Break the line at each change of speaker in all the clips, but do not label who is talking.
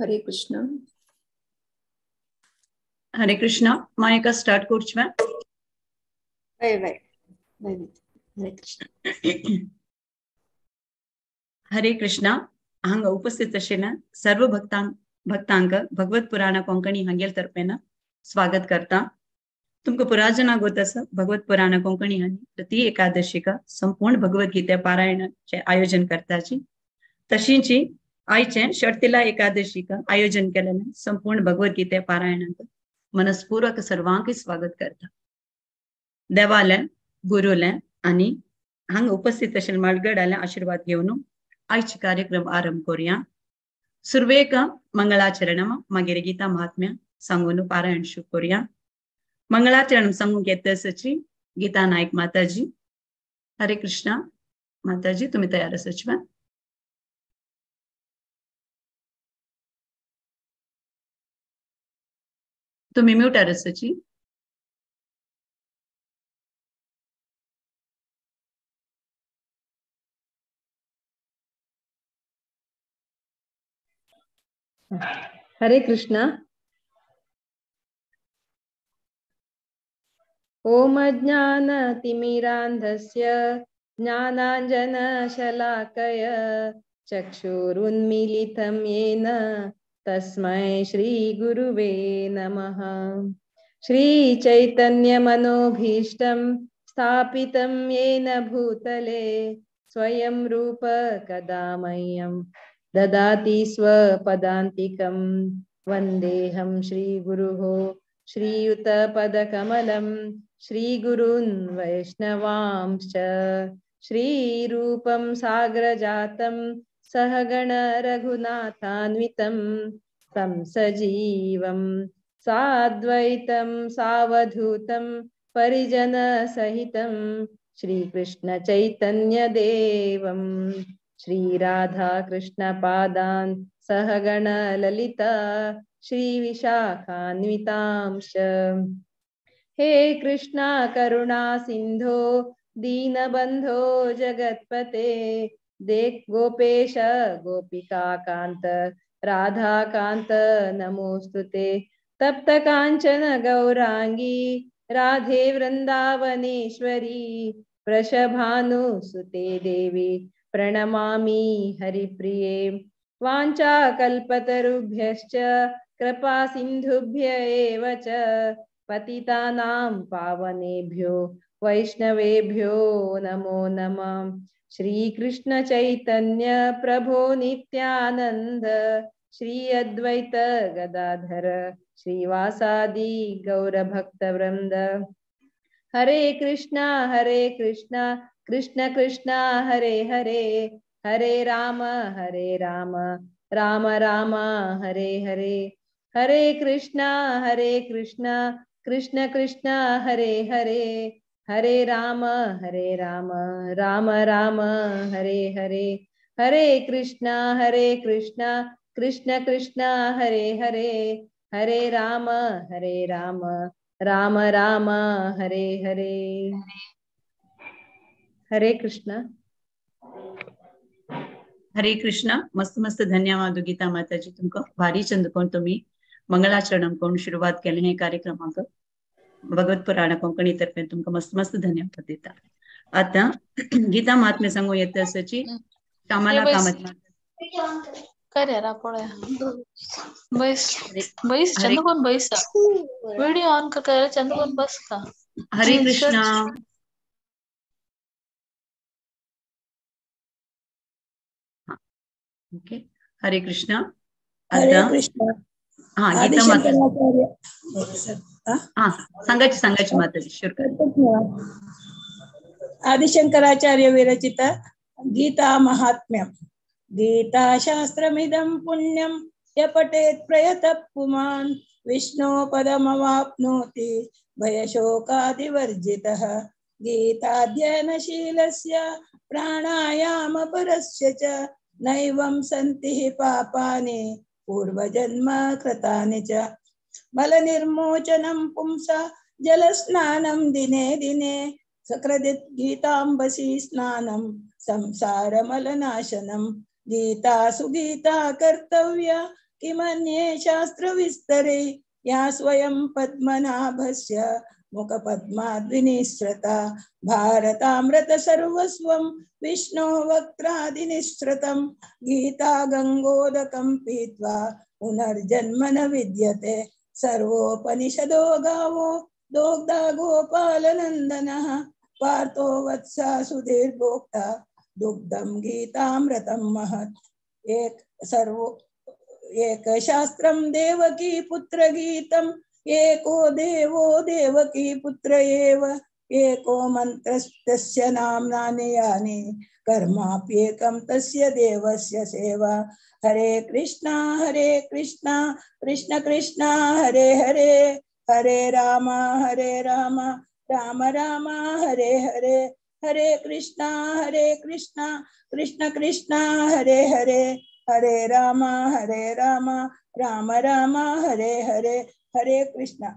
हरे कृष्ण।
हरे कृष्ण। मायका स्टार्ट करचें।
हय हय हरे कृष्ण।
हरे कृष्ण। हांगा उपस्थित आशिल्ल्या सर्व भक्तांक भगवत पुराण कोंकणी हांगेल तर्फेन स्वागत करता। तुमकां पुराजना गोत आसा भगवत पुराण कोंकणी हांणी प्रति एकादशीक संपूर्ण भगवद्गीता पारायणाचें आयोजन करताची। तशींची आयचें षटतिला एकादशीक आयोजन केलेलें संपूर्ण भगवद्गीता पारायणाक मनस्पूर्वक सर्वांक स्वागत करता। देवालें गुरुलें आनी हांगा उपस्थित आशिल्ल्या मालगडाले आशीर्वाद घेवन आयचे कार्यक्रम आरंभ करूया। सुरवेक मंगळाचरण मागीर गीता महात्म्य सांगून पारायण सुरू करूया। मंगळाचरण सांगूंक येता आसाची गीता नायक माताजी। हरे कृष्णा माताजी, तुम्ही तयार आसाची? तुम्ही म्यूटार आसाची।
हरे कृष्णा। ओम अज्ञानतिमिरान्धस्य ज्ञानाञ्जनशलाकय चक्षुरुन्मीलितं येन तस्मै श्री गुरुवे नमः। श्री चैतन्यमनोभीष्टं स्थापितं येन भूतले स्वयं रूप कदा मह्यं ददाति स्वपदान्तिकं। वन्देऽहं श्रीगुरुः श्रीयुतपदकमलं श्रीगुरून् वैष्णवांश्च। श्रीरूपं सागरजातं सहगण रघुनाथान्वितं तं सजीवं साद्वैतं सावधूतं परिजनसहितं श्रीकृष्णचैतन्यदेवं। श्रीराधाकृष्णपादान् सहगण ललिता श्रीविशाखान्वितांश्च। हे कृष्णा करुणा सिन्धो दीनबन्धो जगत्पते दे गोपेश गोपिकाकान्त राधाकान्त नमोऽस्तु ते। तप्त काञ्चन गौराङ्गी राधे वृन्दावनेश्वरी वृषभानुसुते देवी प्रणमामि हरिप्रिये। वाञ्छाकल्पतरुभ्यश्च कृपा सिन्धुभ्य एव च पतितानां पावनेभ्यो वैष्णवेभ्यो नमो नमः। श्री कृष्ण चैतन्य प्रभो नित्यानंद श्री अद्वैत गदाधर श्रीवासादि गौरभक्तवृंद। हरे कृष्णा कृष्ण कृष्ण हरे हरे, हरे राम राम राम हरे हरे। हरे कृष्णा कृष्ण कृष्ण हरे हरे, हरे राम राम राम हरे हरे। हरे कृष्णा कृष्ण कृष्ण हरे हरे, हरे राम राम राम हरे हरे। हरे कृष्णा।
हरे कृष्णा। मस्त मस्त धन्यवाद गीता माताजी, तुमकां भारी चंद कोण तुम्ही मंगलाचरण कोण सुरवात केले हे कार्यक्रमाक भगवत पुराण कोंकणी तर्फे तुमकां मस्त मस्त धन्यवाद दिता। आता गीता महात्म्य सांगू येता आसाची श्यामला कामत।
बैस बैस चंदकोण बैस, व्हिडिओ ऑन कर चंदकोण बस का।
हरे कृष्णा। ओके हरे कृष्णा।
हरे कृष्णा।
हा गीता माता हा सांगाची सांगाची माताजी सुरू कर।
आदिशंकराचार्य विरचित गीता महात्म्यम। गीता शास्त्रमिदं पुण्यं य पठेत् प्रयतः पुमान् विष्णो पदमवाप्नोति भयशोकादिवर्जितः। गीताध्ययनशीलस्य प्राणायामपरस्य च नैवं सन्ति हि पापानि पूर्वजन्म कृतानि च। मलनिर्मोचनं पुंसा जलस्नानं दिने दिने सकृदित् गीताम्बसी स्नानं संसारमलनाशनं। गीता सुगीता कर्तव्या किमन्ये शास्त्रविस्तरे या स्वयं पद्मनाभस्य मुखपद्माद्विनिःसृता भारतामृत सर्वस्वं विष्णो वक्त्रादिनिःसृतं गीता गङ्गोदकं पीत्वा पुनर्जन्म न विद्यते। सर्वोपनिषदो गावो दोग्धा गोपालनन्दनः पार्थो वत्सा सुधीर्भोक्ता दुग्धं गीतामृतं महत्। एक सर्वो एकशास्त्रं देवकी पुत्रगीतम् एको देवो देवकी पुत्र एव एको मन्त्रस्तस्य नाम्नानि यानि कर्माप्येकं तस्य देवस्य सेवा। हरे कृष्णा कृष्ण कृष्ण हरे हरे हरे राम राम राम हरे हरे हरे कृष्णा कृष्ण कृष्ण हरे हरे हरे राम राम राम हरे हरे हरे कृष्णा।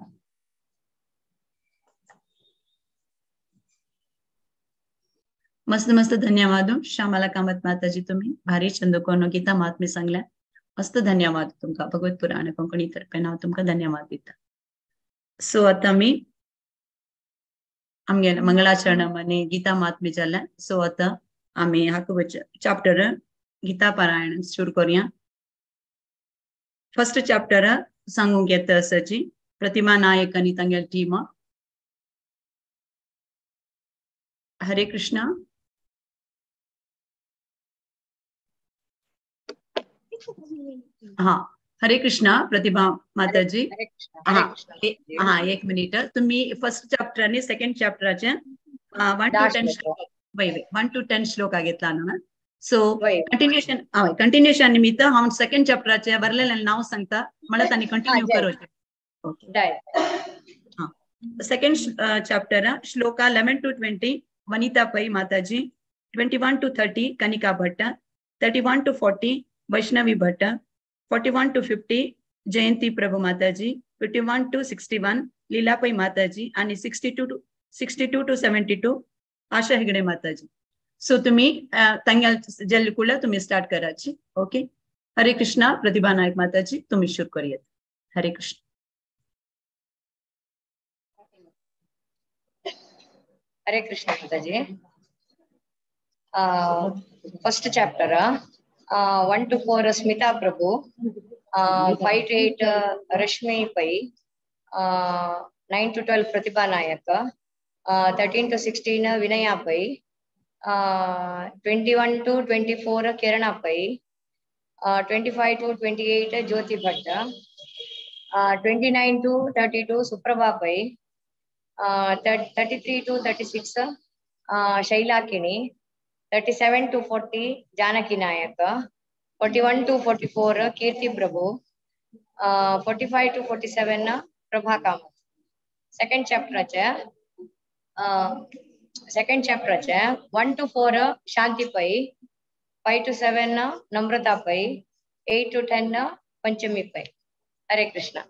मस्त मस्त धन्यवाद श्यामला कामत माताजी, तुम्ही भारी छंद कोण गीता महात्म्य सांगल्या। मस्त धन्यवाद तुमका, भगवत पुराण कोंकणी तर्फे हांव तुमका धन्यवाद दिता। सो आता मी आमगे मंगलाचरण आनी गीता महात्म्य जालें। सो आता आमी हाका चॅप्टर गीता पारायण सुरू करूया। फर्स्ट चॅप्टर सांगूंक येता आसाची प्रतिमा नायक आनी तांगेली टीम। हरे कृष्णा। हा हरे कृष्णा प्रतिभा माताजी। हा हा एक मिनिट, तुम्ही फर्स्ट चॅप्टर आणि सेकंड चॅप्टराचे 1 to 10 श्लोक 1 to 10 श्लोक घेतला न्हू। सो कंटिन्युएशन कंटिन्युएशन निमित्त हांव सेकंड चॅप्टराचे बरलेलें नांव सांगता म्हणत आनी कंटिन्यू करोचें। ओके हा second chapter shloka 11 to 20 Vanita Pai Mataji, 21 to 30 Kanika Bhatt, 31 to 40 Vaishnavi Bhatt, 41 to 50 Jayanti Prabhu Mataji, 51 to 61 Leela Pai Mataji आणि 62 to 72 Asha Hegde Mataji. So तुम्ही तांगेल जेल्ल कुळ्या तुम्ही स्टार्ट कराची। ओके हरे कृष्णा प्रतिभा नायक माताजी, तुम्ही सुरू करूयात। हरे Krishna.
Hare Krishna Mataji. First chapter 1 to 4 Smita Prabhu, 5 to 8 Rashmi Pai, 9 to 12 Pratibha Nayak, 13 to 16 Vinaya Pai, 21 to 24 Kirana Pai, 25 to 28 Jyoti Bhatta, 29 to 32 Suprabha Pai, 33 to 36 Shaila Kini, 37 to 40 Janaki Nayak, 41 to 44 Kirti Prabhu, 45 to 47 Prabha Kamath. Second chapter 1 to 4 Shanti Pai, 5 to 7 Namrata Pai, 8 to 10 Panchami Pai. Hare Krishna.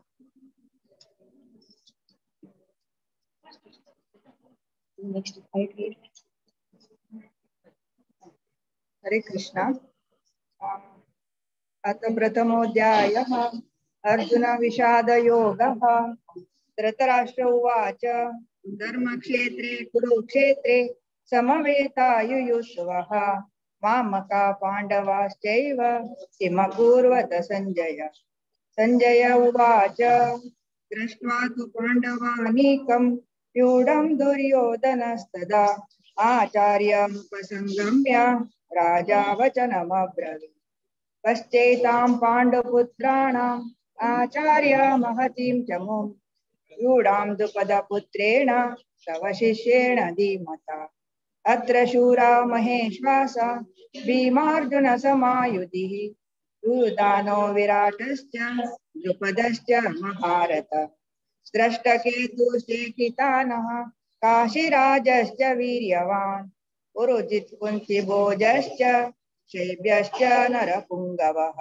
Next 5 to 8.
Hare Krishna. अथ प्रथमोऽध्यायः अर्जुन विषाद योगः। धृतराष्ट्र उवाच धर्मक्षेत्रे कुरुक्षेत्रे समवेतायुयुत्सवः मामका पाण्डवाश्चैव किमकुर्वत संजय। संजय उवाच दृष्ट्वा तु पाण्डवानीकं व्यूढं दुर्योधनस्तदा आचार्यमुपसंगम्य राजा वचनमब्रवीत्। पश्चैतां पाण्डुपुत्राणाम् आचार्य महतीं चमुं व्यूढां द्रुपदपुत्रेण तव शिष्येण धीमता। अत्र शूरा महेश्वासा भीमार्जुन समायुधिः दुर्दानो विराटश्च द्रुपदश्च महारथ। स्रष्टकेतुश्चेकितानः काशीराजश्च वीर्यवान् पुरुजित्कुन्तिभोजश्च शैब्यश्च नरपुङ्गवः।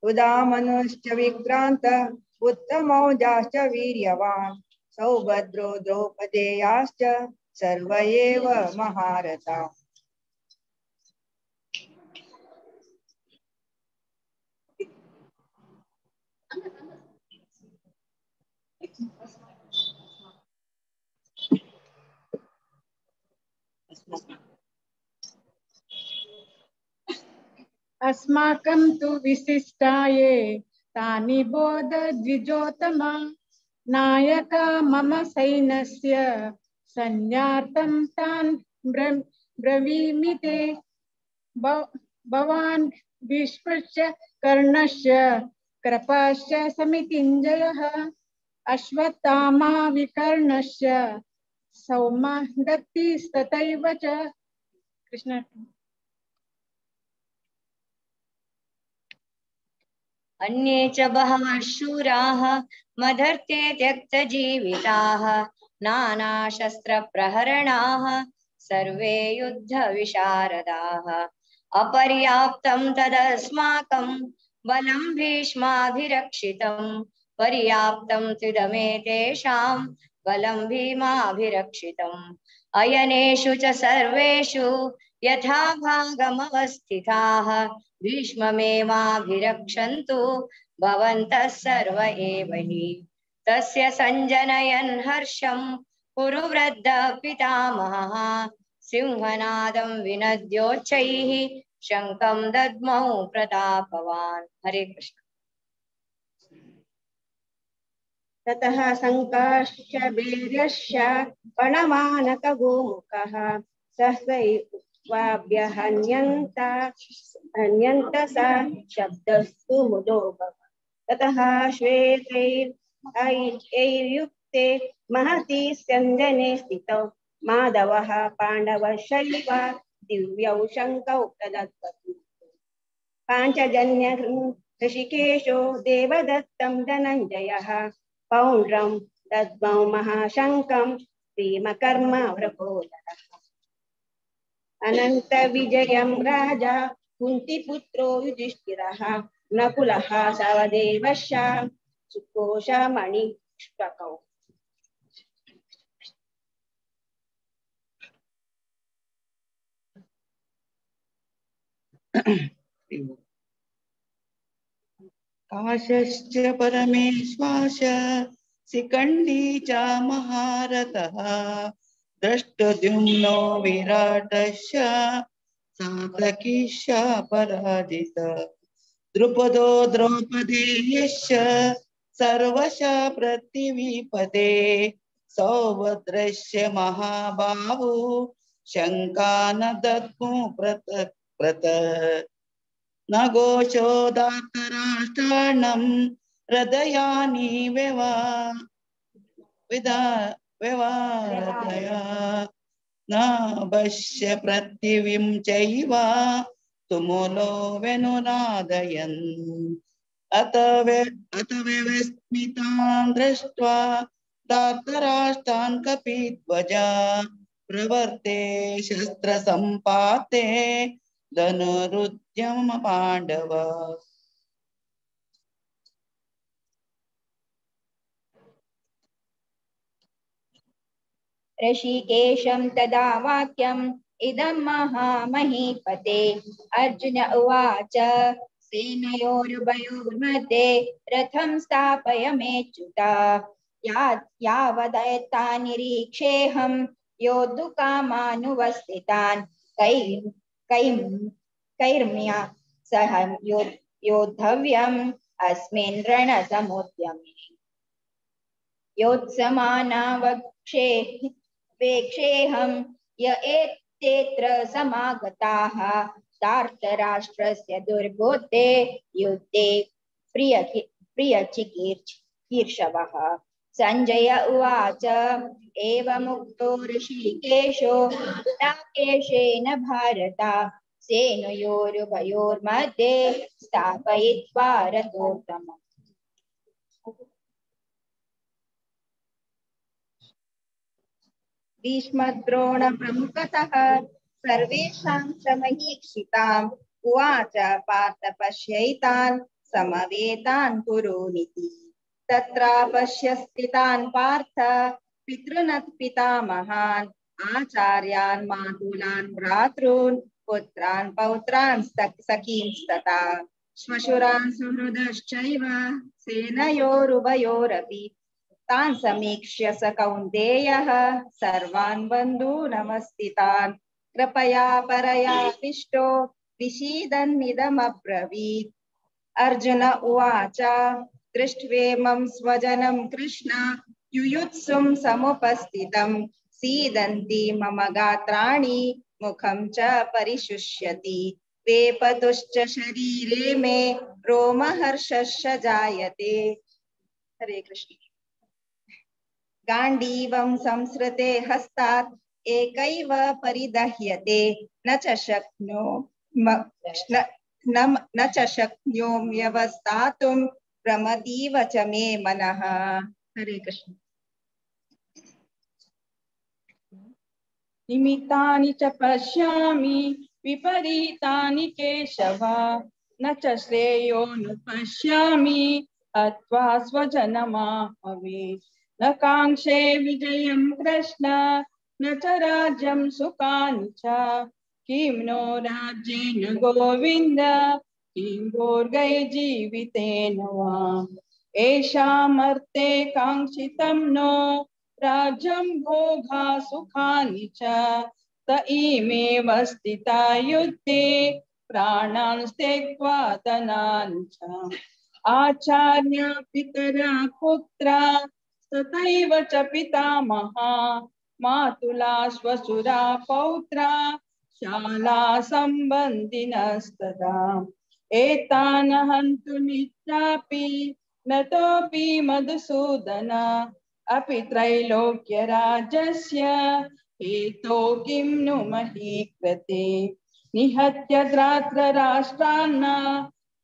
उदामनुश्च विक्रान्त उत्तमौजाश्च वीर्यवान् सौभद्रो द्रौपदेयाश्च सर्व एव महारथा।
अस्माकं तु विशिष्टाये तानि बोध द्विजोत्तमा नायका मम सैन्यस्य सैन्यार्थं तान् ब्रवीमि ते। भवान् भीष्मस्य कर्णस्य कृपस्य समितिञ्जयः अश्वत्थामा विकर्णस्य सौमदत्तिस्तथैव च। कृष्ण।
अन्ये च बहवः शूराः मदर्थे त्यक्तजीविताः नानाशस्त्रप्रहरणाः सर्वे युद्धविशारदाः। अपर्याप्तं तदस्माकं बलं भीष्माभिरक्षितं पर्याप्तं त्विदमेतेषां बलं भीमाभिरक्षितम्। अयनेषु च सर्वेषु यथा भागमवस्थिताः भीष्ममेवाभिरक्षन्तु भवन्तः सर्व एव हि। तस्य सञ्जनयन् हर्षं कुरु वृद्धः पितामहः सिंहनादं विनद्योच्चैः शङ्खं दद्मौ प्रतापवान्। हरे कृष्ण।
ततः सङ्काश्च वीर्यस्य पणमानकगोमुखः सहसैवाभ्यहन्यन्त हन्यन्त स शब्दस्तु मुदो भव। ततः श्वेतैर्युक्ते महति स्यन्दने स्थितौ माधवः पाण्डवशैव दिव्यौ शङ्खौ प्रदत्तौ। पाञ्चजन्य ऋषिकेशो देवदत्तं धनञ्जयः पौण्ड्रं दद्मौ महाशङ्खं भीमकर्म वृकोदरः। अनन्तविजयं राजा कुन्तीपुत्रो युधिष्ठिरः नकुलः सहदेवश्च सुकोशमणिष्पकौ।
काशश्च परमेश्वास शिखण्डी च महारथः द्रष्टद्युम्नो विराटस्य सातकीश पराजितः। द्रुपदो द्रौपदेयश्च सर्वशः पृथिवीपते सौभद्रस्य महाबाहु शङ्कान दद्मु प्रत प्रत। न घोषो दातराष्ट्राणं हृदयानि व्यवारतया न पश्य पृथिवीं चैव तुमुलो वेणुनादयन्। अत व्यवस्मितान् दृष्ट्वा दातराष्ट्रान् कपिध्वजा प्रवर्ते शस्त्रसम्पाते धनुरुद्यम पाण्डव।
ऋषिकेशं तदा वाक्यम् इदं महामहीपते। अर्जुन उवाच सेनयोरुभयोर्मध्ये रथं स्थापय मेच्युता यावदेता निरीक्षेऽहं योद्धुकामानुवस्थितान् कैर्मया सह योद्धव्यम् अस्मिन् रणसमुद्यमे। योत्समानावक्षे वेक्षेऽहं य एतेऽत्र समागताः धार्तराष्ट्रस्य दुर्बुद्धे युद्धे प्रियचिकीर्षवः। संजय उवाच एवमुक्तो ऋषिकेशो राकेशेन भारत सेनयोरुभयोर्मध्ये स्थापयित्वा रथोत्तमम्।
भीष्मद्रोणप्रमुखतः सर्वेषां च महीक्षिताम् उवाच पार्थ पश्यैतान् समवेतान् कुरूनिति। तत्रापश्य स्थितान् पार्थ पितृनत् पितामहान् आचार्यान् मातुलान् भ्रातॄन् पुत्रान् पौत्रान् सखींस्तथा। श्वशुरान् सुहृदश्चैव सेनयोरुभयोरपि तान् समीक्ष्य स कौन्तेयः सर्वान् बन्धूनमस्थितान् कृपया परयापिष्टो विषीदन्निदमब्रवीत्। अर्जुन उवाच दृष्ट्वेमं स्वजनं कृष्ण युयुत्सुं समुपस्थितं सीदन्ति मम गात्राणि मुखं च परिशुष्यति वेपतुश्च शरीरे मे रोमहर्षश्च जायते। हरे कृष्ण। गाण्डीवं संसृते हस्तात् एकैव परिदह्यते न च शक्नोम्यवस्थातुं प्रमदीव च मे मनः। हरे कृष्ण।
निमित्तानि च पश्यामि विपरीतानि केशव न च श्रेयोनुपश्यामि हत्वा स्वजनमाहवे। न काङ्क्षे विजयं कृष्ण न च राज्यं सुखानि च किं नो राज्येन गोविन्द किं भोगैर्जीवितेन वा। एषामर्थे काङ्क्षितं नो राज्यं भोगा सुखानि च त इमेव स्थिता युद्धे प्राणान् त्यक्त्वा धनानि च। आचार्य पितरा पुत्रा तथैव च पितामहा मातुला श्वशुरा पौत्रा शाला सम्बन्धिनस्तदा। एतान् हन्तु नित्यापि नतोऽपि मधुसूदन अपि त्रैलोक्यराजस्य हेतो किं नु महीकृते। निहत्य द्रात्रराष्ट्रान्न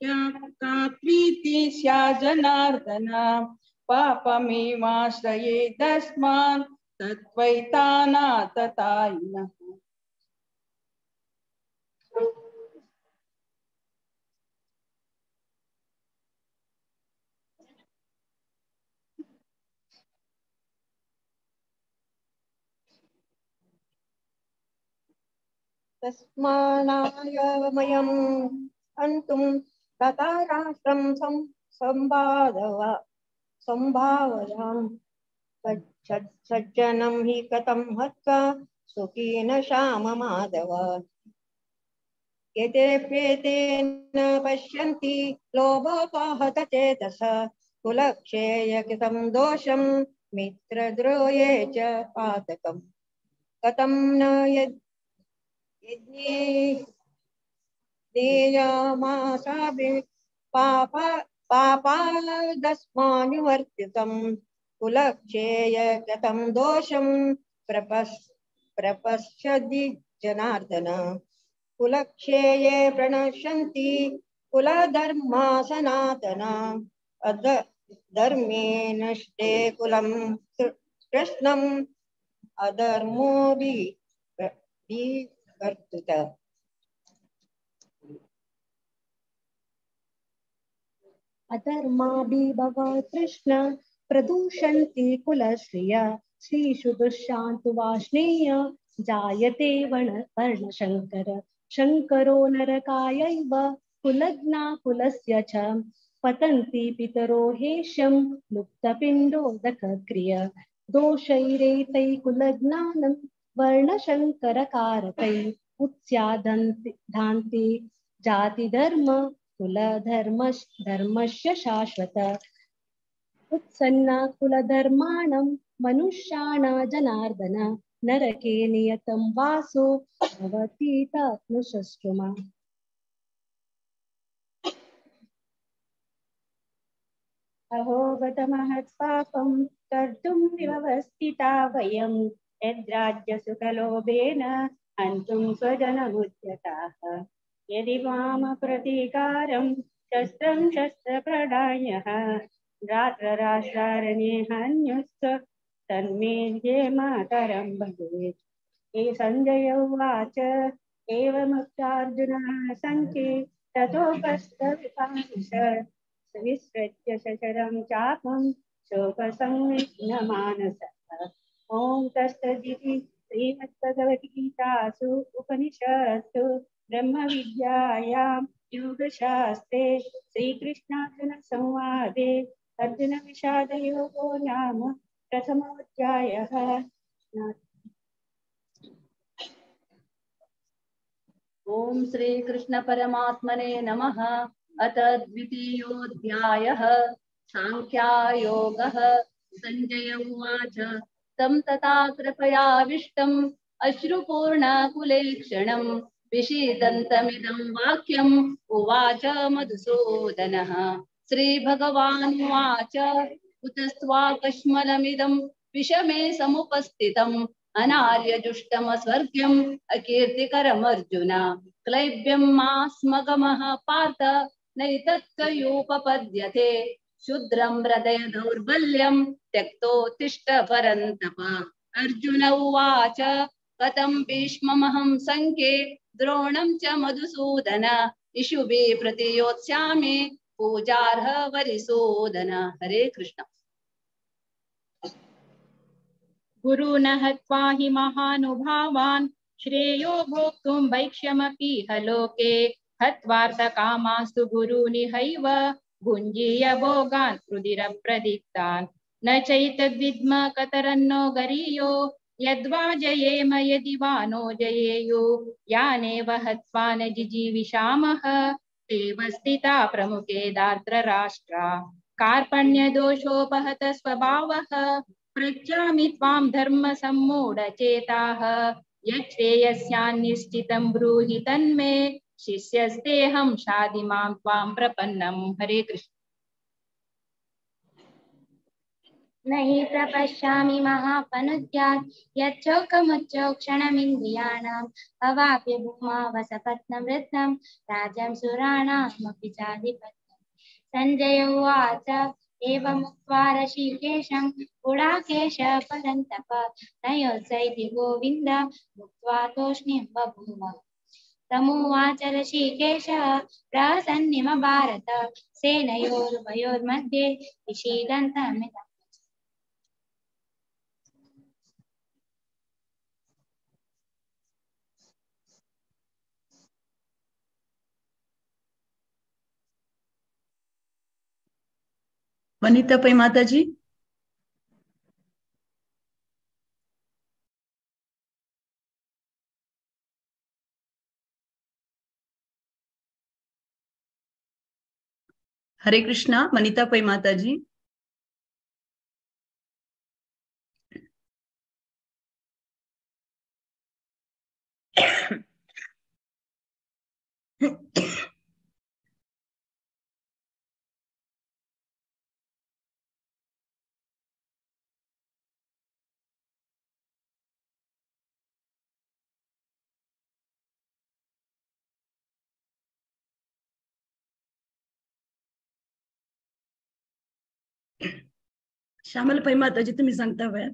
का प्रीति स्याज्जनार्दन पापमेवाश्रयेदस्मान् तत्त्वैतानाततायिनः।
तस्मानायमयं हन्तुं तथा राष्ट्रं सम्भावयां सज्जनं हि कथं हत्वा सुखेन श्याम माधव। यतेऽप्येतेन पश्यन्ति लोभापहत चेतस कुलक्षेयकृतं दोषं मित्रद्रोहे च पातकम्। कथं न यज्ञेयामासाभि पापादस्मानुवर्तितं कुलक्षेयकृतं दोषं प्रपश्यति जनार्दन। कुलक्षेये प्रणश्यन्ति कुलधर्मा सनातना अधर्मे नष्टे कुलं कृष्णम् अधर्मो विवर्तुत।
अधर्माभिभव कृष्ण प्रदूषन्ति कुलश्रिया श्रीषु दुःशान्तु वाष्णेय जायते वर्णशङ्कर। शङ्करो नरकायैव कुलज्ञा कुलस्य च पतन्ति पितरो हेशं लुप्तपिण्डोदकक्रिय। दोषैरेतै कुलज्ञानं वर्णशङ्करकारकै उत्स्यादन्ति धान्ति जातिधर्म कुलधर्म धर्मस्य शाश्वत। उत्सन्ना कुलधर्माणं मनुष्याणा जनार्दन नरके नियतं वासो भवति तत्नुशस्त्रुमा।
अहो बत महत्पापं कर्तुं विवस्थिता वयं यद्राज्यसुखलोभेन हन्तुं स्वजनमुद्यताः। यदि माम प्रतीकारं शस्त्रं शस्त्रप्रदायः रात्रराष्ट्रारणे हन्युस्स तन्मे जे मातरं भवेत्। हे सञ्जय उवाच एवमुक्तार्जुनः सङ्ख्ये ततोपस्तविपांस विसृज्य शशरं चापं शोकसंविघ्नमानसः। ॐ तत्सदिति श्रीमद्भगवद्गीतासु उपनिषत्सु ब्रह्मविद्यायां योगशास्त्रे श्रीकृष्णार्जुनसंवादे अर्जुनविषादयोगो नाम प्रथमोऽध्यायः।
ॐ श्री कृष्ण परमात्मने नमः। अथ द्वितीयोऽध्यायः सांख्यायोगः। संजय उवाच तं तथा कृपयाविष्टम् अश्रुपूर्णाकुलेक्षणं विषीदन्तमिदं वाक्यम् उवाच मधुसूदनः। श्रीभगवानुवाच कुतस्त्वाकश्मलमिदं विषमे समुपस्थितम् अनार्यजुष्टमस्वर्ग्यम् अकीर्तिकरमर्जुन क्लैब्यं मा स्मगमः पार्थ नैतत्कयोपपद्यते शूद्रं हृदय दौर्बल्यं त्यक्तोत्तिष्ठ परन्तप। अर्जुन उवाच कथं भीष्ममहं संख्ये द्रोणं च मधुसूदन इषुभि प्रतियोत्स्यामि पूजार्ह वरिसूदन। हरे कृष्ण।
गुरून् हत्वा हि महानुभावान् श्रेयो भोक्तुं भैक्ष्यमपीह लोके हत्वार्थकामास्तु गुरूनिहैव भुञ्जीय भोगान् रुधिरप्रदीप्तान्। न चैतद्विद्म कतरन्नो गरीयो यद्वा जयेम यदि वा नो जयेयो यानेव हत्वा न जिजीविषामः तेव स्थिता प्रमुखे दार्तराष्ट्रा। कार्पण्यदोषोपहत स्वभावः पृच्छामि त्वां धर्मसम्मूढचेताः यच्छ्रेयस्यान्निश्चितं ब्रूहि तन्मे शिष्यस्तेऽहं शाधि मां त्वां प्रपन्नं। हरे कृष्ण।
नहि प्रपश्यामि महापनुद्यात् यच्छोकमुच्चोक्षणमिन्द्रियाणाम् अवाप्य भूमावसपत्नवृत्तं राज्यं सुराणामपि चाधिपत्यम्। सञ्जय उवाच एवमुक्त्वा ऋषिकेशं गुडाकेश परन्तप नयोत्सैति गोविन्द मुक्त्वा तूष्णीं बभूव। तमुवाच ऋषिकेशः प्रसन्निम भारत सेनयोरुभयोर्मध्ये विषीदन्तमिदम्।
वनिता पै माता जी। हरे कृष्णा। वनिता पै माता जी। श्यामल पै माताजी तुम्ही सांगता वय?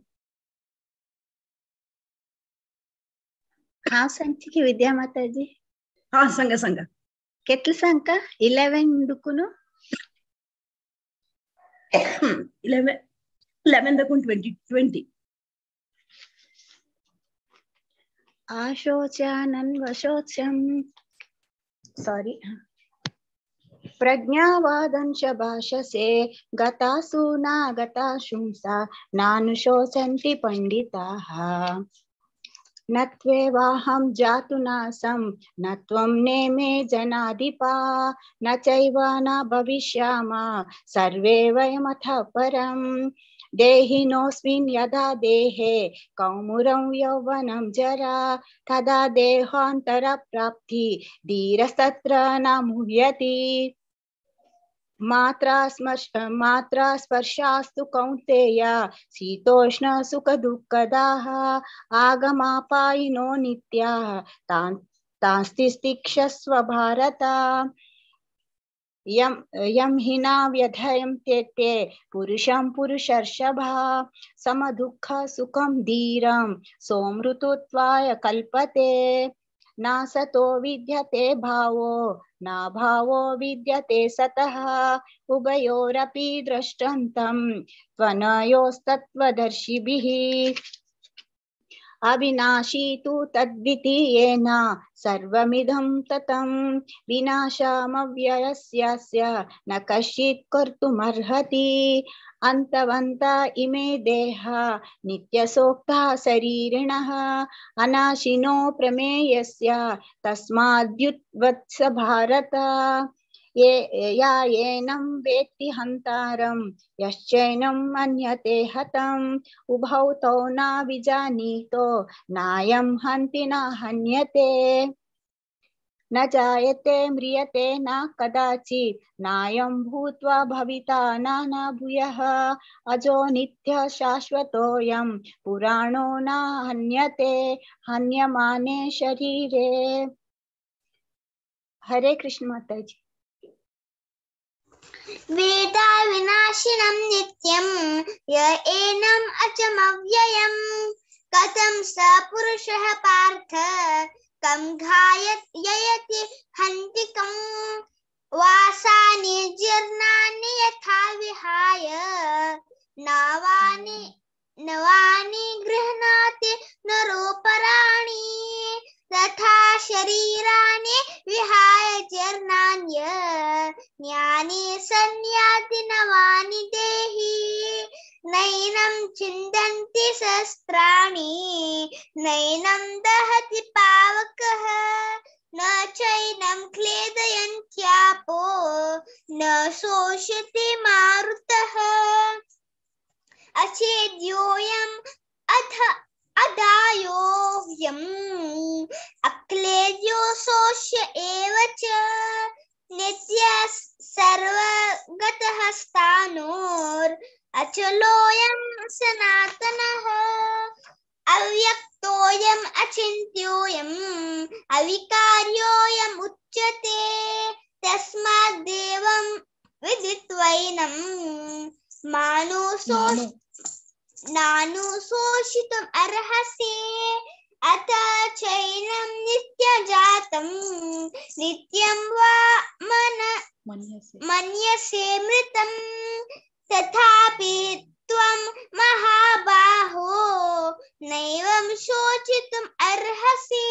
हांव सांगची की विद्या माताजी?
हा सांगा सांगा।
केतले सांगका? 11 दुकून
11 दाखून 20।
आशोचानन्वशोच्यं सॉरी प्रज्ञावादंश भाषसे गतासु नागताशुंसा नानुशोचन्ति पंडिताः। न त्वेवाहं जातु नासं न त्वं नेमे जनाधिपा न चैव न भविष्यामः सर्वे वयमथ परम्। देहिनोऽस्मिन् यदा देहे कौमुरं यौवनं जरा तदा देहान्तरप्राप्ति धीरस्तत्र न मुह्यति। मात्रा स्पर्शास्तु कौन्तेय शीतोष्ण सुखदुःखदाः आगमापायिनो नित्याः तांस्तितिक्षस्व भारत। यम यम हिना व्यधयन्ते ते पुरुषं पुरुषर्षभा समदुःख सुखं धीरं सोमृतत्वाय कल्पते। न सतो विद्यते भावो न भावो विद्यते सतः उभयोरपि दृष्टन्तं त्वनयोस्तत्त्वदर्शिभिः। अविनाशी तु तद्वितीयेन सर्वमिदं ततं विनाशमव्ययस्यास्य न कश्चित् कर्तुमर्हति। अन्तवन्त इमे देहा नित्यसोक्ता शरीरिणः अनाशिनो प्रमेयस्य तस्माद्युत्वत्स भारत। ये या येनं वेत्ति हन्तारं यश्चैनं मन्यते हतम् उभौ तौ न विजानीतो नायं हन्ति न हन्यते। न जायते म्रियते न कदाचित् नायं भूत्वा भविता न भूयः अजो नित्यः शाश्वतोऽयं पुराणो न हन्यते हन्यमाने शरीरे। हरे कृष्ण माता जी।
वेदा विनाशिनं नित्यं य एनम् अचमव्ययम् कथं स पुरुषः पार्थ कं घाययति हन्ति कं वासानि जीर्णानि यथा विहाय नवानि नवानि गृह्णाति नरोपराणि तथा शरीराणि विहाय जीर्णान्य ज्ञानी संयाति नवानि देहि। नैनं छिन्दन्ति शस्त्राणि नैनं दहति पावकः न चैनं क्लेदयन्त्यापो न शोषयति मारुतः। अछेद्योऽयम् अथ अदायोऽयम् अक्लेद्यो शोष्य एव च नित्यः सर्वगतः स्थाणुर् अचलोऽयं सनातनः। अव्यक्तोऽयम् अचिन्त्योऽयम् अविकार्योऽयम् उच्यते तस्माद्देवं विदित्वैनं नानुशोषितुम् अर्हसि। अथ चैनं नित्यजातं नित्यं वा मन्यसे मृतं तथापि त्वं महाबाहो नैवं शोचितुम् अर्हसि।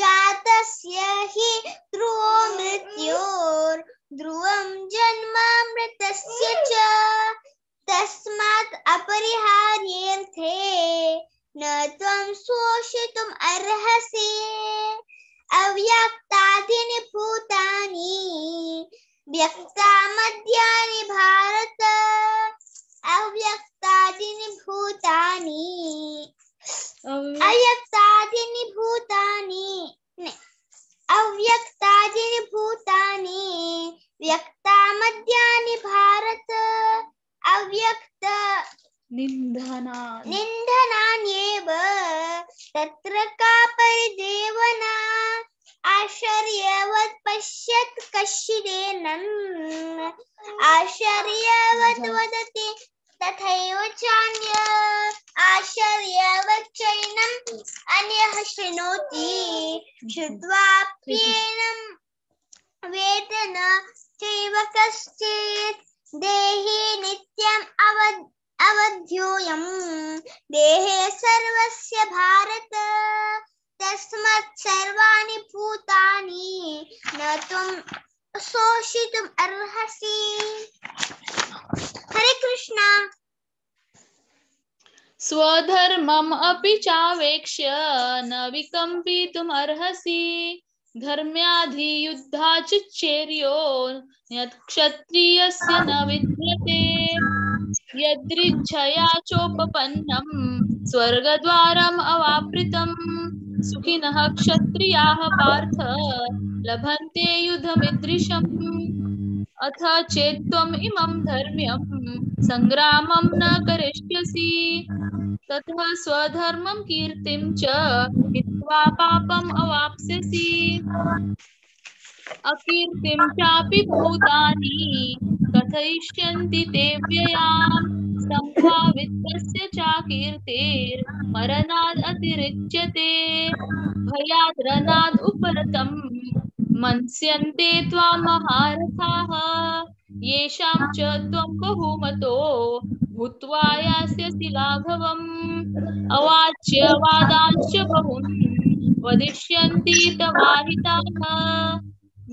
जातस्य हि ध्रुवो मृत्योर्ध्रुवं जन्म मृतस्य च तस्मात् अपरिहार्येऽर्थे न त्वं शोषितुम् अर्हसि। अव्यक्तादीनि भूतानि व्यक्तामद्यानि भारत अव्यक्तादीनि भूतानि अव्यक्तादीनि भूतानि अव्यक्तादीनि भूतानि व्यक्तामद्यानि भारत अव्यक्त निन्धनान्येव तत्र का परिदेवना। आश्चर्यवत् पश्यत् कश्चिदेनम् आश्चर्यवत् वदति तथैव चान्य आश्चर्यवत् चैनम् अन्यः शृणोति श्रुत्वाप्येनं वेद न चैव कश्चित्। देहि नित्यम् अवध्योऽयं देहे सर्वस्य भारत तस्मात् सर्वाणि भूतानि न त्वं शोषितुम् अर्हसि। हरे कृष्णा।
स्वधर्मम् अपि चावेक्ष्य न विकम्पितुम् अर्हसि। धर्म्याधियुद्धाच्चेर्यो यत्क्षत्रियस्य न विद्यते। यदृच्छया चोपपन्नं स्वर्गद्वारम् अवापृतं सुखिनः क्षत्रियाः पार्थ लभन्ते युधमिदृशम्। अथ चेत्त्वम् इमं धर्म्यं संग्रामं न करिष्यसि ततः स्वधर्मं कीर्तिं च हित्वा पापम् अवाप्स्यसि। अकीर्तिं चापि भूतानि कथयिष्यन्ति ते व्ययाम् सम्भावितस्य चाकीर्तिर्मरणाद् अतिरिच्यते। भयाद् रणाद् उपरतं मन्स्यन्ते त्वां महारथाः येषां च त्वं बहुमतो भूत्वा यास्यसि लाघवम्। अवाच्य वादांश्च बहून् वदिष्यन्ति तवाहिताः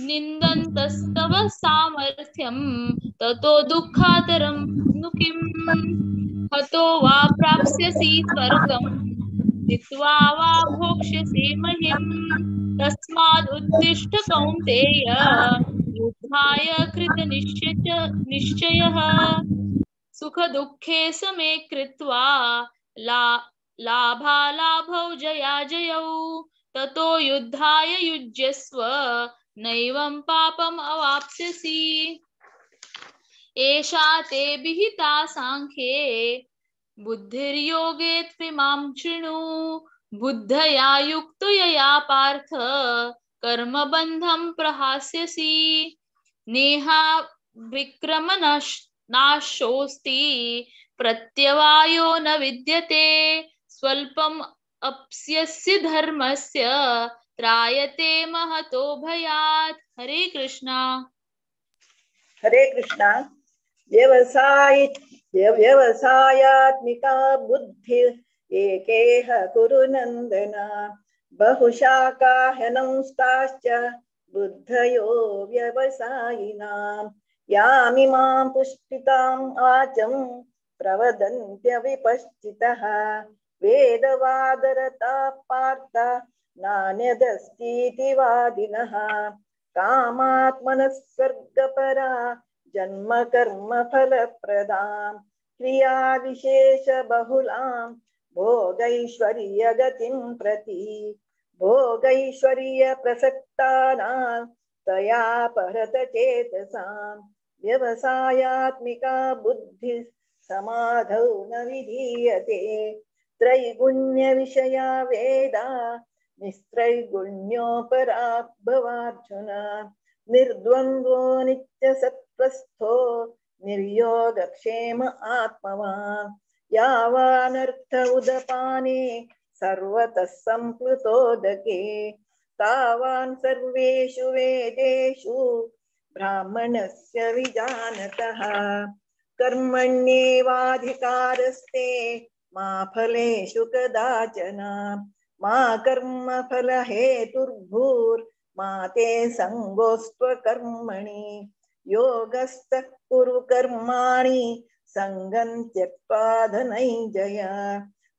निन्दन्तस्तव सामर्थ्यं ततो दुःखातरं नु किम्। हतो वा प्राप्स्यसि स्वर्गं जित्वा वा भोक्ष्यसि महिम्। तस्माद् उत्तिष्ठ कौन्तेय युद्धाय कृतनिश्चयः। सुखदुःखे समे कृत्वा लाभालाभौ जयाजयौ ततो युद्धाय युज्यस्व नैवं पापम् अवाप्स्यसि। एषा ते विहिता सांख्ये बुद्धिर्योगे त्विमां शृणु। बुद्धया युक्तो यया पार्थ कर्मबन्धं प्रहास्यसि। नेहा विक्रमनाशोऽस्ति प्रत्यवायो न विद्यते। स्वल्पम् अप्स्यस्य धर्मस्य त्रायते महतो भयात्। हरे कृष्णा।
हरे कृष्णा। व्यवसायात्मिका बुद्धि एकेह कुरु नंदन बहुशाकाहनंस्ताश्च बुद्धयो व्यवसायिनां यामिमां पुष्पितां वाचं प्रवदन्त्यविपश्चितः वेदवादरता पार्थ नान्यदस्तीति वादिनः। कामात्मनः स्वर्गपरा जन्म कर्म फलप्रदां क्रिया विशेष बहुलां भोगैश्वर्यगतिं प्रति भोगैश्वर्य प्रसक्तानां तया परत चेतसां व्यवसायात्मिका बुद्धिः समाधौ न विधीयते। त्रैगुण्य विषया वेदा निस्त्रैगुण्योपरा भवार्जुन। निर्द्वन्द्वो नित्यसत्त्वस्थो निर्योगक्षेम आत्मवान्। यावानर्थ उदपाने सर्वतः सम्प्लुतोदके तावान् सर्वेषु वेदेषु ब्राह्मणस्य विजानतः। कर्मण्येवाधिकारस्ते मा फलेषु कदाचन मा कर्मफलहेतुर्भूर्मा ते सङ्गोऽस्त्वकर्मणि। योगस्थः कुरु कर्माणि सङ्गं त्यक्त्वा धनञ्जय।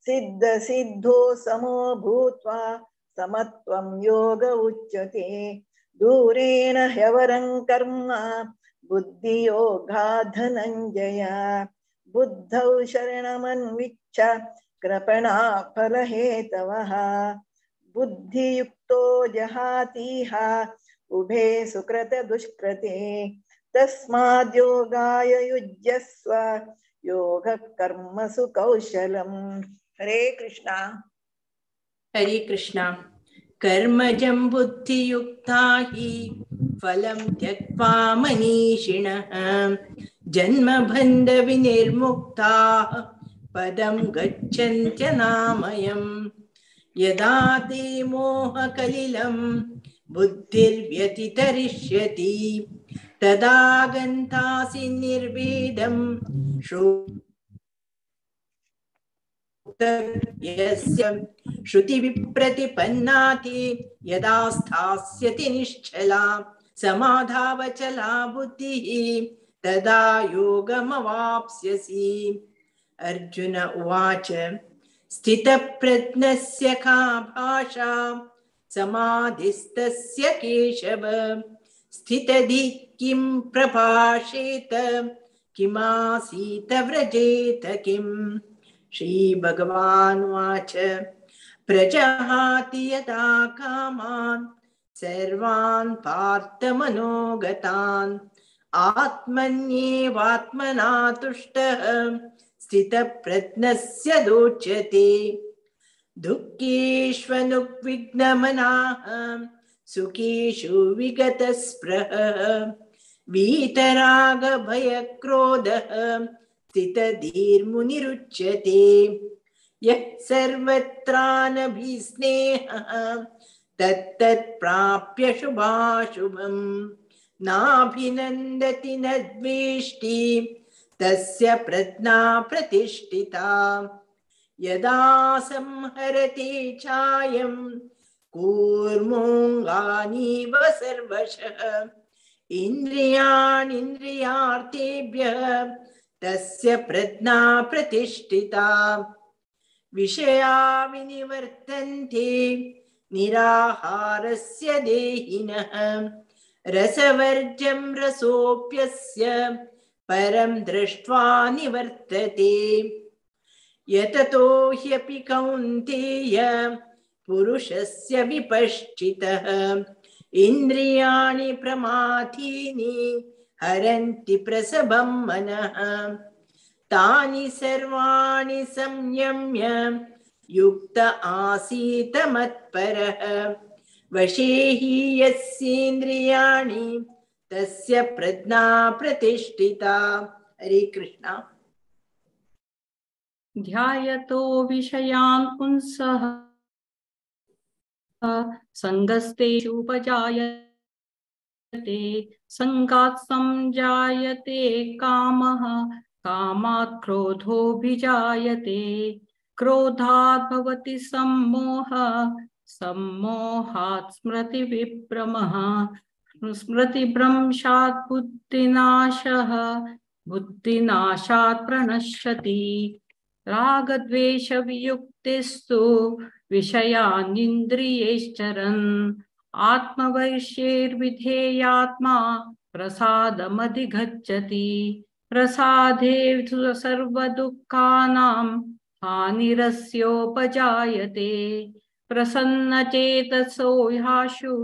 सिद्धसिद्धो समो भूत्वा समत्वं योग उच्यते। दूरेण ह्यवरं कर्म बुद्धियोगात् धनञ्जय। बुद्धौ शरणमन्विच्छ कृपणा फलहेतवः। बुद्धियुक्तो जहातीह उभे सुकृत दुष्कृते। तस्माद्योगाय युज्यस्व योगः कर्मसु कौशलम्। हरे कृष्णा।
हरे कृष्णा। कर्मजं बुद्धियुक्ता हि फलं त्यक्त्वा मनीषिणः जन्मबन्धविनिर्मुक्ताः पदं गच्छन्त्यनामयम्। यदा ते मोहकलिलं बुद्धिर्व्यतितरिष्यति तदा गन्तासि निर्वेदं श्रोतव्यस्य श्रुतिविप्रतिपन्नाति। यदा स्थास्यति निश्चला समाधावचला बुद्धिः तदा योगमवाप्स्यसि। अर्जुन उवाच स्थितप्रज्ञस्य का भाषा समाधिस्तस्य केशव। स्थितधि किं प्रभाषेत किमासीत व्रजेत किम्। श्रीभगवानुवाच प्रजहाति यदा कामान् सर्वान् पार्थमनोगतान् आत्मन्येवात्मना तुष्टः स्थितप्रज्ञस्य दोच्यते। दुःखेष्वनुविघ्नमनाः सुखेषु विगतस्पृहः वीतरागभयक्रोधः स्थितधीर्मुनिरुच्यते। यः सर्वत्रानभिस्नेहः तत्तत् प्राप्य शुभाशुभं नाभिनन्दति न द्वेष्टि तस्य प्रज्ञा प्रतिष्ठिता। यदा संहरते चायं कूर्मोऽङ्गानीव सर्वशः इन्द्रियाणीन्द्रियार्थेभ्यः तस्य प्रज्ञा प्रतिष्ठिता। विषया विनिवर्तन्ते निराहारस्य देहिनः रसवर्ज्यं रसोऽप्यस्य परं दृष्ट्वा निवर्तते। यततो ह्यपि कौन्तेय पुरुषस्य विपश्चितः इन्द्रियाणि प्रमाथीनि हरन्ति प्रसभं मनः। तानि सर्वाणि संयम्य युक्त आसीत मत्परः वशे हि यस्येन्द्रियाणि तस्य प्रज्ञा प्रतिष्ठिता। हरे कृष्णा।
ध्यायतो विषयान् पुंसः संगस्तेषुपजायते संगात् संजायते कामः कामात् क्रोधोऽभिजायते क्रोधात् भवति सम्मोहः सम्मोहात् स्मृतिविभ्रमः स्मृतिभ्रंशात् बुद्धिनाशः बुद्धिनाशात् प्रणश्यति। रागद्वेषवियुक्तिस्तु विषयानिन्द्रियैश्चरन् आत्मवैश्यैर्विधेयात्मा प्रसादमधिगच्छति प्रसादे सर्वदुःखानां हानिरस्योपजायते। प्रसन्नचेतसो ह्याशु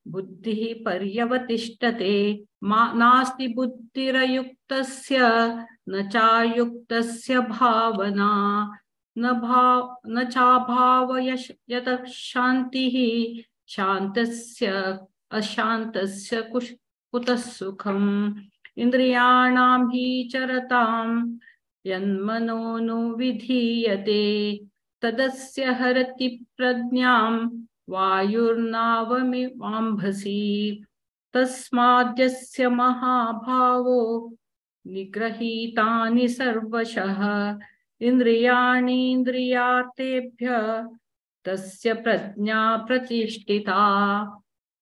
बुद्धिः पर्यवतिष्ठते नास्ति बुद्धिरयुक्तस्य न चायुक्तस्य भावना न चाभावयतः शान्तिः शान्तस्य अशान्तस्य कुतः सुखम्। इन्द्रियाणां हि चरतां यन्मनो नु विधीयते तदस्य हरति प्रज्ञां वायुर्नावमिवाम्भसि। तस्माद्यस्य महाभावो निगृहीतानि सर्वशः इन्द्रियाणीन्द्रियार्थेभ्यः तस्य प्रज्ञा प्रतिष्ठिता।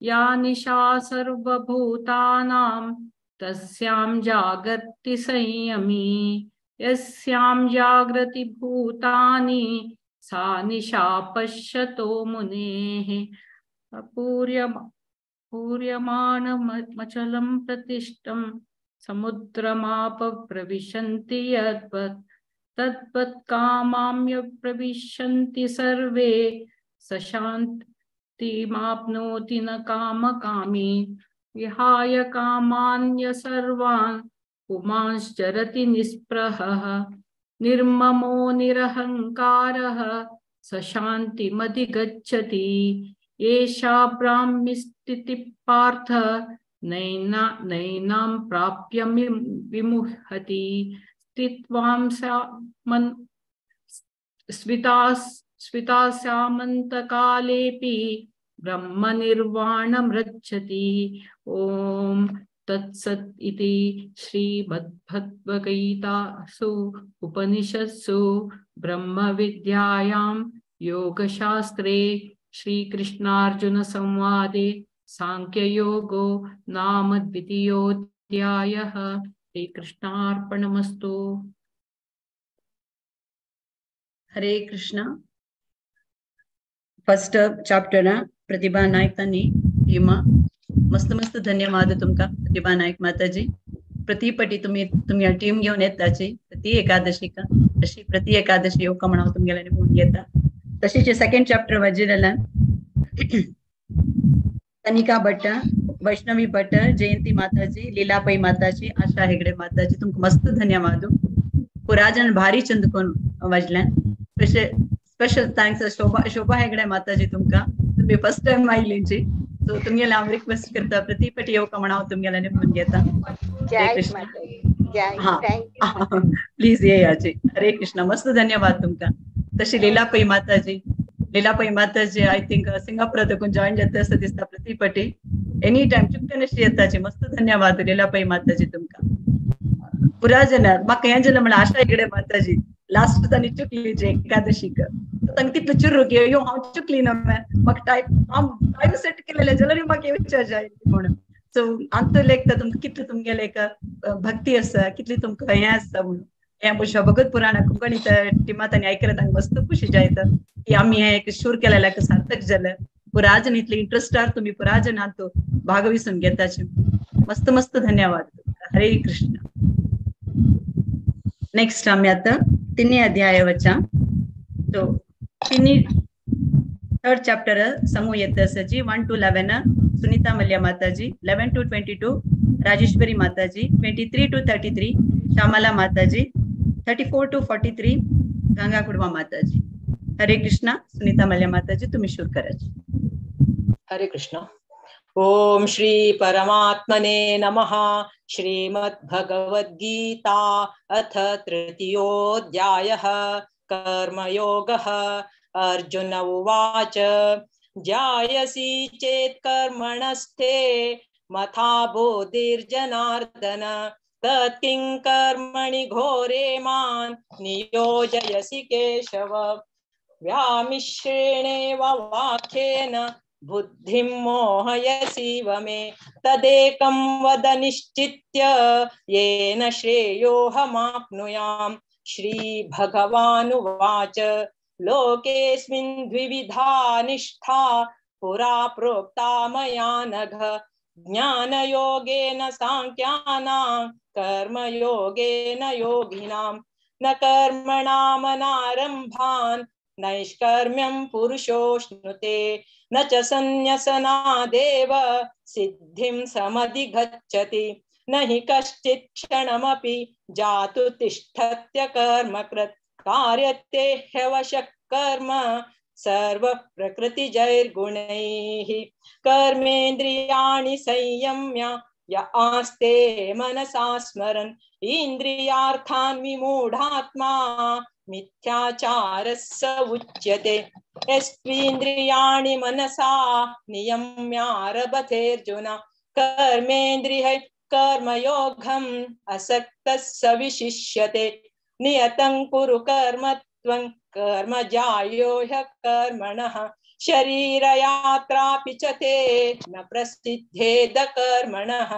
या निशा सर्वभूतानां तस्यां जागर्ति संयमी यस्यां जागृति भूतानि सा निशा पश्यतो मुनेः। अपूर्यमाणमचलं प्रतिष्ठं समुद्रमाप प्रविशन्ति यद्वत् तद्वत् कामाम्य प्रविशन्ति सर्वे स शान्तिमाप्नोति न कामकामी। विहाय कामान्य सर्वान् पुमांश्चरति निःस्पृहः निर्ममो निरहङ्कारः स शान्तिमधिगच्छति। एषा ब्राह्मी स्थितिः पार्थ नैनां प्राप्य विमुह्यति। स्थित्वां स्वितास्यामन्तकालेऽपि ब्रह्मनिर्वाणमृच्छति। ॐ तत्सत् इति श्रीमद्भगवद्गीतासु उपनिषत्सु ब्रह्मविद्यायां योगशास्त्रे श्रीकृष्णार्जुनसंवादे सांख्ययोगो नाम द्वितीयोऽध्यायः। श्रीकृष्णार्पणमस्तु।
हरे कृष्णा। फर्स्ट चैप्टर प्रतिभा नायक तांणी टीमा मस्त मस्त धन्यवाद तुमका प्रतिभा नायक माताजी। प्रतिपटी तुम्ही तुमगे टीम घेवन येताची प्रति एकादशीका अशी प्रति एकादशी येवका म्हण हांव तुमगेल्यांनी फोन घेता। तशीच सेकंड चॅप्टर वाजिलेल्यान तनिका भट्ट, वैष्णवी भट्ट, जयंती माताजी, लीला पै माताजी, आशा हेगडे माताजी तुमकां मस्त धन्यवाद। पुराजन भारी चंद कोण वाजल्यान। स्पेशल thanks शोभा शोभा हेगडे माताजी तुमकां तुम्ही फर्स्ट टाइम आयिल्लींची सो तुमगेले हांव रिक्वेस्ट करता प्रतिपटी येवका म्हण हांव तुमगेल्यांनी फोन घेता। हरे कृष्ण। हा प्लीज येयाची। हरे कृष्ण। मस्त धन्यवाद तुमकां। तशी लीला पै माताजी, लीला पै माताजी I think Singapore तकून जॉईन जाता असं दिसता प्रतिपटी एनी टाइम चुकतनशी येताची। मस्त धन्यवाद लीला पै माताजी तुमकां। पुरा जन म्हाका हें जालें म्हणल्यार आशा हेगडे माताजी लास्ट तांणी चुकली जे एकादशीक तांकां तितलो चिरू की अयो हांव चुकली ना म्हाका टायम हांव टायम सेट केलेलें जाल्यार म्हाका येवच्या जाय म्हणून. सो आमचो लेखता तुमकां कितले तुमगेले एक भक्ती आसा, कितली तुमकां हें आसता म्हणून हें भशेन भगवत पुराण कोंकणी टिमात आनी आयकल्यार तांकां मस्त खुशी जायता की आमी हें एक शूर केलेलें सार्थक जालें. पुराजन इतले इंट्रस्टार तुमी पुराजनांत भागविसून घेताचे. मस्त मस्त धन्यवाद. हरे कृष्ण. नेक्स्ट आमी आतां तिन्ही अध्याय वचा. तो तिन्ही थर्ड चॅप्टर समूह येता आसा 1 to 11 Sunita Mallya Mataji, 11 to 22 Rajeshwari Mataji, 23 to 33 Shyamala Mataji, 34 to 43 Ganga Kudwa Mataji. Hare Krishna. Sunita Mallya Mataji तुम्ही सुरू करायची.
हरे कृष्ण. ओम श्री परमात्मने नमः. श्रीमद्भगवद्गीता अथ तृतीयोऽध्यायः कर्मयोगः. अर्जुन उवाच जायसी चेत् कर्मणस्ते मथा बोधिर्जनार्दन तत्किं कर्मणि घोरे मां नियोजयसि केशव. व्यामिश्रेणेव वाक्येन बुद्धिं मोहयसीव मे तदेकं वद निश्चित्य येन श्रेयोऽहमाप्नुयाम्. श्री भगवानुवाच लोकेऽस्मिन् द्विविधा निष्ठा पुरा प्रोक्ता मया नघ ज्ञानयोगेन सांख्यानां कर्मयोगेन योगिनां. न कर्मणामनारम्भान् नैष्कर्म्यं पुरुषोऽश्नुते न च संन्यसनादेव सिद्धिं समधिगच्छति. न हि कश्चित् क्षणमपि जातु तिष्ठत्य कर्मकृत् कार्यते ह्यवशः कर्म सर्वप्रकृतिजैर्गुणैः. कर्मेन्द्रियाणि संयम्य य आस्ते मनसा स्मरन् इन्द्रियार्थान् विमूढात्मा मिथ्याचारः स उच्यते. यस्त्वीन्द्रियाणि मनसा नियम्यारभतेऽर्जुन कर्मेन्द्रियैः कर्मयोगम् असक्तः स विशिष्यते. नियतं कुरु कर्म त्वं कर्म जायो ह्यकर्मणः शरीरयात्रापि च ते न प्रसिद्धेद कर्मणः.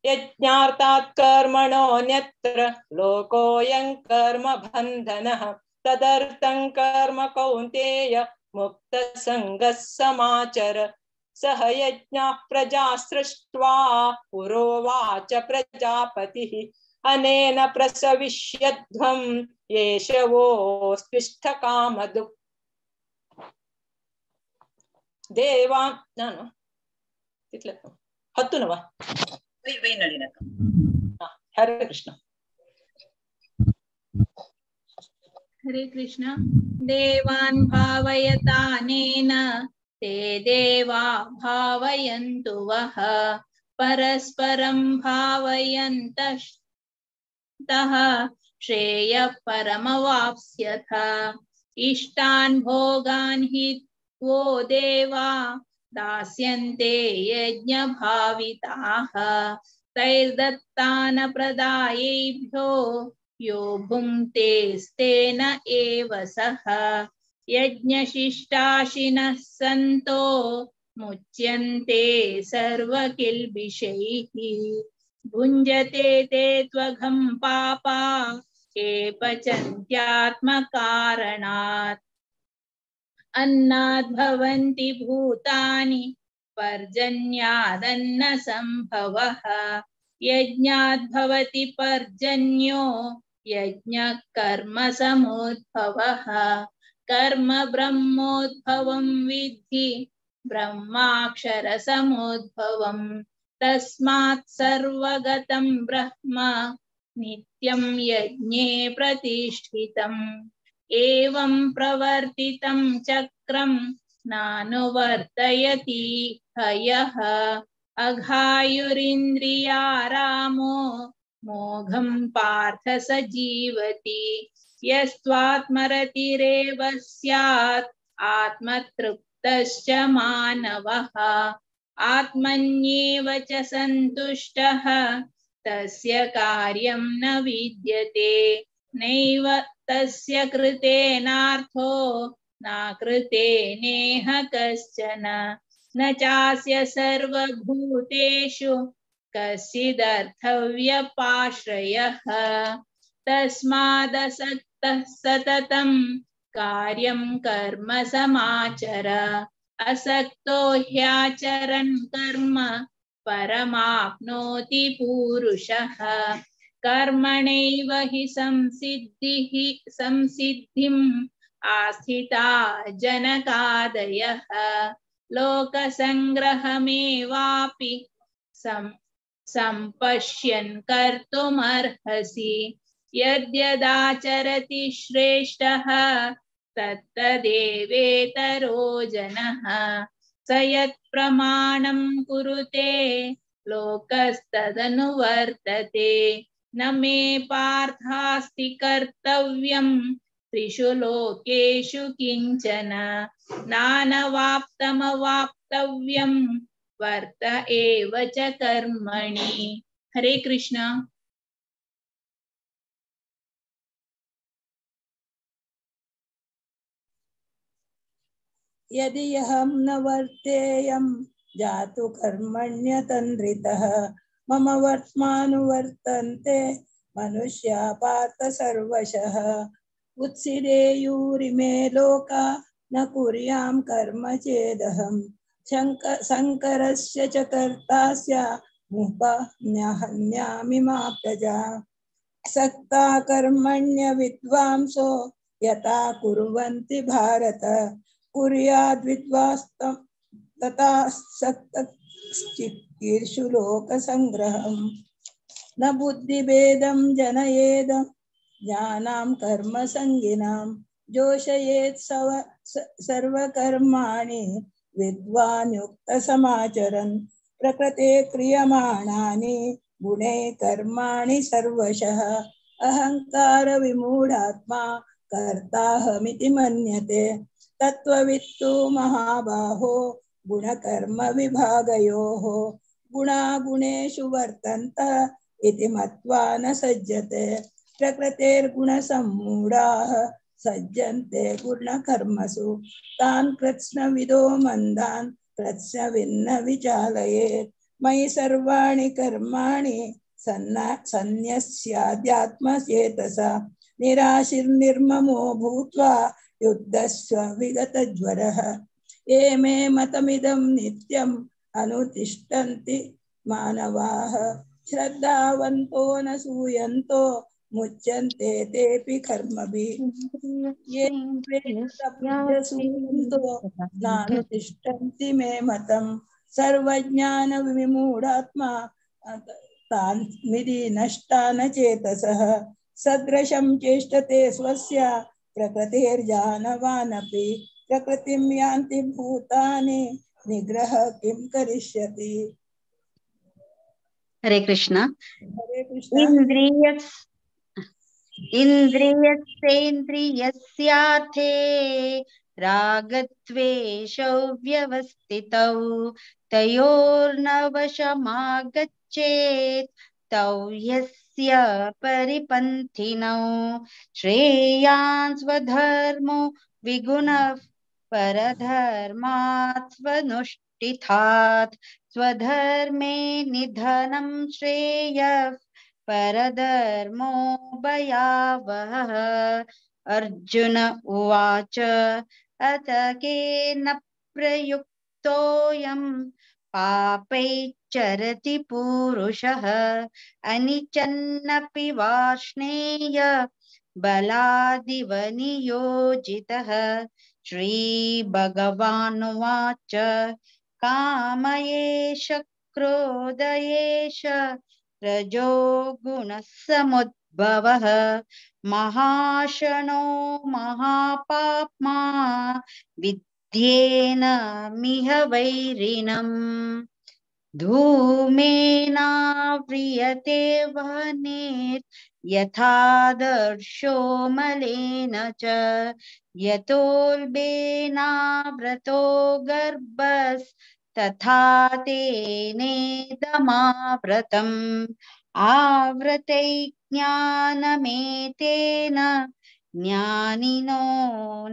यज्ञार्थात् कर्मणोऽन्यत्र लोकोऽयं कर्म बन्धनः तदर्थं कर्म कौन्तेय मुक्तसङ्गः समाचर. सह यज्ञाः प्रजा सृष्ट्वा पुरोवाच प्रजापतिः अनेन प्रसविष्यध्वं एष वोस्त्विष्टकामधुक्. देवा ನಾನು तितले 10 नवा. हरे कृष्ण.
हरे कृष्ण. देवान् भावयतानेन ते देवा भावयन्तु वः परस्परं भावयन्तः श्रेयः परमवाप्स्यथ. इष्टान् भोगान् हि वो देवा दास्यन्ते यज्ञभाविताः तैर्दत्तान प्रदायेभ्यो यो भुङ्क्तेस्तेन एव सः. यज्ञशिष्टाशिनः सन्तो मुच्यन्ते सर्वकिल्बिषैः. भुञ्जते ते त्वघं पापा ये पचन्त्यात्मकारणात्. अन्नाद् भवन्ति भूतानि पर्जन्यादन्नसम्भवः. यज्ञाद् भवति पर्जन्यो यज्ञः कर्म समुद्भवः. कर्म ब्रह्मोद्भवं विद्धि ब्रह्माक्षर समुद्भवम्. तस्मात् सर्वगतं ब्रह्म नित्यं यज्ञे प्रतिष्ठितम्. एवं प्रवर्तितं चक्रं नानुवर्तयति हयः. अघायुरिन्द्रियारामो मोघं पार्थ स जीवति. यस्त्वात्मरतिरेव स्यात् आत्मतृप्तश्च मानवः. आत्मन्येव च सन्तुष्टः तस्य कार्यं न विद्यते। नैव तस्य कृतेनार्थो नाकृते नेह कश्चन। न चास्य सर्वभूतेषु कश्चिदर्थव्यपाश्रयः। तस्मादसक्तः सततं कार्यं कर्म समाचर। असक्तो ह्याचरन् कर्म परमाप्नोति पुरुषः। कर्मणैव हि संसिद्धिम् आस्थिता जनकादयः। लोकसंग्रहमेवापि संपश्यन् कर्तुमर्हसि। यद्यदाचरति श्रेष्ठः तत्तदेवेतरो जनः। स यत्प्रमाणं कुरुते लोकस्तदनुवर्तते। न मे पार्थास्ति कर्तव्यं त्रिषु लोकेषु किंचन। नानवाप्तमवाप्तव्यं वर्त एव च कर्मणि। हरे कृष्ण।
यदि अहं न वर्तेयं जातु कर्मण्यतन्द्रितः। मम वर्त्मानुवर्तन्ते मनुष्या पार्थ सर्वशः। उत्सिरेयुरिमे लोका न कुर्यां कर्म चेदहं। शङ्करस्य च कर्तास्य मुपन्याहन्यामि मा प्रजा। सक्ता कर्मण्य विद्वांसो यथा कुर्वन्ति भारत। कुर्याद्विद्वांस्तं तथा सक्तश्चिकीर्षु लोकसङ्ग्रहम्। न बुद्धिभेदं जनयेदं ज्ञानां कर्मसङ्गिनां। जोषयेत् सर्वकर्माणि विद्वान् युक्तसमाचरन्। प्रकृते क्रियमाणानि गुणे कर्माणि सर्वशः। अहंकार विमूढात्मा कर्ताहमिति मन्यते। तत्त्ववित्तु महाबाहो गुणकर्म विभागयोः। गुणागुणेषु वर्तन्त इति मत्वा न सज्जते। प्रकृतेर्गुणसम्मूढाः सज्जन्ते गुणकर्मसु। तान् कृत्स्नविदो मन्दान् कृत्स्नविन्न विचालयेत्। मयि सर्वाणि कर्माणि सन्न्यस्याध्यात्मचेतसा। निराशिर्निर्ममो भूत्वा युद्धस्व विगतज्वरः। ये मे मतमिदं नित्यम् अनुतिष्ठन्ति मानवाः। श्रद्धावन्तो न सूयन्तो मुच्यन्ते तेऽपि कर्मभिः। ये सूयन्तो नानुतिष्ठन्ति मे मतम्। सर्वज्ञानविमूढात्मा तान् मिदि नष्टा न चेतसः। सदृशं चेष्टते स्वस्य प्रकृतेर्जानवानपि। प्रकृतिं यान्ति भूतानि निग्रह किं करिष्यति।
हरे कृष्ण।
हरे कृष्ण।
इन्द्रियस्येन्द्रियस्यार्थे रागद्वेषौ व्यवस्थितौ। तयोर्न वशमागच्छेत् तौ ह्यस्य परिपन्थिनौ। श्रेयान् स्वधर्मो विगुणः परधर्मात् स्वनुष्ठितात्। स्वधर्मे निधनं श्रेयः परधर्मो भयावहः। अर्जुन उवाच अत केन प्रयुक्तोऽयं पापैश्चरति पुरुषः। अनिचन्नपि वार्ष्णेय बलादिव नियोजितः। श्रीभगवानुवाच काम एष क्रोध एष रजोगुणसमुद्भवः। महाशनो महापाप्मा विद्येन मिह वैरिणम्। धूमेनाव्रियते वह्निर् यथादर्शो मलेन च। यतोल्बेनाव्रतो गर्भस्तथा तेनेदमाव्रतम्।
आवृतै ज्ञानमेतेन ज्ञानिनो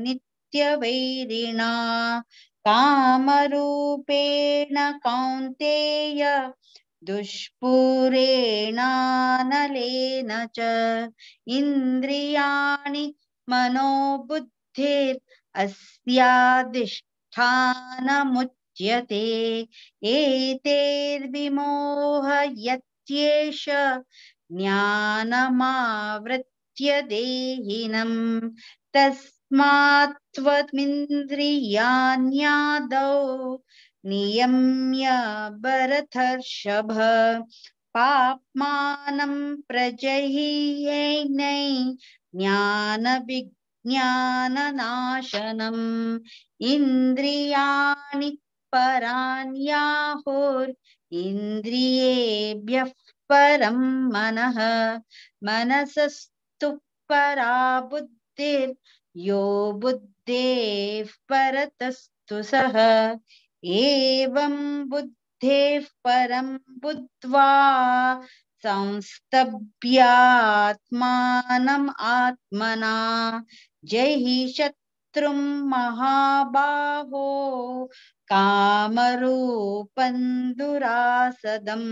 नित्यवैरिणा कामरूपेण कौन्तेय दुष्पूरेणानलेन च इन्द्रियाणि मनोबुद्धिर् अस्याधिष्ठानमुच्यते एतैर्विमोहयत्येष ज्ञानमावृत्य देहिनं तस्मात् त्वमिन्द्रियाण्यादौ नियम्य भरतर्षभ पाप्मानं प्रजहिह्यैनै ज्ञानविज्ञाननाशनम् इन्द्रियाणि पराण्याहुर् इन्द्रियेभ्यः परं मनः मनसस्तु परा बुद्धिर् यो बुद्धेः परतस्तु सः एवं बुद्धेः परं बुद्ध्वा संस्तभ्यात्मानम् आत्मना जयहि शत्रुं महाबाहो कामरूपं दुरासदम्।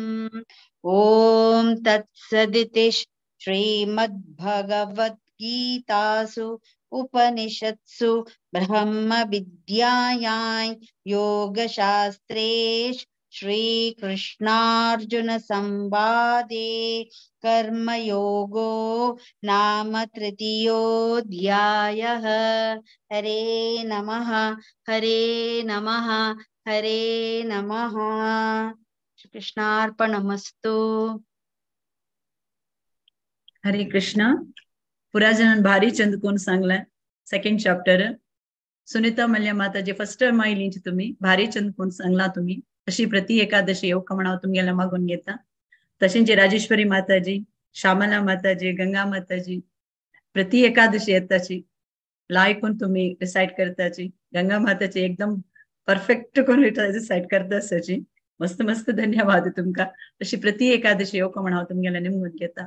ॐ तत्सदिति श्रीमद्भगवद्गीतासु उपनिषत्सु ब्रह्मविद्यायां योगशास्त्रे श्रीकृष्णार्जुन संवादे कर्मयोगो नाम तृतीयोऽध्यायः। हरे नमः हरे नमः हरे नमः। श्रीकृष्णार्पणमस्तु।
हरे कृष्ण। पुराजनान भारी चंद कोण सांगला second chapter. Sunita Mallya Mataji first time आयलींची तुम्ही भारी चंद कोण सांगला तुम्ही अशी प्रति एकादशी येवका म्हण हांव तुमगेल्या मागून घेता। तशेंच राजेश्वरी माताजी, श्यामला माताजी, गंगा माताजी प्रति एकादशी येताची लायकून तुम्ही रिसाइट करताची। गंगा माताची एकदम परफेक्ट कोण रिसाइट करता आसाची। मस्त मस्त धन्यवाद तुमका। अशी प्रति एकादशी येवका म्हण हांव तुमगेल्या निमगून घेता।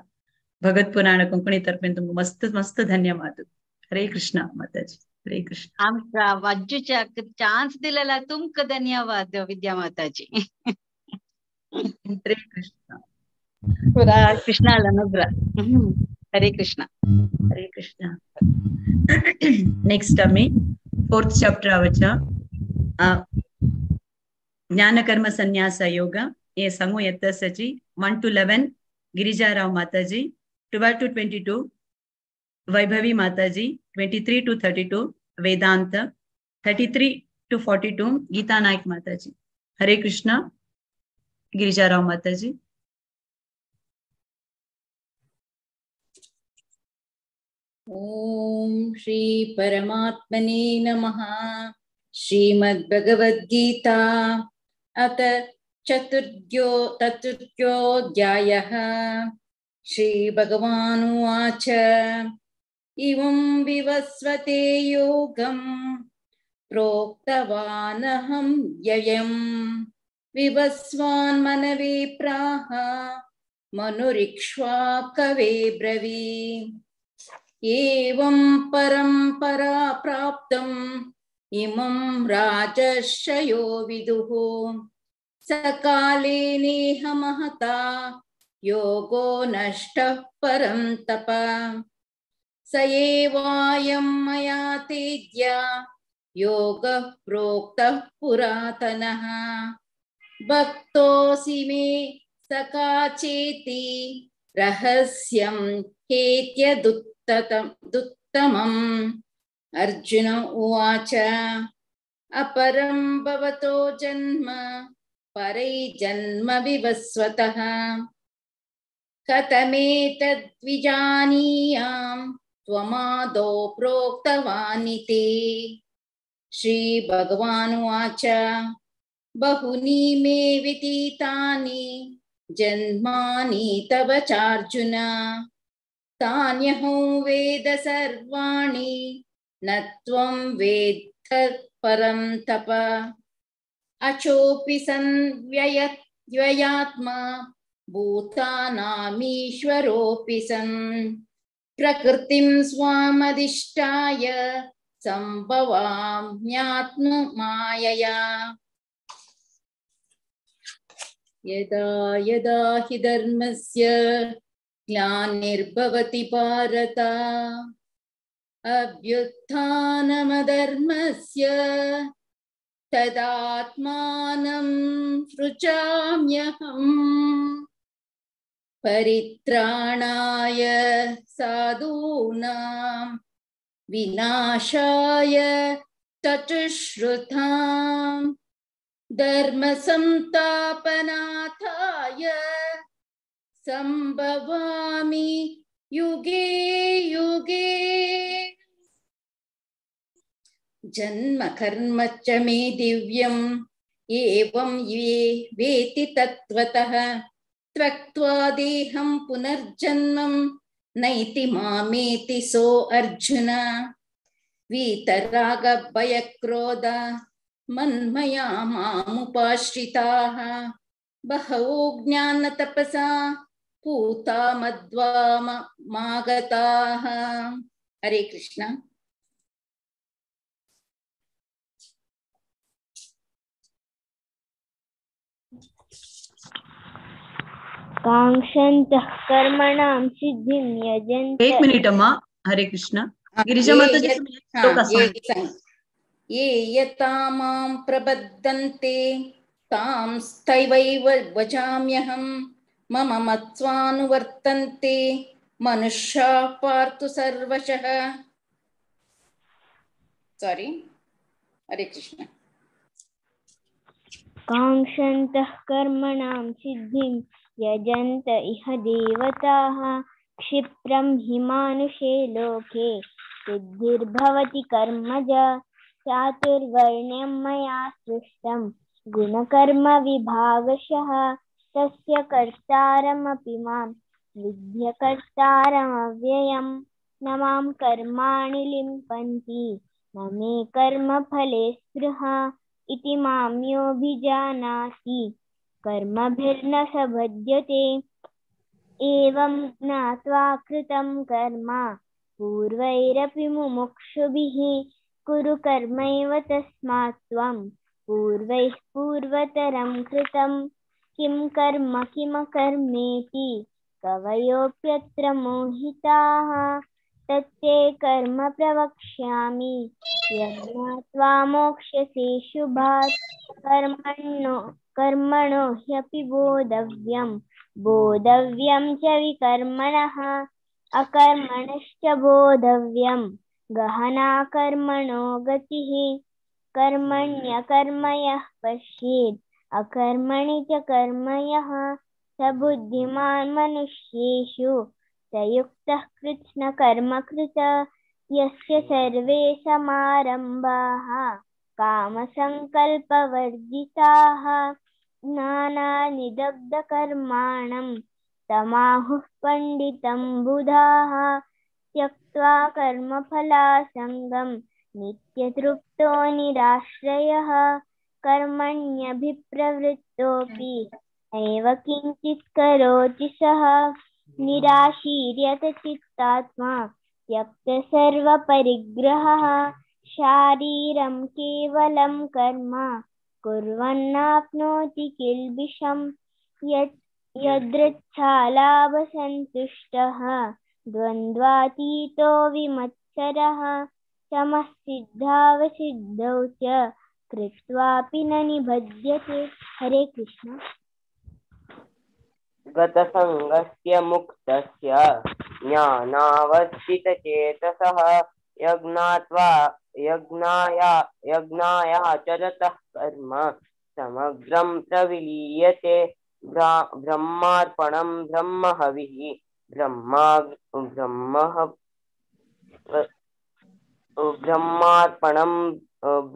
भगत पुराण कोंकणी तर्फेन तुमकां मस्त मस्त धन्यवाद। हरे कृष्णा माताजी, हरे कृष्ण।
आमकां वाज्जूच्या चान्स दिलेला तुमकां धन्यवाद विद्या माताजी।
हरे कृष्ण।
पुरा कृष्णाला अनुग्रह। हरे कृष्ण
हरे कृष्ण। नेक्स्ट आमी फोर्थ चॅप्टर वचा ज्ञानकर्म संन्यास योग हे सांगू येता आसाची। 1 to 11 Girija Rao Mataji, 12 to 22 Vaibhavi Mataji, 23 to 32 Vedanta, 33 to 42 Geeta Naik Mataji. Hare Krishna. Girija Rao Mataji.
Om Shri परमात्मने नमः। श्रीमद्भगवद्गीता अथ चतुर्थोऽध्यायः। श्री भगवानुवाच इमं विवस्वते योगं प्रोक्तवानहं व्ययं विवस्वान् मनवे प्राह मनुरिक्ष्वा कवे ब्रवीत्। एवं परंपरा प्राप्तम् इमं राजर्षयो विदुः सकाले नेह महता योगो नष्टः परं तप। स एवायं मया तेज्य योगः प्रोक्तः पुरातनः। भक्तोऽसि मे सखा चेति रहस्यं हेत्यदुत्तमम्। अर्जुन उवाच अपरं भवतो जन्म परै जन्म विवस्वतः कथमेतद्विजानीयां त्वमादौ प्रोक्तवानिति। श्री भगवानुवाच बहूनि मे व्यतीतानि जन्मानि तव चार्जुन तान्यहं वेद सर्वाणि न त्वं वेत्थ परं तप। अचोऽपि सन् व्ययात्मा भूतानामीश्वरोऽपि सन् प्रकृतिं स्वामधिष्ठाय संभवाम्यात्ममायया। यदा यदा हि धर्मस्य ग्लानिर्भवति भारत अभ्युत्थानमधर्मस्य तदात्मानं सृजाम्यहम्। परित्राणाय साधूनां विनाशाय चतुश्रुतां धर्म संस्थापनार्थाय संभवामि युगे युगे। जन्म कर्म च मे दिव्यम् एवं ये वेति तत्त्वतः त्यक्त्वा देहं पुनर्जन्मं नैति मामेति सो अर्जुन। वीतरागभयक्रोध मन्मया मामुपाश्रिताः बहवो ज्ञानतपसा पूता मद्वामागताः। हरे कृष्ण।
कांक्षन्तः कर्मणां सिद्धिं यजन्त।
एक मिनिट अम्मा। हरे कृष्ण। गिरिजा माता जी
ये यथा मां प्रबद्धन्ते तांस्तैवैव वजाम्यहं मम मत्स्वानुवर्तन्ते मनुष्याः पार्थु सर्वशः। सॉरी। हरे कृष्ण।
कांक्षन्तः कर्मणां सिद्धिं यजन्त इह देवताः क्षिप्रं हि मानुषे लोके सिद्धिर्भवति कर्मजा। चातुर्वर्ण्यं मया सृष्टं गुणकर्म विभागशः तस्य कर्तारमपि मां विद्यकर्तारमव्ययं न मां कर्माणि लिम्पन्ति न मे कर्मफले स्पृहा इति मां योऽभिजानाति कर्मभिर्न स बध्यते। एवं ज्ञात्वा कृतं कर्म पूर्वैरपि मुमुक्षुभिः कुरु कर्मैव तस्मात् त्वं पूर्वैः पूर्वतरं कृतं। किं कर्म किमकर्मेति कवयोऽप्यत्र मोहिताः तत्ते कर्म प्रवक्ष्यामि यज्ञात्वा मोक्ष्यसे शुभात्। कर्मणो ह्यपि बोधव्यं बोधव्यं च विकर्मणः अकर्मणश्च बोधव्यं गहना कर्मणो गतिः। कर्मण्यकर्म यः पश्येत् अकर्मणि च कर्म यः स बुद्धिमान् मनुष्येषु स युक्तः कृत्स्नकर्मकृत। यस्य सर्वे समारम्भाः कामसङ्कल्पवर्जिताः ज्ञानानिदग्धकर्माणं तमाहुः पण्डितं बुधाः। त्यक्त्वा कर्मफलासङ्गं नित्यतृप्तो निराश्रयः कर्मण्यभिप्रवृत्तोऽपि नैव किञ्चित् करोति सः। निराशीर्यत चित्तात्मा त्यक्तसर्वपरिग्रहः शारीरं केवलं कर्म कुर्वन्नाप्नोति किल्बिषं। यदृच्छालाभसन्तुष्टः द्वन्द्वातीतो विमत्सरः समः सिद्धावसिद्धौ च कृत्वापि न निबध्यते। हरे कृष्ण।
गतसङ्गस्य मुक्तस्य ज्ञानावस्थितचेतसः यज्ञायाचरतः कर्म समग्रं प्रविलीयते। ब्रह्मार्पणं ब्रह्महविः ब्रह्मार्पणं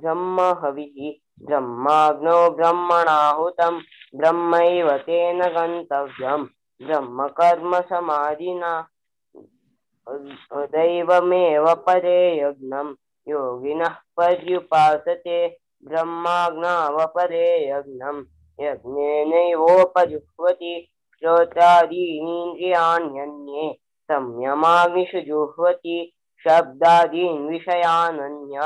ब्रह्महविः ब्रह्माग्नौ ब्रह्मणाहुतं ब्रह्मैव तेन गन्तव्यं ब्रह्मकर्म समाधिना। दैवमेव परे यज्ञं योगिनः पर्युपासते ब्रह्माग्नावपरे यज्ञं यज्ञेनैवोपजुह्वति। चक्षुश्रोत्रादीनीन्द्रियाण्यन्ये संयमाग्निषु जुह्वति। शब्दादीन् विषयानन्य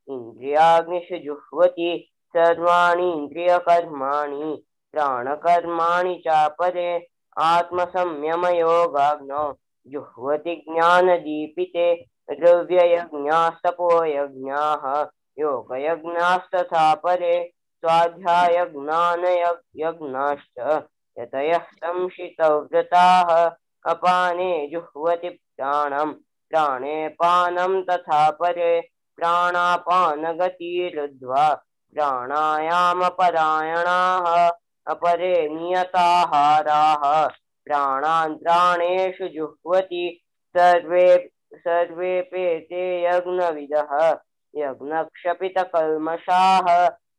इन्द्रियाग्निषु जुह्वति। सर्वाणि इन्द्रियकर्माणि प्राणकर्माणि चापरे आत्मसंयमयोगाग्नौ जुह्वति ज्ञानदीपिते। द्रव्ययज्ञास्तपोयज्ञाः योगयज्ञास्तथा परे स्वाध्यायज्ञानयज्ञाश्च यतयः संशितव्रताः। अपाने जुह्वति प्राणं प्राणे पानं तथा परे प्राणापानगतिरुद्ध्वा प्राणायामपरायणाः। अपरे नियताहाराः प्राणान् प्राणेषु जुह्वति। सर्वे सर्वेऽपि यज्ञविदः यज्ञक्षपितकल्मषाः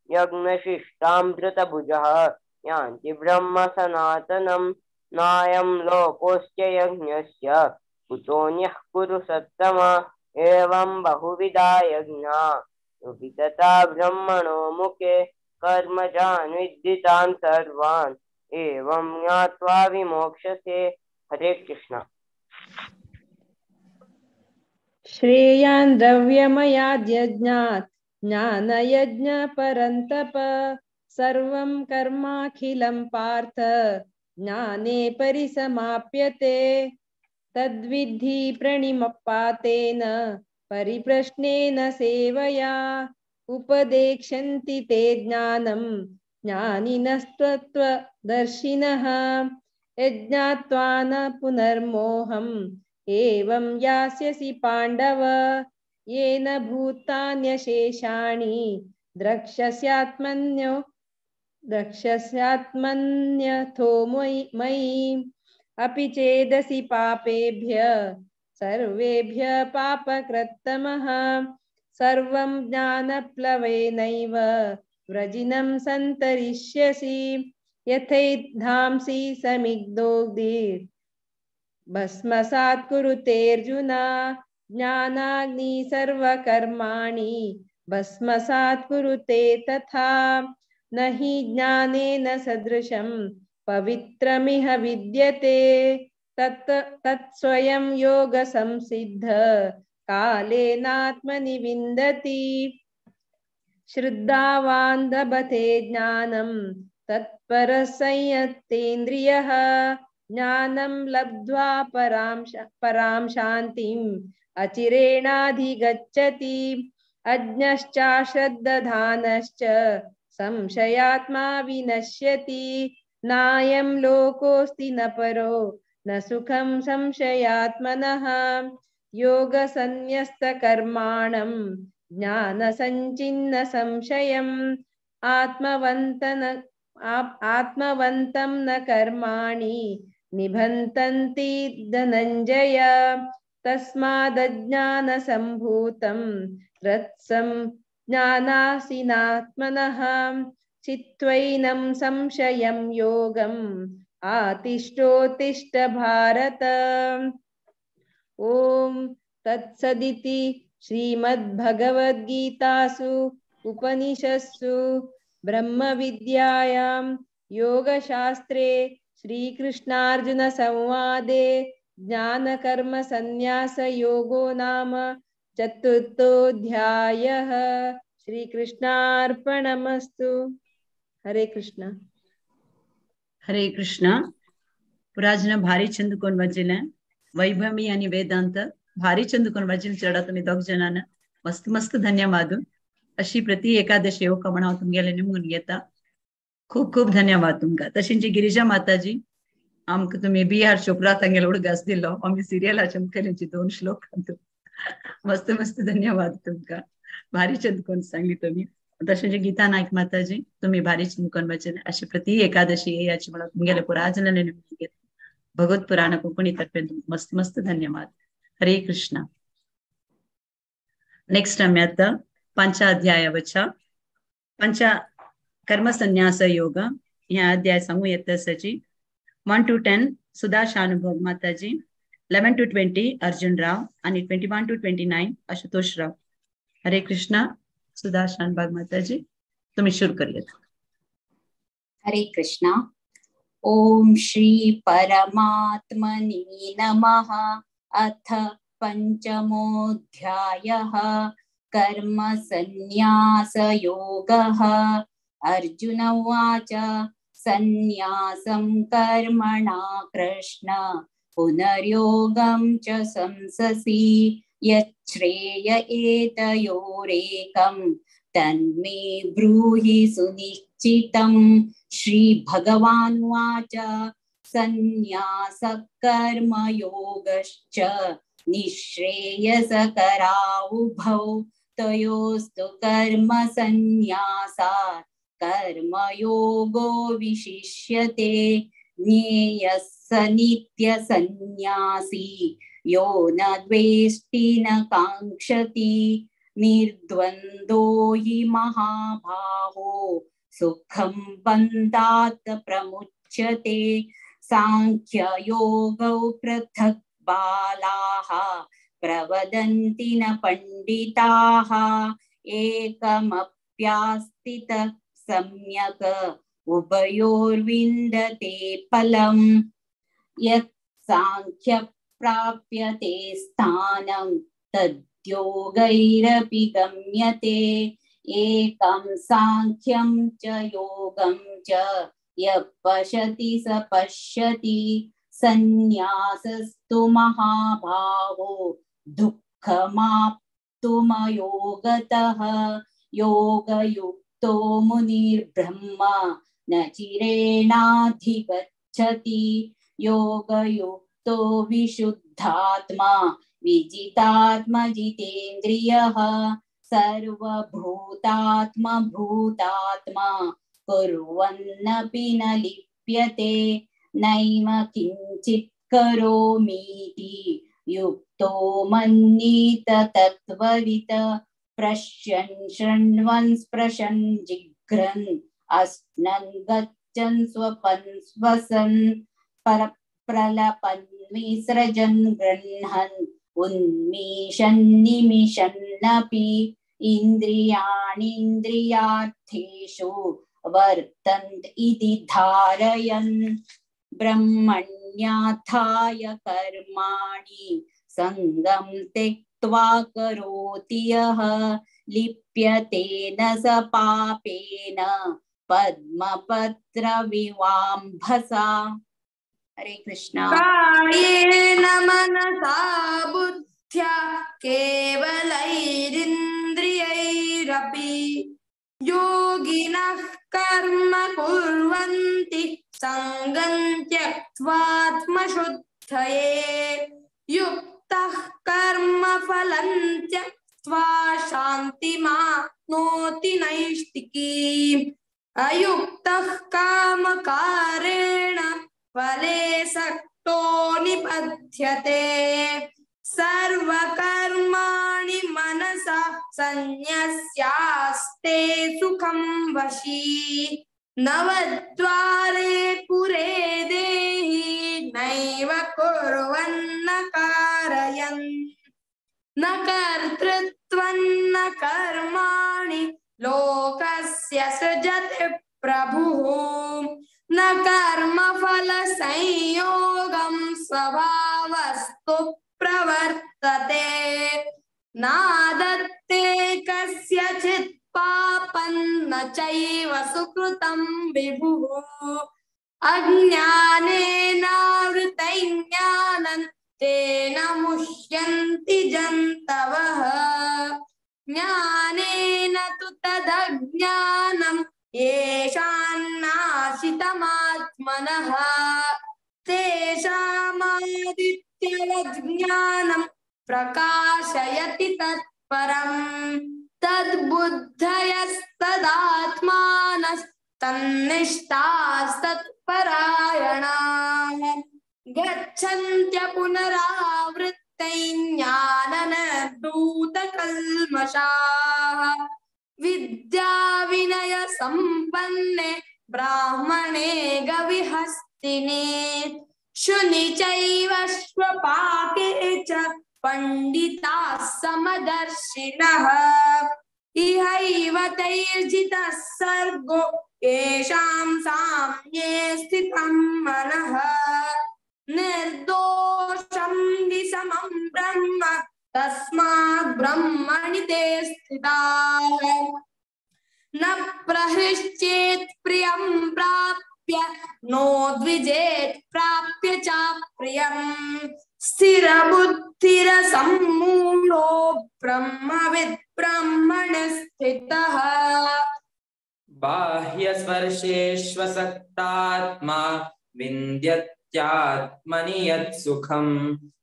यज्ञशिष्टामृतभुजः यान्ति ब्रह्म सनातनं। नायं लोकोऽस्य यज्ञस्य कुतोऽन्यः कुरु सत्तम। एवं बहुविधा यज्ञा वितता ब्रह्मणो मुखे कर्मजान् विद्धितान् सर्वान् एवं ज्ञात्वा विमोक्षसे। हरे कृष्ण।
श्रेयान् द्रव्यमयाद्यज्ञात् ज्ञानयज्ञ परन्तप सर्वं कर्माखिलं पार्थ ज्ञाने परिसमाप्यते। तद्विद्धि प्रणिपातेन परिप्रश्नेन सेवया उपदेक्षन्ति ते ज्ञानं ज्ञानिनस्तत्त्वदर्शिनः। यज्ञात्वा न पुनर्मोहम् एवं यास्यसि पाण्डव। येन भूतान्यशेषाणि द्रक्ष्यस्यात्मन्यथो मयि। अपि चेदसि पापेभ्य सर्वेभ्य पापकृत्तमः। सर्वं ज्ञानप्लवेनैव व्रजिनं सन्तरिष्यसि। यथैधांसि समिग्धोग्धिर् भस्मसात् कुरुतेऽर्जुन। ज्ञानाग्नि सर्वकर्माणि भस्मसात् कुरुते तथा। न हि ज्ञानेन सदृशं पवित्रमिह विद्यते। तत्स्वयं योगसंसिद्ध कालेनात्मनि विन्दति। श्रद्धावान् लभते ज्ञानं तत्परः संयतेन्द्रियः। ज्ञानं लब्ध्वा परां शान्तिम् अचिरेणाधिगच्छति। अज्ञश्चाश्रद्दधानश्च संशयात्मा विनश्यति। नायं लोकोऽस्ति न परो न सुखं संशयात्मनः। योगसन्न्यस्तकर्माणं ज्ञानसञ्चिन्न संशयम् आत्मवन्तं न कर्माणि निबन्तन्ति धनञ्जय। तस्मादज्ञानसम्भूतं रत्सं ज्ञानासीनात्मनः। चित्वैनं संशयं योगम् आतिष्ठोत्तिष्ठ भारत। ॐ तत्सदिति श्रीमद्भगवद्गीतासु उपनिषत्सु ब्रह्मविद्यायां योगशास्त्रे श्रीकृष्णार्जुनसंवादे ज्ञानकर्मसन्न्यासयोगो नाम चतुर्थोऽध्यायः। श्रीकृष्णार्पणमस्तु। हरे कृष्ण।
हरे कृष्ण। पुराजन भारी छंद कोण वाचिलें वैभवी आणि वेदांत भारी छंद कोण वाचिल चेडा तुम्ही दोग जणांना मस्त मस्त धन्यवाद। अशी प्रति एकादशी येवका म्हण हांव तुमगेले निमगून घेता। खूप खूप धन्यवाद तुमकां। तशेंच गिरिजा माताजी आमकां तुमी बी are Chopra तांगेलो उडगास दिलो। आमी सिरियलाचे मुखेलींचे 2 श्लोक मस्त मस्त धन्यवाद तुमकां। भारी छंद कोण सांगली तुमी। तशेंच गीता नायक माताजी तुम्ही भारी छंद कोण वाचले। अशी प्रति एकादशी येयाची म्हणून तुमगेले पुराजनांनी निमगून घेता। भगवत पुराण कोंकणी तर्फे मस्त मस्त धन्यवाद। हरे कृष्णा। नेक्स्ट आमी आतां 5 अध्याय वचा 5 कर्मसन्यास योग ह्या अध्याय सांगू येता आसाची। 1 to 10 Sudha Shanubhog Mataji, 11 to 20 Arjun Rao आणि 21 to 29 Ashutosh Rao. Hare Krishna. Sudha Shanbhag Mataji तुम्ही सुरू करूयात।
हरे कृष्णा।
ॐ श्री परमात्मने नमः। अथ पञ्चमोऽध्यायः कर्मसन्न्यासयोगः। अर्जुन उवाच, सन्न्यासं कर्मणा कृष्ण पुनर्योगं च संससि, यच्छ्रेय एतयोरेकं तन्मे ब्रूहि सुनिश्चितम्। श्री भगवानुवाच, सन्न्यासः कर्मयोगश्च निःश्रेयसकरावुभौ, तयोस्तु कर्म सन्न्यासात् कर्मयोगो विशिष्यते। ज्ञेयः स नित्यसन्न्यासी यो न द्वेष्टि न काङ्क्षति, निर्द्वन्द्वो हि महाबाहो सुखं बन्धात् प्रमुच्यते। सांख्ययोगौ पृथक् बालाः प्रवदन्ति न पण्डिताः, एकमप्यास्थितः सम्यक् उभयोर्विन्दते फलम्। यत् सांख्य प्राप्यते स्थानं तद्योगैरपि गम्यते, एकं सांख्यं च योगं च यः पश्यति स पश्यति। सन्न्यासस्तु महाभावो दुःखमाप्तुमयोगतः, योगयुक्तो मुनिर्ब्रह्म न चिरेणाधिगच्छति। योगयुक्तो विशुद्धात्मा विजितात्मजितेन्द्रियः, सर्वभूतात्मभूतात्मा कुर्वन्नपि न लिप्यते। नैव किञ्चित् करोमीति युक्तो मन्येत तत्त्ववित्, पश्यन् शृण्वन् स्पृशन् जिघ्रन् अश्नन् गच्छन् स्वपन् स्वसन् प्रलपन् विसृजन् गृह्णन् उन्मीषन् निमिषन्नपि इन्द्रियाणीन्द्रियार्थेषु वर्तन्त इति धारयन्। ब्रह्मण्याथाय कर्माणि सङ्गं त्यक्त्वा करोति यः, लिप्यते न स पापेन पद्मपत्रविवाम्भसा। हरे कृष्णा।
कायेन मनसा बुद्ध्या केवलैरिन्द्रियैरपि योगिनः कर्म कुर्वन्ति सङ्गं त्यक्त्वात्मशुद्धये। युक्तः कर्मफलं त्यक्त्वा शान्तिमाप्नोति नैष्टिकीम्। अयुक्तः कामकारेण फले सक्तो निबध्यते। सर्वकर्माणि मनसा सन्न्यस्यास्ते सुखं वशी। नवद्वारे पुरे देहि नैव कुर्वन्न कारयन्। न कर्तृत्वं न कर्माणि लोकस्य सृजति प्रभुः। न कर्मफलसंयोगं स्वभावस्तु प्रवर्तते। नादत्ते कस्यचित् पापं न चैव सुकृतं विभुः। अज्ञानेनावृतं ज्ञानं तेन मुह्यन्ति जन्तवः। ज्ञानेन तु तदज्ञानं येषां नाशितमात्मनः। तेषामादित्यवज्ञानं प्रकाशयति तत्परम्। तद्बुद्धयस्तदात्मानस्तन्निष्ठास्तत्परायणाः। गच्छन्त्य पुनरावृत्तै ज्ञाननर्दूतकल्मषाः। विद्या विनय संपन्ने ब्राह्मणे गविहस्तिने। शुनि चैव श्वपाके च पंडिताः समदर्शिनः। इहैव तैर्जितः सर्गो येषां साम्ये स्थितं तस्मात् ब्रह्मणि ते स्थिताः। न प्रहृष्येत् प्रियं प्राप्य नो द्विजेत् प्राप्य च प्रियम्। स्थिरबुद्धिरसम्मूढो ब्रह्मविद् ब्रह्मणि स्थितः।
बाह्यस्पर्शेष्वसक्तात्मा विन्द्यत्यात्मनि यत् सुखं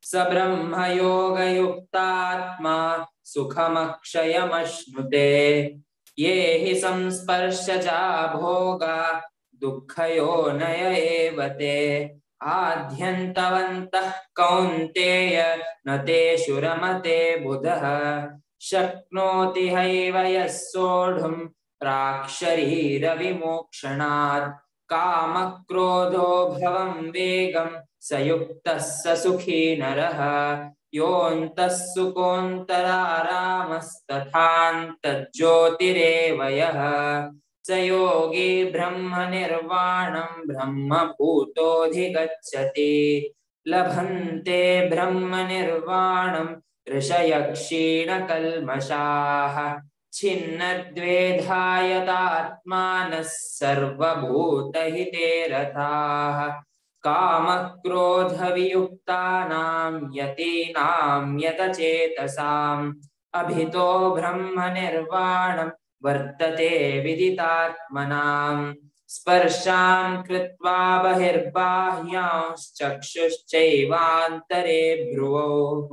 स ब्रह्मयोगयुक्तात्मा सुखमक्षयमश्नुते। ये हि संस्पर्शजा भोगा दुःखयोनय एव ते। आद्यन्तवन्तः कौन्तेय न तेषु रमते बुधः। शक्नोति हैव यः सोढुं प्राक्शरीरविमोक्षणात्। कामक्रोधो भवं वेगं स युक्तः स सुखी नरः। योऽन्तः सुकोऽन्तरारामस्तथान्तज्योतिरेव यः। स योगी ब्रह्मनिर्वाणं ब्रह्मभूतोऽधिगच्छति। लभन्ते ब्रह्मनिर्वाणं ऋषयः क्षीणकल्मषाः। छिन्नद्वेधायतात्मानः सर्वभूतहिते रताः। कामक्रोधवियुक्तानां यतीनां यतचेतसाम् अभितो ब्रह्मनिर्वाणं वर्तते विदितात्मनाम्। स्पर्शान् कृत्वा बहिर्बाह्यांश्चक्षुश्चैवान्तरे भ्रुवोः।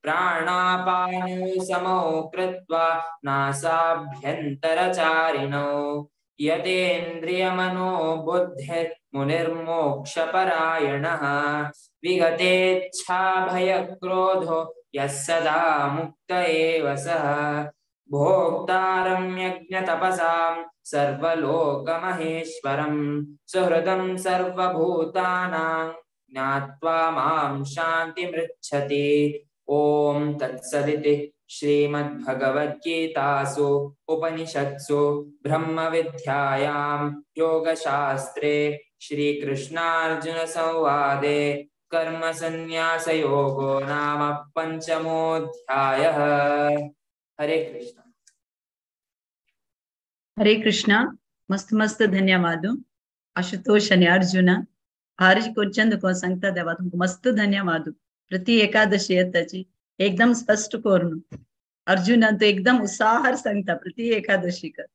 प्राणापानौ समौ कृत्वा नासाभ्यन्तरचारिणौ। यतेन्द्रियमनो बुद्धिर्मुनिर्मोक्षपरायणः। विगतेच्छाभयक्रोधो यः सदा मुक्त एव सः। भोक्तारं यज्ञतपसां सर्वलोकमहेश्वरं सुहृदं सर्वभूतानां ज्ञात्वा मां शान्तिमृच्छति। ॐ तत्सदिति श्रीमद्भगवद्गीतासु उपनिषत्सु ब्रह्मविद्यायां योगशास्त्रे श्रीकृष्णार्जुनसंवादे कर्मसन्न्यासयोगो नाम पंचमोऽध्यायः। हरे कृष्ण।
हरे कृष्णा। मस्त मस्त धन्यवाद आशुतोष आणि अर्जुना। भारी चंद कोण सांगता देवा तुमकां मस्त धन्यवाद। प्रति एकादशी येताची एकदम स्पष्ट करून अर्जुनान तो एकदम उत्साहार सांगता प्रति एकादशी कर।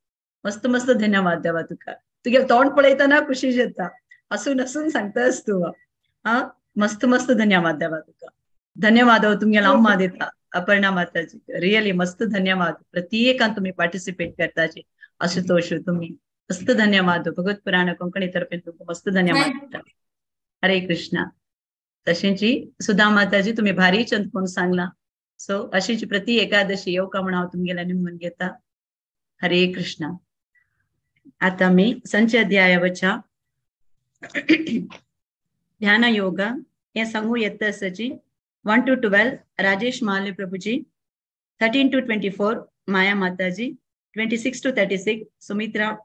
मस्त मस्त धन्यवाद देवा तुका। तुगे तोंड पळयतना खुशी येता, हसून हसून सांगतास तूं। हा मस्त मस्त धन्यवाद देवा तुका। धन्यवाद हो तुमगे अम्मा दिता अपर्णा माताजी। रियली मस्त धन्यवाद। प्रत्येकान तुम्ही पार्टिसिपेट करताची आशुतोष तुम्ही मस्त धन्यवाद। भगवत पुराण कोंकणी तर्फे तुमकां मस्त धन्यवाद दिता। हरे कृष्णा। तशेंची सुधा माताजी तुम्ही भारी चंद कोण सांगला। सो अशीच प्रति एकादशी येवका म्हण हांव तुमगेल्या निमून घेता। हरे कृष्णा। आता मी संच अध्यायावच्या ध्यान योगा हे सांगू येत आसाची 1 to 12 Rajesh Mahale Prabhuji, 13 to 24 Maya Mataji, 26 to 36 Sumitra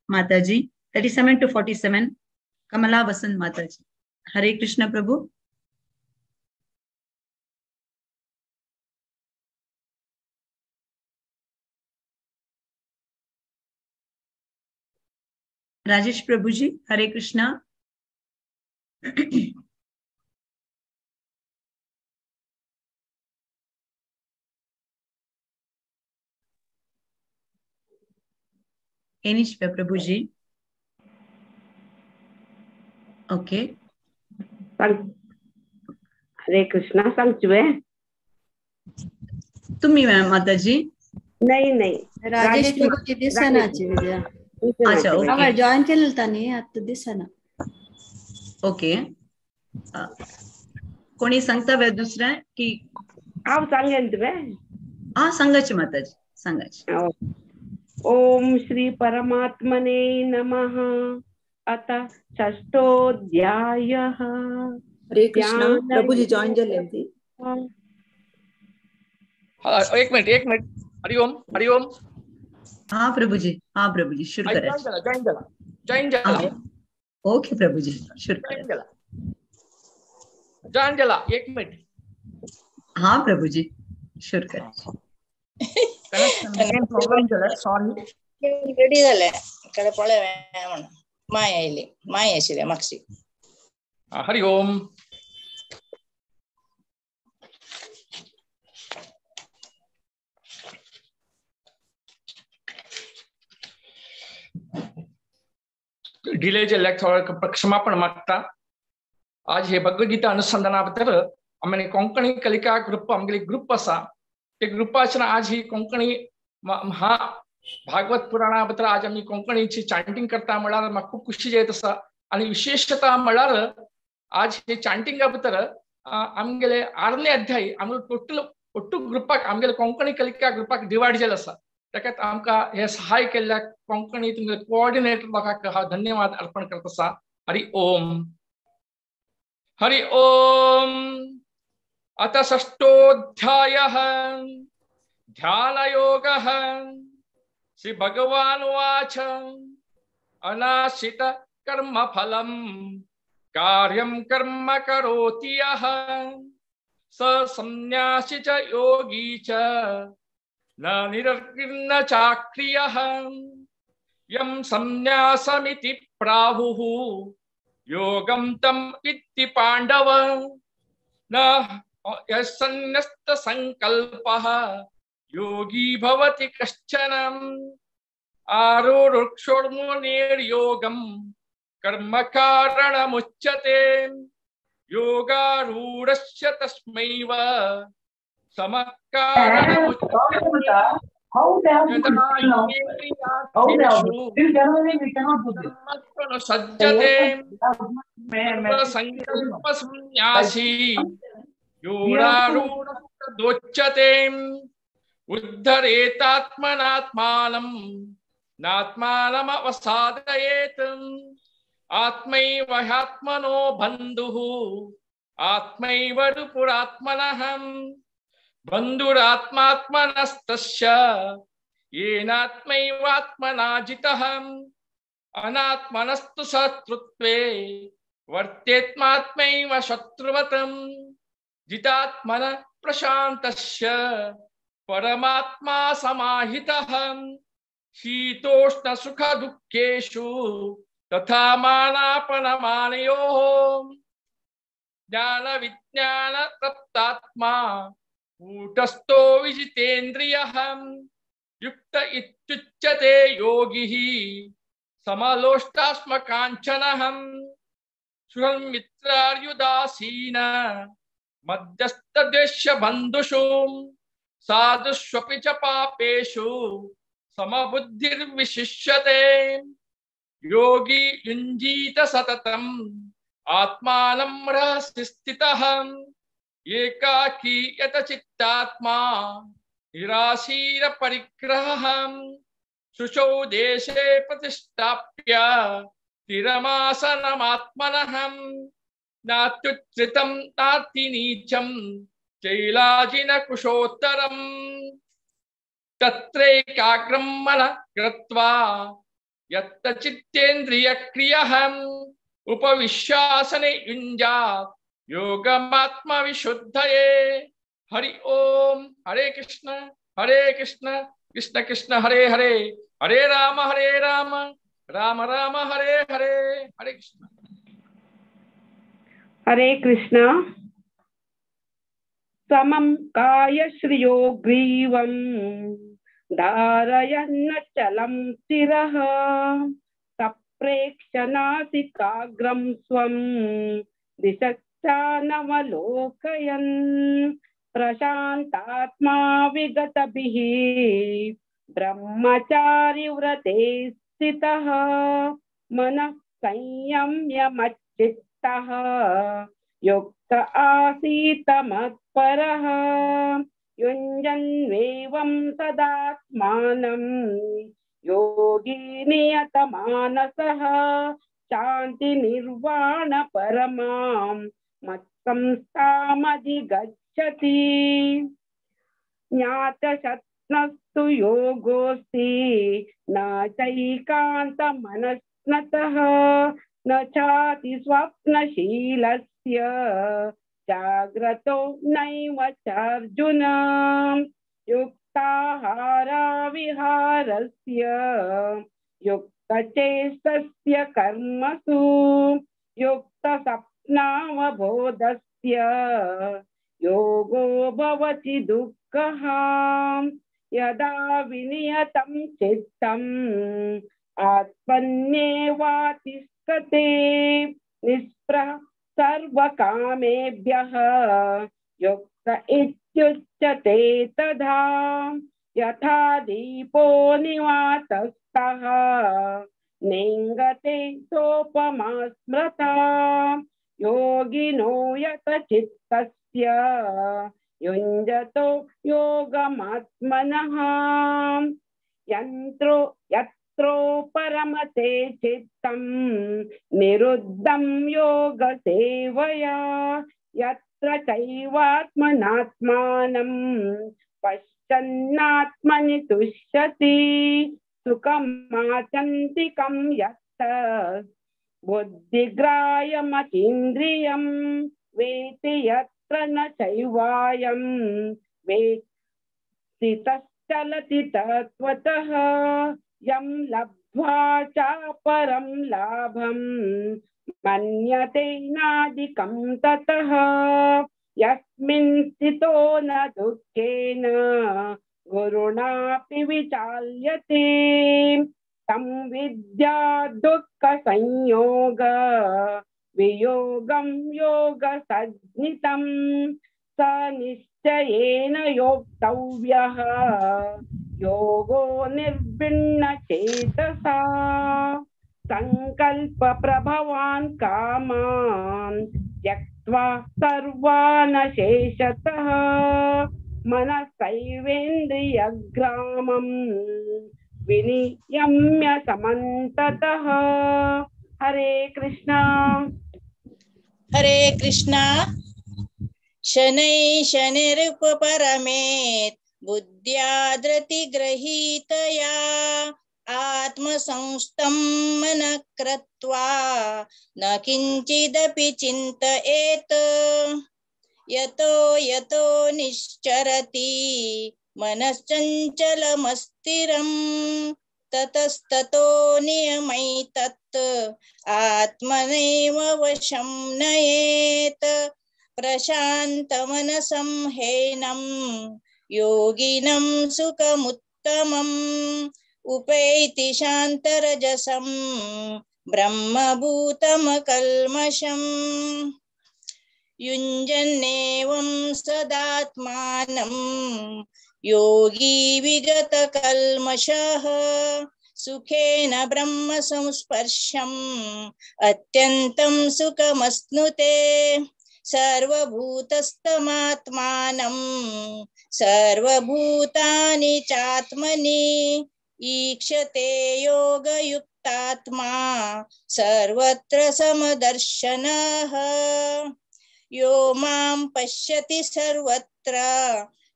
Mataji, 37 to 47 Kamala Vasant Mataji. Hare Krishna Prabhu. Rajesh Prabhuji Hare Krishna. एनिश Prabhuji. Okay
Hare Krishna. सांगचुवे
तुम्ही माताजी?
नाही नाही
राजेश प्रभूजी दिसनाची विद्या।
अच्छा ओके।
जॉइन केलेलं तानी आता दिसना।
ओके कोणी सांगता वे दुसरा की
हांव सांगेन तुवें?
हा सांगाची माताजी सांगाची।
ओम श्री परमात्मने नमः। अथ षष्ठोऽध्यायः।
हरे कृष्णा। प्रभुजी जॉइन जाल्ले।
एक मिनिट एक मिनिट। हरिओम हरिओम।
हाँ प्रभुजी, हाँ प्रभुजी शुरू करा।
जॉइन झाला जॉइन झाला।
ओके प्रभुजी शुरू करा।
जॉइन झाला एक मिनिट।
हाँ प्रभुजी सुरू कर.
प्रॉब्लेम जाले, सॉरी.
रेडी जाले कडे पळय म्हण माय आयली, माय आशिल्ले मागशी.
हरि ओम. डिले जाल्ल्याक थोडो क्षमापण मागता. आज हे भगवद्गीता अनुसंधाना भितर आमी कोंकणी कलिका ग्रुप आमगेली ग्रुप आसा, ते ग्रुपाचेर आज ही कोंकणी महा भागवत पुराणा भितर आज आमी कोंकणीची चांटिंग करता म्हळ्यार म्हाका खूब खुशी जायत आसा. आनी विशेषता म्हळ्यार आज हे चांटिंगा भितर आमगेले आर्णे अध्याय आमगेले टोटल ಒಟ್ಟು ग्रुपाक आमगेले कोंकणी कलिका ग्रुपाक डिवायड जाल्ले आसा. ताकाच आमकां हे सहाय केल्ल्या कोंकणी तुमगे कोऑर्डिनेटर लोकांक हांव धन्यवाद अर्पण करत आसा. हरि ओम. हरि ओम. अथ षष्ठोऽध्यायः ध्यानयोगः. श्री भगवान् उवाच अनाश्रित कर्मफलं कार्यं कर्म करोति यः स संन्यासी च योगी च न निरर्किर्न चाक्रियः. यं संन्यासमिति प्राहुः योगं तं विद्धि पाण्डव. न यः सन्न्यस्त संकल्पः योगी भवति कश्चन. आरुरुक्षोर्मुनिर्योगं कर्म कारणमुच्यते. योगारूढस्य तस्मैव समकारणमुच्यते. सज्जते संकल्प संन्यासी योगारूढस्तदोच्यते. उद्धरेतात्मनात्मानं नात्मानमवसादयेत्. आत्मैव ह्यात्मनो बन्धुः आत्मैव रिपुरात्मनः. बन्धुरात्मात्मनस्तस्य येनात्मैवात्मना जितः. अनात्मनस्तु शत्रुत्वे वर्तेत्मात्मैव शत्रुवत्. जितात्मन प्रशान्तस्य परमात्मा समाहितः. शीतोष्ण सुख दुःखेषु तथा मानापनमानयोः. ज्ञान विज्ञान तप्तात्मा कूटस्थो विजितेन्द्रियः. युक्त इत्युच्यते योगिः समलोष्टास्म काञ्चनः. सुहृन्मित्रार्युदासीन मध्यस्थद्वेष्य बन्धुषु साधुष्वपि च पापेषु समबुद्धिर्विशिष्यते. योगी युञ्जीत सततम् आत्मानं रहसि स्थितः. एकाकी यतचित्तात्मा निराशीर परिग्रहः. शुचौ देशे प्रतिष्ठाप्य स्थिरमासनमात्मनः. नात्युच्छ्रितं नाति नीचं चैलाजिनकुशोत्तरम्. तत्रैकाग्रं मनः कृत्वा यत्तचित्तेन्द्रियक्रियः उपविश्यासने युञ्जात् योगमात्मविशुद्धये. हरि ओम. हरे कृष्ण कृष्ण कृष्ण हरे हरे, हरे राम राम राम हरे हरे. हरे कृष्ण.
हरे कृष्ण. समं काय श्रियो ग्रीवं धारयन्नचलं शिरः. सप्रेक्ष्य नासिकाग्रं स्वं दिशश्चानवलोकयन्. प्रशान्तात्मा विगतभिः ब्रह्मचारि व्रते स्थितः. मनः संयम्य मच्चित्तः युक्त आसीत मत्परः. युञ्जन्वेवं सदात्मानं योगी नियतमानसः. शान्ति निर्वाण परमां मत्संस्थामधिगच्छति. ज्ञातशत्नस्तु योगोऽस्ति न चैकान्तमनस्नतः. न चाति स्वप्नशीलस्य जाग्रतो नैव चार्जुन। युक्ताहारा विहारस्य युक्तचेष्टस्य कर्मसु युक्तसप्नावबोधस्य योगो भवति दुःखः। यदा विनियतं चित्तम् आत्मन्येवातिष्ठते निःस्पृह सर्वकामेभ्यः युक्त इत्युच्यते तदा। यथा दीपो निवातस्थः नेङ्गते सोपमा स्मृता योगिनो यत चित्तस्य युञ्जतो योगमात्मनः। यन्त्रो यत्रो परमते चित्तं निरुद्धं योगसेवया यत्र चैवात्मनात्मानं पश्यन्नात्मनि तुष्यति सुखमात्यन्तिकं यत् बुद्धिग्राह्यमतीन्द्रियं वेति यत्र न चैवायं वेत्ति तश्चलति तत्त्वतः। यं लब्ध्वा चापरं लाभं मन्यते नाधिकं ततः। यस्मिन् स्थितो न दुःखेन गुरुणापि विचाल्यते तं विद्या दुःखसंयोग वियोगं योगसज्ञितं स निश्चयेन योक्तव्यः योगो निर्भिन्न चेतसा। संकल्प प्रभवान् कामान् त्यक्त्वा सर्वान् शेषतः मनसैवेन्द्रियग्रामं विनियम्य समन्ततः। हरे कृष्णा
हरे कृष्णा। शनै शनैरुपपरमेत् बुद्ध्या धृतिगृहीतया आत्मसंस्थं मनः कृत्वा न किञ्चिदपि चिन्तयेत्। यतो यतो निश्चरति मनश्चञ्चलमस्थिरं ततस्ततो नियमैतत् आत्मनैव वशं नयेत्। प्रशान्तमनसं हेनं योगिनं सुखमुत्तमम् उपैति शान्तरजसं ब्रह्मभूतमकल्मषम्। युञ्जन्नेवं सदात्मानं योगी विगतकल्मषः सुखेन ब्रह्म संस्पर्शम् अत्यन्तं सुखमश्नुते। सर्वभूतस्थमात्मानं सर्वभूतानि चात्मनि ईक्षते योगयुक्तात्मा सर्वत्र समदर्शनः। यो मां पश्यति सर्वत्र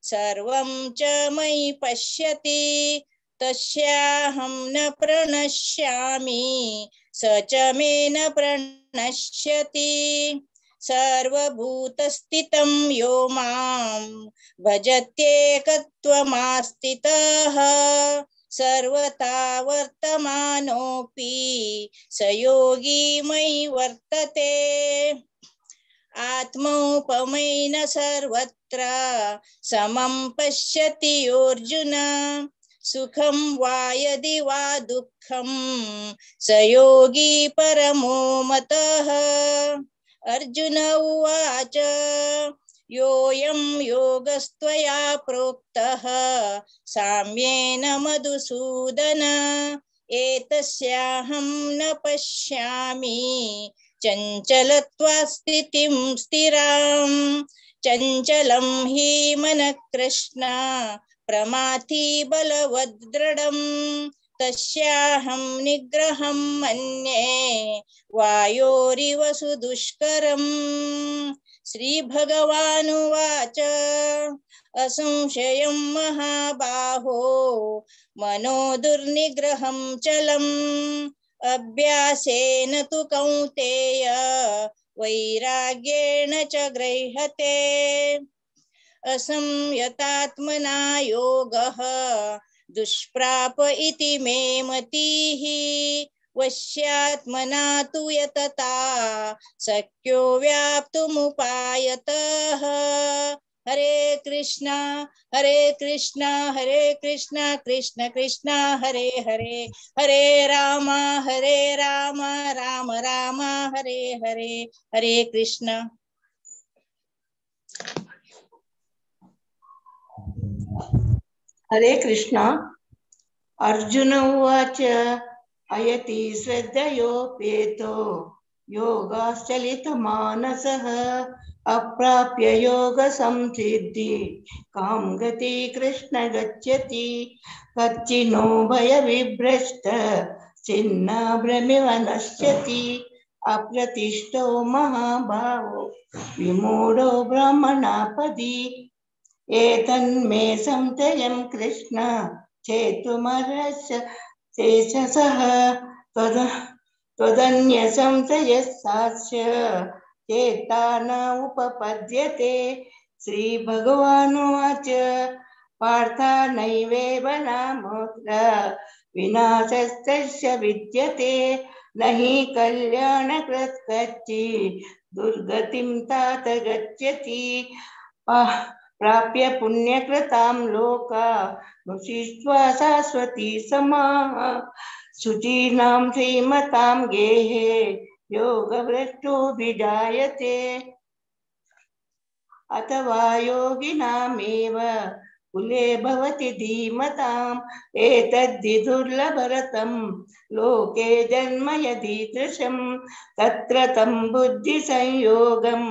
सर्वं च मयि पश्यति तस्याहं न प्रणश्यामि स च मे न प्रणश्यति। सर्वभूतस्थितं यो मां भजत्येकत्वमास्थितः सर्वथा वर्तमानोऽपि स योगी मयि वर्तते। आत्मौपमेन सर्वत्र समं पश्यति योऽर्जुन सुखं वा यदि वा दुःखं स योगी परमो मतः। अर्जुन उवाच योऽयं योगस्त्वया प्रोक्तः साम्येन मधुसूदन एतस्याहं न पश्यामि चञ्चलत्वात् स्थितिं स्थिरां। चञ्चलं हि मनः कृष्ण प्रमाथि बलवद्दृढं तस्याहं निग्रहं मन्ये वायोरिव सुदुष्करम्। श्रीभगवानुवाच असंशयं महाबाहो मनो दुर्निग्रहं चलम् अभ्यासेन तु कौन्तेय वैराग्येण च गृह्यते। असंयतात्मना योगः दुष्प्राप इति मे मतिः। वश्यात्मना तु यतता शक्यो व्याप्तुमुपायतः। हरे कृष्णा हरे कृष्णा हरे कृष्णा कृष्ण कृष्ण हरे हरे, हरे राम राम राम हरे हरे। हरे कृष्णा।
हरे कृष्णा। अर्जुन उवाच अयति श्रद्धयोपेतो योगाश्चलितमानसः अप्राप्य योग संसिद्धि कां गति कृष्ण गच्छति। कच्चिनो भयविभ्रष्ट छिन्नाभ्रमिव नश्यति। अप्रतिष्ठो महाभावो विमूढो ब्राह्मणापदि। एतन्मे संशयं कृष्ण चेतुमर्हस्य चेतसः त्वदन्य संशयस्सास्य चेता न उपपद्यते। श्री भगवानुवाच पार्थ नैवेव नामोऽत्र विनाशस्तस्य विद्यते। न हि कल्याणकृत् कच्चित् दुर्गतिं तात गच्छति। प्राप्य पुण्यकृतां लोकानुशिष्ट्वा शाश्वती समाः। शुचीनां श्रीमतां गेहे योगभ्रष्टोऽभिजायते। अथवा योगिनामेव कुले भवति धीमताम्। एतद्धि दुर्लभरतं लोके जन्म यदीदृशं। तत्र तं बुद्धिसंयोगं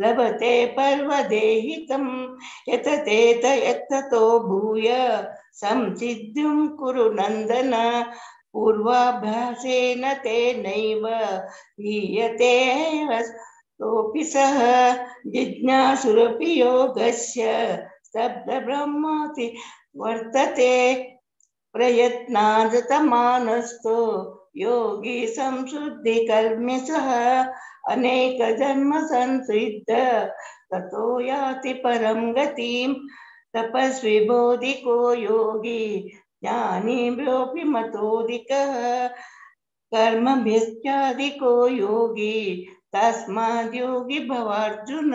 लभते पर्वदेहिकं। यतते यततो भूय संसिद्धिं कुरु नन्दन। पूर्वाभ्यासेन तेनैव हीयते सोऽपि सः। जिज्ञासुरपि योगस्य स्तब्धब्रह्माति वर्तते। प्रयत्नादतमानस्तो योगी संशुद्धिकर्म्य सः। अनेक जन्म संसिद्ध ततो याति परं गतिं। तपस्वी बोधिको योगी ज्ञानीभ्योऽपि मतोऽधिकः। कर्मभ्यश्चाधिको योगी तस्माद्योगी भवार्जुन।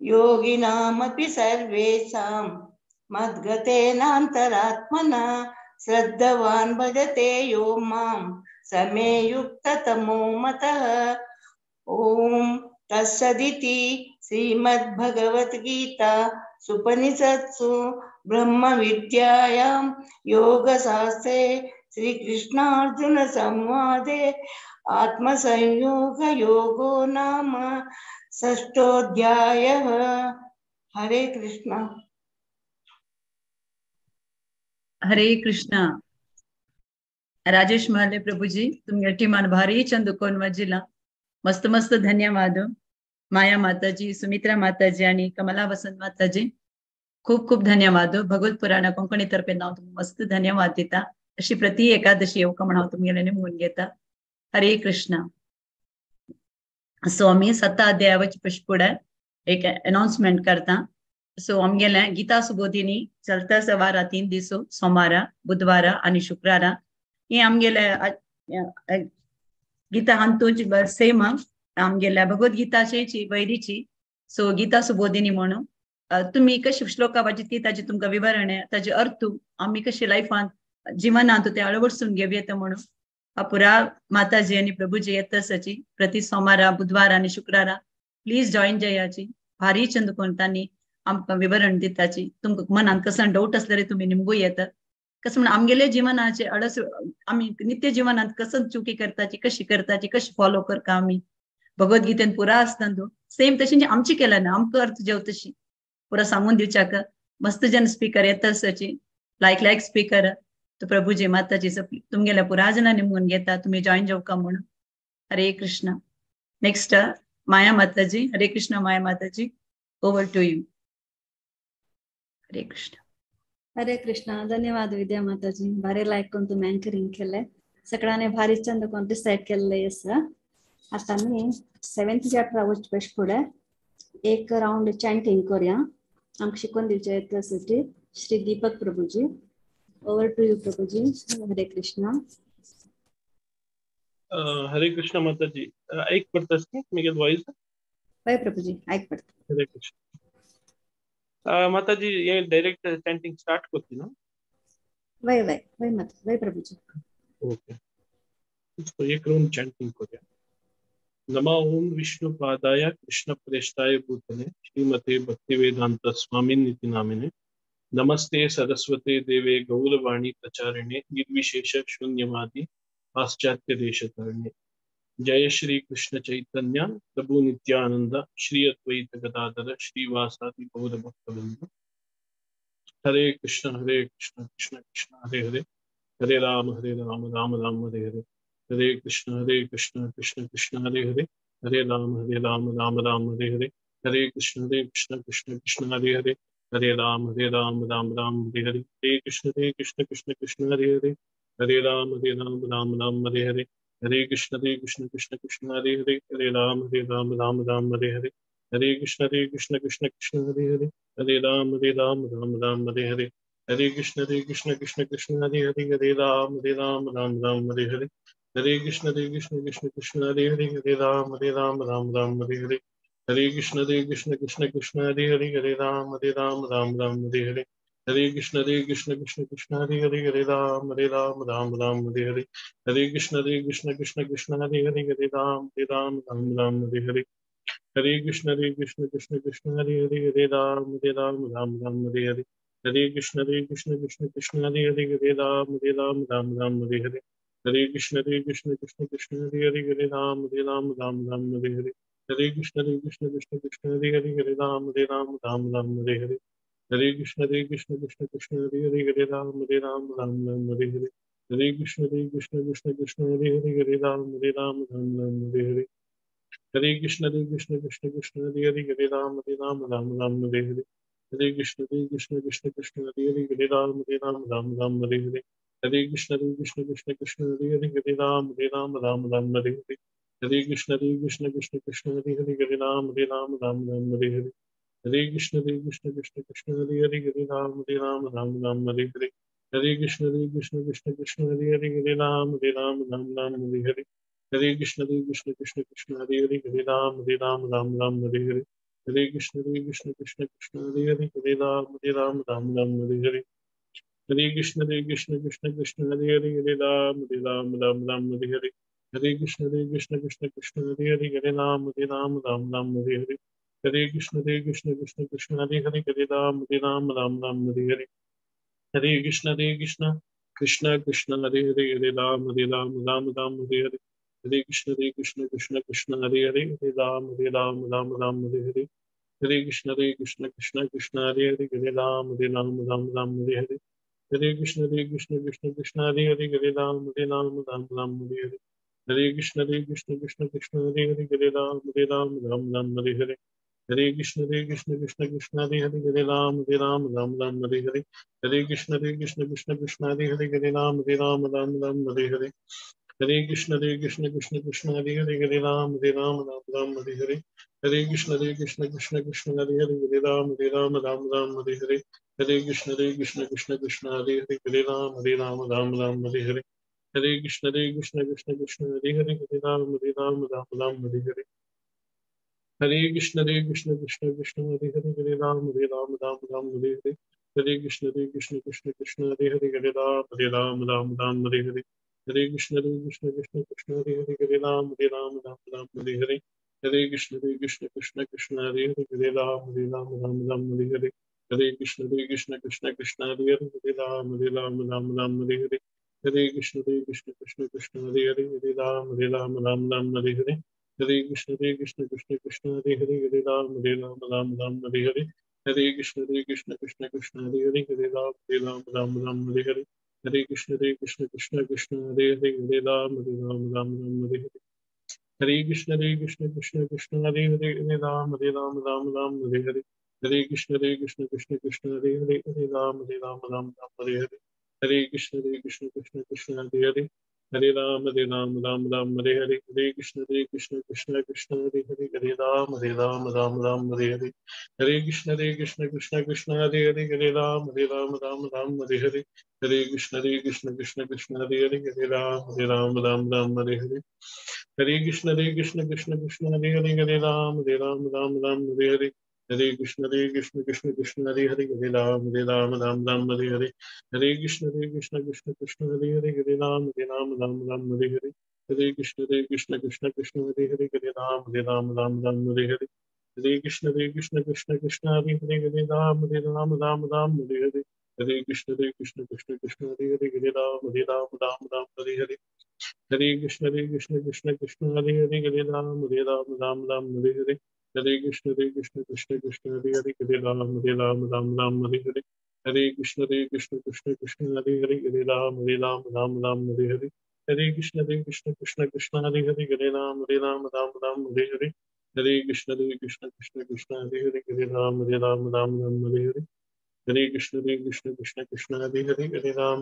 योगिनामपि सर्वेषां मद्गतेनान्तरात्मना। श्रद्धावान् भजते यो मां समे युक्ततमो मतः। ॐ तत्सदिति श्रीमद्भगवद्गीता सुपनिषत्सु ब्रह्मविद्यायां योगशास्त्रे श्रीकृष्णार्जुन संवादे आत्मसंयोग योगो नाम षष्ठोऽध्यायः। हरे कृष्णा।
हरे कृष्णा। राजेश महाले प्रभुजी तुमगे टीमान भारी चंद कोण वाजिला मस्त मस्त धन्यवाद। माया माताजी, सुमित्रा माताजी आणि कमला वसंत माताजी खूप खूप धन्यवाद। भगवत पुराण कोंकणी तर्फे हांव तुमकां मस्त धन्यवाद दिता। अशी प्रति एकादशी येवका म्हण हांव तुमगेले निमगून घेता। हरे कृष्णा। सो आमी 7 अध्यायाची पशपुडे एक अनाउन्समेंट करता। सो आमगेले गीता सुबोधिनी चलता सवारा 3 दिसो सोमारा बुधवारा आणि शुक्रारा हे आमगेले गीता हांतूच सेम आमगेल्या भगवद्गीताची वैरीची। सो गीता सुबोधिनी म्हणून तुम्ही कशी श्लोका वाचित ताजे तुमकां विवरण ताजे अर्थ आमी कशी लायफान जीवनांत ते अळवडसून घेवया म्हणून पुरा माताजी आणि प्रभुजी येतसाची प्रति सोमारा बुधवारा आणि शुक्रारा प्लीज जॉईन जायाची। भारी चंद कोणतांनी आमकां विवरण दिताची। तुमकां मनान कसं डाऊट असल्यार तुम्ही निमगू येतात। कसं म्हणून आमगेले जीवनाचे अडस आमी नित्य जीवनात कसं चुकी करताची कशी करताची कशी फॉलो करता आमी भगवद्गीतेन पुरा आसता तो सेम तशी आमची केला ना आमकां अर्थ जेव तशी पुरा सांगून दिवच्याक मस्त जन स्पीकर येतसाची लायक लायक स्पीकर तो प्रभुजी माताजी तुमगेल्या पुरा जना निमगून घेता। तुम्ही जॉईन जावका म्हणून। हरे कृष्णा। नेक्स्ट माया माताजी। हरे Krishna Maya Mataji, over to you. Hare Krishna.
हरे कृष्णा. धन्यवाद विद्या माताजी. भारी लायक कोण तुम्ही अँकरिंग केले. सगळ्यांनी भारी चंद कोण डिसाईड केल्ले आसा. आता आमी 7th chapter वचपा फुडें एक रावंड चॅन्टिंग करूया. आमकां शिकोवन दिवचे त्यासाठी Shri Deepak Prabhuji. Over to you Prabhuji. Hare Krishna.
Hare Krishna Mataji. ऐक पडतास न्ही म्हगे वॉयस?
हय प्रभुजी, ऐक पडटा.
हरे कृष्ण माताजी. हे डायरेक्ट चॅन्टिंग स्टार्ट करती ना?
वय वय वय माता, वय प्रभुजी.
ओके, तो एक राउंड चैंटिंग करूया. नमः ओम विष्णु पादाय कृष्ण प्रेष्ठाय भूतले श्रीमते भक्तिवेदांत स्वामिनिति नामिने. नमस्ते सरस्वते देवे गौरवाणी प्रचारिणे निर्विशेष शून्यवादी पाश्चात्य देशतरणे. जय श्री कृष्ण चैतन्य प्रभु नित्यानंद श्री अद्वैत गदाधर श्रीवासादि गौर भक्तवृंद. हरे कृष्ण कृष्ण कृष्ण हरे हरे, हरे राम राम राम हरे हरे. हरे कृष्ण कृष्ण कृष्ण हरे हरे, हरे राम राम राम हरे हरे. हरे कृष्ण कृष्ण कृष्ण हरे हरे, हरे राम राम राम हरे हरे. हरे कृष्ण कृष्ण कृष्ण हरे हरे, हरे राम राम राम हरे हरे. हरे कृष्ण कृष्ण कृष्ण हरे हरे, हरे राम राम राम हरे हरे. हरे कृष्ण कृष्ण कृष्ण हरे हरे, हरे राम राम राम हरे हरे. हरे कृष्ण कृष्ण कृष्ण हरे हरे, हरे राम राम राम हरे हरे. हरे कृष्ण कृष्ण कृष्ण हरे हरे, हरे राम राम राम हरे हरे. हरे कृष्ण कृष्ण कृष्ण हरे हरे, हरे राम राम राम हरे हरे. हरे कृष्ण कृष्ण कृष्ण हरे हरे, हरे राम राम राम हरे हरे. हरे कृष्ण कृष्ण कृष्ण हरे हरे, हरे राम राम राम हरे हरे. हरे कृष्ण कृष्ण कृष्ण हरे हरे, हरे राम राम राम हरे हरे. हरे कृष्ण कृष्ण कृष्ण हरे हरे, हरे राम राम राम हरे हरे. हरे कृष्ण कृष्ण कृष्ण हरे हरे, हरे राम राम राम हरे हरे. हरे कृष्ण कृष्ण कृष्ण हरे हरे, हरे राम राम राम हरे हरे. हरे कृष्ण कृष्ण कृष्ण हरे हरे, हरे राम राम राम हरे हरे. हरे कृष्ण कृष्ण कृष्ण हरे हरे, हरे राम राम राम हरे हरे. हरे कृष्ण कृष्ण कृष्ण हरे हरे, हरे राम राम राम हरे हरे. हरे कृष्ण कृष्ण कृष्ण हरे हरे, हरे राम राम राम हरे हरे. हरे कृष्ण कृष्ण कृष्ण हरे हरे, हरे राम राम राम हरे हरे. हरे कृष्ण कृष्ण कृष्ण हरे हरे, हरे राम राम राम हरे हरे. हरे कृष्ण कृष्ण कृष्ण हरे हरे, हरे राम राम राम हरे हरे. हरे कृष्ण कृष्ण कृष्ण हरे हरे, हरे राम राम राम हरे हरे. हरे कृष्ण कृष्ण कृष्ण हरे हरे, हरे राम राम राम हरे हरे. हरे कृष्ण कृष्ण कृष्ण हरे हरे, हरे राम राम राम हरे हरे. हरे कृष्ण कृष्ण कृष्ण हरे हरे, हरे राम राम राम हरे हरे. हरे कृष्ण कृष्ण कृष्ण हरे हरे, हरे राम राम राम हरे हरे. हरे कृष्ण कृष्ण कृष्ण हरे हरे, हरे राम राम राम हरे हरे. हरे कृष्ण कृष्ण कृष्ण हरे हरे, हरे राम राम राम हरे हरे. हरे कृष्ण कृष्ण कृष्ण हरे हरे, हरे राम राम राम हरे हरे. हरे कृष्ण कृष्ण कृष्ण हरे हरे, हरे राम राम राम हरे हरे. हरे कृष्ण कृष्ण कृष्ण हरे हरे, हरे राम राम राम हरे हरे. हरे कृष्ण कृष्ण कृष्ण हरे हरे, हरे राम राम राम हरे हरे. हरे कृष्ण कृष्ण कृष्ण हरे हरे, हरे राम राम राम हरे हरे. हरे कृष्ण कृष्ण कृष्ण हरे हरे, हरे राम राम राम हरे हरे. हरे कृष्ण कृष्ण कृष्ण हरे हरे, हरे राम राम राम हरे हरे. हरे कृष्ण कृष्ण कृष्ण हरे हरे, हरे राम राम राम हरे हरे. हरे कृष्ण कृष्ण कृष्ण हरे हरे, हरे राम राम राम हरे हरे. हरे कृष्ण कृष्ण कृष्ण हरे हरे, हरे राम राम राम हरे हरे. हरे कृष्ण कृष्ण कृष्ण हरे हरे, हरे राम राम राम हरे हरे. हरे कृष्ण कृष्ण कृष्ण हरे हरे, हरे राम राम राम हरे हरे. हरे कृष्ण कृष्ण कृष्ण हरे हरे, हरे राम राम राम हरे हरे. हरे कृष्ण कृष्ण कृष्ण हरे हरे, हरे राम राम राम हरे हरे. हरे कृष्ण कृष्ण कृष्ण हरे हरे, हरे राम राम राम हरे हरे. हरे कृष्ण कृष्ण कृष्ण हरे हरे, हरे राम राम राम हरे हरे. हरे कृष्ण कृष्ण कृष्ण हरे हरे, हरे राम राम राम हरे हरे. हरे कृष्ण कृष्ण कृष्ण हरे हरे, हरे राम राम राम हरे हरे. हरे कृष्ण कृष्ण कृष्ण हरे हरे, हरे राम राम राम हरे हरे. हरे कृष्ण कृष्ण कृष्ण हरे हरे, हरे Ram Ram Ram Hare Hare. Hare Krishna Krishna Krishna Hare Hare Hare Ram Ram Ram Hare Hare Hare Krishna Krishna Krishna Hare Hare Hare Ram Ram Ram Hare Hare Hare Krishna Krishna Krishna Hare Hare Hare Ram Ram Ram Hare Hare Hare Krishna Krishna Krishna Hare Hare Hare Ram Ram Ram Hare Hare Hare Krishna Krishna Krishna Hare Hare Hare Ram Ram Ram Hare Hare Hare Krishna Krishna Krishna Hare Hare Hare Ram Ram Ram Hare Hare Hare Krishna Krishna Krishna Hare Hare Hare Ram Ram Ram Hare Hare Hare Krishna Krishna Krishna Hare Hare Hare Ram Ram Ram Hare Hare Hare Krishna Krishna Krishna Hare Hare Hare Ram Ram Ram Hare Hare Hare Krishna Krishna Krishna Hare Hare Hare Ram Ram Ram Hare Hare Hare Krishna Krishna Krishna Hare Hare Hare Ram Ram Ram Hare Hare Hare Krishna Krishna Krishna Hare Hare Hare Ram Ram Ram Hare Hare Hare Krishna Krishna Krishna Hare Hare Hare Ram Ram Ram Hare Hare Hare Krishna Krishna Krishna Hare Hare Hare Ram Ram Ram Hare Hare Hare Krishna Krishna Krishna Hare Hare Hare Ram Ram Ram Hare Hare Hare Krishna Krishna Krishna Hare Hare Hare Ram Ram Ram Hare Hare Hare Krishna Krishna Krishna Hare Hare Hare Ram Ram Ram Hare Hare Hare Krishna Krishna Krishna Hare Hare Hare Ram Ram Ram Hare Hare Hare Krishna Krishna Krishna Hare Hare Hare Ram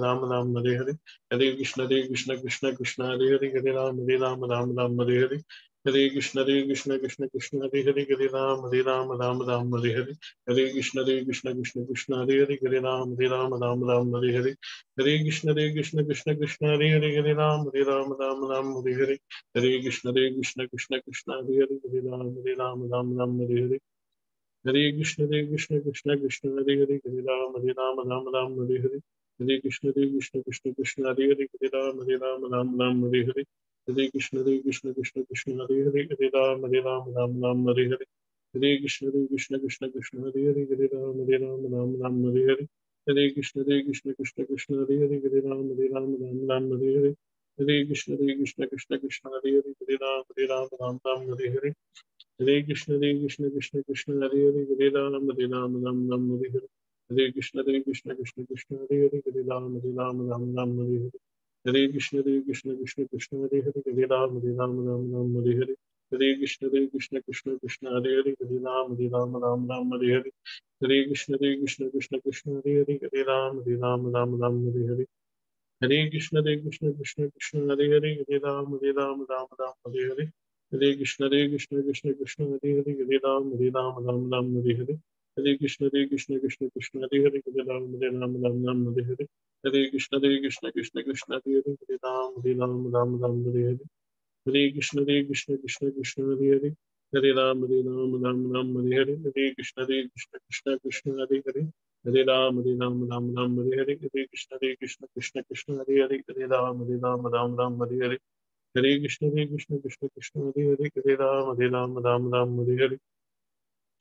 Ram Ram Hare Hare Hare Krishna Krishna Krishna Hare Hare Hare Ram Ram Ram Hare Hare Hare Krishna Krishna Krishna Hare Hare Hare Ram Ram Ram Hare Hare Hare Krishna Krishna Krishna Hare Hare Hare Ram Ram Ram Hare Hare Hare Krishna Krishna Krishna Hare Hare Hare Ram Ram Ram Hare Hare Hare Krishna Krishna Krishna Hare Hare Hare Ram Ram Ram Hare Hare Hare Krishna Krishna Krishna Hare Hare Hare Ram Ram Hare Hare Hare Krishna Krishna Krishna Hare Hare Hare Ram Ram Hare Hare Hare Krishna Krishna Krishna Hare Hare Hare Ram Ram Hare Hare Hare Krishna Krishna Krishna Hare Hare Hare Ram Ram Hare Hare Hare Krishna Krishna Krishna Hare Hare Hare Ram Ram Hare Hare Hare Krishna Krishna Krishna Hare Hare Hare Ram Ram Hare Hare Hare Krishna Krishna Krishna Hare Hare Hare Ram Ram Hare Hare Hare Krishna Krishna Krishna Hare Hare Hare Ram Ram Hare Hare Hare Krishna Krishna Krishna Hare Hare Hare Ram Ram Hare Hare Hare Krishna Krishna Krishna Hare Hare Hare Ram Ram Hare Hare Hare Krishna Krishna Krishna Hare Hare Hare Ram Ram Hare Hare Hare Krishna Krishna Krishna Hare Hare Hare Ram Ram Hare Hare Hare Krishna Krishna Krishna Hare Hare Hare Ram Ram Hare Hare Hare Krishna Krishna Krishna Hare Hare Hare Ram Ram Hare Hare Hare Krishna Krishna Krishna Hare Hare Hare Ram Ram Hare Hare Hare Krishna Krishna Krishna Hare Hare Hare Ram Ram Hare Hare Hare Krishna Krishna Krishna Hare Hare Hare Ram Ram Hare Hare Hare Krishna Krishna Krishna Hare Hare Hare Ram Ram Hare Hare Hare Krishna Krishna Krishna Hare Hare Hare Ram Ram Hare Hare Hare Krishna Krishna Krishna Hare Hare Hare Ram Ram Hare Hare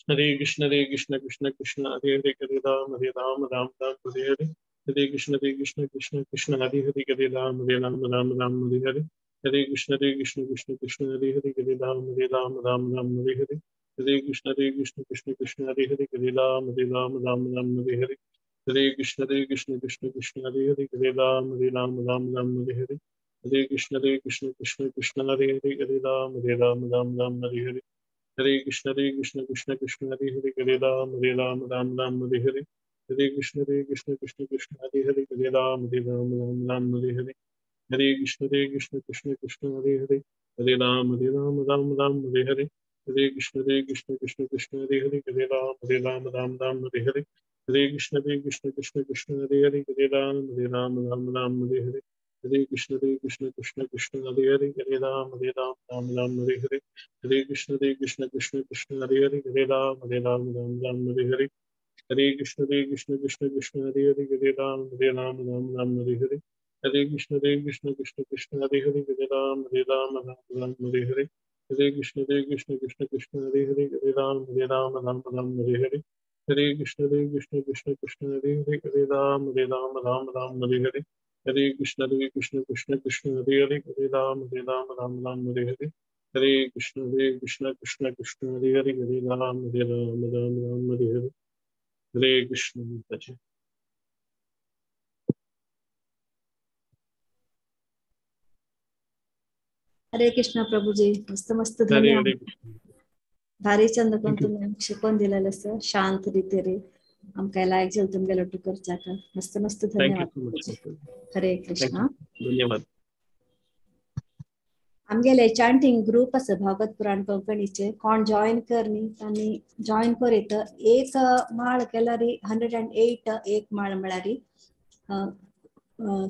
Hare Krishna Krishna Krishna Hare Hare Hare Ram Ram Hare Hare Hare Krishna Krishna Krishna Hare Hare Hare Ram Ram Hare Hare Hare Krishna Krishna Krishna Hare Hare Hare Ram Ram Hare Hare Hare Krishna Krishna Krishna Hare Hare Hare Ram Ram Hare Hare Hare Krishna Krishna Krishna Hare Hare Hare Ram Ram Hare Hare Hare Krishna Krishna Krishna Hare Hare Hare Ram Ram Hare Hare Hare Krishna Krishna Krishna Hare Hare Hare Ram Ram Hare Hare Hare Krishna Krishna Krishna Hare Hare Hare Ram Ram Hare Hare Hare Krishna Krishna Krishna Hare Hare Hare Ram Ram Hare Hare Hare Krishna Krishna Krishna Hare Hare Hare Ram Ram Hare Hare Hare Krishna Krishna Krishna Hare Hare Hare Ram Ram Hare Hare Hare Krishna Krishna Krishna Hare Hare Hare Ram Ram Hare Hare Hare Krishna Krishna Krishna Hare Hare Hare Ram Ram Hare Hare Hare Krishna Krishna Krishna Hare Hare Hare Ram Ram Hare Hare Hare Krishna Krishna Krishna Hare Hare Hare Ram Ram Hare Hare Hare Krishna Krishna Krishna Hare Hare Hare Ram Ram Hare Hare Hare Krishna.
Hare Krishna Prabhuji, मस्त मस्त धन्यवाद. भारी चंद कोण तुम्ही शिकवून दिलेलं आसा शांत रितीरी आमकां लायक जालें तुमगेलो लोटू करचाक. मस्त मस्त धन्यवाद. हरे कृष्णा.
धन्यवाद.
आमगेले चांटिंग ग्रुप आसा भागवत पुराण कोंकणीचे, कोण जॉईन कर न्ही तांणी जॉईन करीत एक माळ केल्यार 108 एक माळ म्हळ्यार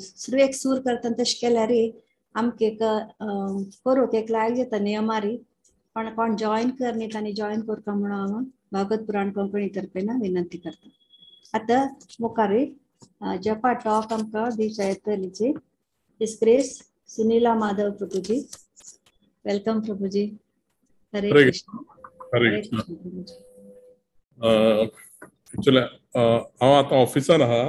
सुरवेक सूर करता तशें केल्यार आमकां एक करूंक एक लायक जाता नियमारी. पण कोण जॉईन कर न्ही तांणी जॉईन करता म्हणून हांव भागवत पुराण कोंकणी तर्फेन विनंती करता. आतां मुखार जपा टॉक आमकां दिवच्या येतली disgrace Sunila Madhav Prabhuji. Welcome Prabhuji. Hare Krishna.
Hare Krishna. Actually हांव आतां ऑफिसान आहा.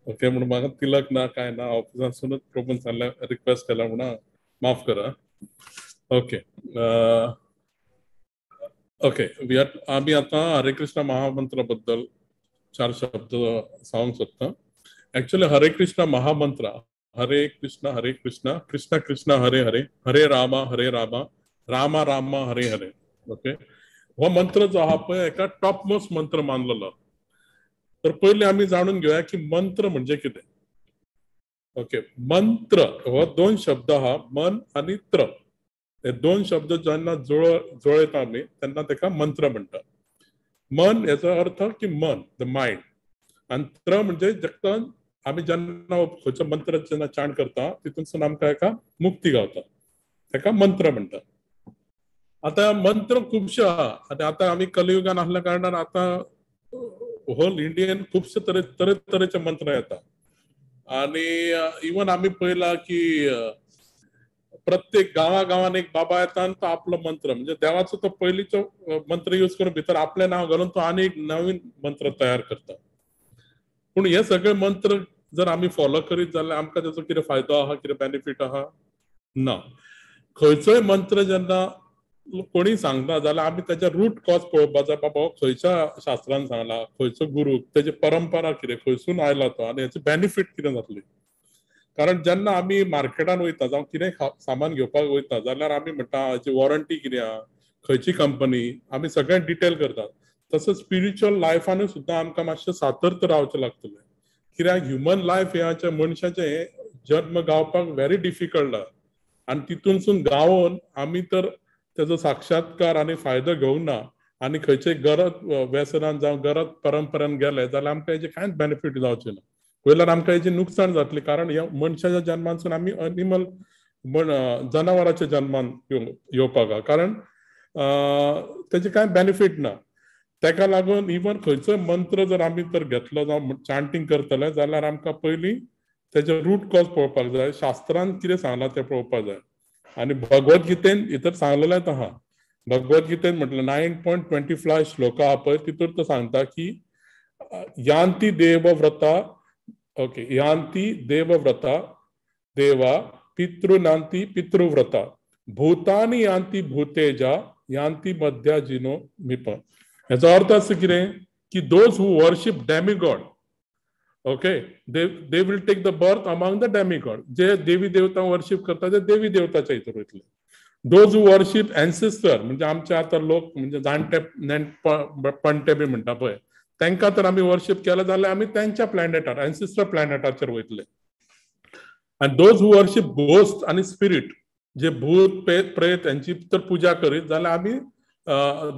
ओके, म्हणून म्हाका तिलक ना काय ना, ऑफिसांतसूनच प्रभून सांगल्या रिक्वेस्ट केला म्हणून माफ करा. ओके ओके, आमी आतां हरे कृष्ण महामंत्रा बद्दल चार शब्द सांगूंक सोदता. एक्चुअली हरे कृष्ण महामंत्र, हरे कृष्ण हरे कृष्ण कृष्ण कृष्ण हरे हरे हरे रामा हरे रामा रामा रामा हरे हरे. ओके, हो मंत्र जो आहा पळय एका टॉप मोस्ट मंत्र मानलेलो. तर पयलीं आमी जाणून घेवया की मंत्र म्हणजे कितें. ओके, मंत्र हो दोन शब्द आहा, मन आनी त्र. हे दोन शब्द जेन्ना जोळयता आमी तेन्ना ताका मंत्र म्हणटा. मन हेचो अर्थ की मन, the mind, आनी त्र म्हणजे जगतान आमी जेन्ना खंयचो मंत्र जेन्ना चांट करता तितूनसून आमकां एका मुक्ती गावता, ताका मंत्र म्हणटा. आतां मंत्र खुबशे आहा आनी आतां आमी कलियुगान आसल्या कारणान आतां होल इंडियन खुबशे तरे तरेचे मंत्र येता. आनी इवन आमी पळयला की प्रत्येक गांवा गांवान एक बाबा येता आनी तो आपलो मंत्र म्हणजे देवाचो तो पयलींचो मंत्र यूज करून भितर आपलें नांव घालून तो आनी एक नवीन मंत्र तयार करता. पूण हे सगळे मंत्र जर आमी फॉलो करीत जाल्यार आमकां तेचो कितें फायदो आहा, कितें बेनिफीट आहा ना. खंयचोय मंत्र जेन्ना कोणी सांगता जाल्यार आमी तेच्या रूट कॉज पळोवपाक जाय, बाबा खंयच्या शास्त्रान सांगला, खंयचो गुरू, तेजी परंपरा कितें, खंयसून आयला तो आनी हेचो बेनिफीट कितें जातली. कारण जेन्ना आमी मार्केटान वयता जावं कितें सामान घेवपाक वयता जाल्यार आमी म्हणटा हेची वॉरंटी कितें आहा, खंयची कंपनी, आमी सगळें डिटेल करतात. तसोच स्पिरिच्युअल लायफानूय सुद्दां आमकां मातशें सातर्थ रावचें लागतलें. कित्याक ह्युमन लायफ हें मनशाचें हें जन्म गावपाक व्हेरी डिफिकल्ट आहा आनी तितूनसून गावोन आमी तर तेजो साक्षात्कार आनी फायदो घेवंक ना आनी खंयचे गरज व्यसनान जावं गरज परंपरेन गेले जाल्यार आमकां हेजें कांयच बेनिफीट जावचें ना, वयल्यान आमकां हेजें नुकसाण जातलें. कारण ह्या मनशाच्या जन्मानसून आमी एनिमल जनावराच्या जन्मान येवपाक आहा, कारण तेजें कांय बेनिफीट ना. तेका लागून इवन खंयचोय मंत्र जर आमी तर घेतलो जावं चांटींग करतले जाल्यार आमकां पयलीं तेजें रूट कॉज पळोवपाक जाय, शास्त्रान कितें सांगलां तें पळोवपाक जाय. आनी भगवद गीतेन भितर सांगलेलेंच आहा. भगवद गीतेन म्हटलें 9.25 श्लोक आहा पळय, तितूर तो सांगता की यांती देवव्रता, ओके, यांती देवव्रता देवा पितृनांती पितृव्रता भूतानी यांती भूतेजा यांती मध्याजिनो मिप. हेचो अर्थ असो कितें की those who worship demigod, okay, they will take the birth among the demigod. जे देवी देवता वर्शिप करता ते देवी देवताच्या हितूर वयतले. Those who worship ancestor म्हणजे आमचे आतां लोक म्हणजे जाणटे पणटे बी म्हणटा पळय, तांकां तर आमी वर्शिप केलें जाल्यार आमी तेंच्या प्लॅनेटार, एन्सिस्टर प्लॅनेटाचेर वयतले. आनी those who worship ghost आनी स्पिरीट, जे भूत प्रेत हेंची तर पुजा करीत जाल्यार आमी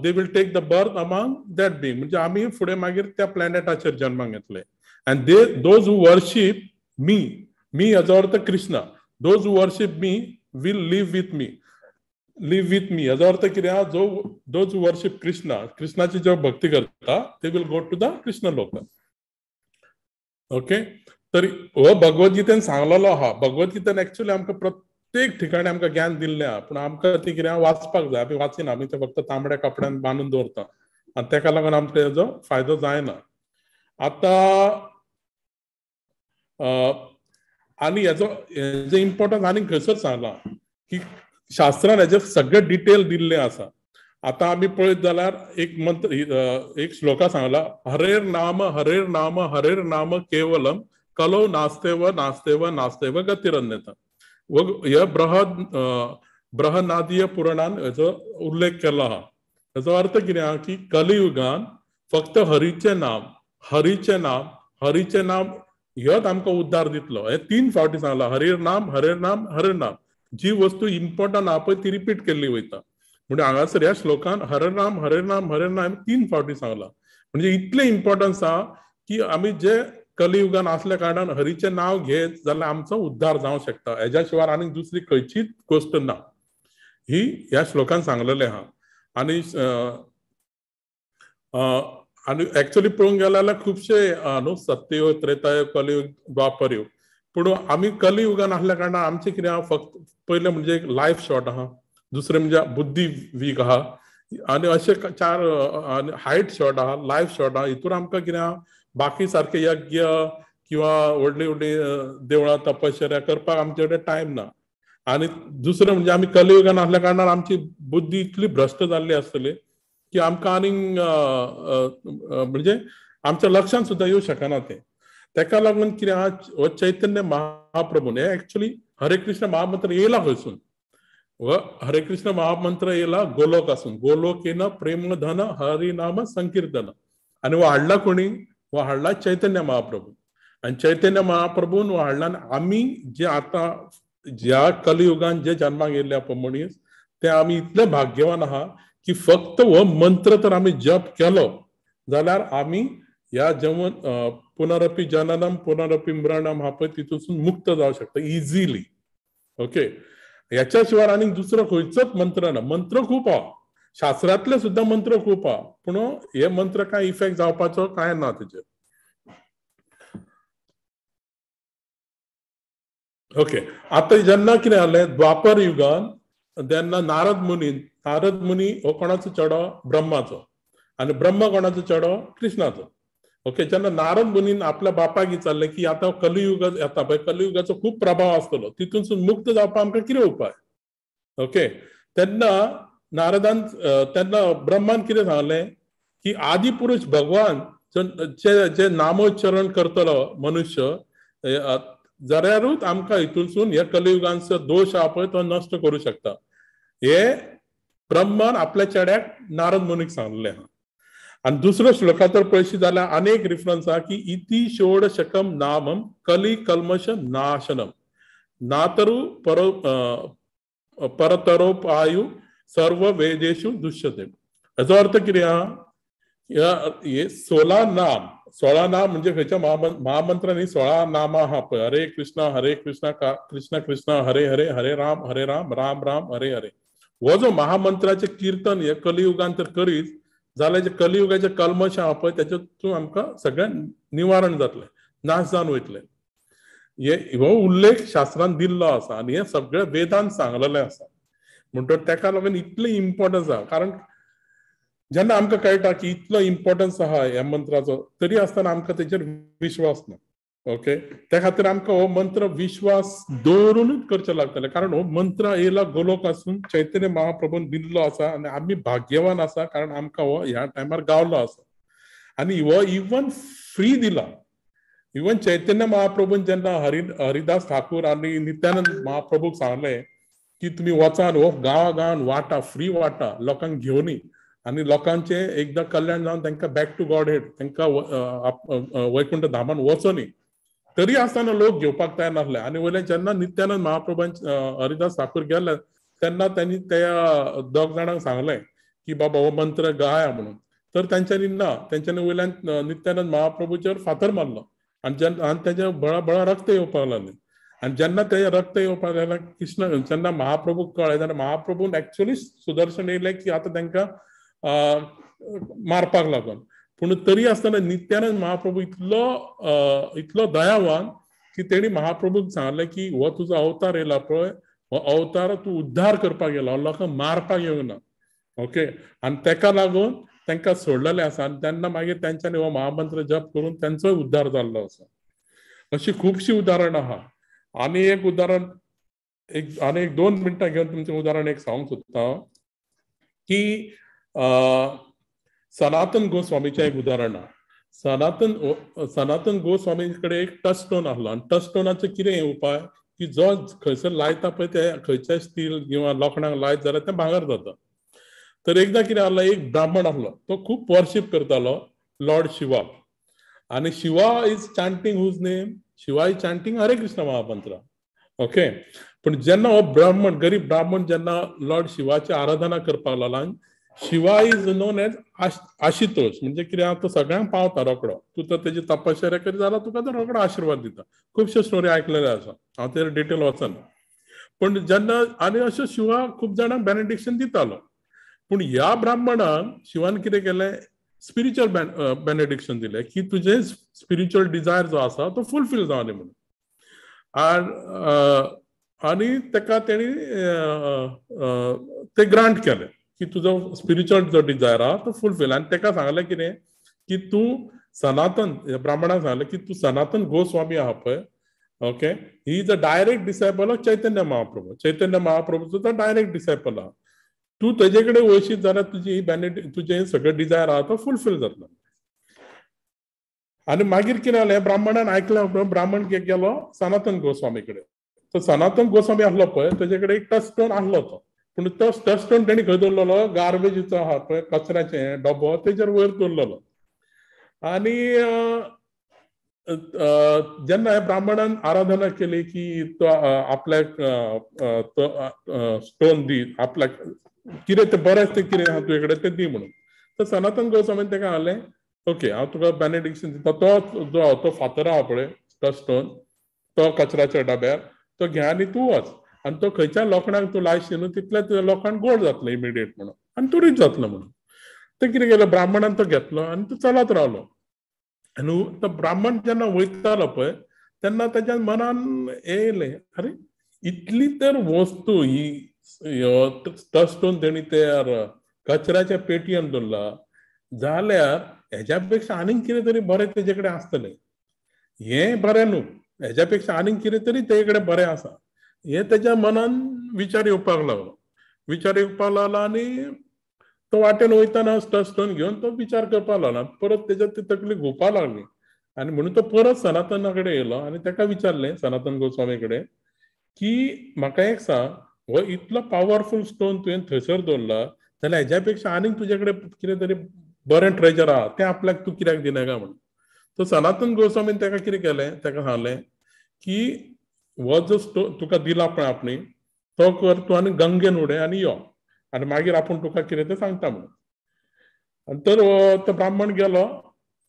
they will take the birth among that being, म्हणजे आमी फुडें मागीर त्या प्लॅनेटाचेर जन्माक येतले. And they those who worship me, me हेचो अर्थ Krishna, those who worship me will live with me, live with me हेचो अर्थ कितें आहा, जो those who worship Krishna, कृष्णाची जेव्हा भक्ती करता they will go to the Krishna लोक. ओके, तर हो भगवद्गीतेन सांगलेलो आहा. भगवद्गीतेन एक्चुअली आमकां प्रत्येक ठिकाणी आमकां ज्ञान दिल्लें आहा, पूण आमकां ती कितें वाचपाक जाय. आमी वाचिना, आमी तें फक्त तांबड्या कपड्यान बांदून दवरता आनी तेका लागून आमकां हेजो फायदो जायना. आतां आनी हेजो हेजें इम्पोर्टन्स आनी खंयसर सांगलां की शास्त्रान हेजें सगळें डिटेल दिल्लें आसा. आतां आमी पळयत जाल्यार एक मंत्र, एक श्लोका सांगला, हरेर नाम हरेर नाम हरेर नाम केवलम कलो नास्तेव नास्तेव नास्तेव गतिरन्यता. ह्या बृहनादीय पुराणान हेजो उल्लेख केलो आहा. ताचो अर्थ कितें आहा की कलियुगान फक्त हरीचें नाम, हरीचें नाम, हरीचें नाम ह्योच आमकां उद्धार दितलो. हे 3 फावटी सांगला, हरीर नाम, हरेर नाम, हरेर नाम. जी वस्तू इम्पॉर्टंट आहा पळय ती रिपीट केल्ली वयता. म्हणजे हांगासर ह्या श्लोकान हरे नाम, हरे नाम, हरे नाम 3 फावटी सांगला. म्हणजे इतलें इम्पॉर्टन्स आहा की आमी जे कलियुगान आसल्या कारणान हरीचें नांव घेत जाल्यार आमचो उद्धार जावंक शकता. हेज्या शिवाय आनीक दुसरी खंयचीच गोश्ट ना, ही ह्या श्लोकान सांगलेलें आहा. आनी आनी एक्चुअली पळोवंक गेल्यार जाल्यार खुबशे न्हू सत्ययुग, त्रेतायुग, कलियुग, द्वापरयुग. पूण आमी कलियुगान आसल्या कारणान आमचें कितें आहा, फक्त पयलें म्हणजे एक लायफ शॉर्ट आहा, दुसरें म्हणजे बुद्धी वीक आहा, आनी अशे 4 हायट शॉर्ट आहा, लायफ शॉर्ट आहा. हितून आमकां कितें आहा, बाकी सारखे यज्ञ किंवा व्हडली व्हडली देवळां तपश्चर्या करपाक आमचे कडेन टायम ना. आनी दुसरें म्हणजे आमी कलियुगान आसल्या कारणान आमची बुद्धी इतली भ्रश्ट जाल्ली आसतली की आमकां आनीक म्हणजे आमच्या लक्षांत सुद्दां येवं शकना तें. तेका लागून कितें आहा, हो चैतन्य महाप्रभून हे एक्चुअली हरे कृष्ण महामंत्र येयला खंयसून, हो हरे कृष्ण महामंत्र येयला गोलोक आसून, गोलोकेन प्रेम धन हरिनाम संकीर्तन. आनी हो हाडला कोणी, हो हाडला चैतन्य महाप्रभू. आनी चैतन्य महाप्रभून हो हाडला. आमी जे आतां ज्या कलियुगान जे जन्माक येयल्ले आहा पळय मनीस, ते आमी इतले भाग्यवान आहा की फक्त हो मंत्र तर आमी जप केलो जाल्यार आमी ह्या जेवण पुनरपी जननम पुनरपी मरणम हा पळय तितून मुक्त जावं शकता इझिली. ओके, ह्याच्या शिवाय आनीक दुसरो खंयचोच मंत्र ना. मंत्र खूब आहा, शास्त्रांतले सुद्दां मंत्र खूब आहा, पूण हे मंत्र कांय इफेक्ट जावपाचो कांय ना तेजेर. ओके, आतां जेन्ना कितें जालें द्वापर युगान, तेन्ना नारद मुनी, नारद मुनी हो कोणाचो चेडो, ब्रह्माचो, आनी ब्रह्मा कोणाचो चेडो, कृष्णाचो. ओके, जेन्ना नारद मुनीन आपल्या बापाक विचारलें की आतां कलियुग येता पळय, कलियुगाचो खूब प्रभाव आसतलो, तितूनसून मुक्त जावपाक आमकां कितें उपाय. ओके, तेन्ना नारदान, तेन्ना ब्रह्मान कितें सांगलें की आदि पुरुष भगवान जे जे नामोच्चारण करतलो मनुष्य जाल्यारूच आमकां हितूनसून ह्या कलियुगांचो दोश आहा पळय तो नश्ट करूं शकता. हे ब्रह्मान आपल्या चेड्याक नारद मुनीक सांगलें आहा. आनी दुसरो श्लोका तर पळयशी जाल्यार अनेक रिफरन्स आहा की इति षोडशकम नामम कली कल्मश नाशनम नातरु परतरोपायु सर्व वेदेशु दुष्यते. हेचो अर्थ कितें आहा, हे 16 नाम, 16 नाम म्हणजे खंयच्या महामंत्रांनी 16 नामां आहा पळय, हरे कृष्णा हरे कृष्णा कृष्ण कृष्ण हरे हरे हरे राम हरे राम राम राम हरे हरे. हो जो महामंत्राचें किर्तन हे कलियुगान तर करीत जाल्यार जे कलियुगाचे कल्मश आहा पळय तेच्यातून आमकां सगळें निवारण जातलें, नाश जावन वयतलें. हे हो उल्लेख शास्त्रान दिल्लो आसा आनी हें सगळें वेदान सांगलेलें आसा. म्हणटकच तेका लागून इतलें इम्पॉर्टन्स आहा, कारण जेन्ना आमकां कळटा की इतलो इम्पॉर्टन्स आहा ह्या मंत्राचो, तरी आसतना आमकां तेचेर विश्वास ना. ओके, त्या खातीर आमकां हो मंत्र विश्वास दवरूनच करचें लागतलें, कारण हो मंत्र येयला गोलोक आसून चैतन्य महाप्रभून दिल्लो आसा आनी आमी भाग्यवान आसा कारण आमकां हो ह्या टायमार गावलो आसा. आनी हो इवन फ्री दिला. इवन चैतन्य महाप्रभून जेन्ना हरिदास ठाकूर आनी नित्यानंद महाप्रभूक सांगलें की तुमी वचान हो गांवा गांवान वाटा, फ्री वाटा लोकांक घेवनी आनी लोकांचें एकदां कल्याण जावन तांकां बॅक टू गॉड हेड, तांकां वैकुंठ धामान वचोनी, तरी आसतना लोक घेवपाक तयार नासले. आनी वयल्यान जेन्ना नित्यानंद महाप्रभून हरिदास ठाकूर गेले तेन्ना त्यांनी त्या दोग जाणांक सांगलें की बाबा हो मंत्र गाया म्हणून, तर तांच्यांनी ना, तांच्यांनी वयल्यान नित्यानंद महाप्रभूचेर फातर मारलो आनी आनी तेच्या बळा बळा रक्त येवपाक लागलें. आनी जेन्ना ते रक्त येवपाक लागलें कृष्ण जेन्ना महाप्रभूक कळ्ळें तेन्ना महाप्रभून एक्चुअली सुदर्शन येयलें की आतां तांकां मारपाक लागून. पूण तरी आसतना नित्यानंद महाप्रभू इतलो इतलो दयावान की तेणी महाप्रभूक सांगलें की हो तुजो अवतार येयला पळय, हो अवतार तूं उद्धार करपाक येयला, लोकांक मारपाक येवंक ना. ओके, आनी तेका लागून तांकां सोडलेलें आसा आनी तेन्ना मागीर तेंच्यांनी हो महामंत्र जप करून तेंचोय उद्धार जाल्लो आसा. अशी खुबशीं उदाहरणां आहा. आनी एक उदाहरण, एक आनी एक 2 मिनटां घेवन तुमचें उदाहरण एक सांगूंक सोदता की सनातन गोस्वामीचें एक उदाहरण आहा. सनातन गोस्वामी कडेन एक टच स्टोन आसलो आनी टच स्टोनाचो कितें उपाय की जो खंयसर लायता पळय ते खंयच्याय स्टील किंवा लोखणाक लायत जाल्यार तें भांगर जाता. तर एकदां कितें जालें, एक ब्राह्मण आसलो, तो खूब वर्शीप करतालो लॉर्ड शिवा. आनी Shiva is chanting whose name? Shiva is chanting Hare Krishna mahamantra. Okay, पण जेन्ना हो ब्राह्मण, गरीब ब्राह्मण जेन्ना लॉर्ड शिवाची आराधना करपाक लागला, Shiva is known as Ashutosh, म्हणजे कितें, तो सगळ्यांक पावता रोकडो. तूं तर तेजी तपश्चर्या करीत जाल्यार तुका तो रोकडो आशिर्वाद दिता. खुबश्यो स्टोरी आयकलेल्यो आसा, हांव तेजेर डिटेल वचना. पण जेन्ना आनी अश्यो शिवा खूब जाणांक बेनेडिक्शन दितालो. पूण ह्या ब्राह्मणान शिवान कितें केलें, स्पिरिच्युअल बेनेडिक्शन दिलें की तुजें स्पिरिच्युअल डिजायर जो आसा तो फुलफील जावनी म्हणून. आनी तेका तेणी ते ग्रांट केलें की तुजो स्पिरिच्युअल जो डिजायर आहा तो फुलफील. आनी तेका सांगलें कितें की तूं सनातन, ब्राह्मणाक सांगलें की तूं सनातन गोस्वामी आहा पळय, okay, he is a direct disciple of Chaitanya Mahaprabhu. Chaitanya महाप्रभूचो तो डायरेक्ट डिसायपल आहा. तूं तेजे कडेन वयशीत जाल्यार तुजी तुजें सगळें डिजायर आहा तो फुलफील जातलो. आनी मागीर कितें जालें, ब्राह्मणान आयकल्या उपरांत ब्राह्मण गेलो सनातन गोस्वामी कडेन. तो सनातन गोस्वामी आसलो पळय, तेजे कडेन एक टचस्टोन आसलो तो. पूण तो टचस्टोन तेणी खंय दवरलेलो, गार्बेजीचो आहा पळय कचऱ्याचें डबो, तेजेर वयर दवरलेलो. आनी जेन्ना ह्या ब्राह्मणान आराधना केली की तो आपल्याक स्टोन दी, आपल्याक कितें तें बरें तें कितें आहा तुजे कडेन तें दी म्हणून, तर सनातन गोस्वामीन तेका सांगलें, ओके हांव तुका बेनेडिक्शन दिता, तो जो तो फातर आहा पळय तो स्टोन, तो कचऱ्याच्या डब्यार तो घे आनी तूं वच, आनी तो खंयच्या लोखणाक तूं लायशी न्हू तितलें तुज्या लोखण गोड जातलें इमिडिएट म्हणून, आनी तूं रीच जातलो म्हणून. तें कितें केलें, ब्राह्मणान तो घेतलो आनी तो चलत रावलो. आनी तो ब्राह्मण जेन्ना वयतालो पळय तेन्ना तेज्या मनान येयलें, अरे इतली तर वस्तू ही टचस्टोन तेणी तयार कचऱ्याच्या पेटयेन दवरला जाल्यार हेज्या पेक्षा आनीक कितें तरी बरें तेजे कडेन आसतलें, हें बरें न्हू, हेज्या पेक्षा आनीक कितें तरी तेजे कडेन बरें आसा, हें तेज्या मनान विचार येवपाक लागलो. विचार येवपाक लागलो आनी तो वाटेन वयताना टचस्टोन घेवन तो विचार करपाक लागलो. परत तेज्या ती तकली घुंवपाक लागली आनी म्हणून तो परत सनातना कडेन येयलो आनी तेका विचारलें, सनातन गोस्वामी कडेन, की म्हाका एक सांग, हो इतलो पावरफूल स्टोन तुवें थंयसर दवरला जाल्यार हेज्या पेक्षा आनीक तुजे कडेन कितें तरी बरें ट्रेजर आहा तें आपल्याक तूं कित्याक दिना काय म्हणून. तो सनातन गोस्वामीन तेका कितें केलें, तेका सांगलें की हो जो स्टोन तुका दिला पळय आपणे तो कर तूं आनी गंगेन उडय आनी यो, आनी मागीर आपूण तुका कितें तें सांगता म्हणून. आनी तर तो ब्राह्मण गेलो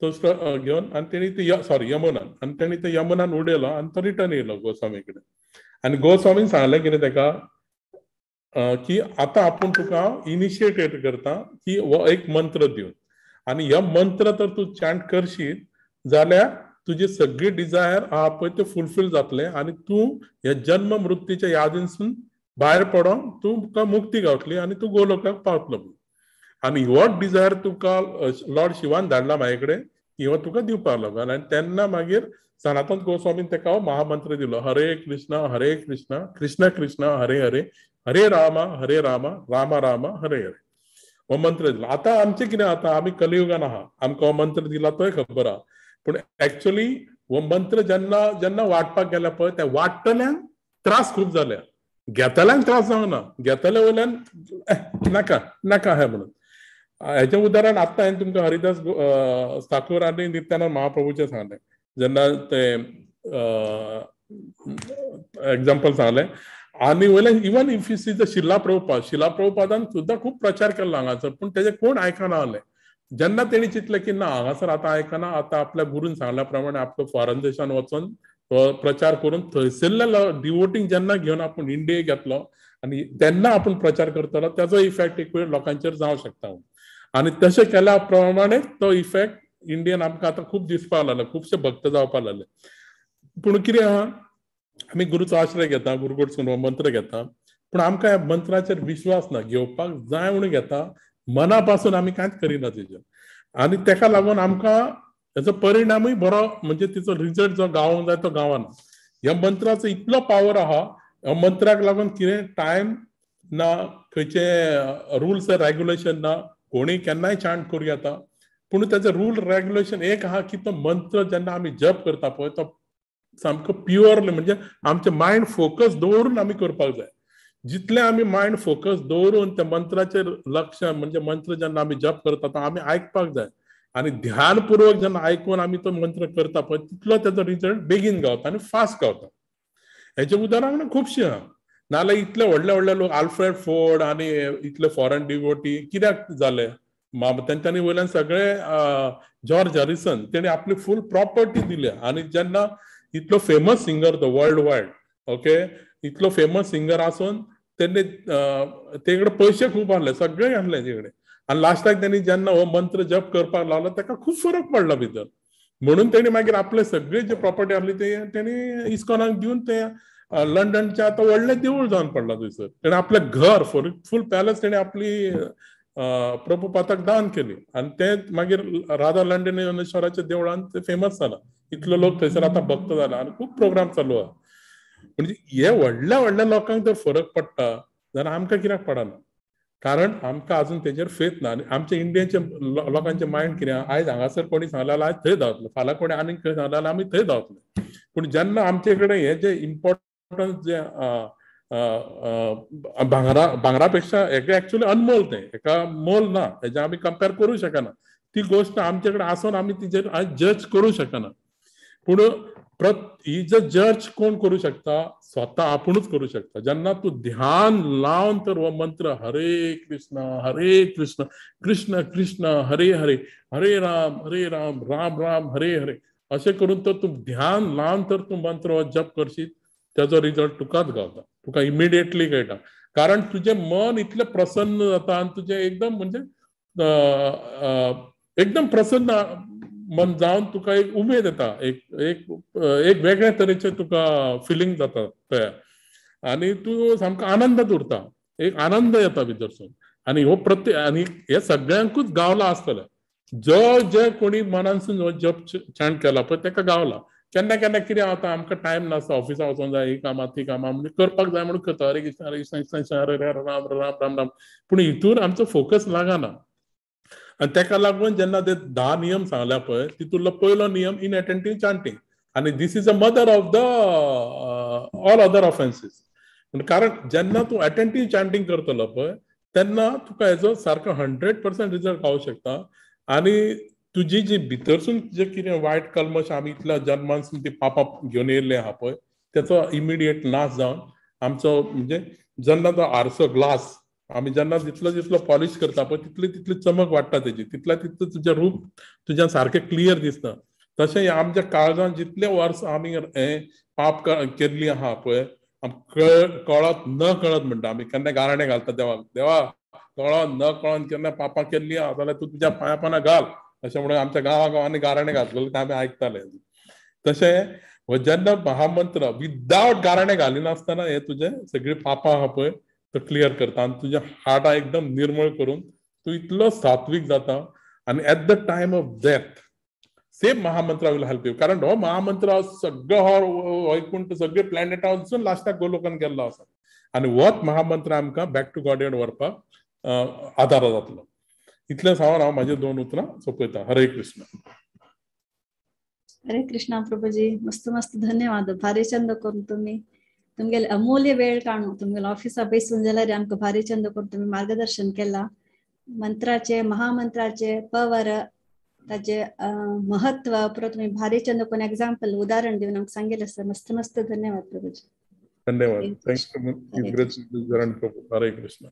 तो घेवन आनी तेणी ते सॉरी यमुनान, आनी तेणी ते यमुनान उडयलो आनी तो रिटर्न येयलो गोस्वामी कडेन. आनी गोस्वामीन सांगलें कितें तेका की आतां आपूण तुका इनिशिएटेट करता की हो एक मंत्र दिवन, आनी हो मंत्र तर तूं चांट करशीत जाल्यार तुजी सगळी डिजायर आहा पळय ते फुलफील जातलें आनी तूं ह्या जन्म मृत्यूच्या यादीनसून भायर पडोन तुका मुक्ती गावतली आनी तूं गोलोकाक पावतलो. आनी हो डिजायर तुका लॉर्ड शिवान धाडला म्हाजे कडेन की हो तुका दिवपाक लागलो. आनी तेन्ना मागीर सनातन गोस्वामीन तेका हो महामंत्र दिलो, हरे कृष्णा हरे कृष्णा कृष्ण कृष्ण हरे हरे हरे रामा हरे रामा रामा रामा हरे हरे, हो मंत्र दिलो. आतां आमचें कितें, आतां आमी कलियुगान आहा, आमकां हो मंत्र दिला तोय खबर आहा, पूण एक्चुअली हो मंत्र जेन्ना जेन्ना वाटपाक गेल्या पळय त्या वाडटल्यांक त्रास खूब जाल्या, घेतल्यांक त्रास जावंक ना, घेतल्या वयल्यान नाका नाका हें म्हणून. हेजें उदाहरण आत्तां हांवें तुमकां हरिदास ठाकूर आनी नित्यानंद महाप्रभूचें सांगलें, जेन्ना ते एग्जाम्पल सांगलें. आनी वयल्यान even if you see the Srila Prabhupada, Srila प्रभुपादान सुद्दां खूब प्रचार केल्लो हांगासर, पूण तेजें कोण आयकना आहलें. जेन्ना तेणी चिंतलें की ना हांगासर आतां आयकना, आतां आपल्या गुरून सांगल्या प्रमाणे आपलो फॉरेन देशान वचोन तो प्रचार करून थंयसरल्या डिवोटींग जेन्ना घेवन आपूण इंडियेक येतलो आनी तेन्ना आपूण प्रचार करतलो तेजो इफेक्ट एक वेळ लोकांचेर जावंक शकता. आनी तशें केल्या प्रमाणे तो इफेक्ट इंडियन आमकां आतां खूब दिसपाक लागलो, खुबशे भक्त जावपाक लागले. पूण कितें आहा, आमी गुरूचो आश्रय घेता, गुरू कडसून हो मंत्र घेता, पूण आमकां ह्या मंत्राचेर विश्वास ना, घेवपाक जाय म्हणून घेता, मना पासून आमी कांयच करिना तेजेर, आनी तेका लागून आमकां तेजो परिणामूय बरो म्हणजे तिचो रिजल्ट जो गावोंक जाय तो गावना. ह्या मंत्राचो इतलो पावर आहा, ह्या मंत्राक लागून कितें टायम ना, खंयचे रुल्स रेगुलेशन ना, कोणी केन्नाय चांट करूं येता, पूण तेजो रूल रेगुलेशन एक आहा की तो मंत्र जेन्ना आमी जप करता पळय तो सामको प्युअरली म्हणजे आमचें मायंड फोकस दवरून आमी करपाक जाय. जितले आमी मायंड फोकस दवरून त्या मंत्राचेर लक्ष, म्हणजे मंत्र जेन्ना आमी जप करता तो आमी आयकपाक जाय आनी ध्यानपूर्वक जेन्ना आयकून आमी तो मंत्र करता पळय तितलो तेजो रिजल्ट बेगीन गावता आनी फास्ट गावता. हेचे उदाहरण खुबशीं आहा. नाजाल्यार इतले व्हडले व्हडले लोक आल्फ्रेड फोर्ड आनी इतले फॉरेन डिवोटी कित्याक जाले? तेंच्यांनी वयल्यान सगळे जॉर्ज हॅरिसन तेणी आपली फूल प्रॉपर्टी दिल्या. आनी जेन्ना इतलो फेमस सिंगर तो वर्ल्ड वायड, ओके, इतलो फेमस सिंगर आसून तेणी तेकडे पयशे खूब आहले, सगळे आहले तेकडे. आनी लास्टाक तेणी जेन्ना हो मंत्र जप करपाक लागलो ताका खूब फरक पडला भितर. म्हणून तेणी मागीर आपले सगळे जे प्रॉपर्टी आहली ते तेणी इस्कॉनाक दिवन ते लंडनच्या आतां व्हडलें देवूळ जावन पडला थंयसर. तेणें आपलें घर फूल पॅलस तेणें आपली प्रभुपाताक दान केली आनी तें मागीर राधा लंडनेश्वराच्या देवळान ते फेमस जाला. इतलो लोक थंयसर आतां भक्त जाला आनी खूब प्रोग्राम चालू आहा. म्हणजे हे व्हडल्या व्हडल्या लोकांक जर फरक पडटा जाल्यार आमकां कित्याक पडना? कारण आमकां अजून तेजेर फेथ ना. आनी आमच्या इंडियनचे लोकांचे मायंड कितें, आयज हांगासर कोणी सांगलें जाल्यार आयज थंय धांवतले, फाल्यां कोणी आनीक खंय सांगलें जाल्यार आमी थंय धांवतले. पूण जेन्ना आमचे कडेन हे जे इम्पॉर्टन्स जे भांगरा भांगरा पेक्षा हेका एक्चुअली अनमोल, तें हेका मोल ना, हेजें आमी कंपेर करूं शकना. ती गोश्ट आमचे कडेन आसून आमी तिजेर जज करूं शकना. पूण ही जे जज कोण करूं शकता? स्वता आपुणूच करूं शकता. जेन्ना तूं ध्यान लावन तर हो मंत्र हरे कृष्ण हरे कृष्ण कृष्ण कृष्ण हरे हरे हरे राम हरे राम राम राम हरे हरे अशें करून तर तूं ध्यान लावन तर तूं मंत्र हो जप करशीत तेजो रिजल्ट तुकाच गावता, तुका इमिडिएटली कळटा. कारण तुजें मन इतलें प्रसन्न जाता आनी तुजें एकदम म्हणजे एकदम प्रसन्न मन जावन तुका एक उमेद येता, एक एक एक वेगळे तरेचें तुका फिलींग जाता तयार आनी तूं सामको आनंदांत उरता, एक आनंद येता भितरसून. आनी हो प्रत्येक आनी हे सगळ्यांकूच गावला आसतलें. जो जे कोणी मनानसून हो जप चांट केला पळय तेका गावला. केन्ना केन्ना कितें जाता, आमकां टायम नासता, ऑफिसा वचोंक जाय, ही कामां ती कामां, म्हणजे करपाक जाय म्हणून करता, हरे कृष्ण हरे कृष्ण कृष्ण कृष्ण हरे हरे राम राम राम राम, पूण हितून आमचो फोकस लागना. आनी तेका लागून जेन्ना ते 10 नियम सांगल्या पळय तितूंतलो पयलो नियम इनएटेंटीव चांटींग, आनी this is a mother of the all other offences. कारण जेन्ना तूं अटेंटीव चांटींग करतलो पळय तेन्ना तुका हेजो सारको 100% रिजल्ट गावूं शकता. आनी तुजी जी भितरसून जे कितें वायट कल्मश आमी इतल्या जन्मानसून ती पापां घेवन येयल्ले आहा पळय तेचो इमिडिएट नाश जावन आमचो म्हणजे जेन्ना तो आरसो ग्लास आमी जेन्ना जितलो जितलो पॉलिश करता पळय तितली तितली चमक वाडटा तेजी, तितल्या तितलें तुजें रूप तुज्या सारकें क्लियर दिसता. तशें आमच्या काळजान जितले वर्स आमी हें पाप केल्ली आहा पळय कळत न कळत म्हणटा आमी, केन्ना गाराणें घालता देवाक, देवा कळोन न कळोन केन्ना पापां केल्ली आहा जाल्यार तूं तुज्या पांया पाना घाल अशें म्हणून आमच्या गांवा गांवांनी गाराणें घातलेलें तें आमी आयकताले. तशें हो जेन्ना महामंत्र विदावट गाराणें घालिनासतना हे तुजें सगळीं पापां आहा पळय तो क्लियर करता आनी तुज्या हार्टा एकदम निर्मळ करून तूं इतलो सात्वीक जाता. आनी at the time of death same mahamantra will help you. कारण हो महामंत्र सगळो हो वैकुंठ सगळे प्लॅनेटा वचून लास्टाक गोलोकान गेल्लो आसा आनी होच महामंत्र आमकां बॅक टू गॉड व्हरपाक आदार जातलो. इतलें सांगून हांव म्हाजी 2 उतरां सोंपयता. हरे कृष्ण.
हरे कृष्णा प्रभुजी, मस्त मस्त धन्यवाद. भारी चंद करून तुम्ही तुमगेले अमूल्य वेळ काडून तुमगेले ऑफिसा बसून जाल्यार आमकां भारी चंद करून तुम्ही मार्गदर्शन केला. मंत्राचे महामंत्राचे पवर ताचे महत्व परत तुम्ही भारी चंद करून एग्जाम्पल उदाहरण दिवन आमकां सांगितलें सर. मस्त मस्त धन्यवाद प्रभुजी.
धन्यवाद. Thank you Hare Krishna.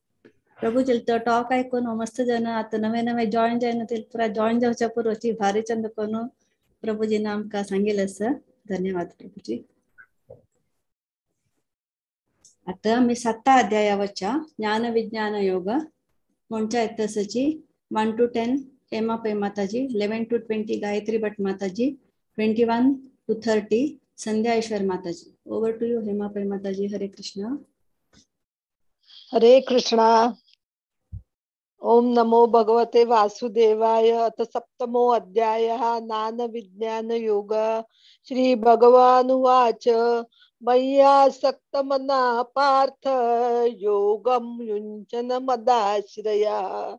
प्रभुजी तो टॉक आयकून मस्त जन आतां नवे नवे जॉईन जायना ते पुरा जॉईन जावच्या पूर्वची भारी चंद करून प्रभुजीन आमकां सांगितलें सर. धन्यवाद प्रभुजी. आता आमी 7 अध्यायावरच्या ज्ञान विज्ञान योग म्हणच्या तसची 1 to 10 Hema Pai Mataji, 11 to 20 Gayatri Bhat Mataji, 21 to 30 Sandhya Ishwar Mataji. Over to you Hema Pai Mataji. Hare Krishna.
Hare Krishna. Om नमो भगवते वासुदेवाय. अथ सप्तमो अध्यायः ज्ञान विज्ञान योग. श्री भगवानुवाच मय्यासक्तमना पार्थ योगं युञ्जन मदाश्रयः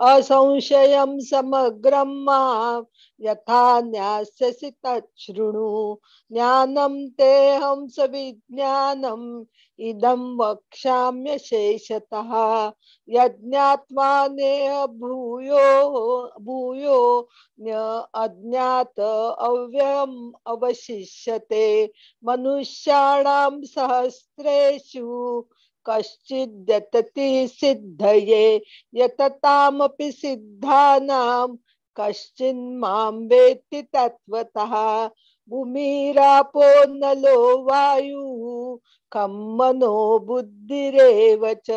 असंशयं समग्रं मां यथा ज्ञास्यसि तच्छृणु। ज्ञानं तेऽहं सविज्ञानम् इदं वक्ष्याम्यशेषतः। यज्ञात्वा नेह भूयो भूयो अज्ञात अव्ययम् अवशिष्यते। मनुष्याणां सहस्रेषु कश्चिद्यतति सिद्धये यततामपि सिद्धानां कश्चिन्मां वेत्ति तत्त्वतः। भूमिरापो नलो वायुः खं मनो बुद्धिरेव च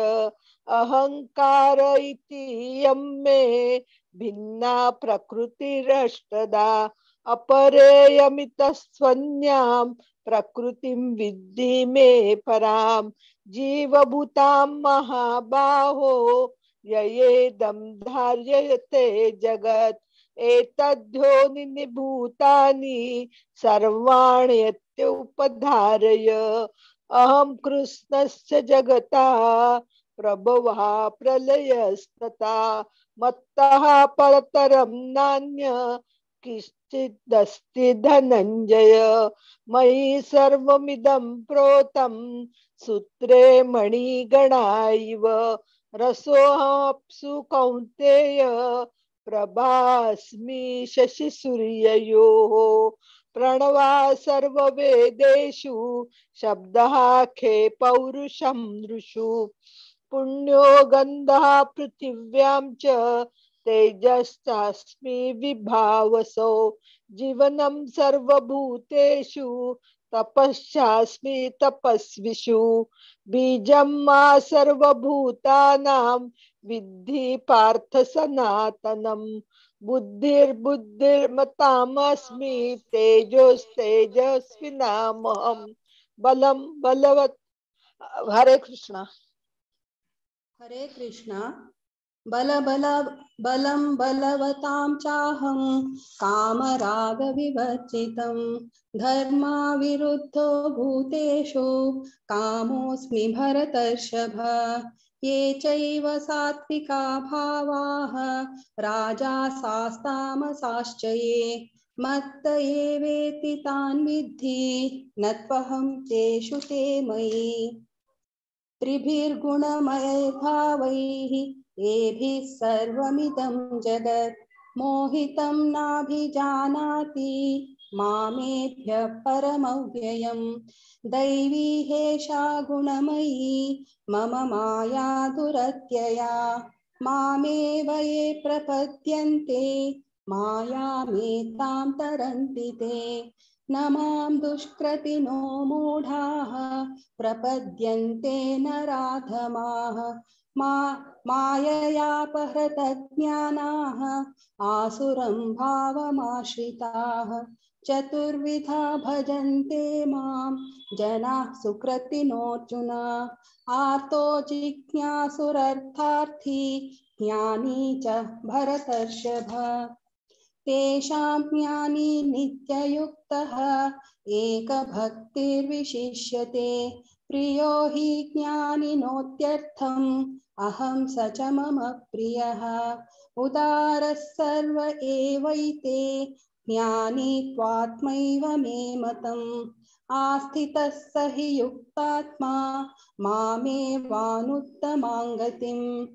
अहंकार इति यं मे भिन्ना प्रकृतिरष्टदा। अपरेयमितस्त्वन्यां प्रकृतिं विद्धि मे परां जीवभूतां महाबाहो ययेदं धार्यते जगत्। एतद्योनिनि भूतानि सर्वाण्यत्युपधारय। अहं कृष्णस्य जगतः प्रभवः प्रलयस्तथा मत्तः परतरं नान्य किश्चिदस्ति धनञ्जय। मयि सर्वमिदं प्रोतं सूत्रे मणिगणा इव रसोऽहमप्सु कौन्तेय प्रभास्मि शशिसूर्ययोः। प्रणवा सर्ववेदेषु शब्दः खे पौरुषं नृषु। पुण्यो गन्धः पृथिव्यां च तेजश्चास्मि विभावसौ। जीवनं सर्वभूतेषु तपश्चास्मि तपस्विषु। बीजं मा सर्वभूतानां विद्धि पार्थ सनातनम्। बुद्धिर्बुद्धिर्मतामस्मि तेजोस्तेजस्विनामहं बलं बलवत्। हरे कृष्णा।
हरे कृष्णा। बल बल बलं बलवतां चाहं कामरागविवर्जितं धर्माविरुद्धो भूतेषु कामोऽस्मि भरतर्षभ। ये चैव सात्विका भावाः राजासास्तामसाश्च ये मत्त एवेति तान् विद्धि न त्वहं तेषु ते मयि। त्रिभिर्गुणमयैर्भावैः एभिः सर्वमिदं जगत् मोहितं नाभिजानाति मामेभ्यः परमव्ययम्। दैवी हेषा गुणमयी मम माया दुरत्यया मामेव ये प्रपद्यन्ते मायामेतां तरन्ति ते। न मां दुष्कृतिनो मूढाः प्रपद्यन्ते नराधमाः माययापहृतज्ञानाः आसुरं भावमाश्रिताः। चतुर्विधा भजन्ते मां जनाः सुकृतिनोऽर्जुन। आर्तो जिज्ञासुरर्थार्थी ज्ञानी च भरतर्षभ। तेषां ज्ञानी नित्ययुक्तः एकभक्तिर्विशिष्यते। प्रियो हि ज्ञानिनोत्यर्थम् अहं स च मम प्रियः। उदारः सर्व एवैते ज्ञानी त्वात्मैव मे मतम्। आस्थितः स हि युक्तात्मा मामेवानुत्तमां गतिम्।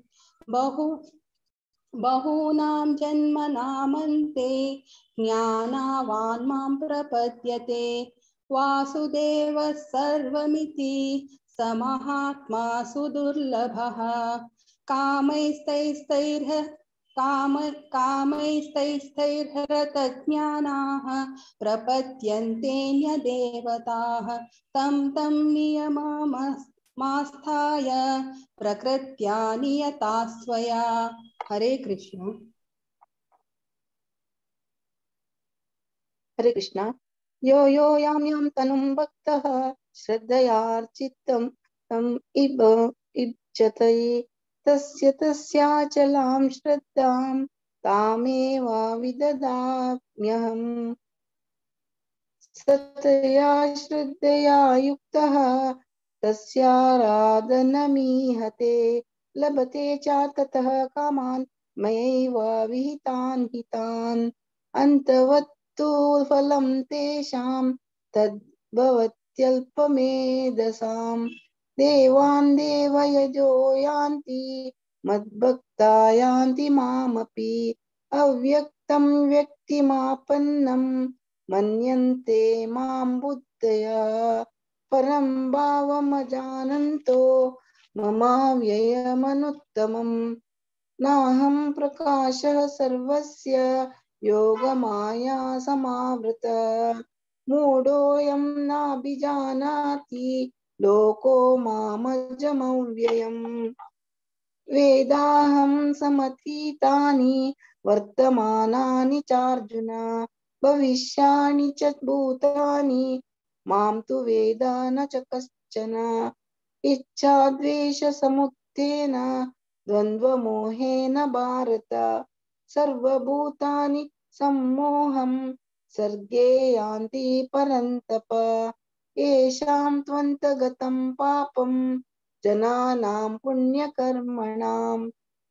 बहूनां जन्मनामन्ते ज्ञानावान् मां प्रपद्यते। वासुदेवः सर्वमिति स महात्मा सुदुर्लभः। कामैस्तैस्तैर्हृतज्ञानाः प्रपद्यन्तेऽन्यदेवताः। तं तं नियममास्थाय प्रकृत्या नियता स्वया। हरे कृष्ण।
हरे कृष्ण। यो यो यां यां तनुं भक्तः श्रद्धयार्चितं तम् इव इच्छतये तस्य तस्याचलां श्रद्धां तामेव विददाम्यहम्। सतया श्रद्धया युक्तः तस्याराधनमीहते लभते च ततः कामान् मयैव विहितान् हितान् अन्तवत्तु फलं तेषां तद्भवत्यल्पमेधसाम्। देवान् देवयजो यान्ति मद्भक्ता यान्ति मामपि अव्यक्तं व्यक्तिमापन्नं मन्यन्ते मां बुद्धया परं भावमजानन्तो ममाव्ययमनुत्तमम्। नाहं प्रकाशः सर्वस्य योगमाया समावृतः मूढोऽयं नाभिजानाति लोको मामजमव्ययम्। वेदाहं समतीतानि वर्तमानानि चार्जुन भविष्याणि च भूतानि मां तु वेद न च कश्चन। इच्छाद्वेषसमुत्थेन द्वन्द्वमोहेन भारत सर्वभूतानि सम्मोहं सर्गे यान्ति परन्तप। येषां त्वन्तगतं पापं जनानां पुण्यकर्मणां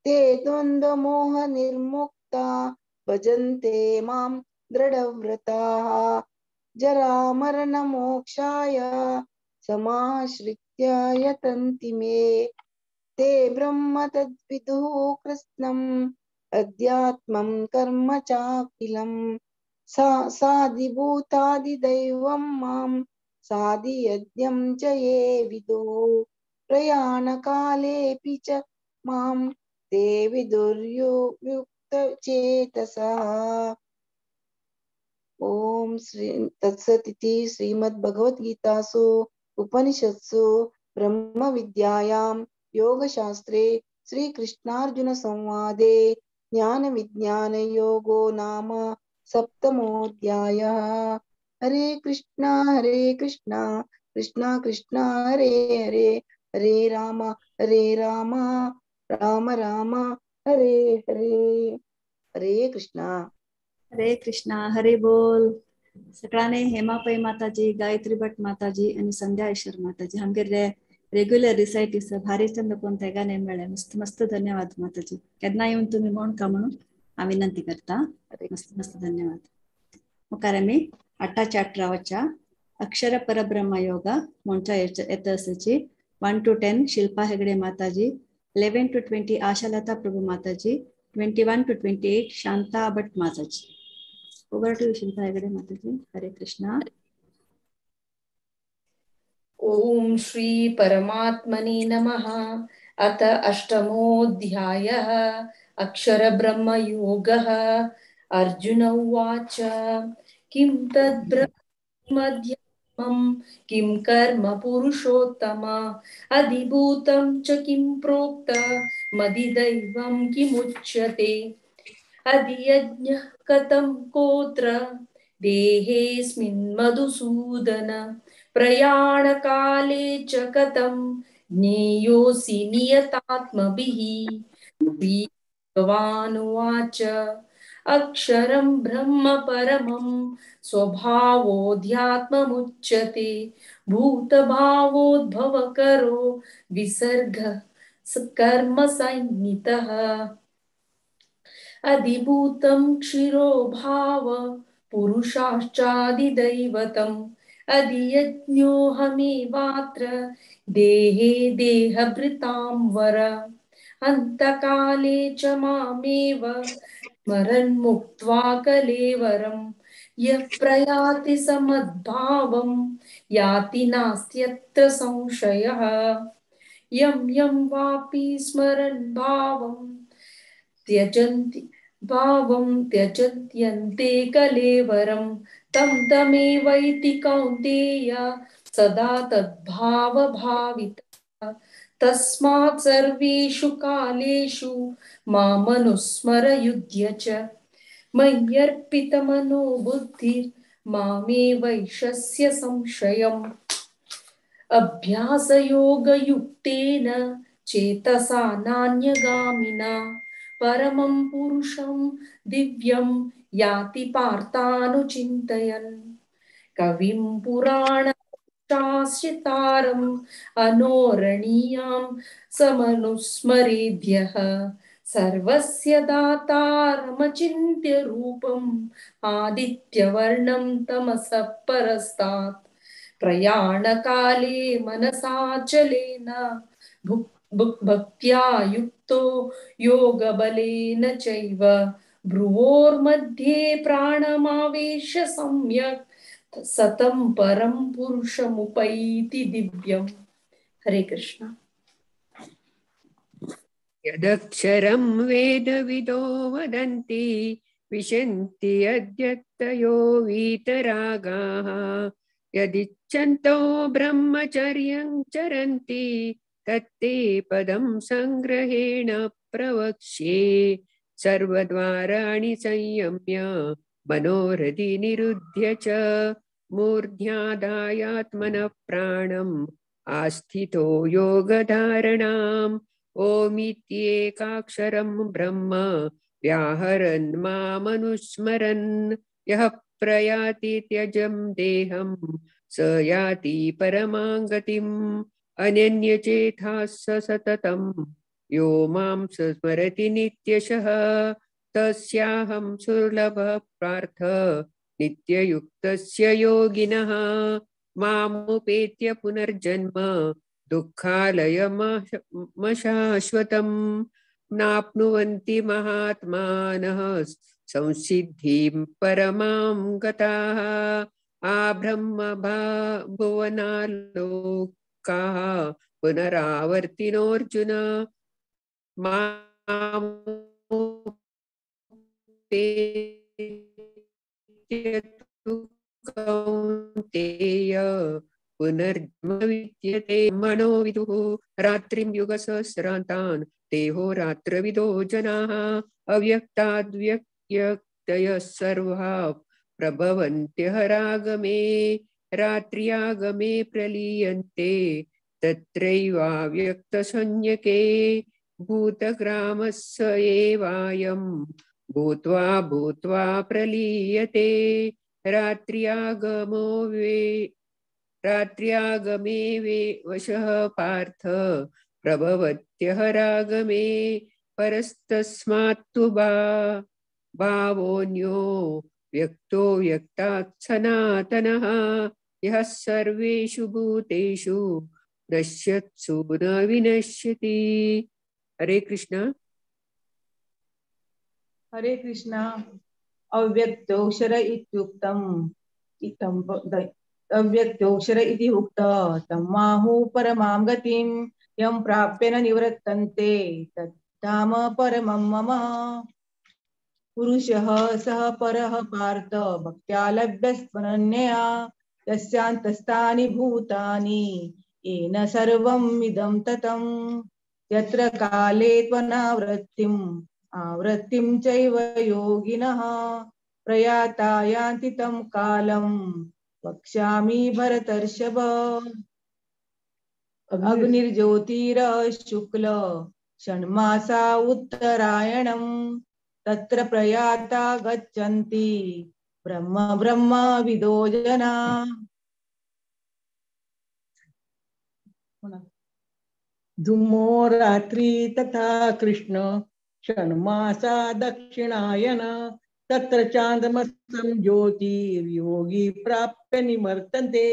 ते द्वन्द्वमोहनिर्मुक्ता भजन्ते मां दृढव्रताः। जरामरणमोक्षाय समाश्रित्य यतन्ति मे ते ब्रह्म तद्विदुः कृत्स्नम् अध्यात्मं कर्म चाखिलम्। साधिभूतादिदैवं मां साधियज्ञं च ये विदुः प्रयाणकालेऽपि च मां ते विदुर्युक्तचेतसः। ओम श्री तत्सदिति श्रीमद्भगवद्गीतासु उपनिषत्सु ब्रह्मविद्यायां योगशास्त्रे श्रीकृष्णार्जुन संवादे ज्ञान विज्ञान योगो नाम सप्तमोऽध्यायः। हरे कृष्णा कृष्णा कृष्णा हरे हरे, हरे राम राम राम हरे हरे। हरे कृष्णा।
हरे कृष्णा। हरे बोल। सगळ्याने हेमा पै माताजी, गायत्री भट माताजी आणि संध्या ईश्वर माताजी आमगेले रेग्युलर रिसायटीस भारी चंद कोण गाणे मेळ्ळे। मस्त मस्त धन्यवाद माताजी। केन्ना येवन तुमी म्हण का म्हणून हांव विनंती करता। मस्त मस्त धन्यवाद। मुखार आमी आठा चॅप्टरा वच्या अक्षर परब्रह्म योगा म्हणच्या येता आसाची 1 to 10 Shilpa Hegde Mataji, 11 to 20 Ashalata Prabhu Mataji, 21 to 28 Shanta Bhat Mataji. Over to Shilpa Hegde Mataji. Hare Krishna.
Om Shri परमात्मने नमः। अथ अष्टमोऽध्यायः अक्षर ब्रह्म योगः। अर्जुन उवाच किं तद्ब्रह्मध्यात्मं किं कर्म पुरुषोत्तम अधिभूतं च किं प्रोक्तमधिदैवं किमुच्यते। अधियज्ञः कथं कोत्र देहेऽस्मिन् मधुसूदन प्रयाणकाले च कथं ज्ञेयोऽसि नियतात्मभिः। भगवानुवाच अक्षरं ब्रह्म परमं स्वभावोऽध्यात्ममुच्यते भूतभावोद्भवकरो विसर्गः कर्म संज्ञितः। अधिभूतं क्षिरो भाव पुरुषाश्चादिदैवतम् अधियज्ञोऽहमेवात्र देहे देहभृतां वर। अन्तकाले च मामेव स्मरन्मुक्त्वा कलेवरं यः प्रयाति समद्भावं याति नास्त्यत्र संशयः। यं यं वापि स्मरन् भावं त्यजन्ति भावं त्यजन्त्यन्ते कलेवरं तं तमेवैति कौन्तेय सदा तद्भावभावितः। तस्मात् सर्वेषु कालेषु मामनुस्मर युध्य च मय्यर्पितमनो बुद्धिर्मामे वैशस्य संशयम्। अभ्यासयोगयुक्तेन चेतसा नान्यगामिना परमं पुरुषं दिव्यं याति पार्थानुचिन्तयन्। कविं पुराणशास्त्रतारम् अनोरणीयां समनुस्मरेद्यः सर्वस्य दातारमचिन्त्य रूपम् आदित्यवर्णं तमसः परस्तात्। प्रयाणकाले मनसाचलेन भक्त्या युक्तो योगबलेन चैव भ्रुवोर्मध्ये प्राणमावेश्य सम्यक् सतं परं पुरुषमुपैति दिव्यम्। हरे कृष्ण।
यदक्षरं वेदविदो वदन्ति विशन्ति यद्यत्तयो वीतरागाः। यदिच्छन्तो ब्रह्मचर्यं चरन्ति तत्ते पदं संग्रहेण प्रवक्ष्ये। सर्वद्वाराणि संयम्य मनोहृदि निरुध्य च मूर्ध्यादायात्मनः प्राणम् आस्थितो योगधारणाम्। ओमित्येकाक्षरं ब्रह्म व्याहरन् मामनुस्मरन्। यः प्रयाति त्यजं देहं स याति परमां गतिम्। अनन्यचेताः स सततं यो मां स्मरति नित्यशः। तस्याहं सुलभः पार्थ नित्ययुक्तस्य योगिनः। मामुपेत्य पुनर्जन्म दुःखालयमशाश्वतं नाप्नुवन्ति महात्मानः संसिद्धिं परमां गताः। आब्रह्म भुवनालोकाः पुनरावर्तिनोऽर्जुन। मामुपेत्य तु कौन्तेय पुनर्जन्म विद्यते मनो विदुः। रात्रिं युगसहस्रान्तान् देहोरात्रविदो जनाः। अव्यक्ताद्व्यक्तयः सर्वाः प्रभवन्त्यहरागमे। रात्र्यागमे प्रलीयन्ते तत्रैवाव्यक्तसंज्ञके। भूतग्रामः स एवायं भूत्वा भूत्वा प्रलीयते। रात्र्यागमे वे वशः पार्थ प्रभवत्यहरागमे। परस्तस्मात्तु भावोऽन्यो व्यक्तो व्यक्तात् सनातनः। यः सर्वेषु भूतेषु नश्यत्सु न विनश्यति। हरे कृष्णा।
हरे कृष्णा। अव्यक्तोऽक्षर इत्युक्तम् अव्यक्तोऽक्षर इति उक्तः तं माहु परमां गतिं यं प्राप्य न निवर्तन्ते तद्धाम परमं मम। पुरुषः सः परः पार्थ भक्त्या लभ्यस्त्वनन्यया यस्यान्तस्तानि भूतानि येन सर्वम् इदं ततम्। यत्र काले त्वनावृत्तिम् आवृत्तिं चैव योगिनः प्रयाता यान्ति तं कालं वक्ष्यामि भरतर्षभ। अग्निर्ज्योतिरशुक्ल षण्मासा उत्तरायणं तत्र प्रयाता गच्छन्ति ब्रह्म ब्रह्म विदो जना।
धूमो रात्रि तथा कृष्ण षण्मासा दक्षिणायन तत्र चान्द्रमसं ज्योतिर्योगी प्राप्य निवर्तन्ते।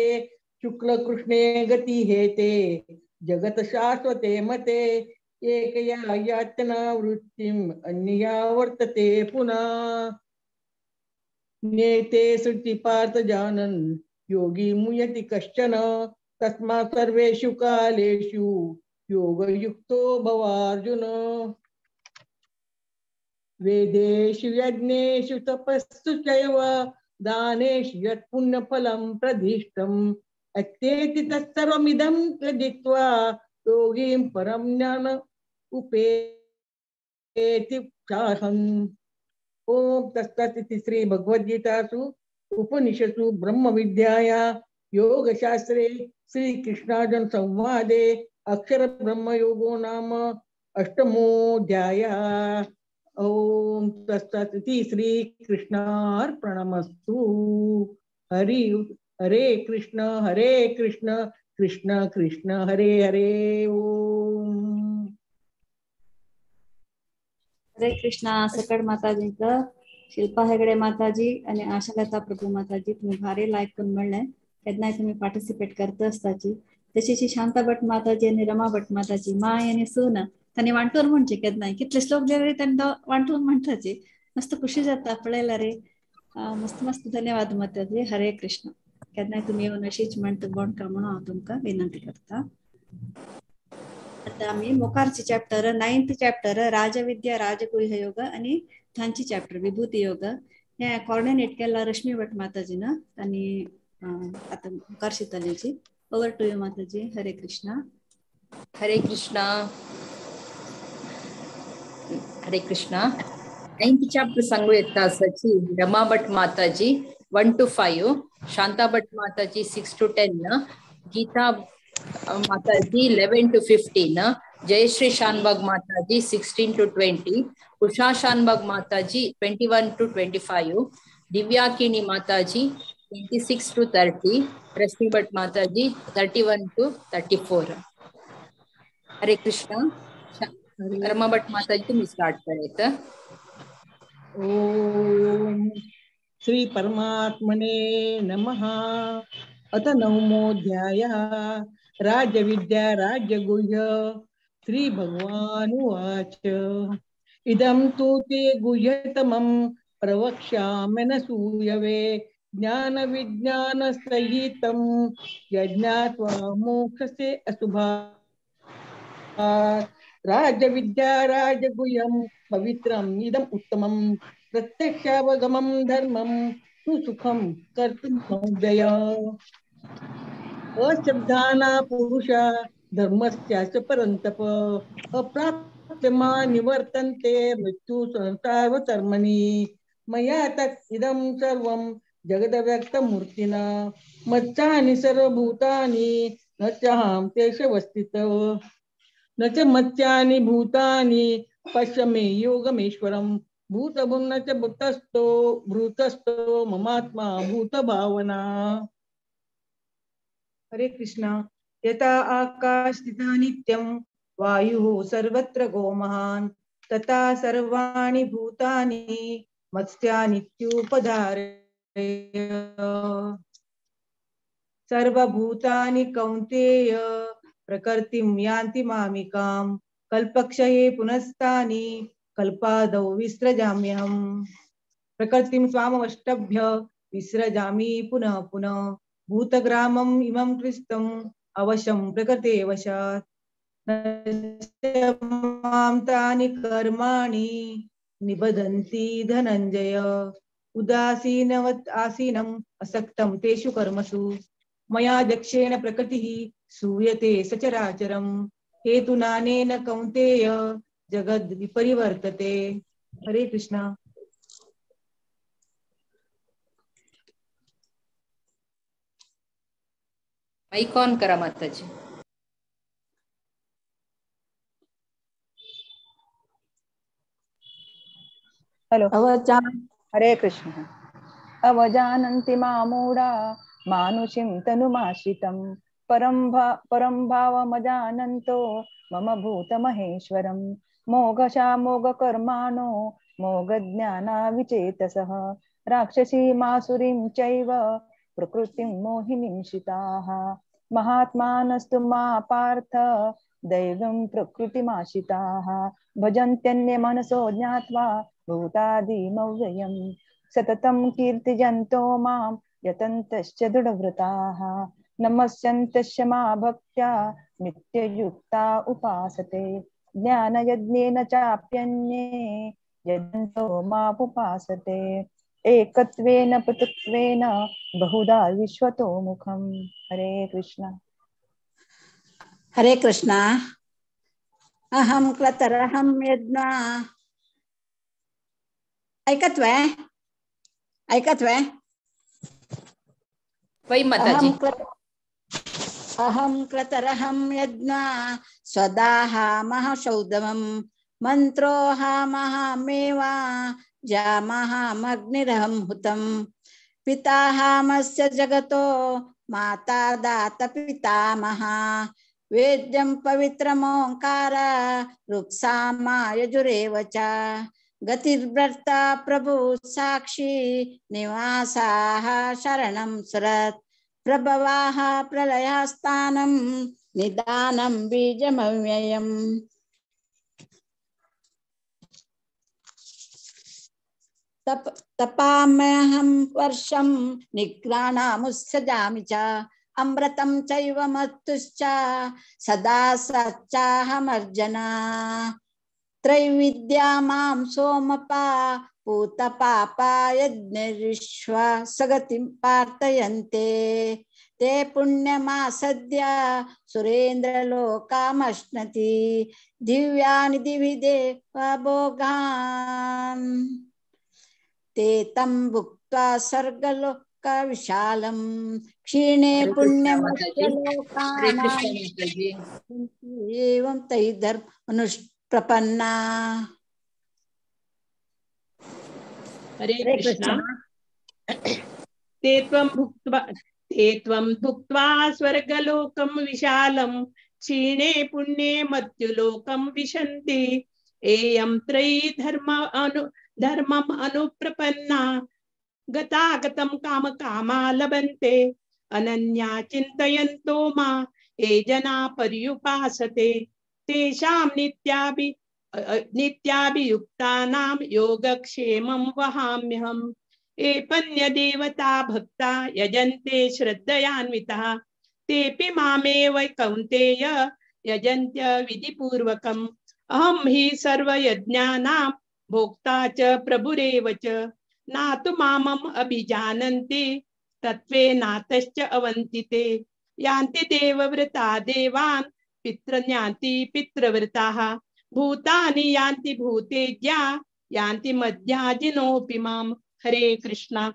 शुक्लकृष्णे गति हेते जगत शाश्वते मते। एकया यातना वृत्तिम् अन्यया वर्तते पुनः। नेते श्रुति पार्थ जानन् योगी मुयति कश्चन। तस्मात् सर्वेषु कालेषु योगयुक्तो भवार्जुन। वेदेषु यज्ञेषु तपस्सु चैव दानेषु यत् पुण्यफलं प्रदिष्टम् अत्येति तत्सर्वमिदं त्यजित्वा योगीं परं ज्ञान उपेति चाहम्। ॐ तत्सत् इति श्री भगवद्गीतासु उपनिषत्सु ब्रह्मविद्याया योगशास्त्रे श्रीकृष्णार्जुन संवादे अक्षर ब्रह्मयोगो नाम अष्टमोऽध्यायः। ॐ तत्सत् इति श्रीकृष्णार्पणमस्तु। हरि हरे कृष्ण कृष्ण कृष्ण हरे हरे। ओम।
हरे कृष्णा. सकड माताजींक, शिल्पा हेगडे माताजी आणि आशालता प्रभू माताजी, तुम्ही भारी लायक करून म्हणले. केन्नाय तुमी पार्टिसिपेट करता आसताची. तशीच शांता भट माताजी आणि रमा भट माताजी, माय आणि सून, तांणी वांटून म्हणचे केन्नाय कितले श्लोक दिले तांणी वांटून म्हणटाची. मस्त खुशी जाता पळयला रे. मस्त मस्त धन्यवाद माताजी. हरे कृष्ण. केन्नाय तुमी येवन अशीच म्हणटा बोणका म्हणून हांव तुमकां विनंती करता. आता आमी मुखारचे चॅप्टर 9th chapter राजविद्या राजगुह्य योग आणि थांची चॅप्टर विभूती योग हे कॉर्डिनेट केला रश्मी भट माताजीन. आणि आता मुखार शितलेची. Over to you Mataji. Hare Krishna.
Hare Krishna. Hare Krishna. 9th chapter सांगू येता आसाची Rama Bhat Mataji 1 to 5, Shanta Bhat Mataji 6 to 10, Geeta Mataji 11 to 15, Jayashree Shanbhag Mataji 16 to 20, Usha Shanbhag Mataji 21 to 25, Divya Kini Mataji 26 to 30, Rashmi Bhat Mataji 31 to 34. Hare Krishna. Rama Bhat Mataji तुम्ही start करायचं.
ओम श्री परमात्मने नमः. अथ नवमोऽध्यायः. राजविद्या राजगुह्य. श्री भगवानुवाच. इदं तु ते गुह्यतमं प्रवक्ष्यामि ज्ञान विज्ञान सहितं यज्ञात्वा मोक्षसे अशुभात्. राजविद्या राजगुह्यं पवित्रम् इदम् उत्तमं प्रत्यक्षावगमं धर्मं सुसुखं कर्तुं अव्यय. अशब्दाना पुरुषा धर्मस्यास्य परन्तप अप्राप्य मा निवर्तन्ते मृत्यु संसारचर्मणि. मया तत् इदं सर्वं जगदव्यक्तमूर्तिना मच्चानि सर्वभूतानि न चाहं तेषवस्थितः न च मच्चानि भूतानि पश्य मे योगमेश्वरं. भूतभुन्न च भूतस्थो भूतस्थो ममात्मा भूतभावना.
हरे कृष्णा. यथा आकाश स्थितः नित्यं वायुः सर्वत्र गोमहान् तथा सर्वाणि भूतानि मत्स्यानित्युपधारय. सर्वभूतानि कौन्तेय प्रकृतिं यान्ति मामिकां कल्पक्षये पुनस्तानि कल्पादौ विसृजाम्यहम्. प्रकृतिं स्वामवष्टभ्य विसृजामि पुनः पुनः. भूतग्रामम् इमं क्लिष्टम् अवशं प्रकृते वशात्. न मां तानि कर्माणि निबध्नन्ति धनञ्जय. उदासीनवत् आसीनम् असक्तं तेषु कर्मसु. मया दक्षेण प्रकृतिः सूयते सचराचरम्. हेतुनानेन कौन्तेय जगद् विपरिवर्तते. हरे कृष्णा.
माइक ऑन करा माताजी.
हॅलो.
हरे कृष्ण. अवजानन्ति मामूढा मानुषीं तनुमाश्रितं परं भावमजानन्तो मम भूतमहेश्वरं. मोघशामोघकर्माणो मोघज्ञानाविचेतसः राक्षसीमासुरीं चैव प्रकृतिं मोहिनीं श्रिताः. महात्मानस्तु मा पार्थ दैवं प्रकृतिमाश्रिताः. भजन्त्यन्ये मनसो ज्ञात्वा भूतादिमव्ययं सततं कीर्तिजन्तो मां यतन्तश्च दृढव्रताः. नमस्यन्तश्च मा भक्त्या नित्ययुक्ता उपासते. ज्ञानयज्ञेन चाप्यन्ये यजन्तो मामुपासते. एकत्वेन पृथक्त्वेन बहुधा विश्वतो मुखम्. हरे कृष्णा.
हरे कृष्णा. अहं क्रतरहं यज्ञा. ऐकत्वे ऐकत्वे
वै माताजी.
अहं क्रतरहं यज्ञा स्वदाहामहशौदमं मन्त्रोहामहमेवा जामहामग्निरहं हुतं. पिताहामस्य जगतो माता दात पितामहा. वेद्यं पवित्रमोंकार ऋक्सामायजुरेव च गतिर्व्रता प्रभु साक्षी निवासाः शरणं सुरत् प्रभवाः प्रलयस्थानं निदानं बीजमव्ययम्। तपाम्यहं वर्षं निग्राणामुत्सजामि च अमृतं चैव मत्तुश्च सदा सच्चाहमर्जना। त्रैविद्या मां सोमपा पूतपापा यज्ञऋष्व सगतिं प्रार्थयन्ते ते पुण्यमासद्य सुरेन्द्रलोकामश्नति दिव्यानि दिवि देवभोगान्। ते तं भुक्त्वा स्वर्गलोकविशालं क्षीणे पुण्यमोक्षलोकानां एवं तैः धर्मनुष्प्रपन्ना।
हरे कृष्ण। ते त्वं भुक्त्वा स्वर्गलोकं विशालं क्षीणे पुण्ये मर्त्युलोकं विशन्ति। एयं त्रयी धर्मम् अनुप्रपन्ना गतागतं काम कामा लभन्ते। अनन्या चिन्तयन्तो मा ये जना पर्युपासते तेषां नित्याभियुक्तानां योगक्षेमं वहाम्यहम्। एपन्यदेवता भक्ता यजन्ते श्रद्धयान्विताः तेऽपि मामेव कौन्तेय यजन्त्य विधिपूर्वकम्। अहं हि सर्वयज्ञानां भोक्ता च प्रभुरेव च नातु मामम् अभिजानन्ति तत्त्वेनातश्च अवन्ति ते। यान्ति देवव्रता देवान् पितृन्यान्ति पितृव्रताः भूतानि यान्ति भूतेज्या यान्ति मध्याजिनोऽपि माम्। हरे कृष्णा।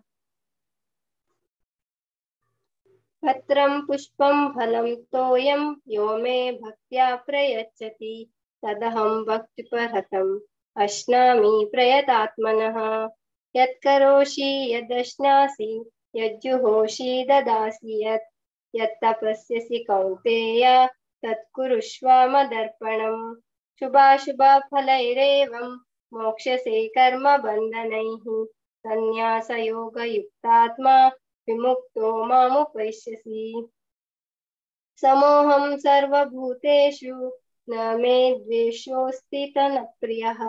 पत्रं पुष्पं फलं तोयं यो मे भक्त्या प्रयच्छति तदहं भक्तिपरतम् अश्नामि प्रयतात्मनः। यत्करोषि यदश्नासि यज्जुहोषि ददासि यत् यत्तपस्यसि कौन्तेय तत्कुरुष्व मदर्पणम्। शुभाशुभफलैरेवं मोक्ष्यसे कर्मबन्धनैः सन्न्यासयोगयुक्तात्मा विमुक्तो मामुपैष्यसि। समोऽहं सर्वभूतेषु न मे द्वेषोऽस्ति न प्रियः।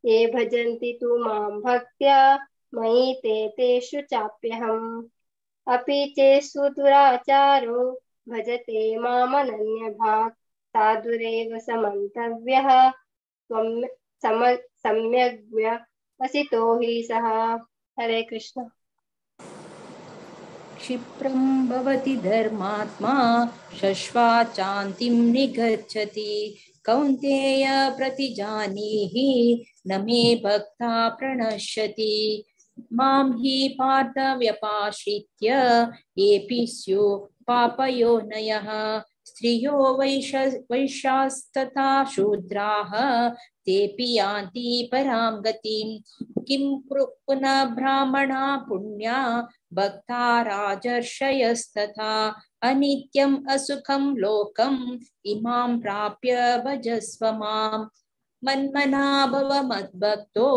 ये भजन्ति तु मां भक्त्या मयि ते तेषु चाप्यहम्। अपि चेत्सु दुराचारो भजते मामनन्यभाक् साधुरेव समन्तव्यः त्वं सम्यग्व्यवसितो हि सः। हरे कृष्ण।
क्षिप्रं भवति धर्मात्मा शश्वाचान्तिं निगच्छति कौन्तेय प्रतिजानीहि न मे भक्ता प्रणश्यति। मां हि पार्थ व्यपाश्रित्य येऽपि स्युः पापयोनयः स्त्रियो वैश्यास्तथा शूद्राः तेऽपि यान्ति परां गतिं। किं पुनः ब्राह्मणा पुण्या भक्ता राजर्षयस्तथा अनित्यम् असुखं लोकम् इमां प्राप्य भजस्व माम्। मन्मना भव मद्भक्तो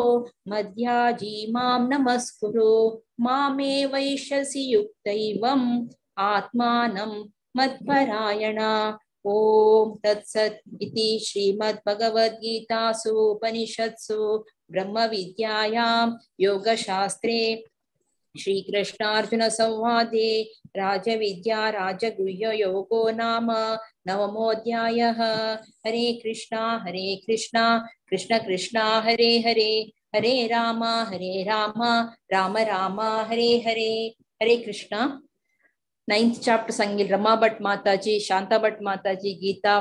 मध्याजी मां नमस्कुरु मामे वैश्यसि युक्तैवम् आत्मानं मत्परायण। ॐ तत्सत् इति श्रीमद्भगवद्गीतासु उपनिषत्सु ब्रह्मविद्यायां योगशास्त्रे श्रीकृष्णार्जुन संवादे राजविद्या राजगुह्ययोगो नाम नवमोऽध्यायः। हरे कृष्णा कृष्ण कृष्ण हरे हरे, हरे राम राम राम हरे हरे। हरे कृष्णा। नाइन्थ चैप्टर संगिल रमा भट्ट माताजी, शांता भट्ट माताजी, गीता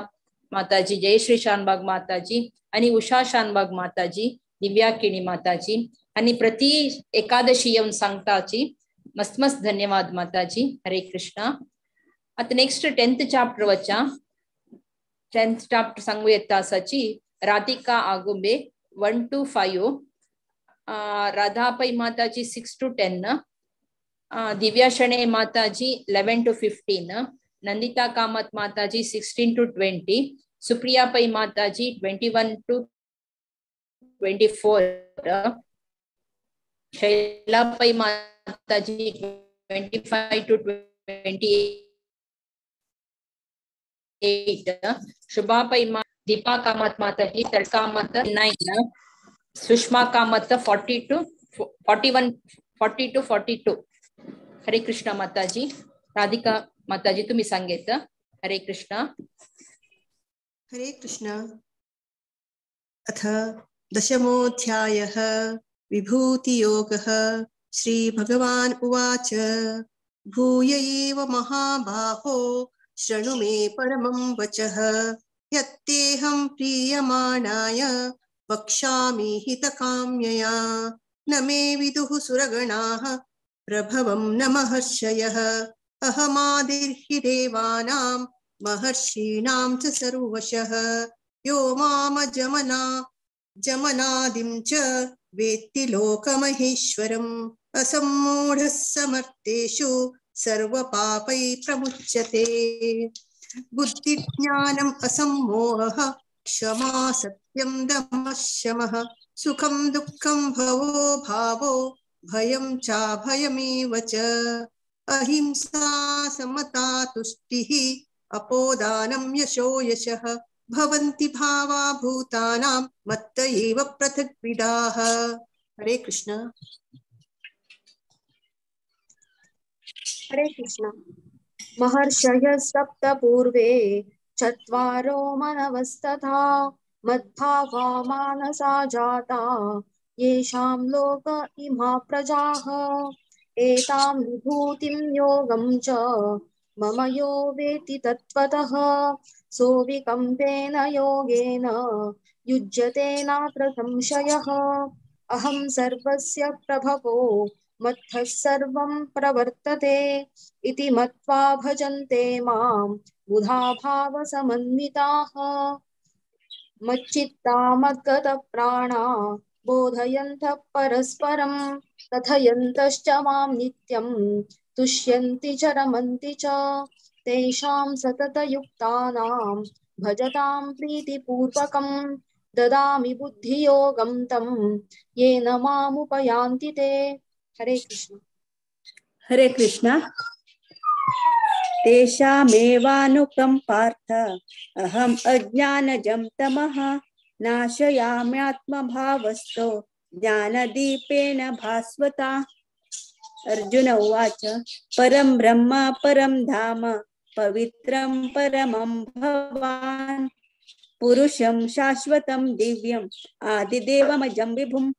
माताजी, जयश्री शानबाग माताजी आणि उषा शानबाग माताजी, दिव्या किणी माताजी आणि प्रति एकादशी येऊन सांगताची मस्त मस्त धन्यवाद माताजी। हरे कृष्णा। आता नेक्स्ट 10th chapter वचा 10th chapter सांगू येता असाची Radhika Agumbe 1 to 5, Radha Pai Mataji 6 to 10, Divya Shenoy Mataji 11 to 15, Nandita Kamat Mataji 16 to 20, Supriya Pai Mataji 21 to 24, Shaila Pai Mataji 25 to 28, Shubha Pai Deepa Kamat Mataji, Tarka Mata 9, Sushma Kamat 40 to 41, 40 to 42. Hare Krishna Mataji, Radhika Mataji तुम्ही सांगेत. हरे कृष्णा.
हरे कृष्णा. अथ दशमोऽध्यायः विभूतियोगः. श्री भगवान् उवाच. भूय एव महाबाहो शृणु मे परमं वचः. यत्तेऽहं प्रीयमाणाय वक्ष्यामि हितकाम्यया. न मे विदुः सुरगणाः प्रभवं न महर्षयः. अहमादिर्हि देवानां महर्षीणां च सर्वशः. यो मामजमना जमनादिं च वेत्ति लोकमहेश्वरम्. असम्मूढः समर्थेषु सर्वपापैः प्रमुच्यते. बुद्धिज्ञानम् असम्मोहः क्षमा सत्यं दमः शमः. सुखं दुःखं भवो भावो भयं चाभयमेव च. अहिंसा समता तुष्टिः अपोदानं यशो यशः. भवन्ति भावा भूतानां मत्त एव पृथग्विदाः. हरे कृष्ण.
हरे कृष्ण. महर्षयः सप्त पूर्वे चत्वारो मनवस्तथा मद्भावा मानसा जाता येषां लोक इमा प्रजाः. एतां विभूतिं योगं च मम यो वेत्ति तत्त्वतः. सोऽविकम्पेन योगेन युज्यते नात्र संशयः. अहं सर्वस्य प्रभवो मत्तः सर्वं प्रवर्तते इति मत्वा भजन्ते मां बुधा भावसमन्विताः. मच्चित्ता मद्गतप्राणा बोधयन्तः परस्परं कथयन्तश्च मां नित्यं तुष्यन्ति च रमन्ति च. तेषां सततयुक्तानां भजतां प्रीतिपूर्वकं ददामि बुद्धियोगं तं येन मामुपयान्ति ते. हरे कृष्ण.
हरे कृष्ण. तेषामेवानुकम्पार्थ अहम् अज्ञानजं तमः नाशयाम्यात्मभावस्तो ज्ञानदीपेन भास्वता. अर्जुन उवाच. परं ब्रह्म परं धाम पवित्रं परमं भवान् पुरुषं शाश्वतं दिव्यम् आदिदेवमजं विभुम्.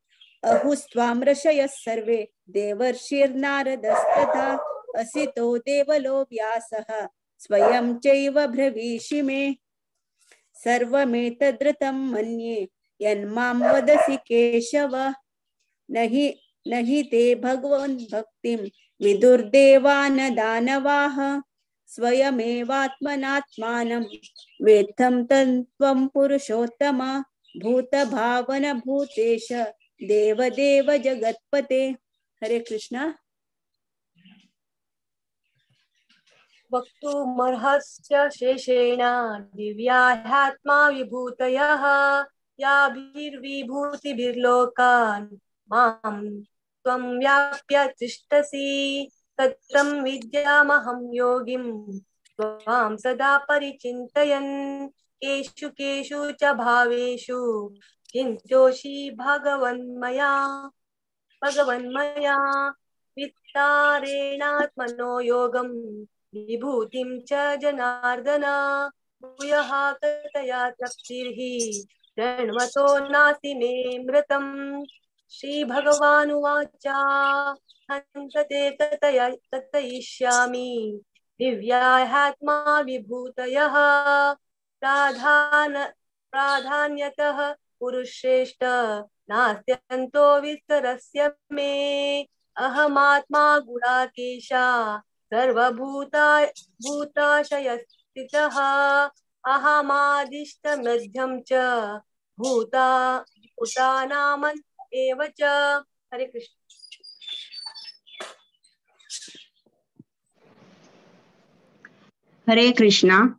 अहुस्त्वां ऋषयः सर्वे देवर्षिर्नारदस्तथा असितो देवलो व्यासः स्वयं चैव ब्रवीषि मे. सर्वमेतद्रतं मन्ये यन्मां वदसि केशव. नहि ते भगवन् भक्तिं विदुर्देवान दानवाः. स्वयमेवात्मनात्मानं वेत्थं तत्त्वं पुरुषोत्तम. भूतभावन भूतेश देवदेव जगत्पते. हरे कृष्ण.
वक्तुमर्हस्य शेषेण दिव्याह्यात्मा विभूतयः. याभिर्विभूतिभिर्लोकान् मां त्वं व्याप्य तिष्ठसि. तत्तं विद्यामहं योगिं त्वां सदा परिचिन्तयन्. केषु केषु च भावेषु चिन्त्योषि भगवन्मया भगवन्मया. विस्तारेणात्मनो योगं विभूतिं च जनार्दन. भूयः कथया तप्तिर्हि शृण्वतो नास्ति मे मृतम्. श्रीभगवानुवाच. हन्त ते कथया कथयिष्यामि दिव्याह्यात्मा विभूतयः. प्राधान्यतः पुरुषश्रेष्ठ नास्त्यन्तो विस्तरस्य मे. अहमात्मा गुणाकेश सर्वभूता भूताशयस्थितः. अहमादिष्टमध्यं च भूता भूतानामन्त एव च. हरे कृष्ण.
हरे कृष्णा।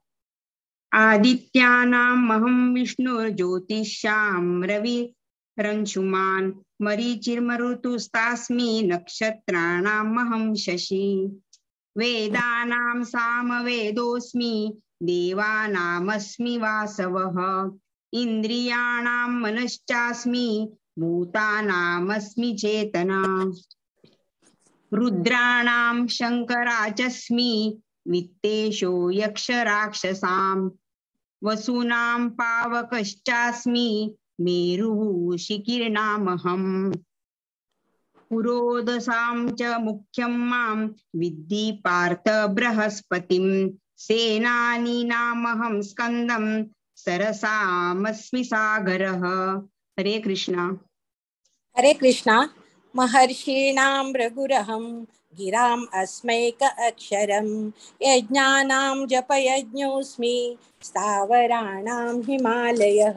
आदित्यानां अहं विष्णुर्ज्योतिषां रवि रंशुमान् मरीचिर्मरुतुस्तास्मि नक्षत्राणाम् अहं शशि। वेदानां सामवेदोऽस्मि देवानामस्मि वासवः। इंद्रियाणां मनश्चास्मि भूतानामस्मि चेतना। रुद्राणां शंकराचस्मि वित्तेशो यक्षराक्षसां। वसूनां पावकश्चास्मि मेरुः शिखिर्णामहम्। पुरोदसां च मुख्यं मां विद्धि पार्थ बृहस्पतिं। सेनानीनामहं स्कन्दं सरसामस्मि सागरः। हरे कृष्णा।
हरे कृष्णा। महर्षीणां रघुरहं गिराम अस्मैक अक्षरं यज्ञानां जपयज्ञोऽस्मि स्थावराणां हिमालयः।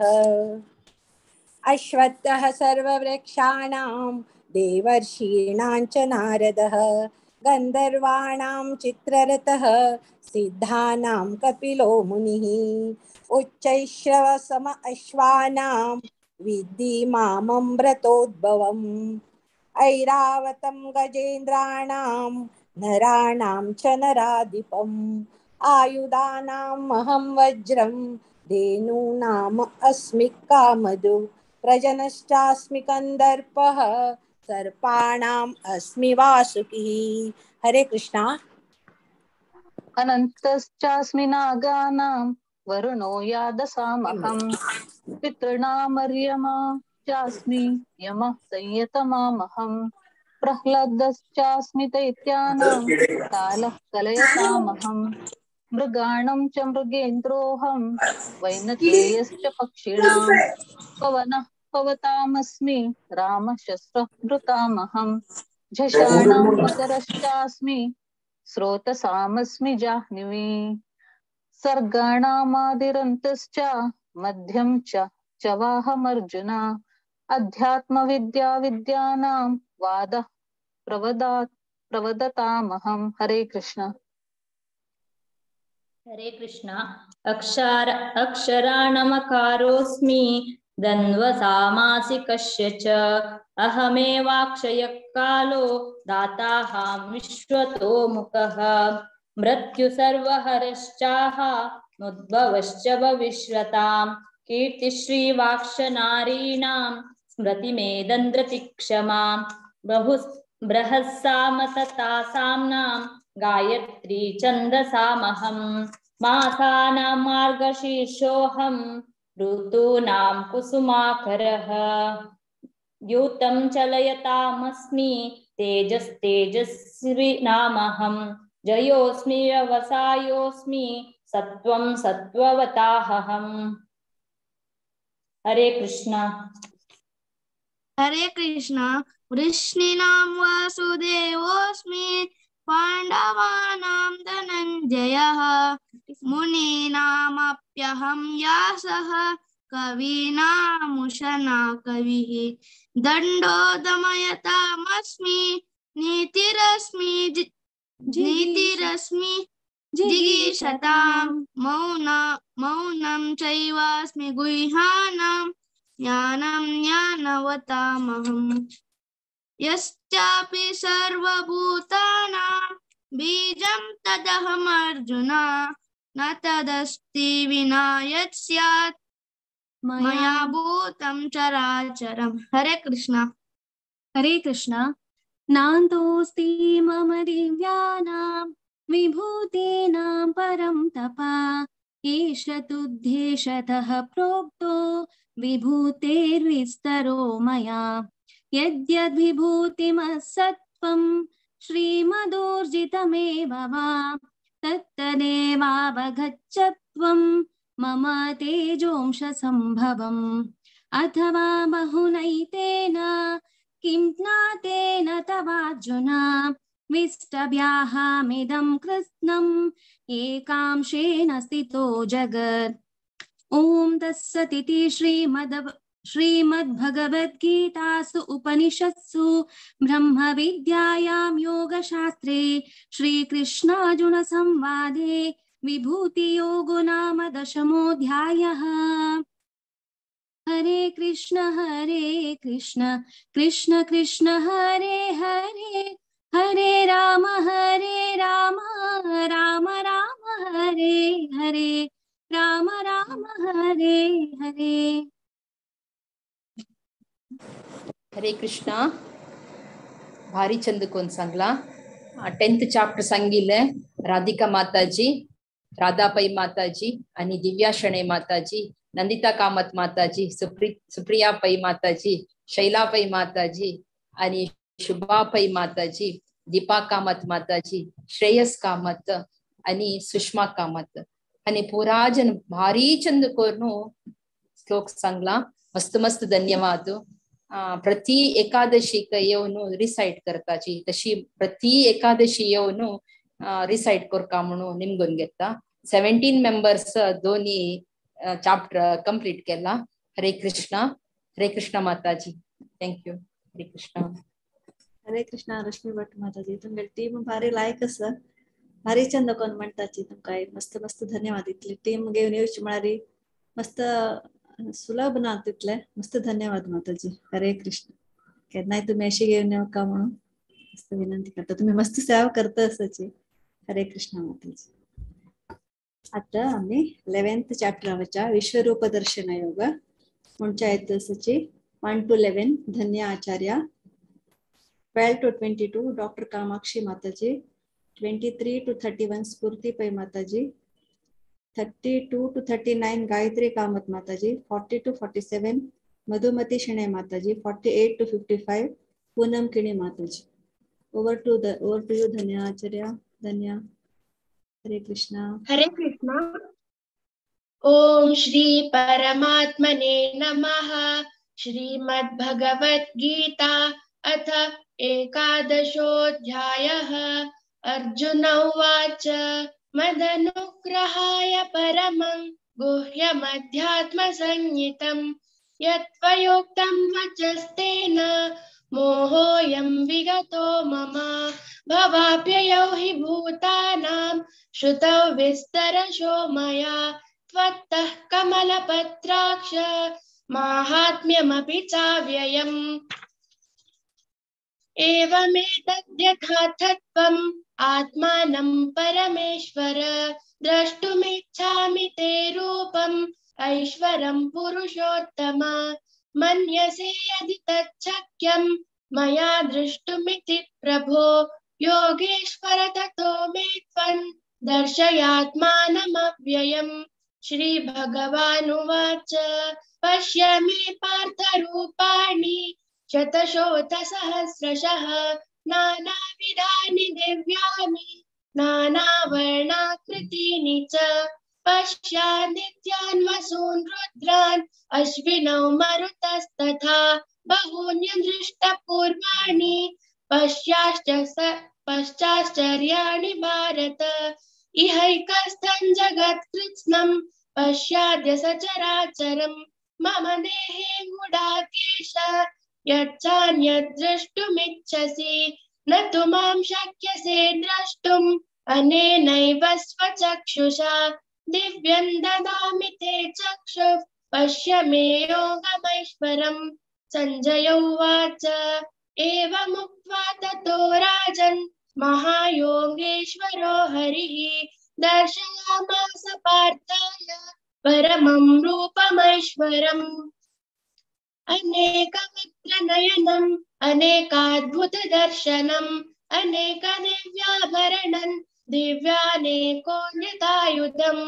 अश्वत्थः सर्ववृक्षाणां देवर्षीणां च नारदः। गन्धर्वाणां चित्ररथः सिद्धानां कपिलो मुनिः। उच्चैश्रवसम अश्वानां विद्धि माममृतोद्भवम्। ऐरावतं गजेन्द्राणां नराणां च नराधिपम्। आयुधानाम् अहं वज्रं धेनूनाम् अस्मि कामधु। प्रजनश्चास्मि कन्दर्पः सर्पाणाम् अस्मि वासुकिः। हरे कृष्णा।
अनन्तश्चास्मि नागानां वरुणो यादसामहं। पितॄणामर्यमा चास्मि यमः संयतमामहं। प्रह्लादश्चास्मि दैत्यानां कालः कलयतामहं। मृगाणं च मृगेन्द्रोऽहं वैनतेयश्च पक्षिणां। पवनः पवतामस्मि रामशस्त्रभृतामहं। झषाणां मकरश्चास्मि स्रोतसामस्मि जाह्नवी। सर्गाणामादिरन्तश्च मध्यं च चवाहमर्जुन। अध्यात्मविद्या विद्यानां वादः प्रवदतामहं। हरे कृष्ण।
हरे कृष्ण। अक्षराणमकारोऽस्मि द्वन्द्वसामासिकस्य च। अहमेवाक्षयकालो दाताहं विश्वतो मुखः। मृत्यु सर्वहरश्चाह मुद्भवश्च भविष्यताम्। कीर्तिश्रीवाक्षनारीणां स्मृतिमेदन्द्रतिक्षमां। बृहस्साम तथा साम्नां गायत्री छन्दसामहं। मासानां मार्गशीर्षोऽहं ऋतूनां कुसुमाकरः। द्यूतं चलयतामस्मि तेजस्तेजस्विनामहं। जयोऽस्मि व्यवसायोऽस्मि सत्त्वं सत्त्ववताहम्। हरे कृष्णा।
हरे कृष्णा। वृष्णीनां वासुदेवोऽस्मि पाण्डवानां धनञ्जयः। मुनीनामप्यहं व्यासः कवीनामुशना कविः। दण्डो दमयतामस्मि नीतिरस्मि जिगीषतां। मौनं चैवास्मि गुह्यानां ज्ञानं ज्ञानवतामहम्। यश्चापि सर्वभूतानां बीजं तदहमर्जुन। न तदस्ति विना यत् स्यात् मया भूतं चराचरम्। हरे कृष्णा।
हरे कृष्णा। नान्तोऽस्ति मम दिव्यानां विभूतीनां परं तपा। एष तुद्धेशतः प्रोक्तो विभूतेर्विस्तरो मया। यद्यद्विभूतिमत्सत्त्वं श्रीमदूर्जितमेव वा तत्तदेवावगच्छत्वं मम तेजोंशसम्भवम्। अथवा बहुनैतेन किं ज्ञातेन तवार्जुन। विष्टभ्याहमिदं कृत्स्नम् एकांशेन स्थितो जगत्। ॐ तत्सदिति श्रीमद्भगवद्गीतासु उपनिषत्सु ब्रह्मविद्यायां योगशास्त्रे श्रीकृष्णार्जुनसंवादे विभूतियोगो नाम दशमोऽध्यायः। हरे कृष्ण कृष्ण कृष्ण हरे हरे, हरे राम राम राम हरे हरे, राम राम हरे हरे।
हरे कृष्णा। भारी चंद कोण सांगला। 10th chapter सांगितलंय राधिका माताजी, राधा पै माताजी आणि दिव्या शणे माताजी, नंदिता कामत माताजी, सुप्रिया पै माताजी, शैला पै माताजी आणि शुभा पै माताजी, दीपा कामत माताजी, श्रेयस कामत आणि सुषमा कामत आणि पुराजन भारी चंद कोरनु श्लोक सांगला। मस्त मस्त धन्यवाद। प्रति एकादशी येवन रिसाइट करताची तशी प्रति एकादशी येवन रिसाइट करका म्हणून निमगून घेता। 17 मेंबर्स दोन्ही चॅप्टर कंप्लीट केला। हरे कृष्णा। हरे कृष्णा माताजी, thank you. Hare Krishna.
Hare Krishna Rashmi Bhat Mataji, तुमगे टीम भारी लायक आसा, भारी चंद कोण म्हणताची तुमकां मस्त मस्त धन्यवाद। इतली टीम घेवन येवची म्हळ्यार मस्त सुलभ ना तितले, मस्त धन्यवाद माताजी। हरे कृष्ण। केन्नाय तुमी अशी घेवन येवका म्हणून मस्त विनंती करता, तुम्ही मस्त सेवा करता आसाची। हरे कृष्ण माताजी। आता आम्ही 11th chapter वचा विश्वरूप दर्शन योग म्हणच्या येत आसाची 1 to 11 Dhanya Acharya, 12 to 22 doctor Kamakshi Mataji, 23 to 31 Spoorthi Pai Mataji, 32 to 39 Gayatri Kamath Mataji, 40 to 47 Madhumati Shenoy Mataji, 48 to 55 Poonam Kini Mataji. Over to you Dhanya Acharya. Dhanya. Hare Krishna.
Hare Krishna. Om Shri परमात्मने नमः। श्रीमद् भगवद् गीता अथ एकादशोऽध्यायः। अर्जुन उवाच मदनुग्रहाय परमं गुह्यमध्यात्मसंज्ञितं यत्त्वयोक्तं वचस्तेन मोहोऽयं विगतो मम। भवाप्ययौ हि भूतानां श्रुतौ विस्तरशो मया त्वत्तः कमलपत्राक्ष माहात्म्यमपि चाव्ययम्। एवमेतद्यथार्थत्वम् आत्मानं परमेश्वर द्रष्टुमिच्छामि ते रूपम् ऐश्वरं पुरुषोत्तम। मन्यसे यदि तच्छक्यं मया दृष्टुमिति प्रभो योगेश्वर ततो मे त्वं दर्शयात्मानमव्ययम्। श्री भगवानुवाच पश्य मे पार्थरूपाणि शतशोऽथ सहस्रशः नानाविधानि दिव्यानि नानावर्णाकृतीनि च। पश्यादित्यान् वसून् रुद्रान् अश्विनौ मरुतस्तथा बहून्यदृष्टपूर्वाणि पश्चाश्चर्याणि भारत। इहैकस्थं जगत्कृत्स्नं पश्याद्य सचराचरं मम देहे गुडाकेश यच्चान्यद्द्रष्टुमिच्छसि न तु मां शक्यसे द्रष्टुम् अनेनैव स्वचक्षुषा। दिव्यं ददामि ते चक्षुः पश्य मे योगमैश्वरम्। सञ्जय उवाच एवमुक्त्वा ततो राजन् महायोगेश्वरो हरिः दर्शयामास पार्थाय परमं रूपमैश्वरम्। अनेकवक्त्रनयनम् अनेकाद्भुतदर्शनम् अनेकदिव्याभरणं दिव्यानेकोन्यतायुधं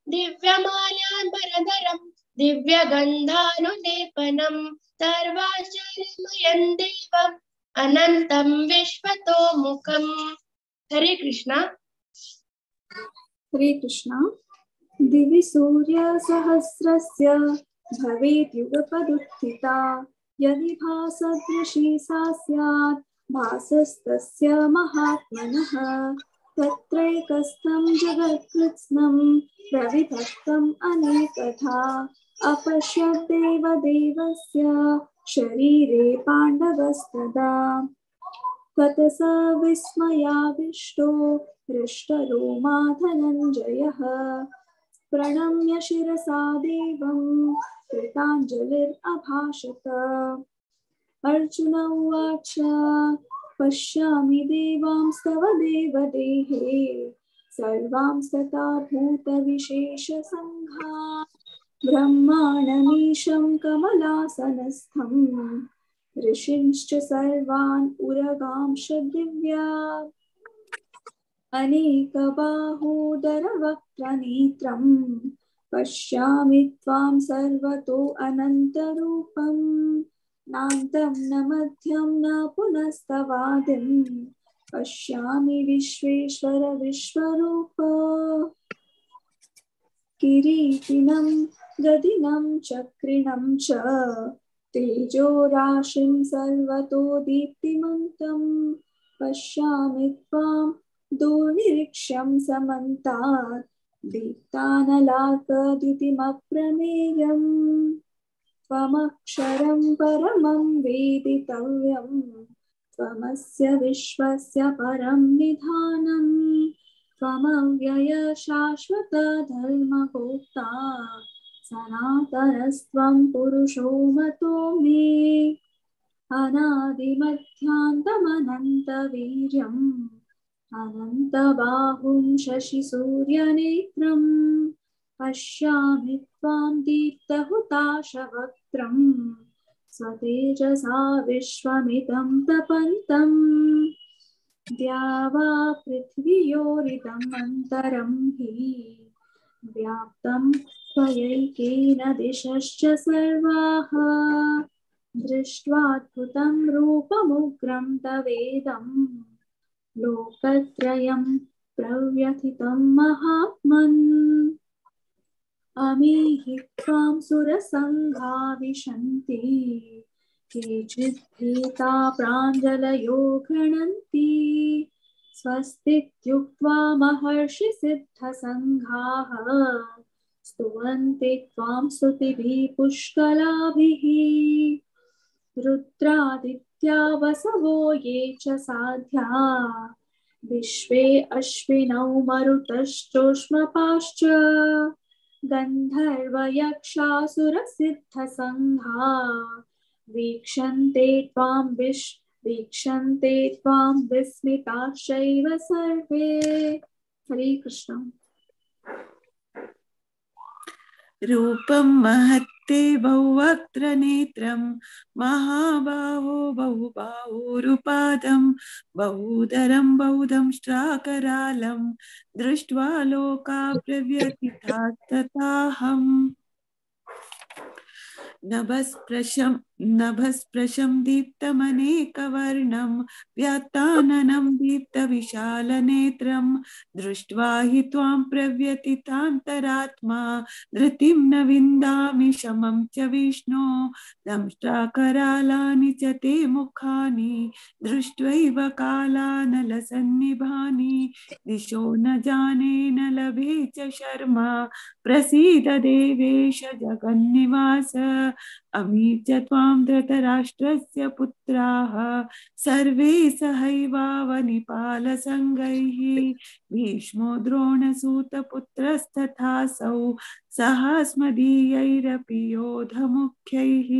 दिव्यमाल्याम्बरधरं दिव्यगन्धानुलेपनं सर्वाश्चर्यमयं देवम् अनन्तं विश्वतोमुखम्। हरे कृष्णा।
हरे कृष्णा। दिवि सूर्य सहस्रस्य भवेत् युगपदुत्थिता यदि भासदृशी सा स्यात् भासस्तस्य महात्मनः। तत्रैकस्थं जगत्कृत्स्नं प्रविभक्तम् अनेकधा अपश्यद् देवदेवस्य शरीरे पाण्डवस्तदा। तत स विस्मयाविष्टो हृष्टरोमा धनञ्जयः प्रणम्य शिरसा देवं कृताञ्जलिरभाषत। अर्जुन उवाच पश्यामि देवांस्तव देवदेहे सर्वांस्तथा भूतविशेषसङ्घान् ब्रह्माणमीशं कमलासनस्थं ऋषींश्च सर्वान् उरगांश दिव्या अनेकबाहूदरवक्त्रनेत्रं पश्यामि त्वां सर्वतो अनन्तरूपं नान्तं न मध्यं न पुनस्तवादिं पश्यामि विश्वेश्वर विश्वरूप। किरीटिनं गदिनं चक्रिणं च तेजोराशिं सर्वतो दीप्तिमन्तं पश्यामि त्वां दुर्निरीक्ष्यं समन्तात् दीप्तानलाकद्युतिमप्रमेयम्। त्वमक्षरं परमं वेदितव्यं त्वमस्य विश्वस्य परं निधानं त्वमव्यय शाश्वत धर्मगोप्ता सनातनस्त्वं पुरुषो मतो मे। अनादिमध्यान्तमनन्तवीर्यम् अनन्तबाहुं शशिसूर्यनेत्रं पश्यामि त्वां दीप्तहुताशवक्त्रं स्वतेजसा विश्वमिदं तपन्तम्। द्यावा पृथिव्योरिदम् अन्तरं हि व्याप्तं त्वयैकेन दिशश्च सर्वाः दृष्ट्वाद्भुतं रूपमुग्रं तवेदं लोकत्रयं प्रव्यथितं महात्मन्। अमीहि त्वां सुरसङ्घा विशन्ति केचिद्भीता प्राञ्जलयो गृह्णन्ति स्वस्तीत्युक्त्वा महर्षिसिद्धसङ्घाः स्तुवन्ति त्वां स्तुतिभिः पुष्कलाभिः। रुद्रादित्या वसवो ये च साध्या विश्वे अश्विनौ मरुतश्चोष्मपाश्च गन्धर्वयक्षासुरसिद्धसङ्घा वीक्षन्ते त्वां विस्मिताश्चैव सर्वे। हरे कृष्ण।
रूपं महत्ते बहुवक्त्रनेत्रं महाबाहो बहुबाहुरुपादं बहूदरं बहुदंष्ट्राकरालं दृष्ट्वा लोका प्रव्यथितास्तथाहम्। नभस्पृशं दीप्तमनेकवर्णं व्यात्ताननं दीप्तविशालनेत्रं दृष्ट्वा हि त्वां प्रव्यथितान्तरात्मा धृतिं न विन्दामि शमं च विष्णो। दंष्ट्राकरालानि च ते मुखानि दृष्ट्वैव कालानलसन्निभानि दिशो न जाने न लभे च शर्मा प्रसीद देवेश जगन्निवास। अमी च त्वां धृतराष्ट्रस्य पुत्राः सर्वे सहैवावनिपालसङ्गैः भीष्मो द्रोणसूतपुत्रस्तथासौ सहास्मदीयैरपि योधमुख्यैः।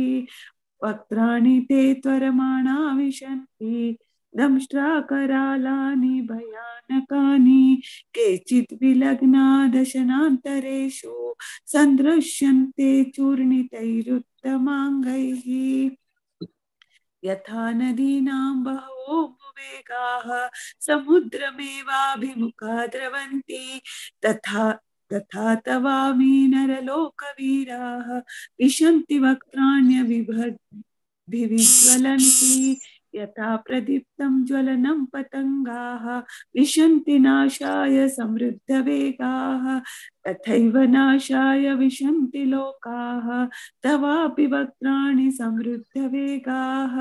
वक्त्राणि ते त्वरमाणा विशन्ति दंष्ट्राकरालानि भयानकानि केचित् विलग्ना दशनान्तरेषु सन्दृश्यन्ते चूर्णितैरुत्तमाङ्गैः। यथा नदीनां बहवो वेगाः समुद्रमेवाभिमुखा द्रवन्ति तथा तथा तवामि नरलोकवीराः विशन्ति वक्त्राण्यभिविज्वलन्ति। यथा प्रदीप्तं ज्वलनं पतङ्गाः विशन्ति नाशाय समृद्धवेगाः तथैव नाशाय विशन्ति लोकाः तवापि वक्त्राणि समृद्धवेगाः।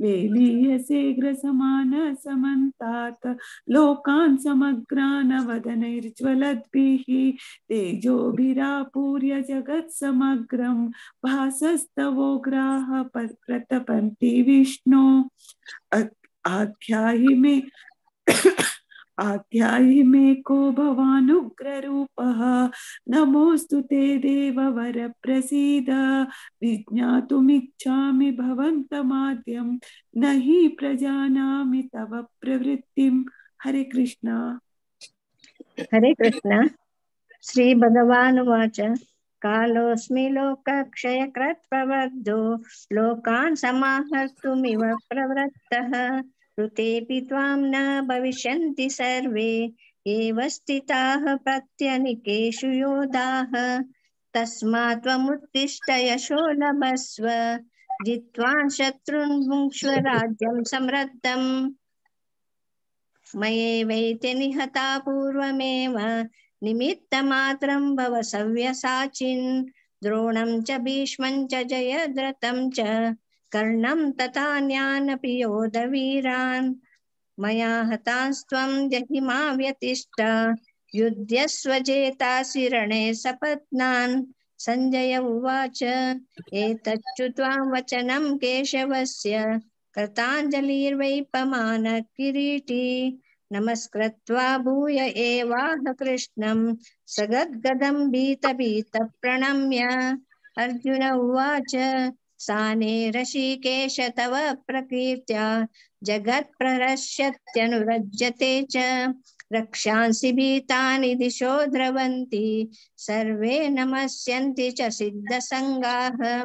लेलीयसेऽग्रसमानसमन्तात् लोकान् समग्रान् वदनैर्ज्वलद्भिः तेजोभिरापूर्य जगत्समग्रं भासस्तवोग्राः प्रतपन्ति विष्णो। आख्याहि मे आख्याहि मे को भवानुग्ररूपः। नमोऽस्तु ते देववर प्रसीद, विज्ञातुमिच्छामि भवन्तमाद्यं न हि प्रजानामि तव प्रवृत्तिम्। हरे कृष्णा।
हरे कृष्णा। श्री भगवानुवाच। कालोऽस्मि लोकक्षयकृत् प्रवृद्धो लोकान् समाहर्तुमिव प्रवृत्तः। ऋतेऽपि त्वां न भविष्यन्ति सर्वे एव स्थिताः प्रत्यनिकेषु योधाः। तस्मात् त्वमुत्तिष्ठ यशो लभस्व, जित्वा शत्रून् भुङ्क्ष्व राज्यं समृद्धम्। मयैवैते निहता पूर्वमेव निमित्तमात्रं भव सव्यसाचिन्। द्रोणं च भीष्मं च जयद्रथं च कर्णं तथान्यानपि योधवीरान्। मया हतांस्त्वं जहि मा व्यतिष्ठ, युध्यस्व जेतासि रणे सपत्नान्। सञ्जय उवाच। एतच्छ्रुत्वा वचनं केशवस्य कृताञ्जलिर्वैपमानः किरीटी। नमस्कृत्वा भूय एवाह कृष्णं सगद्गदं भीतभीतः प्रणम्य। अर्जुन उवाच। साने ऋषिकेश तव प्रकीर्त्या जगत्प्रहर्ष्यत्यनुरज्यते च। रक्षांसि भीतानि दिशो द्रवन्ति सर्वे नमस्यन्ति च सिद्धसङ्गाः।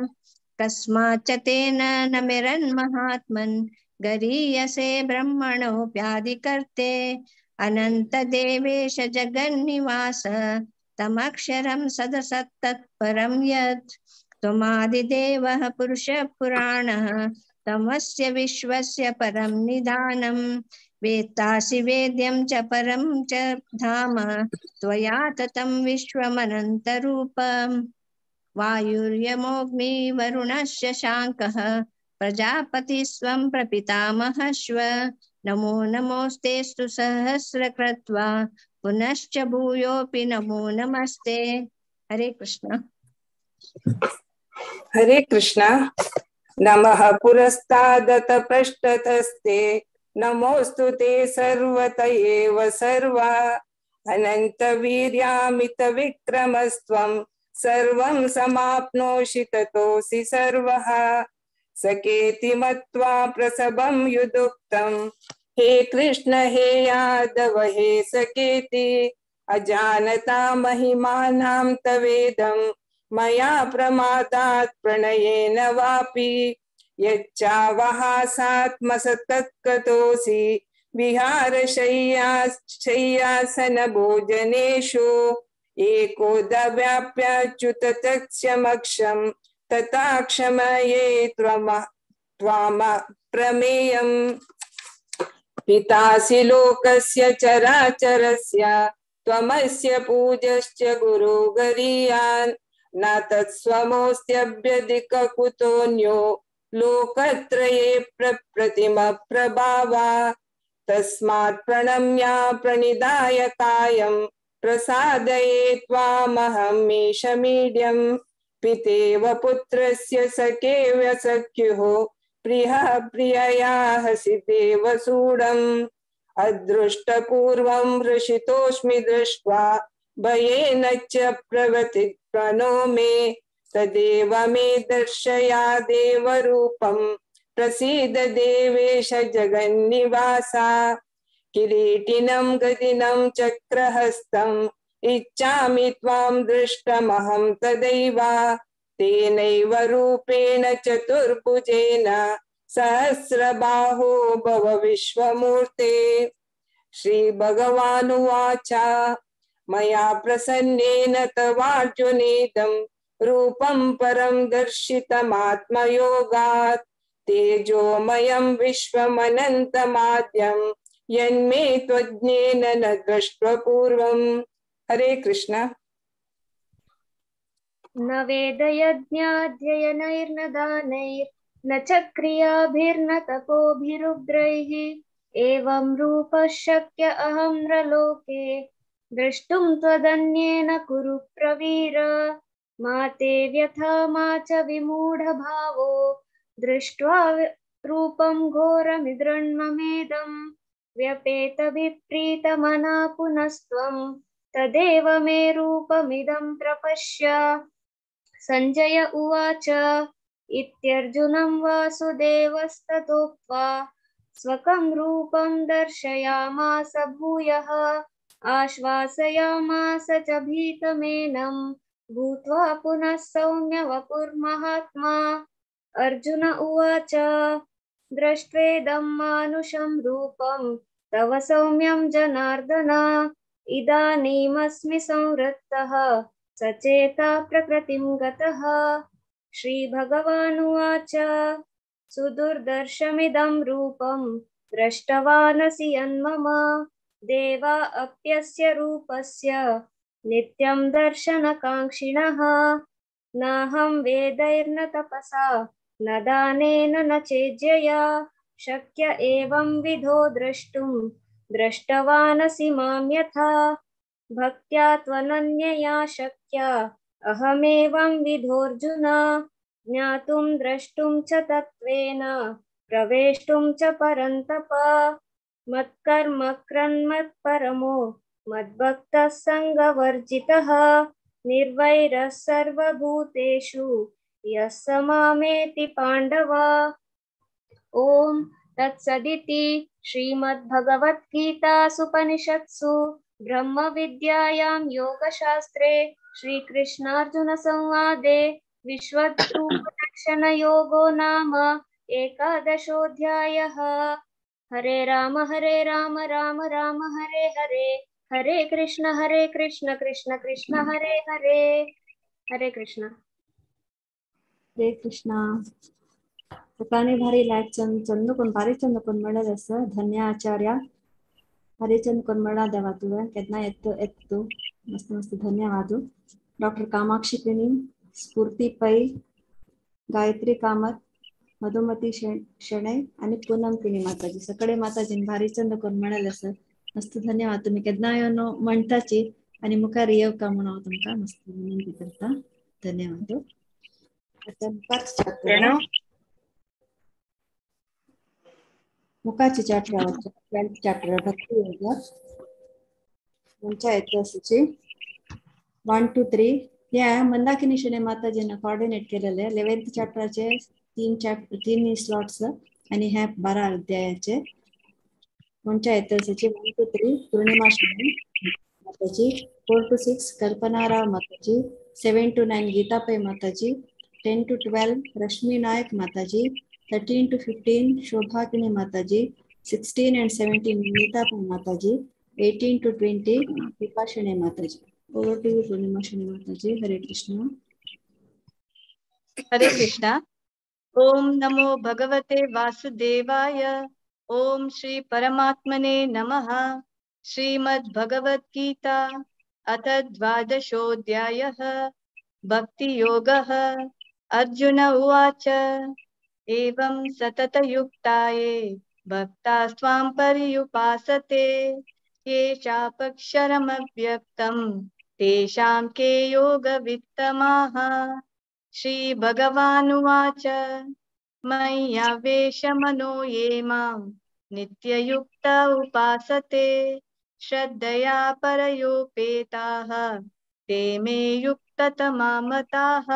कस्माच्च तेन न मिरन्महात्मन् गरीयसे ब्रह्मणोऽप्यादिकर्ते। अनन्तदेवेश जगन्निवास तमक्षरं सदसत्तत्परं यत्। त्वमादिदेवः पुरुषः पुराणः तमस्य विश्वस्य परं निधानं। वेत्तासि वेद्यं च परं च धाम त्वया ततं विश्वमनन्तरूपम्। वायुर्यमोऽग्नि वरुणस्य शाङ्कः प्रजापतिस्त्वं प्रपितामहश्व। नमो नमोस्तेस्तु सहस्रकृत्वा पुनश्च भूयोऽपि नमो नमस्ते। हरे कृष्ण।
हरे कृष्ण। नमः पुरस्तादत पृष्ठतस्ते नमोऽस्तु ते सर्वत एव सर्वा। अनन्तवीर्यामितविक्रमस्त्वं सर्वं समाप्नोषि ततोऽसि सर्वः। सकेति मत्वा प्रसभं युदुक्तं हे कृष्ण हे यादव हे सकेति। अजानता महिमानां तवेदं मया प्रमादात् प्रणयेन वापि। यच्चावहासात्मसतत्कतोऽसि विहारशय्यासन भोजनेषु। एकोदव्याप्याच्युत तत्स्यमक्षं तथा क्षमये त्वामप्रमेयम्। पितासि लोकस्य चराचरस्य त्वमस्य पूजश्च गुरु गरीयान्। न तत्स्वमोऽस्त्यभ्यधिककुतोऽन्यो लोकत्रये प्रप्रतिमप्रभावा। तस्मात् प्रणम्या प्रणिधाय कायं प्रसादये त्वामहमीशमीड्यम्। पितेव पुत्रस्य सखेव सख्युः प्रियः प्रियया हसि देवसूढम्। अदृष्टपूर्वं हृषितोऽस्मि दृष्ट्वा भयेन च प्रवृत्तिर्मनो मे। तदेव मे दर्शया देवरूपं प्रसीद देवेश जगन्निवासा। किरीटिनं गदिनं चक्रहस्तम् इच्छामि त्वां दृष्टमहं तदैव। तेनैव रूपेण चतुर्भुजेन सहस्रबाहो भव विश्वमूर्ते। श्री भगवानुवाच। मया प्रसन्नेन तवार्जुनेदं रूपं परं दर्शितमात्मयोगात्। तेजोमयं विश्वमनन्तमाद्यं यन्मे त्वज्ञेन न दृष्ट्वपूर्वम्। हरे कृष्ण।
न वेदयज्ञाध्ययनैर्न दानैर्न च क्रियाभिर्न तपोभिरुग्रैः। एवं रूपः शक्य अहं नृलोके द्रष्टुं त्वदन्येन कुरु प्रवीर। मा ते व्यथा मा च विमूढभावो दृष्ट्वा रूपं घोरमिदृण्ममेदं व्यपेतविप्रीतमना पुनस्त्वं तदेव मे रूपमिदं प्रपश्य। संजय उवाच इत्यर्जुनं वासुदेवस्ततोक्त्वा स्वकं रूपं दर्शयामास भूयः आश्वासयामास च भीतमेनं भूत्वा पुनः सौम्य वपुर्महात्मा। अर्जुन उवाच दृष्ट्वेदं मानुषं रूपं तव सौम्यं जनार्दन इदानीमस्मि संवृत्तः सचेता प्रकृतिं गतः। श्रीभगवानुवाच सुदुर्दर्शमिदं रूपं दृष्टवानसि यन्मम देवा अप्यस्य रूपस्य नित्यं दर्शनकाङ्क्षिणः। नाहं वेदैर्न तपसा न दानेन न चेज्यया शक्य एवं विधो द्रष्टुं दृष्टवानसि मां यथा। भक्त्या त्वनन्यया शक्या अहमेवं विधोऽर्जुन ज्ञातुं द्रष्टुं च तत्त्वेन प्रवेष्टुं च परन्तप। मत्कर्म क्रन्मत्परमो मद्भक्तः सङ्गवर्जितः निर्वैरः सर्वभूतेषु यः स मामेति पाण्डव। ॐ तत्सदिति श्रीमद्भगवद्गीतासुपनिषत्सु ब्रह्मविद्यायां योगशास्त्रे श्रीकृष्णार्जुनसंवादे विश्वरूपदर्शनयोगो नाम एकादशोऽध्यायः। हरे राम राम राम हरे हरे, हरे कृष्ण कृष्ण कृष्ण हरे हरे। हरे कृष्ण।
हरे कृष्ण। सकाळी भारी लायक चंद कोण भारी चंद कोण म्हणत असं धन्य आचार्य हरिचंद कोण देवा तुवें केन्ना येत येत तूं मस्त मस्त धन्यवाद। डॉक्टर कामाक्षी पिणी, स्फूर्ती पै, गायत्री कामत, मधुमती शेणै आणि पूनम पिणी माताजी सगळे माताजी भारी चंद कोण म्हणाले सर मस्त धन्यवाद। तुम्ही केन्ना येवन म्हणटाची आणि मुखार येवका म्हणून हांव तुमकां मस्त विनंती करता। धन्यवाद। आता मुखारचो चॅप्टर मुखारचो चॅप्टर 12th chapter भक्ती योग तुमच्या येतची 1 2 3 ह्या मंदाकिनी शेणे माताजींना कॉर्डिनेट केलेले 11th चॅप्टराचे 3 स्लॉट्स आणि ह्या 12 अध्यायाचे तुमच्या येतची 1 2 3 पूर्णिमा शेणे माताजी, 4 to 6 Kalpana Rao Mataji, 7 to 9 Gita Pai Mataji, 10 to 12 Rashmi Naik Mataji, 13 to 15 Shobha Kini Mataji, 16 and 17 Neeta Pai Mataji, 18 to 20 Kripa Shene Mataji. Over to you Purnima Shene Mataji. Hare Krishna.
Hare Krishna. Om नमो भगवते वासुदेवाय। ओम श्री परमात्मने नमः। श्रीमद् भगवद् गीता अथ द्वादशोऽध्यायः भक्ति योगः। अर्जुन उवाच एवं सततयुक्ताये भक्तास्त्वां पर्युपासते ये चापक्षरमव्यक्तं तेषां के योगवित्तमाः। श्री भगवानुवाच मय्यावेशमनो ये मां नित्ययुक्ता उपासते श्रद्धया परयोपेताः ते मे युक्ततमा मताः।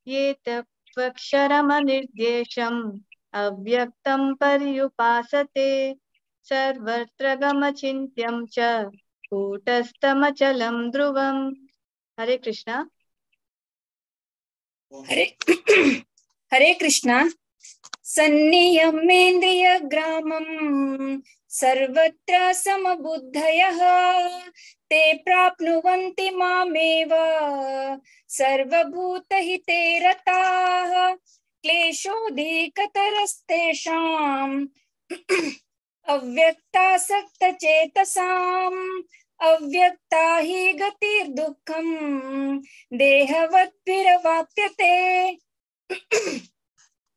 ये तत्त्वक्षरमनिर्देशम् अव्यक्तं पर्युपासते सर्वत्र गमचिन्त्यं च कूटस्थमचलं ध्रुवम्। हरे कृष्णा।
हरे हरे कृष्णा। सन्नियमेन्द्रिय ग्रामं सर्वत्र समबुद्धयः ते प्राप्नुवन्ति मामेव सर्वभूतहिते रताः। क्लेशोऽधिकतरस्तेषाम् अव्यक्तासक्तचेतसाम् अव्यक्ता हि गतिर्दुःखं देहवद्भिरवाप्यते।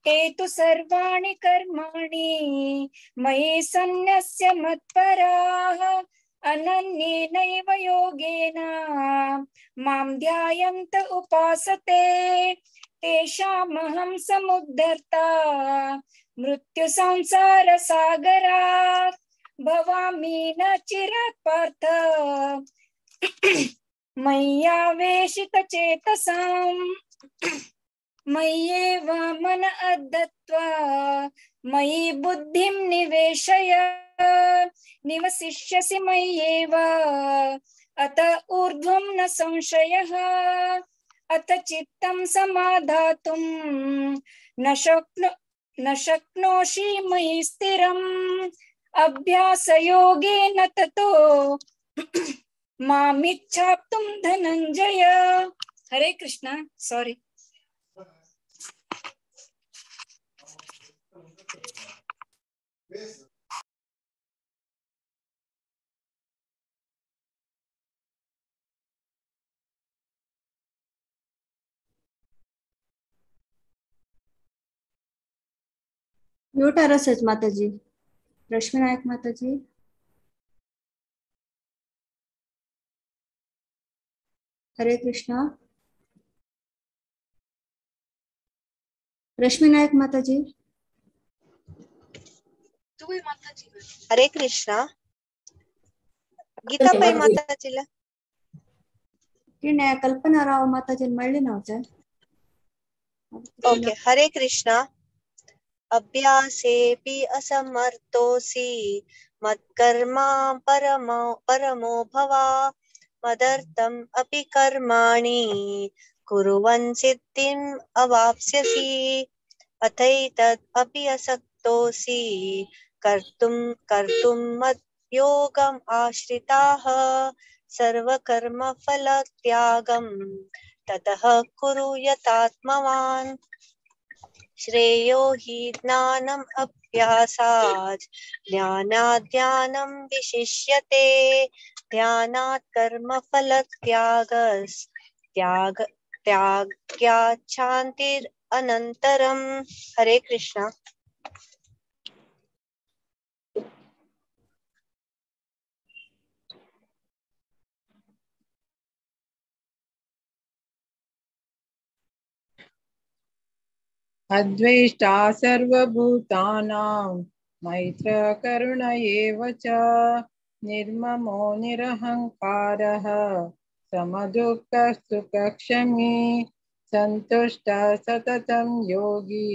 ते तु सर्वाणि कर्माणि मयि सन्न्यस्य मत्पराः अनन्येनैव योगेन मां ध्यायन्त उपासते तेषामहं समुद्धर्ता मृत्युसंसार सागरात् भवामि न चिरात् पार्थ मय्यावेशित चेतसाम् मय्येव मन अदत्त्वा मयि बुद्धिं निवेशय निवसिष्यसि मय्येव अत ऊर्ध्वं न संशयः अत चित्तं समाधातुं न शक्नोषि मयि स्थिरम् अभ्यासयोगेन ततो मामिच्छाप्तुं धनंजय। हरे कृष्णा। सॉरी।
म्यूट आरसच माताजी, रश्मी नायक माताजी। हरे कृष्णा। रश्मी नायक माताजी।
हरे कृष्णा। गीता पै माताजीला
तिणे कल्पना राव माताजी मळ्ळी नव्हते।
ओके। हरे कृष्णा। अभ्यासेऽपि असमर्थोऽसि मत्कर्मा परमो भव मदर्थम् अपि कर्माणि कुर्वन् सिद्धिम् अवाप्स्यसि अथैतद् अपि असक्तोऽसि कर्तुं कर्तुं मद्योगम् आश्रिताः सर्वकर्मफलत्यागं ततः कुरु यतात्मवान्। श्रेयो हि ज्ञानम् अभ्यासात् ज्ञानात् ध्यानं विशिष्यते ध्यानात् कर्मफलत्यागस् त्याग त्यागात् शान्तिरनन्तरम्। हरे कृष्णा।
अद्वेष्टा सर्वभूतानां मैत्र करुण एव च निर्ममो निरहंकारः समदुःखसुखक्षमी सन्तुष्टः सततं योगी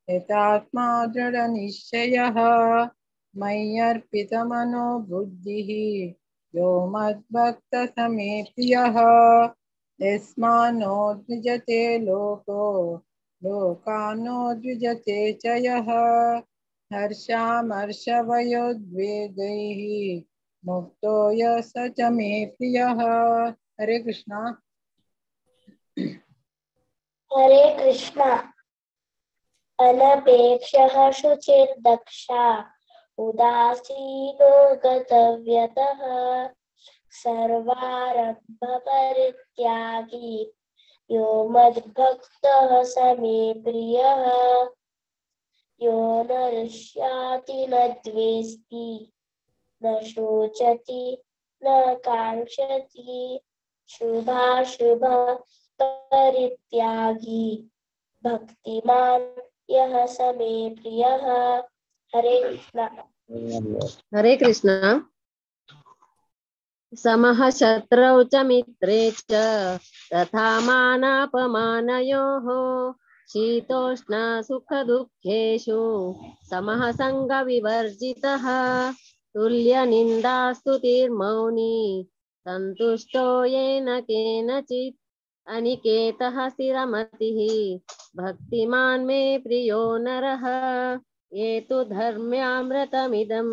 यतात्मा दृढनिश्चयः मय्यर्पितमनो बुद्धिः यो मद्भक्तः स मे प्रियः। यस्मान्नो द्विजते लोको लोकानो द्विजते च यः हर्षामर्षभयोद्वेगैः मुक्तो यः स च मे प्रियः। हरे कृष्णा।
हरे कृष्णा। अनपेक्षः शुचिर्दक्षा उदासीनो गतव्यतः सर्वारम्भपरित्यागी यो मद्भक्तः स मे प्रियः। यो न हृष्यति न द्वेष्टि न शोचति न काङ्क्षति शुभाशुभ परित्यागी भक्तिमान् यः स मे प्रियः। हरे कृष्णा।
हरे कृष्णा। समः शत्रौ च मित्रे च तथा मानापमानयोः शीतोष्ण सुखदुःखेषु समः सङ्गविवर्जितः तुल्यनिन्दास्तुतिर्मौनी सन्तुष्टो येन केनचित् अनिकेतः स्थिरमतिः भक्तिमान् मे प्रियो नरः। ये तु धर्म्यामृतमिदं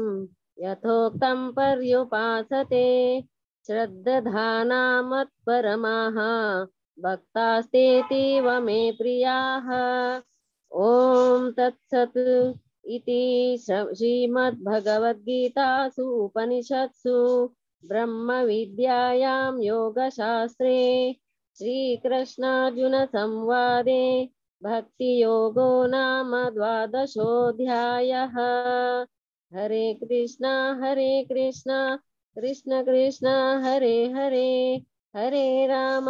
यथोक्तं पर्युपासते श्रद्दधाना मत्परमाः भक्तास्तेतीव मे प्रियाः। ॐ तत्सत् इति श्रीमद्भगवद्गीतासु उपनिषत्सु ब्रह्मविद्यायां योगशास्त्रे श्रीकृष्णार्जुनसंवादे भक्तियोगो नाम द्वादशोऽध्यायः। हरे कृष्णा कृष्ण कृष्ण हरे हरे, हरे राम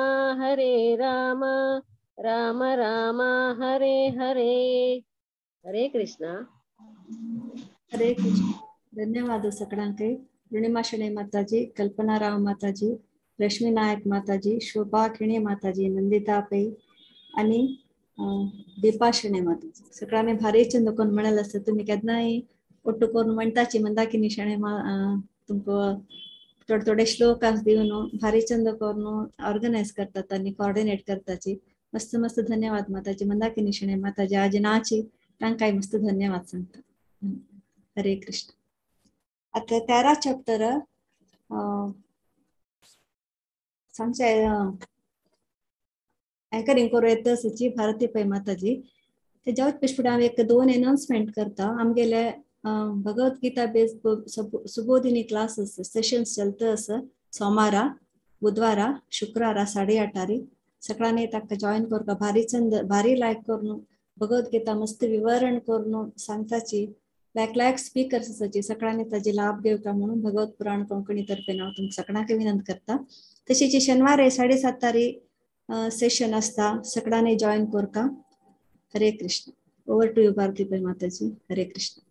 राम राम हरे हरे। हरे कृष्णा।
हरे कृष्ण. धन्यवाद सगळ्यांक. पूर्णिमा शणे माताजी, कल्पना राव माताजी, रश्मी नायक माताजी, शोभा खिणे माताजी, नंदिता पै आणि दीपा शणे माताजी, सगळ्यांनी भारी चंद कोण म्हणाल असतं. तुम्ही केन्नाय ಒಟ್ಟು करून म्हणताची मंदाकिनी शणे तुमकां थोडे थोडे श्लोक दिवन भारी चंद करून ऑर्गनायज करतात आणि कॉर्डिनेट करताची. मस्त मस्त धन्यवाद माताजी. मंदाकिनी शणे माताजी आज नाची तांकांय मस्त धन्यवाद सांगता. हरे कृष्ण. आता 13 चॅप्टर सांगचे अँकरिंग करू येत सची भारती पै माताजी. तेज्या फुडें हांव एक 2 एनाउन्समेंट करता. आमगेले Bhagavad Gita based Subodhini classes sessions चलता आसा सोमारा, बुधवारा, शुक्रारा 8:30 सगळ्यांनी ताका जॉईन करता. भारी चंद भारी लायक करून भगवद्गीता मस्त विवरण करून सांगताची. लायक लायक स्पीकर्स आसाची, सगळ्यांनी ताजे लाभ घेवका म्हणून भगवत पुराण कोंकणी तर्फे हांव तुमकां सगळ्यांक विनंती करता. तशीच शनिवार 7:30 सेशन आसता, सगळ्यांनी जॉईन करता. Hare Krishna. Over to you Bharati Pai Mataji. Hare Krishna.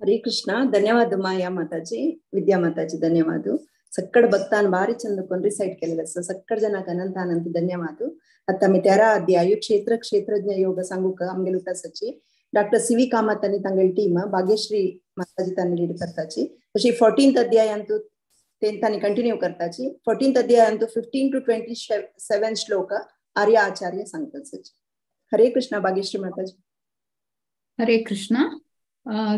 Hare Krishna. धन्यवाद माया माताजी, विद्या माताजी, धन्यवाद. सक्कड भक्तान भारी चंद कोन रिसाइट केलेलं असं सक्कड जनाक अनंत अनंत धन्यवाद. आता मी 13 अध्याय क्षेत्र क्षेत्रज्ञ योग सांगू का आमगेल उटासाची डॉक्टर सी वी कामत आणि तांगेल टीम भाग्यश्री माताजी तांणी लीड करताची. तशी 14th अध्याय अंतू तांणी कंटिन्यू करताची. 14th अध्याय अंतू 15 to 27 श्लोक आर्य आचार्य सांगतात. हरे कृष्ण. भाग्यश्री माताजी.
हरे कृष्ण.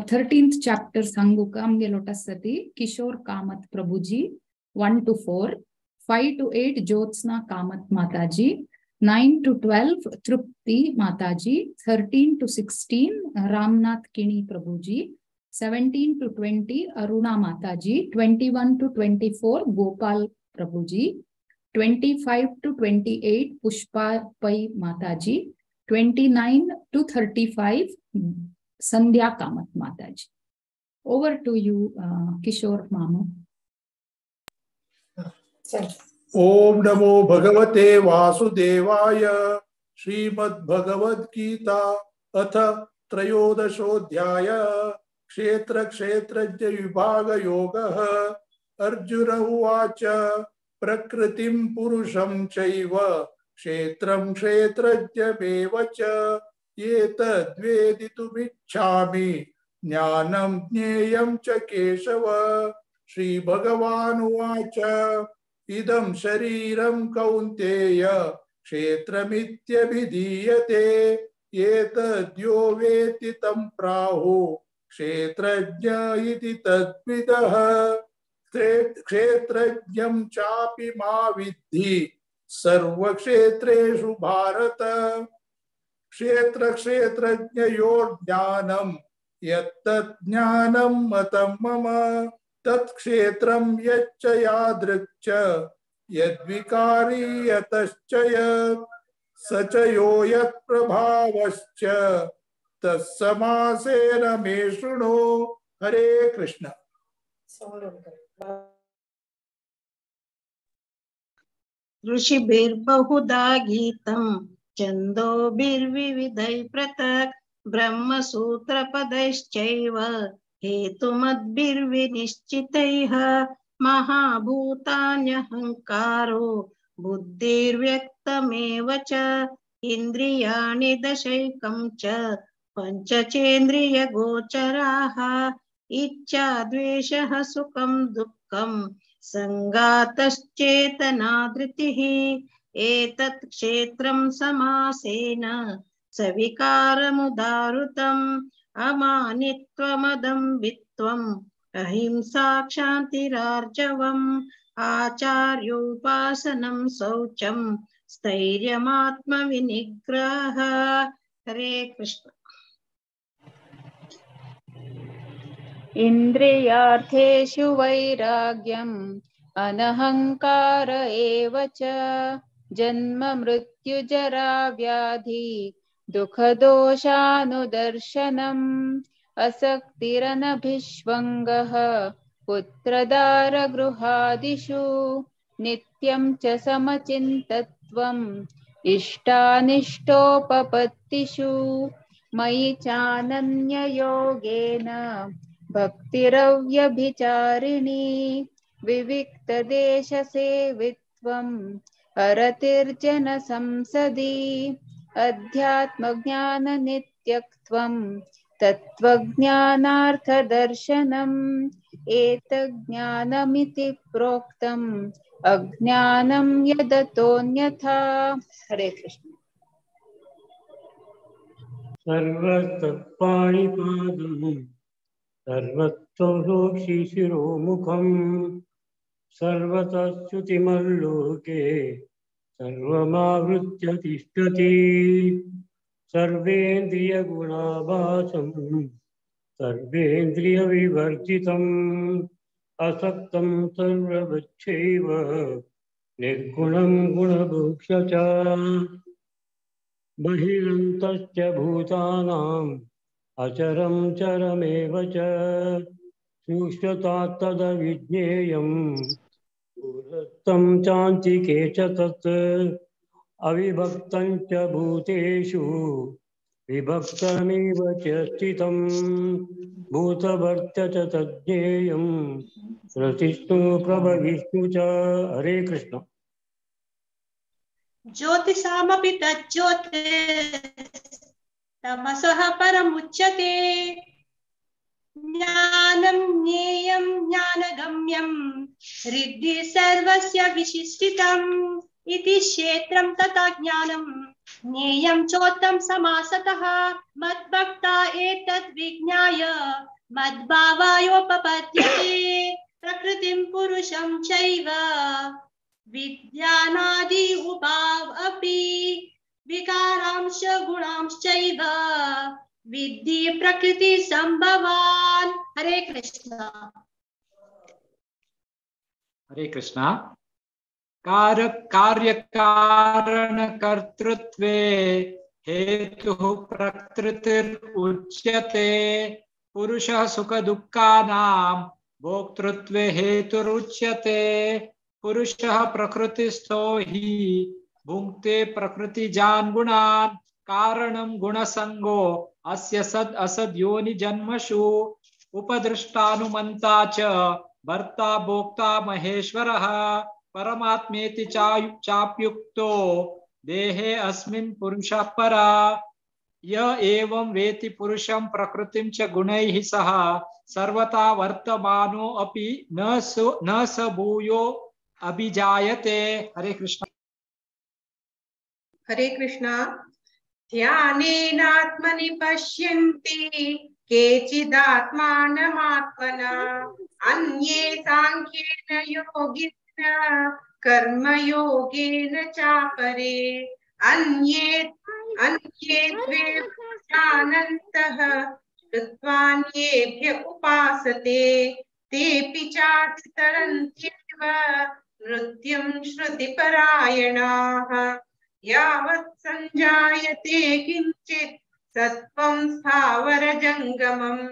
13th chapter सांगूक आमगेल उटासती Kishore Kamath Prabhuji 1 to 4, 5 to 8 Jyotsna Kamath Mataji, 9 to 12 Trupti Mataji, 13 to 16 Ramnath Kini Prabhuji, 17 to 20 Aruna Mataji, 21 to 24 Gopal Prabhuji, 25 to 28 Pushpa Pai Mataji, 29 to 35 Sandhya Kamath Mataji. Over to you, Kishore Mamu.
Om Namo Bhagavate Vasudevaya. Shrimad Bhagavad Gita अथ त्रयोदशोऽध्याय क्षेत्र क्षेत्रज्ञ विभाग योगः. अर्जुन उवाच प्रकृतिं पुरुषं चैव क्षेत्रं क्षेत्रज्ञमेव च एतद्वेदितुमिच्छामि ज्ञानं ज्ञेयं च केशव. श्री भगवानुवाच इदं शरीरं कौन्तेय क्षेत्रमित्यभिधीयते एतद्यो वेत्ति तं प्राहु क्षेत्रज्ञ इति तद्विदः. क्षेत्रज्ञं चापि मा विद्धि सर्वक्षेत्रेषु भारत. क्षेत्र क्षेत्रज्ञयोर्ज्ञानं यत्तत् ज्ञानं मतं मम तत्क्षेत्रं यच्च यादृक् च यद्विकारी यतश्च यत् स च यो यत्प्रभावश्च तत्समासेन मे शृणु. हरे कृष्ण.
ऋषिभिर्बहुधा गीतं छन्दोभिर्विविधैः पृथक् ब्रह्मसूत्रपदैश्चैव हेतुमद्भिर्विनिश्चितैः महाभूतान्यहङ्कारो बुद्धिर्व्यक्तमेव च इन्द्रियाणि दशैकं च पञ्चचेन्द्रियगोचराः इच्छा द्वेषः सुखं दुःखं सङ्गातश्चेतना धृतिः एतत् क्षेत्रं समासेन सविकारमुदाहृतम् अमानित्वमदम्भित्वम् अहिंसा क्षान्तिरार्जवम् आचार्योपासनं शौचं स्थैर्यमात्मविनिग्रहः. हरे कृष्ण.
इन्द्रियार्थेषु वैराग्यम् अनहंकार एव च जन्म मृत्यु जरा व्याधि दुःख दोषानुदर्शनम् असक्तिरनभिष्वङ्गः पुत्रदारगृहादिषु नित्यं च समचिन्तत्वम् इष्टानिष्टोपपत्तिषु मयि चानन्ययोगेन भक्तिरव्यभिचारिणी विविक्तदेशसेवित्वम् अरतिर्जनसंसदि अध्यात्मज्ञाननित्यक्त्वं तत्त्वज्ञानार्थदर्शनम् एतज्ज्ञानमिति प्रोक्तम् अज्ञानं यदतोऽन्यथा। हरे कृष्ण।
सर्वतत्पाणिपादं सर्वतोक्षिशिरोमुखं सर्वतश्रुतिमल्लोके सर्वमावृत्य तिष्ठति। सर्वेन्द्रियगुणाभासं सर्वेन्द्रियविवर्जितम् असक्तं सर्ववच्छैव निर्गुणं गुणभोक्ष च। बहिरन्तश्च भूतानाम् अचरं चरमेव च सूक्ष्मतात् तदविज्ञेयं दूरस्थं चान्तिके च तत्। अविभक्तं च भूतेषु विभक्तमेव च स्थितं भूतभर्त च तज्ज्ञेयं प्रतिष्णु प्रभविष्णु च। हरे कृष्ण।
ज्योतिषामपि तज्ज्योतिस्तमसः परमुच्यते। ज्ञानं ज्ञेयं ज्ञानगम्यं हृदि सर्वस्य विशिष्टितम् इति क्षेत्रं तथा ज्ञानं ज्ञेयं चोत्तम समासतः। मद्भक्ता एतद् विज्ञाय मद्भावायोपपद्यते। प्रकृतिं पुरुषं चैव विद्यानादि उभाव अपि विकारांश गुणांश्चैव विद्धि प्रकृति संभवान्। हरे कृष्ण।
हरे कृष्ण। कार्य कारण कर्तृत्वे हेतुः प्रकृतिर्उच्यते। पुरुषः सुख दुःखानां भोक्तृत्वे हेतुरुच्यते। पुरुषः प्रकृतिस्थो हि भुङ्क्ते प्रकृतिजान् गुणान्। कारणं गुणसङ्गो अस्य सद् असद्योनि जन्मसु। उपदृष्टानुमन्ता च भर्ता भोक्ता महेश्वरः। परमात्मेति चाप्युक्तो देहे अस्मिन् पुरुषः परा। य एवं वेति पुरुषं प्रकृतिं च गुणैः सह सर्वथा वर्तमानो अपि न स भूयो अभिजायते। हरे कृष्ण।
हरे कृष्ण। ध्यानेनात्मनि पश्यन्ति केचिदात्मानमात्मना अन्ये सांख्येन योगिन कर्मयोगेन चापरे। अन्ये अन्ये द्वेषानन्तः श्रुत्वान्येभ्य उपासते तेऽपि चातितरन्त्येव मृत्युं श्रुतिपरायणाः। यावत् संजायते किञ्चित् सत्त्वं स्थावरजङ्गमम्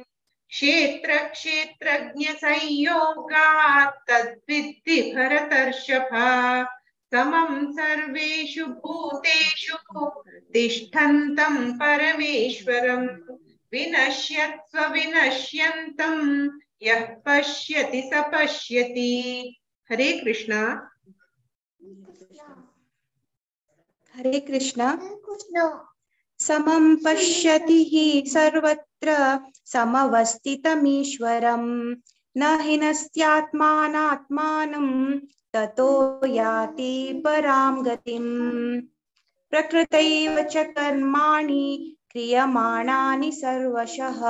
क्षेत्र क्षेत्रज्ञ संयोगात् तद्विद्धि भरतर्षभ। समं सर्वेषु भूतेषु तिष्ठन्तं परमेश्वरं विनश्यत्स्व विनश्यन्तं यः पश्यति स पश्यति। हरे कृष्णा।
हरे कृष्णा। समं पश्यति हि सर्वत्र समवस्थितमीश्वरं न हिनस्त्यात्मानात्मानं ततो याति परां गतिम्। प्रकृतैव च कर्माणि क्रियमाणानि सर्वशः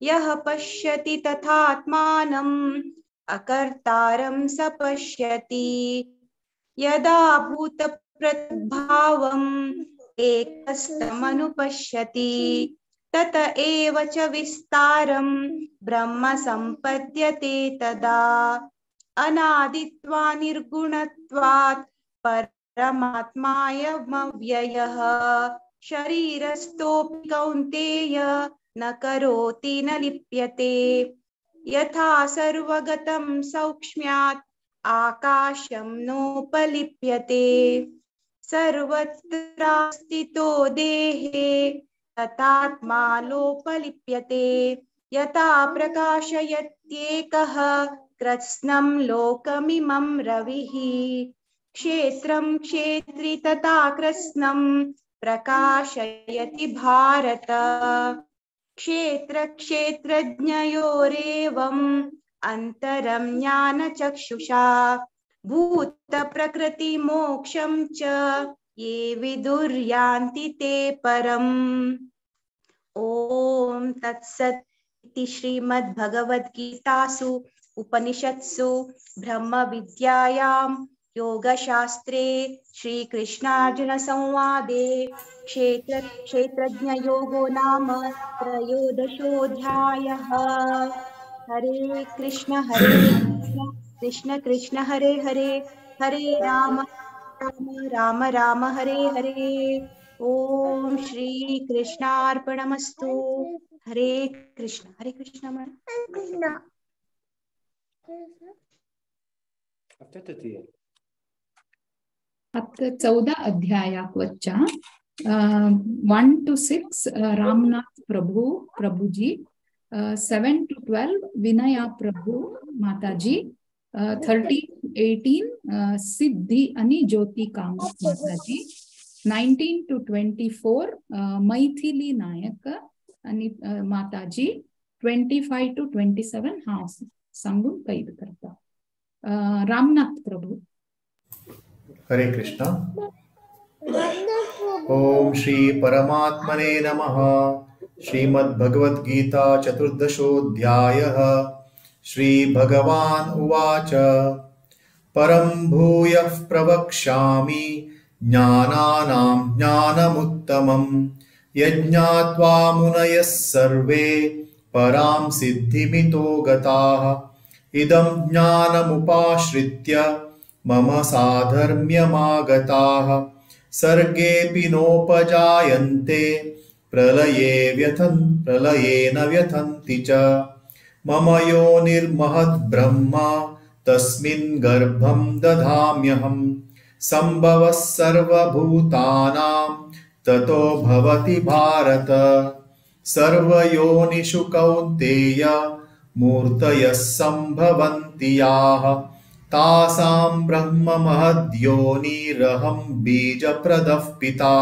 यः पश्यति तथात्मानम् अकर्तारं स पश्यति। यदा भूतप्रद्भावम् एकस्तमनुपश्यति तत एव च विस्तारं ब्रह्म संपद्यते तदा। अनादित्वा निर्गुणत्वात् परमात्मायमव्ययः शरीरस्थोऽपि कौन्तेय न करोति न लिप्यते। यथा सर्वगतं सौक्ष्म्यात् आकाशं नोपलिप्यते। सर्वत्रास्थितो देहे तथात्मा लोपलिप्यते। यथा प्रकाशयत्येकः कृत्स्नं लोकमिमं रविः। क्षेत्रं क्षेत्री तथा कृत्स्नं प्रकाशयति भारत। क्षेत्र क्षेत्रज्ञयोरेवम् अंतरं ज्ञानचक्षुषा भूत प्रकृति मोक्षं च ये विदुर्यान्ति ते परम्। ॐ तत्सत् इति श्रीमद्भगवद्गीतासु उपनिषत्सु ब्रह्मविद्यायां योगशास्त्रे श्रीकृष्णार्जुन संवादे क्षेत्र क्षेत्रज्ञयोगो नाम त्रयोदशोऽध्यायः। हरे कृष्ण कृष्ण कृष्ण हरे हरे, हरे राम राम राम राम हरे हरे। ओम श्री कृष्णार्पणमस्तु। हरे कृष्ण हरे कृष्ण।
अत्र 14 अध्यायाक वच्चा 1 to 6 Ramnath Prabhu Prabhuji, 7 to 12 Vinaya Prabhu Mataji, 13 to 18 Siddhi ani Jyoti Kamath Mataji, 19 to 24 Maithili Nayak ani Mataji, 25 to 27 हांव सांगून कैद करता। रामनाथ प्रभु।
हरे कृष्णा। ओम श्री परमात्मने नमः। श्रीमद्भगवद्गीता चतुर्दशोऽध्यायः। श्री भगवान् उवाच। परं भूयः प्रवक्ष्यामि ज्ञानानां ज्ञानमुत्तमं यज्ञात्वा मुनयः सर्वे परां सिद्धिमितो गताः। इदं ज्ञानमुपाश्रित्य मम साधर्म्यमागताः। सर्गेऽपि नोपजायन्ते प्रलये न व्यथन्ति च। मम योनिर्महद्ब्रह्म तस्मिन् गर्भं दधाम्यहं। सम्भवः सर्वभूतानां ततो भवति भारत। सर्वयोनिषु कौन्तेय मूर्तयः सम्भवन्ति याः। तासां ब्रह्म महद्योनिरहं बीजप्रदः पिता।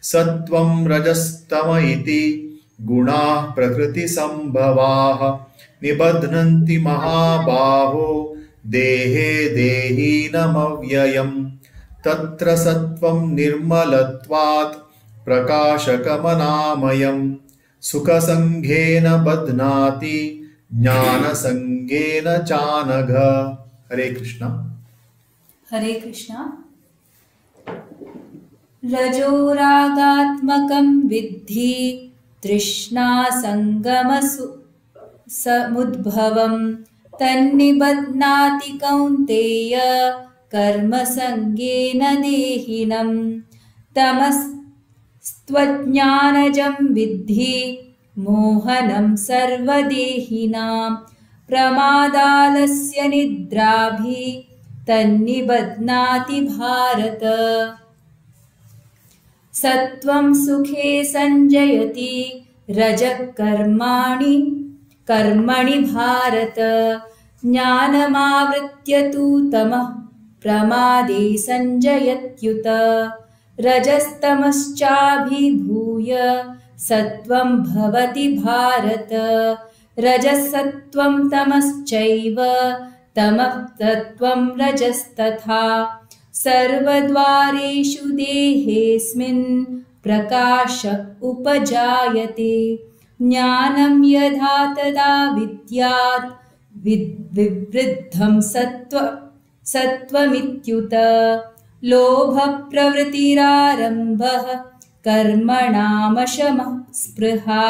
सत्त्वं रजस्तम इति गुणाः प्रकृतिसम्भवाः। निबध्नन्ति महाबाहो देहे देहीनमव्ययम्। तत्र सत्त्वं निर्मलत्वात् प्रकाशकमनामयम्। सुखसङ्गेन बध्नाति ज्ञानसङ्गेन चानघ। हरे कृष्ण
हरे कृष्ण। रजोरागात्मकं विद्धि तृष्णासङ्गमसु समुद्भवं तन्निबध्नाति कौन्तेय कर्मसङ्गेन देहिनं। तमस्त्वज्ञानजं विद्धि मोहनं सर्वदेहिनां। प्रमादालस्य निद्राभि तन्निबध्नाति भारत। सत्त्वं सुखे संजयति रजः कर्मणि भारत। ज्ञानमावृत्य तु तमः प्रमादे संजयत्युत। रजस्तमश्चाभिभूय सत्त्वं भवति भारत। रजसत्त्वं तमश्चैव तमः तत्त्वं रजस्तथा। सर्वद्वारेषु देहेऽस्मिन् प्रकाश उपजायते। ज्ञानं यदा तदा विद्यात् विवृद्धं सत्त्वमित्युत। लोभप्रवृत्तिरारम्भः कर्मणामशमः स्पृहा।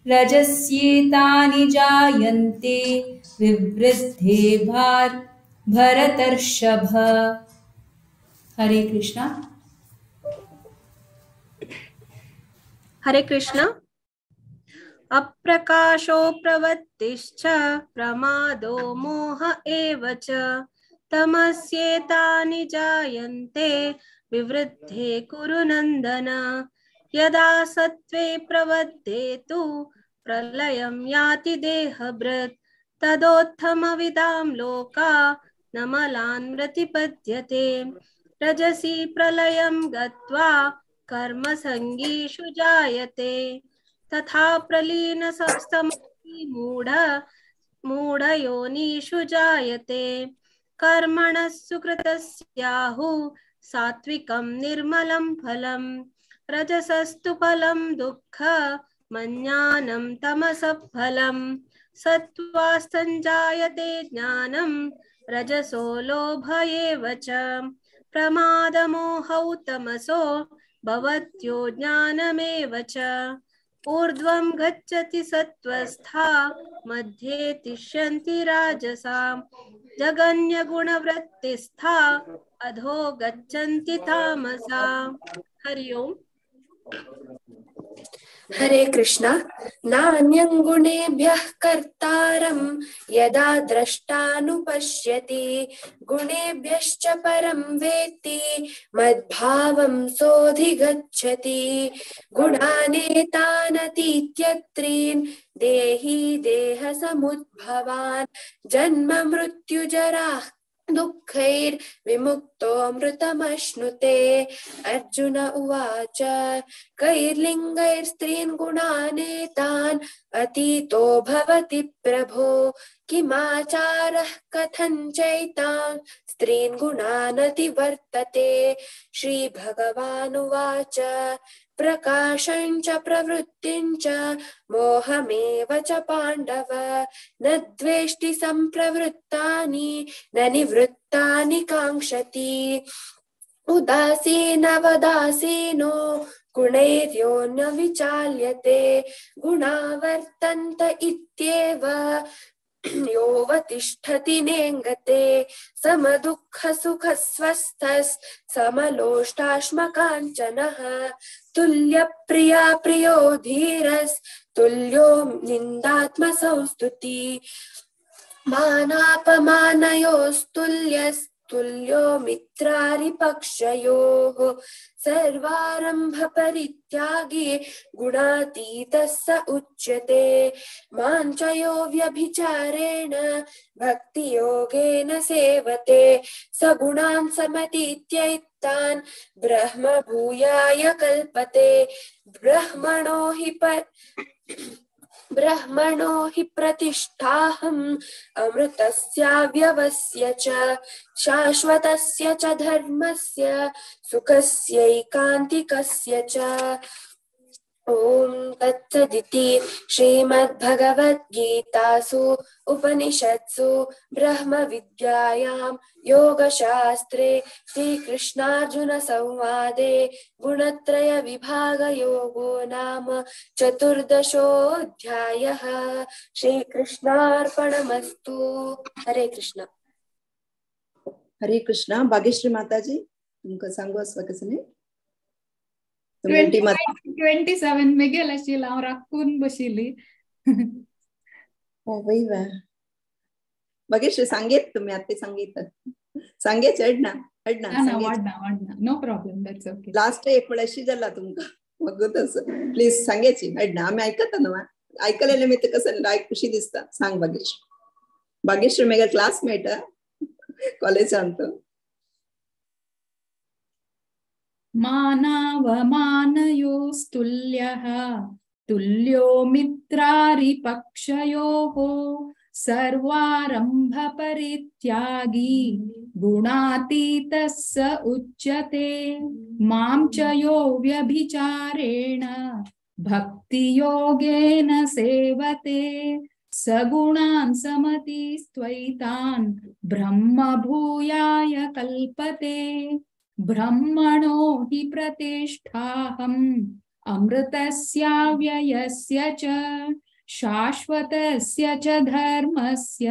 रजस्येतानि जायन्ते विवृद्धे भरतर्षभ। हरे कृष्णा
हरे कृष्ण। अप्रकाशो प्रवृत्तिश्च प्रमादो मोह एव च। तमस्येतानि जायन्ते विवृद्धे कुरु नन्दन। यदा सत्त्वे प्रवृद्धे तु प्रलयं याति देहभृत् तदोत्थमविदां लोका न मलान् प्रतिपद्यते। रजसि प्रलयं गत्वा कर्मसङ्गीषु जायते तथा प्रलीनसस्तमसि मूढयोनिषु जायते। कर्मणः सुकृतस्याहु सात्विकं निर्मलं फलं रजसस्तु फलं दुःखमज्ञानं तमसः फलं। सत्त्वास्तञ्जायते ज्ञानं रजसो लोभ एव च प्रमादमोहौ तमसो भवत्यो ज्ञानमेव च। ऊर्ध्वं गच्छति सत्त्वस्था मध्ये तिष्ठन्ति राजसा जघन्यगुणवृत्तिस्था अधो गच्छन्ति तामसा। हरि ओम।
हरे कृष्णा। नान्यं गुणेभ्यः कर्तारं यदा द्रष्टानुपश्यति गुणेभ्यश्च परं वेत्ति मद्भावं सोऽधिगच्छति। गुणानेतानतीत्यत्रीन् देहि देहसमुद्भवान् जन्म मृत्युजरा दुःखैर्विमुक्तो मृतमश्नुते। अर्जुन उवाच कैर्लिङ्गैर्स्त्रीन् गुणानेतान् अतीतो भवति प्रभो किमाचारः कथं चैतान् स्त्रीन् गुणानतिवर्तते। श्रीभगवानुवाच प्रकाशं च प्रवृत्तिं च मोहमेव च पाण्डव न द्वेष्टि सम्प्रवृत्तानि न निवृत्तानि काङ्क्षति। उदासीनवदासीनो गुणैर्यो न विचाल्यते गुणावर्तन्त इत्येव योऽवतिष्ठति नेङ्गते। समदुःखसुखस्वस्थः समलोष्टाश्मकाञ्चनः तुल्यप्रिया प्रियो धीरस्तुल्यो निन्दात्मसंस्तुति। मानापमानयोस्तुल्यस्तुल्यो मित्रारिपक्षयोः सर्वारम्भपरित्यागी गुणातीतः स उच्यते। मां च यो व्यभिचारेण भक्तियोगेन सेवते स गुणान् समतीत्यैतान् ब्रह्मभूयाय कल्पते। ब्रह्मणो हि प्रतिष्ठाहम् अमृतस्याव्यवस्य च शाश्वतस्य च धर्मस्य सुखस्यैकान्तिकस्य च। ॐ तत्सदिति श्रीमद्भगवद्गीतासु उपनिषत्सु ब्रह्मविद्यायां योगशास्त्रे श्रीकृष्णार्जुनसंवादे गुणत्रयविभागयोगो नाम चतुर्दशोऽध्यायः। श्रीकृष्णार्पणमस्तु। हरे कृष्ण।
हरे कृष्ण। भाग्यश्री माताजी तुमका सांगू आसपा कसं न्ही?
27 मेगेल आशिल्लो हांव राखून बशिल्ली।
भाग्यश्री सांगेत तुम्ही आतां सांगीत सांगेच अडना अडना
वाडना वाडना no problem that's okay.
Last एक वेळ अशी जाला तुमकां मगूच प्लीज सांगेची अडना आमी आयकता न्हू आयकलेले मी कसं खुशी दिसता। सांग भाग्यश्री। भाग्यश्री मेगे क्लासमेट कॉलेजांत।
मानावमानयोस्तुल्यः तुल्यो मित्रारिपक्षयोः सर्वारम्भपरित्यागी गुणातीतः स उच्यते। मां च यो व्यभिचारेण भक्तियोगेन सेवते स गुणान् समतीस्त्वैतान् ब्रह्मभूयाय कल्पते। ब्रह्मणो हि प्रतिष्ठाहम् अमृतस्याव्ययस्य च शाश्वतस्य च धर्मस्य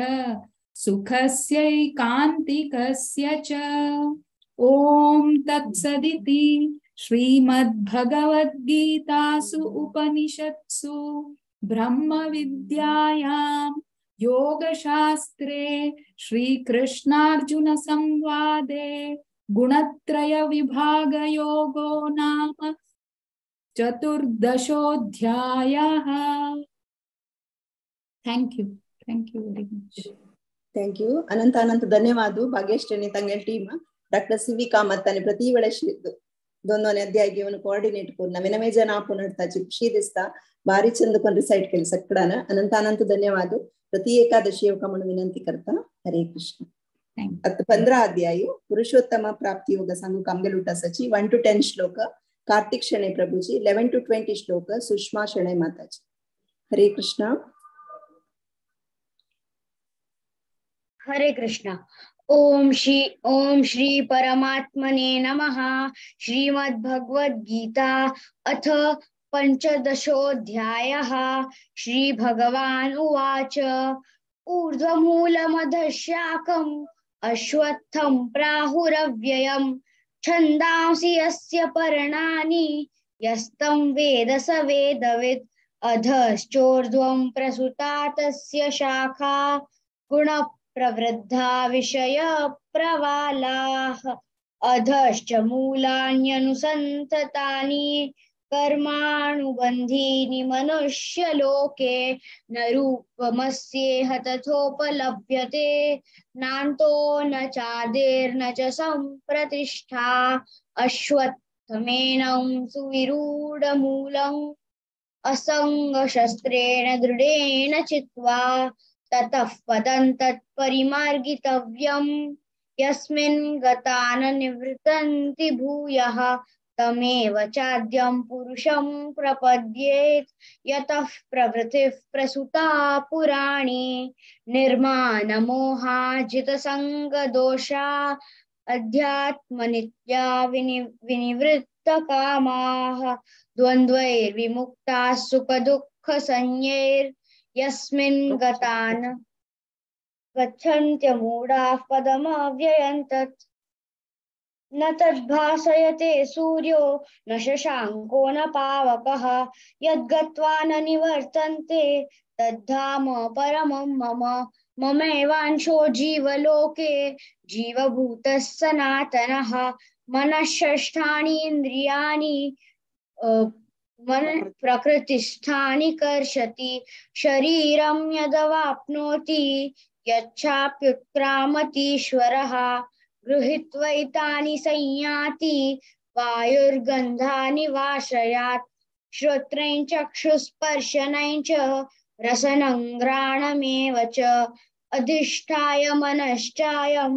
सुखस्यैकान्तिकस्य च। ॐ तत्सदिति श्रीमद्भगवद्गीतासु उपनिषत्सु ब्रह्मविद्यायां योगशास्त्रे श्रीकृष्णार्जुनसंवादे गुणत्रयविभागयोगो नाम चतुर्दशोऽध्यायः. Thank you. Thank you very much.
Thank you. ಅನಂತ ಅನಂತ ಧನ್ಯವಾದ ಭಾಗ್ಯಶ್ರೇಣಿ ತಂಗಲ್ team doctor C V Kamath आणि ಪ್ರತಿ ವೇಳೆ दोन अध्याय घेऊन कोऑर्डिनेट करून नवे नवे जण आपण ಖುಷಿ ದಿಸ್ತಾ ಭಾರಿ ಚಂದ कोण रिसाइट केले सगळ्यांना अनंत अनंत धन्यवाद. प्रति एकादशी येवका म्हणून विनंती करता. हरे कृष्ण. आता 15 अध्याय पुरुषोत्तम प्राप्ती योग सांगू कामगेल उटासाची 1 to 10 श्लोक कार्तिक शणे प्रभूजी, 11 to 20 श्लोक सुषमा शणे माताजी. हरे कृष्ण.
हरे कृष्ण. ओम श्री परमात्मने नमः. श्रीमद्भगवद्गीता अथ पंचदशोऽध्यायः. श्री भगवान् उवाच. ऊर्ध्वमूलमधशाकम् अश्वत्थं प्राहुरव्ययम् छन्दांसि यस्य पर्णानि यस्तं वेद स वेदवित्. अधश्चोर्ध्वं प्रसुता तस्य शाखा गुणप्रवृद्धा विषय प्रवालाः. अधश्च मूलान्यनुसन्ततानि कर्मानुबन्धीनि मनुष्यलोके न रूपमस्येह तथोपलभ्यते नान्तो न चादिर्न च सम्प्रतिष्ठा. अश्वत्थमेनं सुविरूढमूलम् असङ्गशस्त्रेण दृढेन चित्वा ततः पदं तत्परिमार्गितव्यम्. यस्मिन् गता न निवृतन्ति भूयः तमेव चाद्यं पुरुषं प्रपद्येत्. यतः प्रवृत्तिः प्रसुता पुराणी निर्माणमोहाजितसङ्गदोषा अध्यात्मनित्या विनिवृत्तकामाः द्वन्द्वैर्विमुक्ताः सुखदुःखसंज्ञैर्यस्मिन् गता न गच्छन्त्यमूढाः पदमव्ययं तत्. न तद्भासयते सूर्यो न शशाङ्को न पावकः यद्गत्वा न निवर्तन्ते तद्धाम परमं मम. ममेवांशो जीवलोके जीवभूतः सनातनः. मनःषष्ठानि इन्द्रियाणि मन प्रकृतिस्थानि कर्षति. शरीरं यदवाप्नोति यच्चाप्युत्क्रामतीश्वरः. गृहीत्वैतानि संयाति वायुर्गन्धानि वाशयात्. श्रोत्रं चक्षुस्पर्शनं च रसनं घ्राणमेव च. अधिष्ठाय मनश्चायं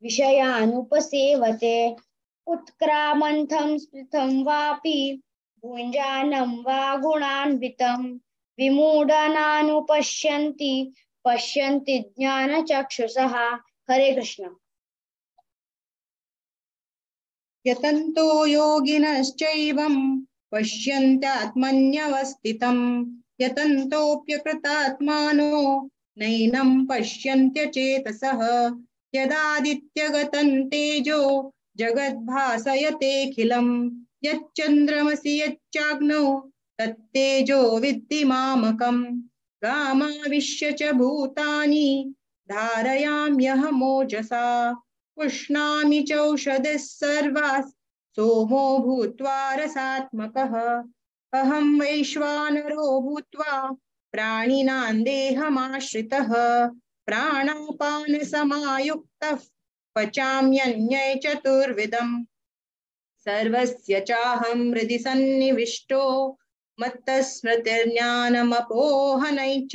विषयानुपसेवते. उत्क्रामन्तं स्थितं वापि भुञ्जानं वा गुणान्वितं विमूढानानुपश्यन्ति पश्यन्ति ज्ञानचक्षुषः. हरे कृष्ण.
यतन्तो योगिनश्चैवं पश्यन्त्यात्मन्यवस्थितं यतन्तोऽप्यकृतात्मानो नैनं पश्यन्त्यचेतसः. यदादित्यगतं तेजो जगद्भासयतेऽखिलं यच्चन्द्रमसि यच्चाग्नौ तत्तेजो विद्धि मामकम्. गामाविश्य च भूतानि धारयाम्यहमोजसा पुष्णामि चौषधिः सर्वाः सोमो भूत्वा रसात्मकः. अहं वैश्वानरो भूत्वा प्राणिनां देहमाश्रितः प्राणापानसमायुक्तः पचाम्यन्यै चतुर्विधम्. सर्वस्य चाहं हृदि सन्निविष्टो मत्तस्मृतिर्ज्ञानमपोहनै च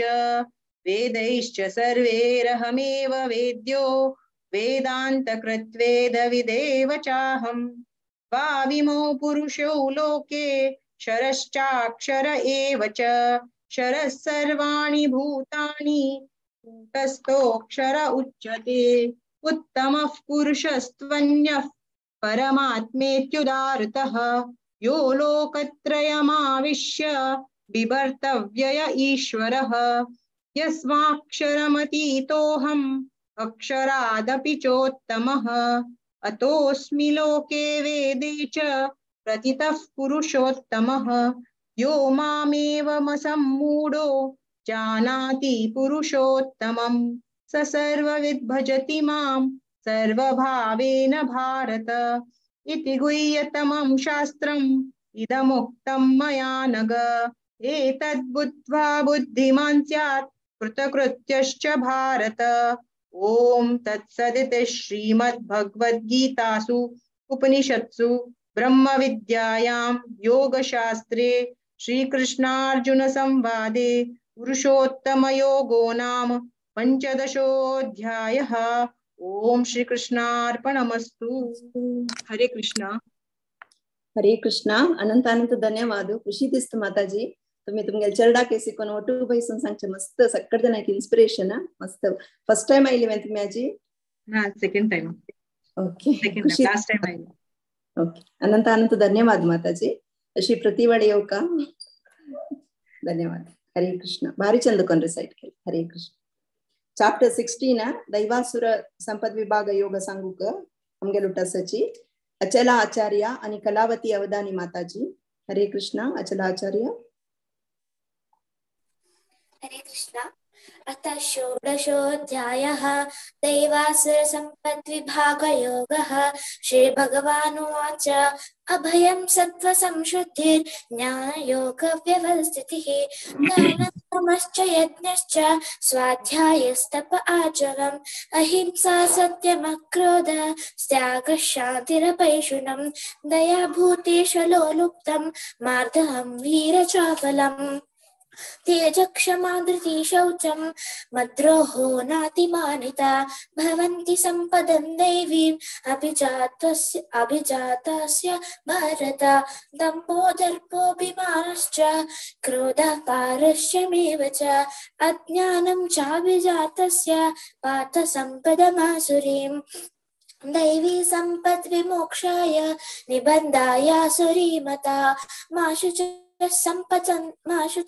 वेदैश्च सर्वैरहमेव वेद्यो वेदान्तकृत्वेदविदेव चाहं. द्वाविमौ पुरुषौ लोके क्षरश्चाक्षर एव च. क्षरः सर्वाणि भूतानि कूटस्थोऽक्षर उच्यते. उत्तमः पुरुषस्त्वन्यः परमात्मेत्युदाहृतः. यो लोकत्रयमाविश्य बिभर्तव्यय ईश्वरः. यस्माक्षरमतीतोऽहम् अक्षरादपि चोत्तमः. अतोऽस्मि लोके वेदे च प्रतितः पुरुषोत्तमः. यो मामेवमसम्मूढो जानाति पुरुषोत्तमं स सर्वविद् भजति मां सर्वभावेन भारत. इति गुह्यतमं शास्त्रम् इदमुक्तं मया नग। एतद्बुद्ध्वा बुद्धिमान् स्यात् कृतकृत्यश्च भारत। ॐ तत्सदिति श्रीमद्भगवद्गीतासु उपनिषत्सु ब्रह्मविद्यायां योगशास्त्रे श्रीकृष्णार्जुन संवादे पुरुषोत्तमयोगो नाम पञ्चदशोऽध्यायः। ॐ श्रीकृष्णार्पणमस्तु। हरे कृष्णा।
हरे कृष्णा। अनंत अनंत धन्यवाद। खुशी दिसत माताजी तुम्ही तुमगे चरडा केसिकोन ಒಟ್ಟು ಬೈಸನ್ सांगचे मस्त सक्कड जणांक इन्स्पिरेशन मस्त। फर्स्ट टाइम आयली मैं तुम्ही आजी?
ना, second time.
Okay,
last time आयली।
ओके, अनंत अनंत धन्यवाद माताजी। अशी प्रतिवाड येऊ का? धन्यवाद। हरे कृष्ण। भारी चंद कोन रिसाइट केले। हरे कृष्ण। ಚಾಪ್ಟರ್ 16 दैवासुर संपद विभाग योग सांगूक आमगे लुटासाची अचला आचार्य आणि कलावती अवधानी माताजी। हरे कृष्ण। अचला आचार्य।
हरे कृष्ण। अथ षोडशोऽध्यायः दैवासुर सम्पद्विभागयोगः। श्रीभगवानुवाच अभयं सत्त्वसंशुद्धिर्ज्ञानयोगव्यवस्थितिः दानधर्मश्च यज्ञश्च स्वाध्यायस्तप आर्जवम् अहिंसा सत्यमक्रोध त्यागः शान्तिरपैशुनं दया भूतेषु लोलुप्तं मार्दहं वीरचापलम् तेज क्षमा धृति शौचं मद्रोहो नातिमानिता भवन्ति सम्पदं दैवीम् अभिजातस्य भारत। दम्भो दर्पोऽभिमानश्च क्रोधः पारुष्यमेव च अज्ञानं चाभिजातस्य पार्थसम्पदमासुरीम्। दैवी सम्पद्विमोक्षाय निबन्धायासुरीमता माशु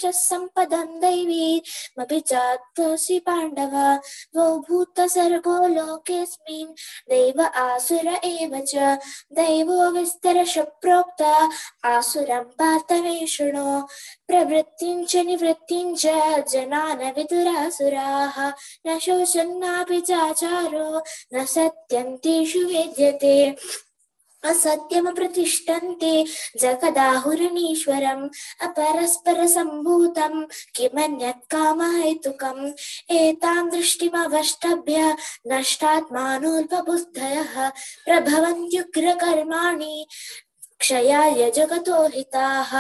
च सम्पदं दैवीमभिजातोऽसि पाण्डव। द्वौ भूतसर्गो लोकेऽस्मिन् दैव आसुर एव च दैवो विस्तरश प्रोक्त आसुरं पार्थ मे शृणु। प्रवृत्तिं च निवृत्तिं च जनान विदुरासुराः न शोचन्नापि चाचारो न सत्यं तेषु वेद्यते। असत्यमप्रतिष्ठन्ते जगदाहुरणीश्वरम् अपरस्परसम्भूतं किमन्यत् कामहेतुकम्। एतां दृष्टिमवष्टभ्य नष्टात्मानोऽल्पबुद्धयः प्रभवन्त्युग्रकर्माणि क्षयाय जगतो हिताः।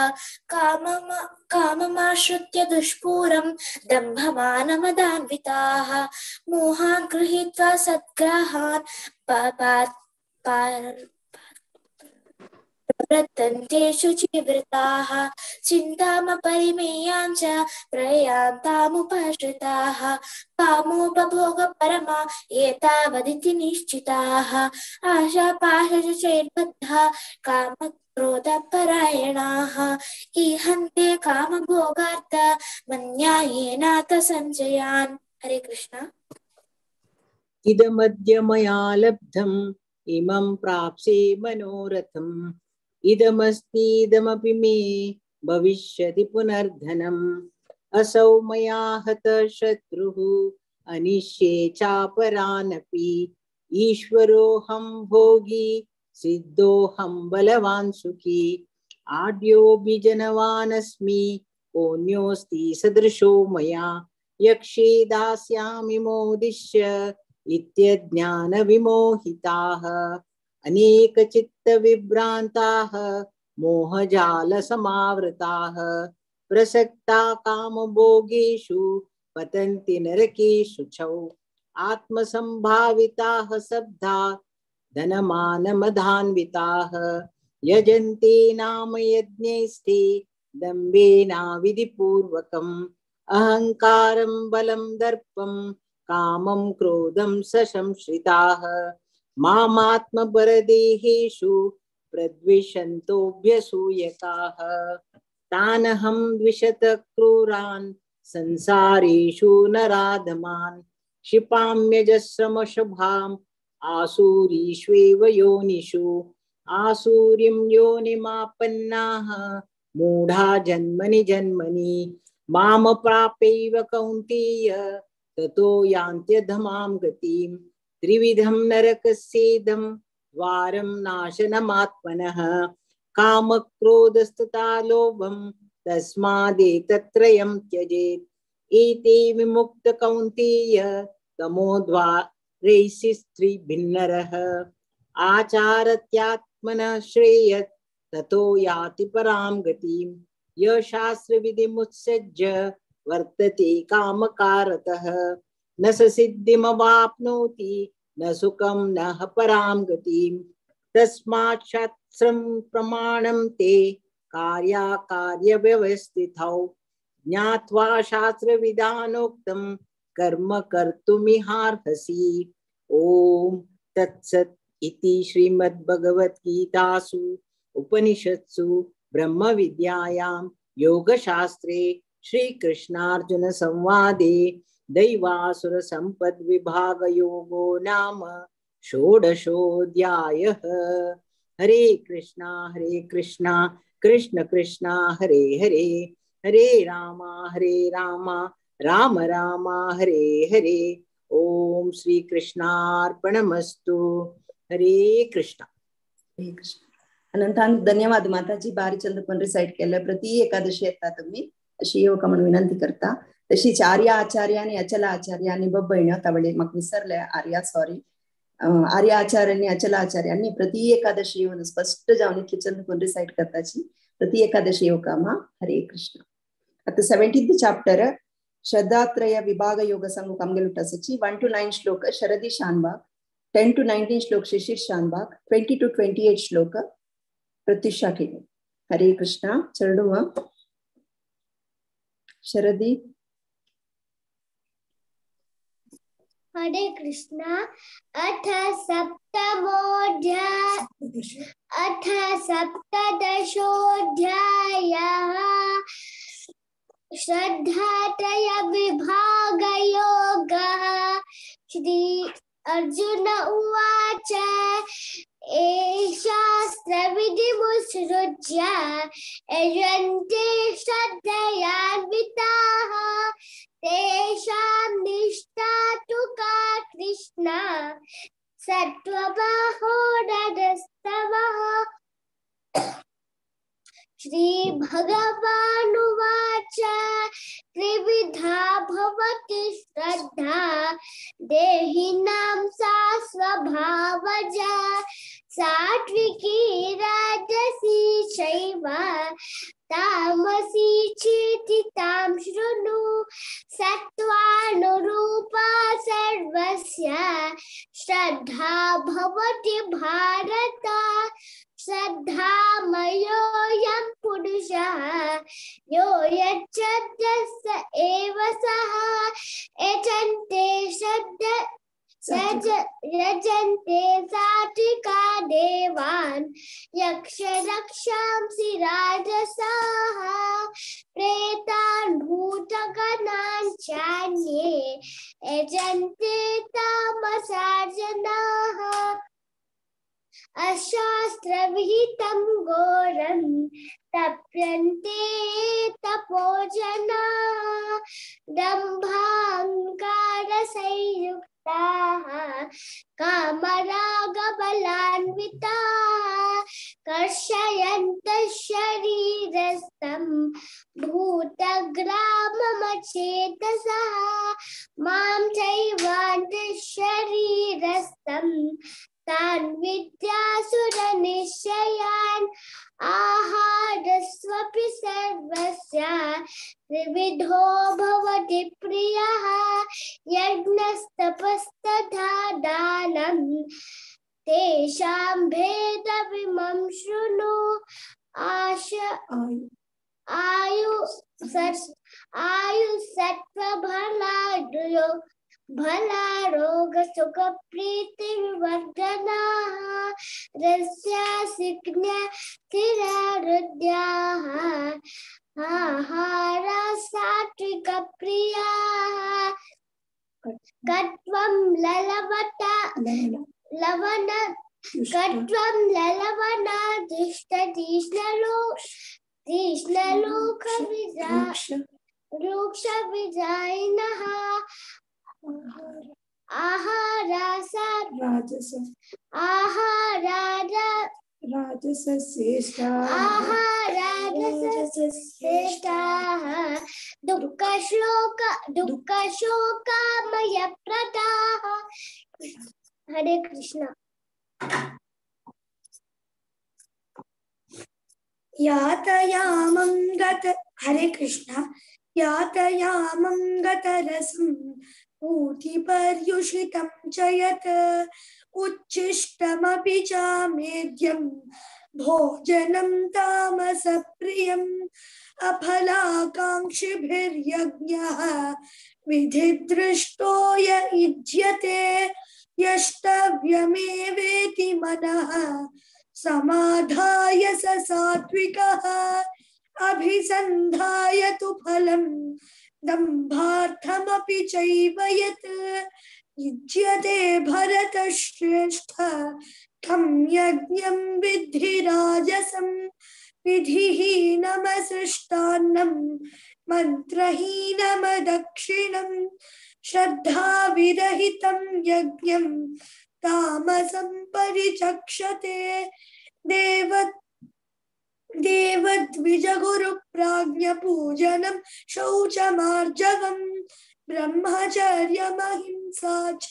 काममाश्रित्य दुष्पूरं दम्भमानमदान्विताः मोहान् गृहीत्वा सद्ग्राहान् प्रवर्तन्ते शुचिव्रताः चिन्तामपरिमेयां च प्रयान्तामुपाश्रिताः कामोपभोगपरमा एतावदिति निश्चिताः आशापाशचैर्बद्धा कामक्रोधपरायणाः ईहन्ते कामभोगार्थ मन्यायेनाथ संजयान्। हरे कृष्ण।
इदमद्य मया लब्धम् इमं प्राप्स्ये मनोरथम् इदमस्तीदमपि मे भविष्यति पुनर्धनम् असौ मया हतः शत्रुः अनिष्ये चापरानपि ईश्वरोऽहं भोगी सिद्धोऽहं बलवान् सुखी आढ्योऽपि जनवानस्मि कोऽन्योऽस्ति सदृशो मया यक्षे दास्यामि मोदिश्य इत्यज्ञानविमोहिताः अनेकचित्तविभ्रान्ताः मोहजालसमावृताः प्रसक्ता कामभोगेषु पतन्ति नरकेषु च आत्मसंभाविताः शब्दा धनमानमदान्विताः यजन्ते नाम यज्ञैस्ते दम्भेनाविधिपूर्वकम् अहङ्कारं बलं दर्पं कामं क्रोधं ससंश्रिताः मामात्मपरदेहेषु प्रद्विषन्तोऽभ्यसूयकाः तानहं द्विषतः क्रूरान् संसारेषु नराधमान् क्षिपाम्यजस्रमशुभाम् आसूरीष्वेव योनिषु आसूरीं योनिमापन्नाः मूढा जन्मनि जन्मनि माम प्राप्यैव कौन्तेय ततो यान्त्यधमां गतिम् त्रिविधं नरकस्येदं द्वारं नाशनमात्मनः कामक्रोधस्तथा लोभं तस्मादेतत्त्रयं त्यजेत्। एते विमुक्त कौन्तेय तमोद्वारैः स्त्रीभिन्नरः। आचारत्यात्मनः श्रेयत् ततो याति परां गतिं। य शास्त्रविधिमुत्सृज्य वर्तते कामकारतः। न स सिद्धिमवाप्नोति न सुखं न परां गतिं। तस्मात् शास्त्रं प्रमाणं ते कार्याकार्यव्यवस्थितौ। ज्ञात्वा शास्त्रविधानोक्तं कर्म कर्तुमिहार्हसि। ॐ तत्सत् इति श्रीमद्भगवद्गीतासु उपनिषत्सु ब्रह्मविद्यायां योगशास्त्रे श्रीकृष्णार्जुन संवादे दैवासुर संपद्विभागयोगो नाम षोडशोऽध्यायः। हरे कृष्णा कृष्ण कृष्ण हरे हरे, हरे रामा राम राम हरे हरे। ओम श्री कृष्णार्पणमस्तु। हरे कृष्ण।
हरे कृष्ण। अनंत धन्यवाद माताजी, भारी चंद पण रिसाइट केलं। प्रति एकादशी येता तुम्ही अशी येवका म्हणून विनंती करता। तशीच आर्या आचार्य आणि अचला आचार्य आणि बब्बैण तावळे मग विसरले आर्या, सॉरी, आर्या आचार्य आणि अचला आचार्य यांनी प्रति एकादशी येऊन स्पष्ट जाऊन इतके चंद पण रिसाइट करताची प्रति एकादशी येवका मा। हरे कृष्ण। आता 17th chapter श्रद्धात्रय विभाग योग सांगू कामगेलुटासाची 1 to 9 श्लोक शरदी शानबाग, 10 to 19 श्लोक शिशिर शानबाग, 20 to 28 श्लोक प्रत्युषा केले। हरे कृष्णा। चरडुवा शरदी।
हरे कृष्णा। अथ सप्तमोऽध्याय अथ सप्तदशोऽध्यायः श्रद्धात्रय विभागयोगः। श्री अर्जुन उवाच शास्त्रविधिमुत्सृज्य यजन्ते श्रद्धयान्विताः तेषां निष्ठा तु का कृष्ण सत्त्वबाहो रजस्तमः। श्री भगवानुवाच त्रिविधा भवति श्रद्धा देहिनां सा स्वभावजा सात्विकी राजसी चैव तामसी चेति तां शृणु। सत्त्वानुरूपा सर्वस्य श्रद्धा भवति भारत। श्रद्धामयोऽयं पुरुषः यो यच्छद्य स एव सः। यजन्ते यजन्ते सात्विका देवान् यक्ष रक्षांसि राजसाः प्रेतान् भूतगणान् चान्ये यजन्ते तामसा जनाः। अशास्त्रविहितं घोरं तप्यन्ते तपो जनाः दम्भाहङ्कारसंयुक्ताः कामरागबलान्विताः कर्षयन्तः शरीरस्थं भूतग्राममचेतसः मां चैवान्तः शरीरस्थं तान् विद्यासुरनिश्चयान्। आहारस्वपि सर्वस्य त्रिविधो भवति प्रियः यज्ञस्तपस्तथा दानं तेषां भेदमिमं शृणु। आयु सत्त्वबलादयो भला रोग सुख प्रीति विवर्धनाः रस्या स्थिरारुद्याः आहारा सात्विक प्रियाः। कट्वं ललवता लवण कट्वं ललवना दुष्टतीक्ष्णलो तीक्ष्णलोकविजा रुक्षविजायिनः आहारा
राजसश्रेष्ठाः
राजसश्रेष्ठाः दुःखशोकामयप्रदाः। हरे कृष्ण।
यातयामं गत हरे कृष्ण। यातयामं गतरसं पूतिपर्युषितं च यत् उच्छिष्टमपि चामेद्यं भोजनं तामसप्रियम् अफलाकाङ्क्षिभिर्यज्ञः विधिदृष्टो य इज्यते यष्टव्यमेवेति मनः समाधाय स सात्विकः अभिसन्धाय तु फलं दम्भार्थमपि चैव यत् युज्यते भरतश्रेष्ठ तं यज्ञं विद्धि राजसं विधिहीनमसृष्टान्नं मन्त्रहीनमदक्षिणं श्रद्धाविरहितं यज्ञं तामसं परिचक्षते। देवद्विजगुरुप्राज्ञपूजनं शौचमार्जवं ब्रह्मचर्यमहिंसा च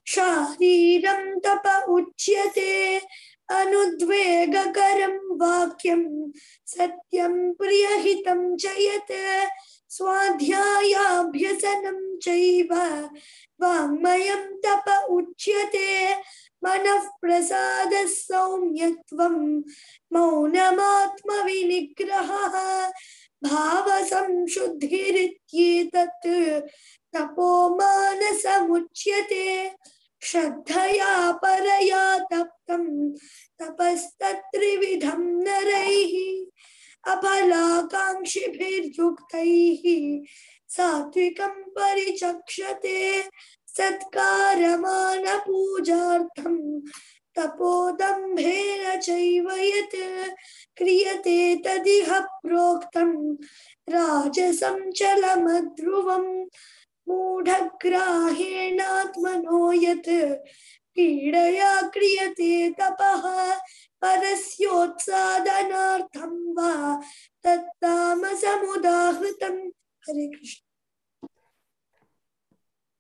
शारीरं तप उच्यते। अनुद्वेगकरं वाक्यं सत्यं प्रियहितं च यत् स्वाध्यायाभ्यसनं चैव वाङ्मयं तप उच्यते। मनः प्रसादः सौम्यत्वं मौनमात्मविनिग्रहः भावसंशुद्धिरित्येतत् तपो मानसमुच्यते। श्रद्धया परया तप्तं तपस्तत्त्रिविधं नरैः अफलाकाङ्क्षिभिर्युक्तैः सात्विकं परिचक्षते। सत्कारमानपूजार्थं तपोदम्भेन चैव यत् क्रियते तदिह प्रोक्तं राजसं चलमध्रुवं मूढग्राहेणात्मनो यत् पीडया क्रियते तपः परस्योत्सादनार्थं वा तत्तामसमुदाहृतं। हरे कृष्ण।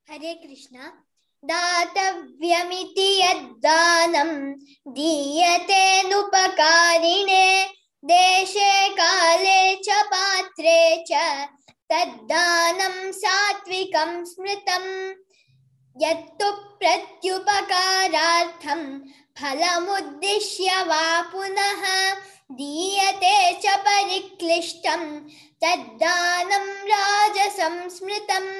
हरे कृष्ण। दातव्यमिति यद्दानं दीयतेऽनुपकारिणे देशे काले च पात्रे च तद्दानं सात्विकं स्मृतम्। यत्तु प्रत्युपकारार्थं फलमुद्दिश्य वा पुनः दीयते च परिक्लिष्टं तद्दानं राजसं स्मृतम्।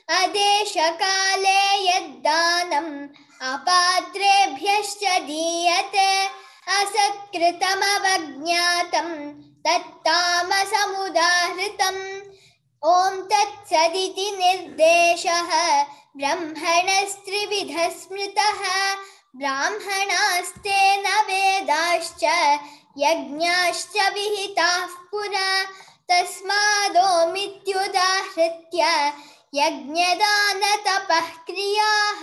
अदेशकाले यद्दानम् अपात्रेभ्यश्च दीयते असत्कृतमवज्ञातं तत्तामसमुदाहृतम्। ॐ तत्सदिति निर्देशः ब्रह्मणस्त्रिविधः स्मृतः। ब्राह्मणास्तेन वेदाश्च यज्ञाश्च विहिताः पुरा। तस्मादोमित्युदाहृत्य यज्ञदानतपः क्रियाः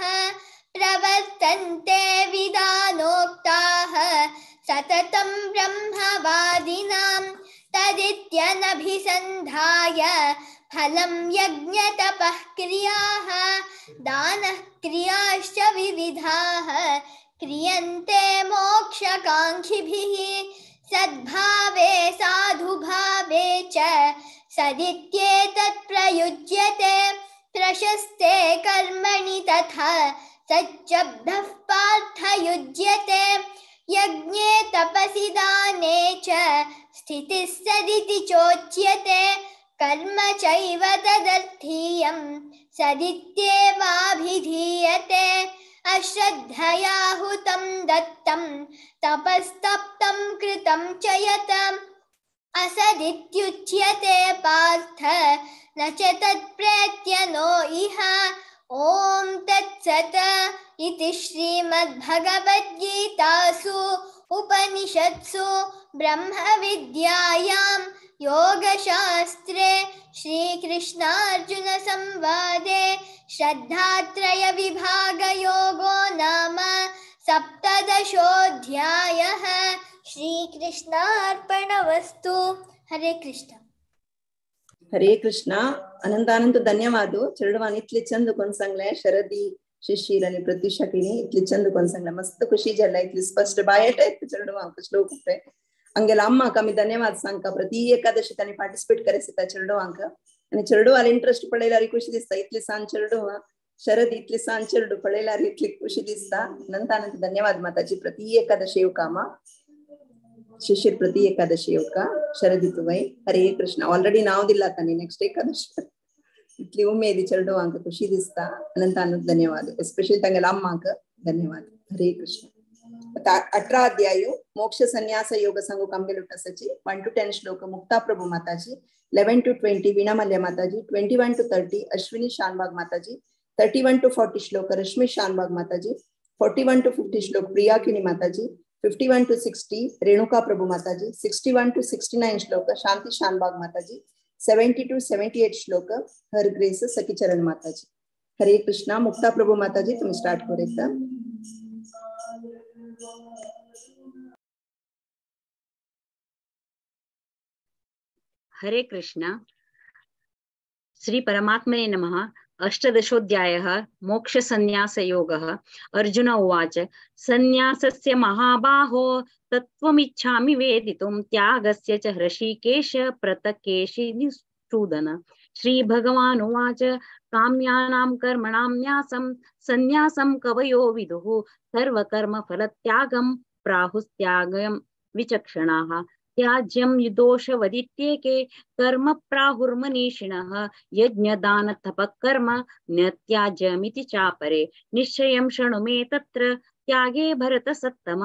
प्रवर्तन्ते विधानोक्ताः सततं ब्रह्मवादिनां। तदित्यनभिसन्धाय फलं यज्ञतपः क्रियाः दानः क्रियाश्च विविधाः क्रियन्ते मोक्षकाङ्क्षिभिः। सद्भावे साधुभावे च सदित्येतत् प्रयुज्यते। प्रशस्ते कर्मणि तथा सच्चब्दः पार्थयुज्यते। यज्ञे तपसि दाने च स्थितिः सदिति चोच्यते। कर्म चैव तदर्थीयं सदित्येवाभिधीयते। अश्रद्धया हुतं दत्तं तपस्तप्तं कृतं च यत् असदित्युच्यते पार्थ न च तत्प्रेत्य नो इह। ॐ तत्सत् इति श्रीमद्भगवद्गीतासु उपनिषत्सु ब्रह्मविद्यायां योगशास्त्रे श्रीकृष्णार्जुनसंवादे श्रद्धात्रयविभागयोगो नाम सप्तदशोऽध्यायः श्रीकृष्णार्पणवस्तु। हरे कृष्ण।
हरे कृष्ण। अनंत अनंत धन्यवाद चेडवान इतले चंद कोण सांगले शरदी शिशिर आणि प्रत्युषा किणी इतले चंद कोण सांगले मस्त खुशी झाला इतली स्पष्ट बायट चेडवांक श्लोक अंगेला अम्माक आमी धन्यवाद सांगका प्रति एकादशी तांणी पार्टिसिपेट करायचं चेडवांक आणि चेडवाला इंटरेस्ट पळयल्यार खुशी दिसता इतली सान चेडवा शरद इतली सान चेडू पळयल्यार इतली खुशी दिसता। अनंत अनंत धन्यवाद माताजी प्रति एकादशी येवका शिशिर प्रति एकादशी येवका शरदी तुवय हरे कृष्ण। ऑलरेडी नाव दिला तांणी नेक्स्ट एकादशी इतली उमेदी चेडवांक खुशी दिसता। अनंत अनंत धन्यवाद एस्पेशली तांगेल्या अम्माक धन्यवाद। हरे कृष्ण। 18 अध्याय मोक्ष संन्यास योग सांगू आमगेले 1 to 10 श्लोक मुक्ता प्रभु माताजी, 11 to 20 Veena Mallya Mataji, 21 to 30 Ashwini Shanbhag Mataji, 31 to 40 श्लोक रश्मि शानबाग माताजी, 41 to 50 श्लोक प्रिया किणी माताजी, 51 to 60 Renuka Prabhu Mataji, 61 to 69 श्लोक शांति शानबाग माताजी, 70 to 78 श्लोक हर ग्रेस सखीचरण माताजी। हरे कृष्णा। मुक्ता प्रभु माताजी तुम्ही स्टार्ट करूया।
हरे कृष्णा। श्री परमात्मने नमः। अष्टदशोऽध्यायः मोक्ष संन्यास योगः। अर्जुन उवाच संन्यासस्य महाबाहो तत्त्वमिच्छामि वेदितुं त्यागस्य च हृषीकेश प्रतकेशिनिषूदन। श्री भगवान् उवाच काम्यानां कर्मणां न्यासं संन्यासं कवयो विदुः सर्वकर्मफलत्यागं प्राहुस्त्यागं विचक्षणाः। त्याज्यं दोषवदित्येके कर्म प्राहुर्मनीषिणः यज्ञदानतपःकर्म न त्याज्यमिति चापरे। निश्चयं शृणु मे तत्र त्यागे भरतसत्तम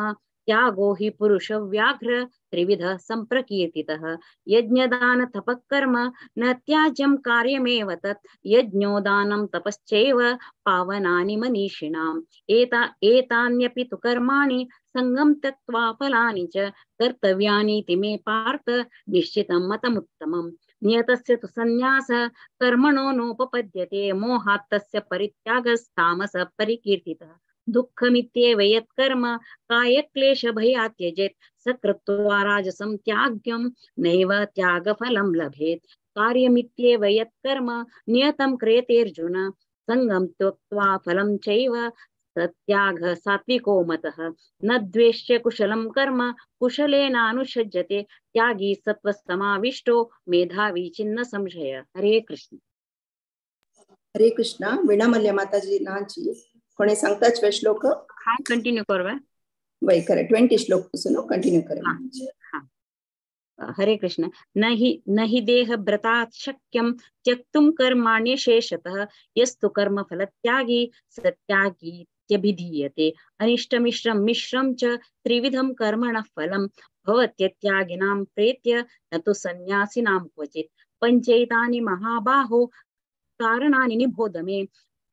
त्यागो हि पुरुषव्याघ्र त्रिविधः संप्रकीर्तितः। यज्ञदानतपःकर्म न त्याज्यं कार्यमेव तत् यज्ञोदानं तपश्चैव पावनानि मनीषिणाम्। एतान्यपि तु कर्माणि संगं त्यक्त्वा फलानि च कर्तव्यानीति मे पार्थ निश्चितं मतमुत्तमम्। नियतस्य तु संन्यासः कर्मणो नोपपद्यते मोहात् तस्य परित्यागस्तामसः परिकीर्तितः। दुःखमित्येव यत्कर्म कायक्लेशभयात् त्यजेत् स कृत्वा राजसं त्याग्यं नैव त्यागफलं लभेत्। कार्यमित्येव यत्कर्म नियतं क्रियतेऽर्जुन संगं त्यक्त्वा फलं चैव सत्याग सात्विको मतः। न द्वेष्य कुशलं कर्म कुशलेनानुषज्यते त्यागी सत्त्वसमाविष्टो मेधावी छिन्न संशय। हरे कृष्ण।
हरे कृष्ण। वीणा मल्य माताजी नाची कोणी सांगताच वे श्लोक
हा कंटिन्यू करवा
वय करे 20 श्लोक पासून कंटिन्यू करे।
हरे कृष्ण। नहि देह व्रतात् शक्यं त्यक्तुं कर्माण्यशेषतः यस्तु कर्म फलत्यागी सत्यागीत्यभिधीयते। अनिष्टमिश्रं मिश्रं च त्रिविधं कर्मणः फलं भवत्यत्यागिनां प्रेत्य न तु संन्यासिनां क्वचित्। पञ्चैतानि महाबाहो कारणानि निबोध मे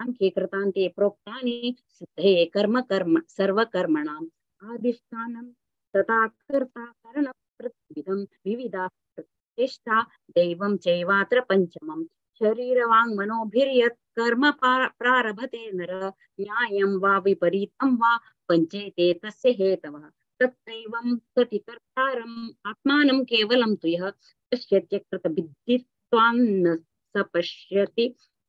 सांख्ये कृतान्ते प्रोक्तानि सिद्धये कर्म कर्म सर्वकर्मणाम्। आदिष्टानं तथा कर्ता करणं प्रतिविधं विविधा चेष्टा दैवं चैवात्र पञ्चमम्। शरीरवाङ्मनोभिर्यत् कर्म प्रारभते नर न्यायं वा विपरीतं वा पञ्चैते तस्य हेतवः। तत्रैवं सति कर्तारम् आत्मानं केवलं तु यः पश्यत्यकृतबिद्धित्वान्न स पश्यति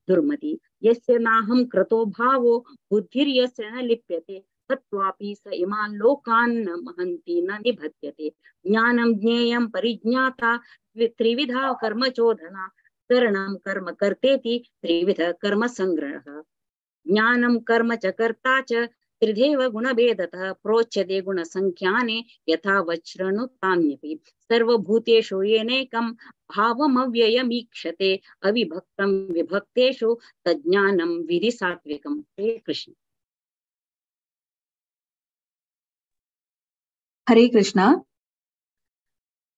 दुर्मति। यस्य नाहं कृतो भावो बुद्धिर्यस्य न लिप्यते तत्त्वापि स इमान् लोकान् न महन्ति न निबध्यते। ज्ञानं ज्ञेयं परिज्ञाता त्रिविधा कर्मचोदना करणं कर्म कर्तेति त्रिविध कर्म संग्रहः। ज्ञानं कर्म च कर्ता च त्रिधेव गुणभेदतः प्रोच्यते गुणसंख्याने यथा वच्छृणुतान्यपि। सर्वभूतेषु येनैकं भावमव्ययमीक्षते अविभक्तं विभक्तेषु तज्ज्ञानं विधि सात्विकम्। हरे कृष्ण।
हरे कृष्ण।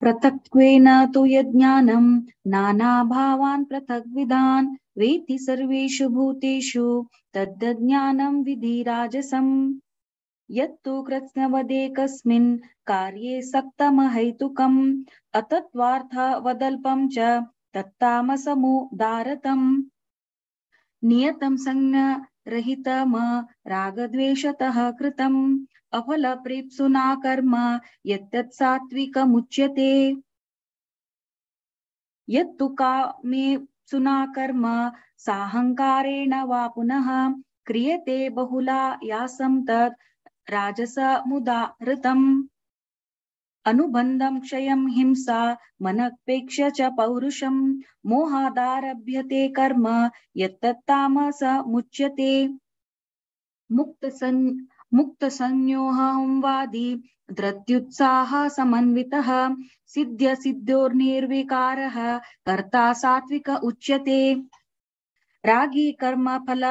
पृथक्त्वेन तु यज्ञानं नानाभावान् पृथग्विदान् वेति सर्वेषु भूतेषु तद्ज्ञानं विधि राजसम्। यत्तु कृत्स्नवदेकस्मिन् कार्ये सक्तमहैतुकम् अतत्त्वार्थवदल्पं च तत्तामसमुदारतम्। नियतं रहितम रागद्वेषतः कृतम् अफलप्रेप्सुना कर्म यत्तत् सात्विकमुच्यते। यत्तु कामेप्सुना कर्म साहंकारेण वा पुनः क्रियते बहुला यासं तत् राजसमुदाहृतम्। अनुबंधं क्षयं हिंसा मनपेक्ष्य च पौरुषं मोहादारभ्यते कर्म यत्तत्तामसमुच्यते। मुक्तसंयोहं वादी धृत्युत्साह समन्वितः सिद्ध्य सिद्ध्योर्निर्विकारः कर्ता सात्विक उच्यते। रागी कर्म फल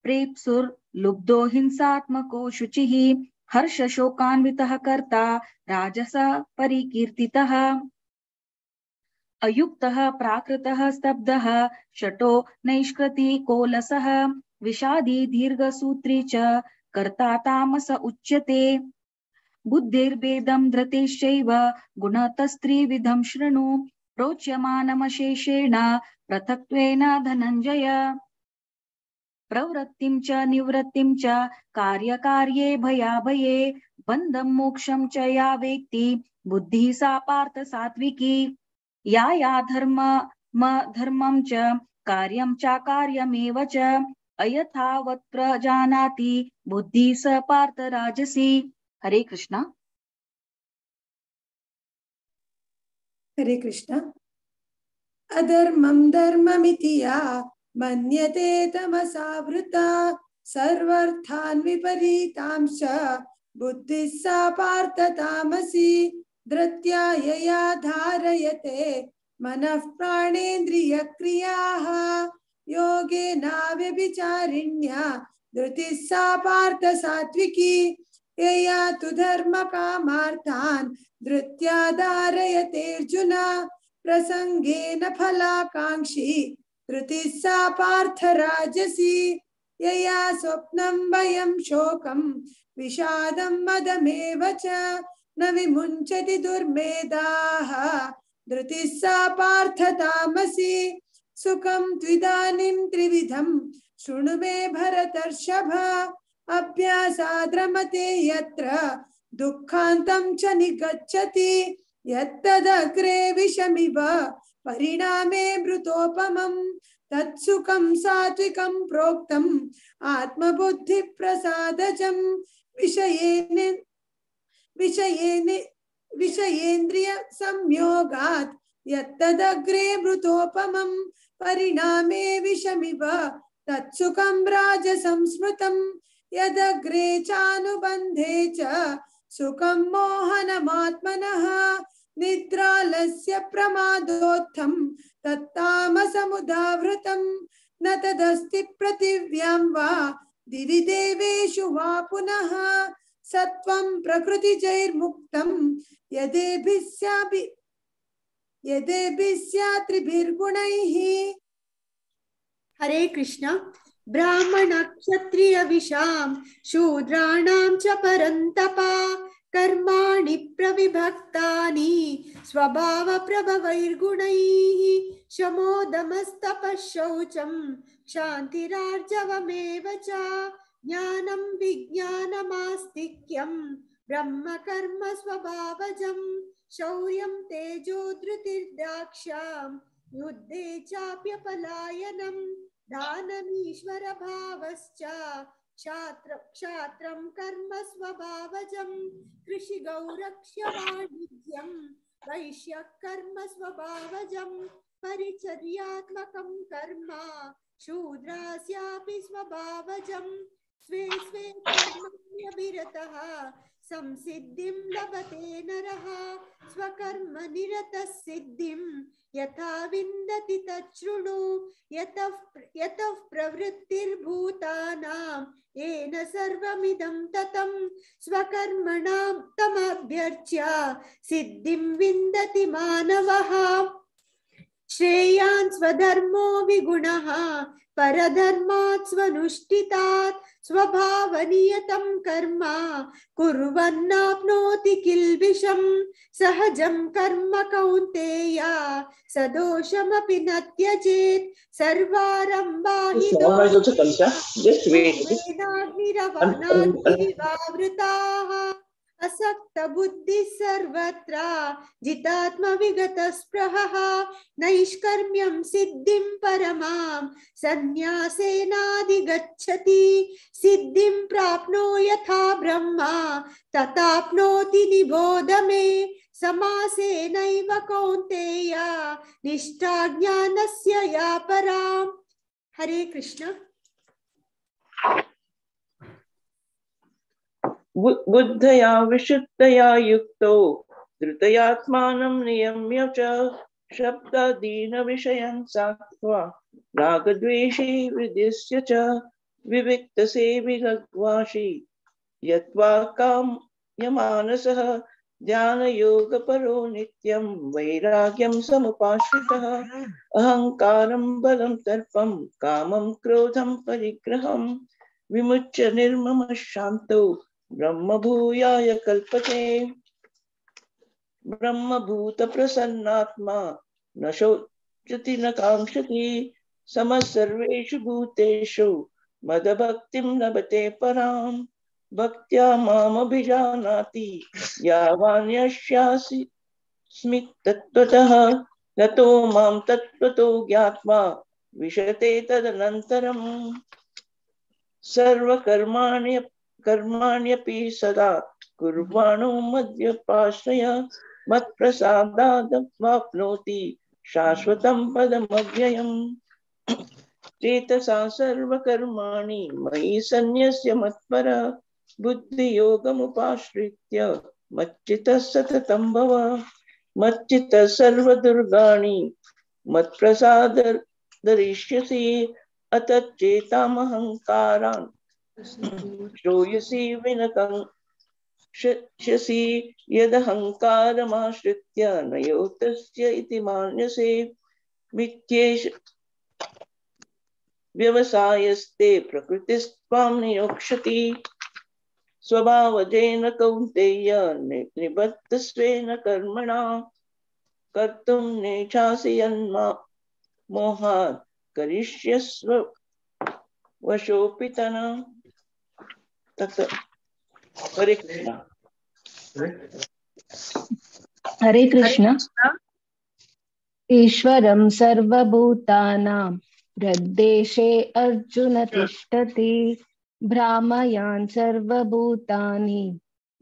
प्रेप्सुर्लुब्धो हिंसात्मको शुचिः हर्ष शोकान्वितः कर्ता राजस परिकीर्तितः। अयुक्तः प्राकृतः स्तब्धः शटो नैष्कृति कोलसः विषादी दीर्घसूत्री च कर्ता तामस उच्यते। बुद्धिर्भेदं धृतिश्चैव गुणतस्त्रिविधं शृणु प्रोच्यमानमशेषेण पृथक्त्वेन धनञ्जय। प्रवृत्तिं च निवृत्तिं च कार्यकार्ये भयाभये बन्धं मोक्षं च या वेत्ति बुद्धिः सा पार्थ सात्विकी। या या धर्मं च कार्यं चाकार्यमेव च अयथावत् प्रजानाति बुद्धिः स पार्थ राजसी। हरे कृष्णा।
हरे कृष्णा। अधर्मं धर्ममिति या मन्यते तमसावृता सर्वार्थान् विपरीतांश्च बुद्धिः सा पार्थ तामसी। धृत्या यया धारयते मनः प्राणेन्द्रियक्रियाः योगेनाव्यभिचारिण्या धृतिः सा पार्थ सात्विकी। यया तु धर्मकामार्थान् धृत्या धारयतेऽर्जुन प्रसङ्गेन फलाकाङ्क्षी धृतिः सा पार्थ राजसी। यया स्वप्नं भयं शोकं विषादं मदमेव च न विमुञ्चति दुर्मेधाः धृतिः सा पार्थ तामसी। सुखं त्विदानीं त्रिविधं शृणु मे भरतर्षभ अभ्यासाद्रमते यत्र दुःखान्तं च निगच्छति यत्तदग्रे विषमिव परिणामे मृतोपमं तत्सुखं सात्विकं प्रोक्तम् आत्मबुद्धिप्रसादजं विषयेन्द्रिय संयोगात् यत्तदग्रे मृतोपमं परिणामे विषमिव तत्सुखं राजसंस्मृतं यदग्रे चानुबन्धे च सुखं मोहनमात्मनः निद्रालस्य प्रमादोत्थं तत्तामसमुदावृतं न तदस्ति पृथिव्यां वा दिवि देवेषु वा पुनः सत्वं प्रकृतिजैर्मुक्तं यदेभिः स्यात्रिभिर्गुणैः।
हरे कृष्ण। ब्राह्मण क्षत्रिय विषां शूद्राणां च परन्तपा कर्माणि प्रविभक्तानि स्वभाव प्रभवैर्गुणैः शमोदमस्तपः शौचं शान्तिरार्जवमेव च ज्ञानं विज्ञानमास्तिक्यं ब्रह्मकर्म स्वभावजं शौर्यं तेजो धृतिर्दाक्ष्यां युद्धे चाप्यपलायनं दानमीश्वर भावश्च क्षात्रं कर्म स्वभावजं कृषि गौरक्ष्य वाणिज्यं वैश्य कर्म स्वभावजं परिचर्यात्मकं कर्म शूद्रास्यापि स्वभावजं स्वे स्वे कर्मण्यभिरतः संसिद्धिं लभते नरः स्वकर्म निरतः सिद्धिं यथा विन्दति तच्छृणु यतः प्रवृत्तिर्भूतानां येन सर्वमिदं ततं स्वकर्मणां तमभ्यर्च्य सिद्धिं विन्दति मानवः। श्रेयान् स्वधर्मो विगुणः परधर्मात् स्वनुष्ठितात् स्वभावनियतं कर्म कुर्वन्नाप्नोति किल्बिषं सहजं कर्म कौन्तेय सदोषमपि न त्यजेत् सर्वारम्भा हि दोषेणाग्निरवनाग्निरिवावृताः असक्तबुद्धिः सर्वत्र जितात्मविगतस्पृहः नैष्कर्म्यं सिद्धिं परमां सन्न्यासेनाधिगच्छति सिद्धिं प्राप्नो यथा ब्रह्मा तथाप्नोति निबोध मे समासेनैव कौन्तेय निष्ठा ज्ञानस्य या पराम्। हरे कृष्ण।
बुद्धया विशुद्धया युक्तो धृतयात्मानं नियम्य च शब्दादीन विषयं सात्वा रागद्वेषे विदिश्य च विविक्तसेवि लघ्वाशी यत्वा काम्यमानसः ध्यानयोगपरो नित्यं वैराग्यं समुपाश्रितः अहंकारं बलं दर्पं कामं क्रोधं परिग्रहं विमुच्य निर्ममः शान्तो ब्रह्मभूयाय कल्पते। ब्रह्मभूत प्रसन्नात्मा न शोचति न कांक्षति समः सर्वेषु भूतेषु मदभक्तिं लभते परां भक्त्या मामभिजानाति यावान्यस्यासि स्मि तत्त्वतः ततो मां तत्त्वतो ज्ञात्वा विशते तदनन्तरम्। सर्वकर्माणि कर्माण्यपि सदा कुर्वाणो मद्यपाश्रय मत्प्रसादादवाप्नोति शाश्वतं पदमव्ययम्। चेतसा सर्वकर्माणि मयि सन्न्यस्य मत्पर बुद्धियोगमुपाश्रित्य मच्चितः सततं भव। मच्चितः सर्वदुर्गाणि मत्प्रसादरिष्यसि अतच्चेतामहङ्कारान् श्रूयसि विनकंस्यसि यदहङ्कारमाश्रित्य नयोतस्य इति मान्यसे। मिथ्येष व्यवसायस्ते प्रकृतिस्त्वां नियोक्ष्यति स्वभावजेन कौन्तेय निबद्धस्वेन कर्मणा कर्तुं नेच्छासि यन्मा मोहात् करिष्यस्व वशोऽपि तन। हरे कृष्ण।
हरे कृष्ण। ईश्वरं सर्वभूतानां हृद्देशे अर्जुन तिष्ठति भ्रामयान् सर्वभूतानि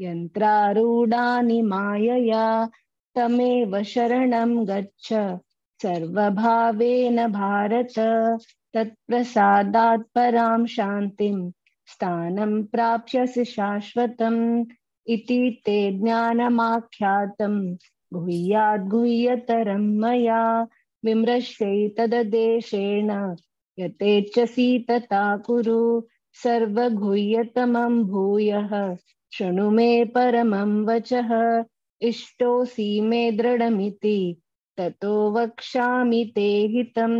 यन्त्रारूढानि मायया तमेव शरणं गच्छ सर्वभावेन भारत तत्प्रसादात् परां शान्तिं स्थानं प्राप्स्यसि शाश्वतम् इति ते ज्ञानमाख्यातं गुह्याद् गुह्यतरं मया विमृश्यैतदेशेन यतेच्छसि तथा कुरु सर्वगुह्यतमं भूयः शृणु मे परमं वचः इष्टोऽसि मे दृढमिति ततो वक्ष्यामि ते हितं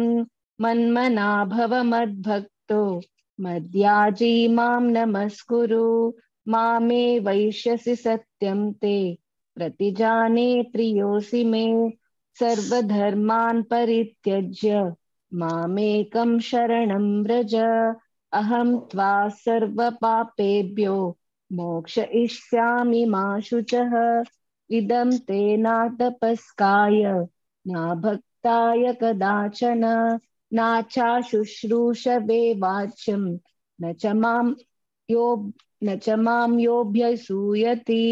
मन्मना भव मद्भक्तो मद्याजी मां नमस्कुरु मामे वैश्यसि सत्यं ते प्रतिजाने प्रियोऽसि मे सर्वधर्मान् परित्यज्य मामेकं शरणं व्रज अहं त्वा सर्वपापेभ्यो मोक्षयिष्यामि मा शुचः इदं ते नातपस्काय नाभक्ताय कदाचन नाचाशुश्रूषवे वाच्यं न च मां योऽभ्यसूयति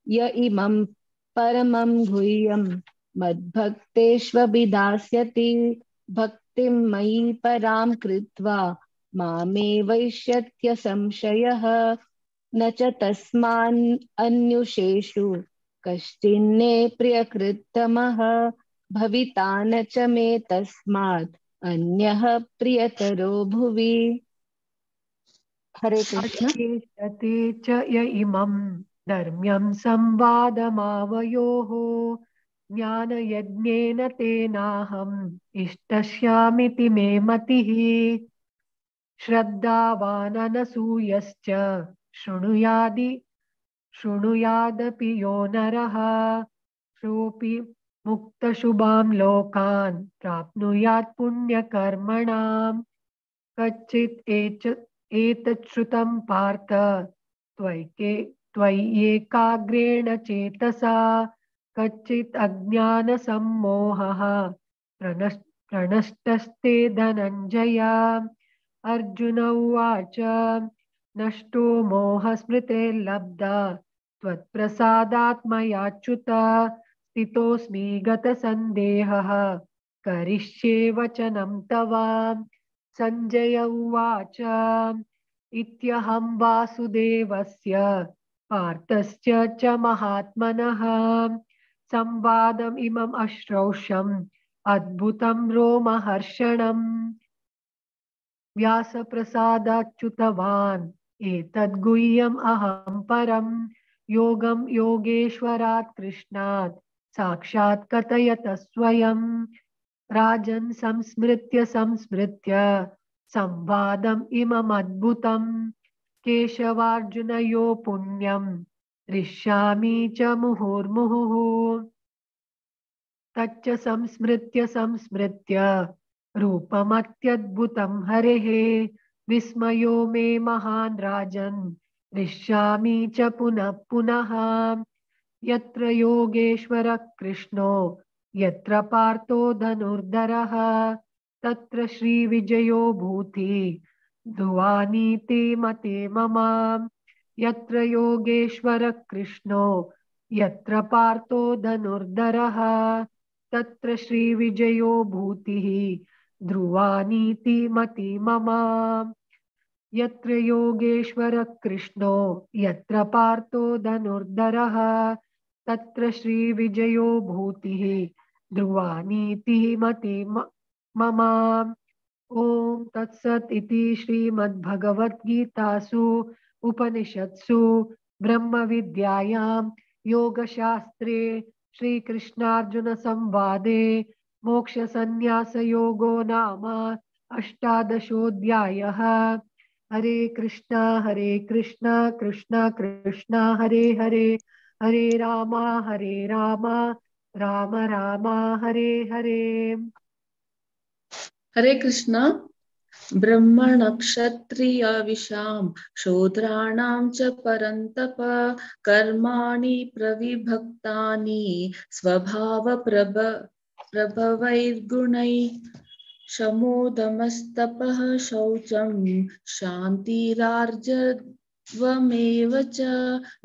य इमं परमं गुह्यं मद्भक्तेष्वभिधास्यति भक्तिं मयि परां कृत्वा मामे वैष्यत्य संशयः न च तस्मान् अन्युषेषु कश्चिन्ने प्रियकृत्तमः भविता न च मे तस्मात् अन्यः प्रियतरो भुवि। हरे कृष्ण।
ते च य इमं धर्म्यं संवादमावयोः
ज्ञानयज्ञेन तेनाहम् इष्टस्यामिति मे मतिः। श्रद्धावाननसूयश्च शृणुयादपि यो नरः सोऽपि मुक्तशुभां लोकान् प्राप्नुयात् पुण्यकर्मणां। कच्चित् एतच्छ्रुतं पार्थ त्वय्येकाग्रेण चेतसा कच्चित् अज्ञानसम्मोहः प्रणष्टस्ते धनञ्जय। अर्जुन उवाच नष्टो मोहस्मृतिर्लब्धा त्वत्प्रसादात् मयाच्युत स्थितोऽस्मि गतसन्देहः करिष्ये वचनं तव। सञ्जय उवाच इत्यहं वासुदेवस्य पार्थस्य च महात्मनः संवादम् इमम् अश्रौषम् अद्भुतं रोमहर्षणम्। व्यासप्रसादाच्युतवान् एतद्गुह्यम् अहं परं योगं योगेश्वरात् कृष्णात् साक्षात् कथयत स्वयं। राजन् संस्मृत्य संस्मृत्य संवादम् इममद्भुतं केशवार्जुनयो पुण्यं हृष्यामि च मुहुर्मुहुः। तच्च संस्मृत्य संस्मृत्य रूपमत्यद्भुतं हरेः विस्मयो मे महान् राजन् हृष्यामि च पुनः पुनः। यत्र योगेश्वरः कृष्णो यत्र पार्थो धनुर्धरः तत्र श्रीविजयो भूति ध्रुवानीति मते मम। यत्र योगेश्वरः कृष्णो यत्र पार्थो धनुर्धरः तत्र श्रीविजयो भूतिः ध्रुवानीति मति मम। यत्र योगेश्वरः कृष्णो यत्र पार्थो धनुर्धरः तत्र श्रीविजयो भूतिः ध्रुवानीति मति मम। ॐ तत्सत् इति श्रीमद्भगवद्गीतासु उपनिषत्सु ब्रह्मविद्यायां योगशास्त्रे श्रीकृष्णार्जुनसंवादे मोक्षसन्न्यासयोगो नाम अष्टादशोऽध्यायः। हरे कृष्णा कृष्ण कृष्ण हरे हरे, हरे राम राम राम हरे हरे।
हरे कृष्णा। ब्रह्मणक्षत्रियविषां शूद्राणां च परन्तप कर्माणि प्रविभक्तानि स्वभावप्रभवैर्गुणैः शमोदमस्तपः शौचं शान्तिरार्जवमेव च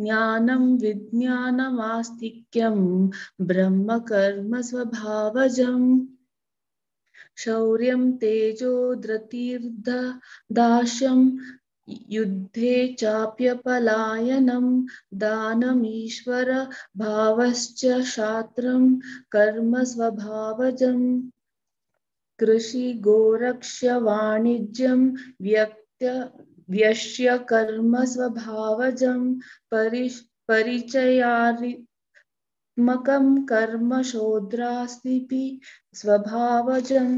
ज्ञानं विज्ञानमास्तिक्यं ब्रह्मकर्म स्वभावजम् शौर्यं तेजो धृतिर्दास्यं युद्धे चाप्यपलायनं दानमीश्वर भावश्च शास्त्रं कर्म स्वभावजम् कृषि गोरक्ष वाणिज्यं व्यश्य कर्म स्वभावजं परिचयात्मकं कर्म शूद्रास्तिपि स्वभावजम्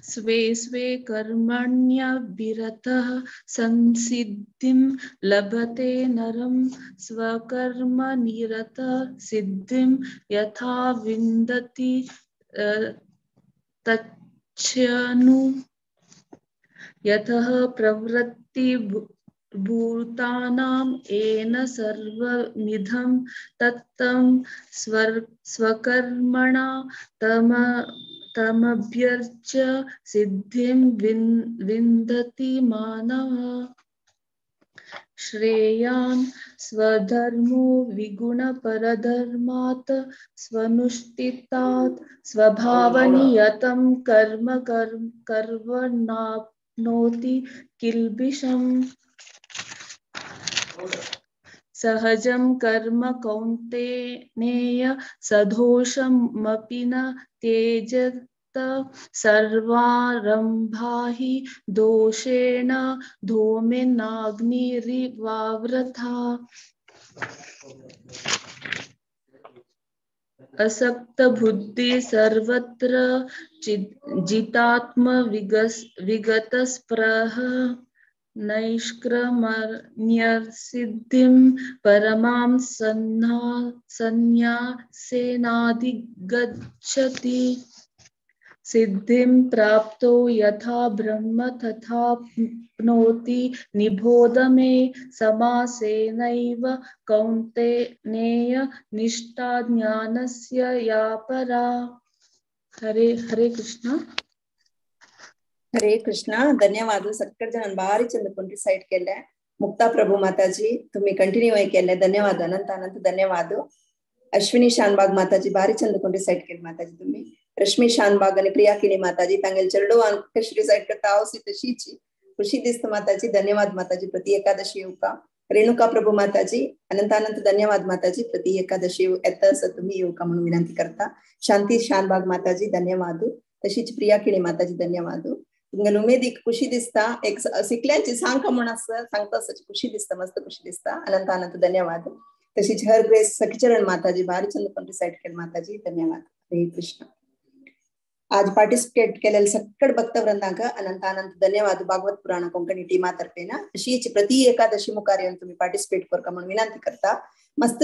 स्वे स्वे कर्मण्यभिरतः संसिद्धिं लभते नरं स्वकर्मनिरतः सिद्धिं यथा विन्दति तच्छनु यतः प्रवृत्ति भूतानां येन सर्वमिदं तत्तं स्वकर्मणा तमभ्यर्च्य सिद्धिं विन्दति मानवः। श्रेयान् स्वधर्मो विगुणपरधर्मात् स्वनुष्ठितात् स्वभावनियतं कर्म कर्वणाप्नोति किल्बिषम्। सहजं कर्म कौन्तेय सदोषमपि न त्यजत सर्वारंभा हि दोषेण धूमेनाग्निरिवावृता। असक्त बुद्धि सर्वत्र जितात्म विगतस्पृह नैष्क्रम्यसिद्धिं परमां संन्यासेनाधिगच्छति। सिद्धिं प्राप्तो यथा ब्रह्म तथाप्नोति निबोध मे समासेनैव कौन्तेय निष्ठा ज्ञानस्य या परा। हरे हरे कृष्ण।
हरे कृष्ण। धन्यवाद सक्कड जण भारी चंद कोण रिसाइट केले। मुक्ता प्रभु माताजी तुम्ही कंटिन्यू केले, धन्यवाद, अनंत अनंत धन्यवाद। अश्विनी शानबाग माताजी भारी चंद कोण रिसाइट केले माताजी तुम्ही। रश्मी शानबाग आणि प्रिया किणी माताजी तांगेल चेरडो कशी रिसाइट करता आवसी तशीची खुशी दिसत माताजी, धन्यवाद माताजी। प्रति एकादशी येवका रेणुका प्रभू माताजी अनंत अनंत धन्यवाद माताजी। प्रति एकादशी येता असं तुम्ही येवका म्हणून विनंती करता। शांती शानबाग माताजी धन्यवाद। तशीच प्रिया किणी माताजी धन्यवाद। तुमगेल उमेदीक खुशी दिसता, एक सिकल्यांची सांग म्हण आसा सांगता आसा खुशी दिसता, मस्त खुशी दिसता, अनंत अनंत धन्यवाद। तशीच हर ग्रेस सखीचरण माताजी भारी चंद पण रिसाइट केले माताजी, धन्यवाद। हरे कृष्ण। आज पार्टिसिपेट केलेले सक्कड भक्तवृंदांक अनंत अनंत धन्यवाद। भागवत पुराण कोंकणी टीमा तर्फे ना अशीच प्रति एकादशी मुखार येवन तुम्ही पार्टिसिपेट करका म्हणून विनंती करता। मस्त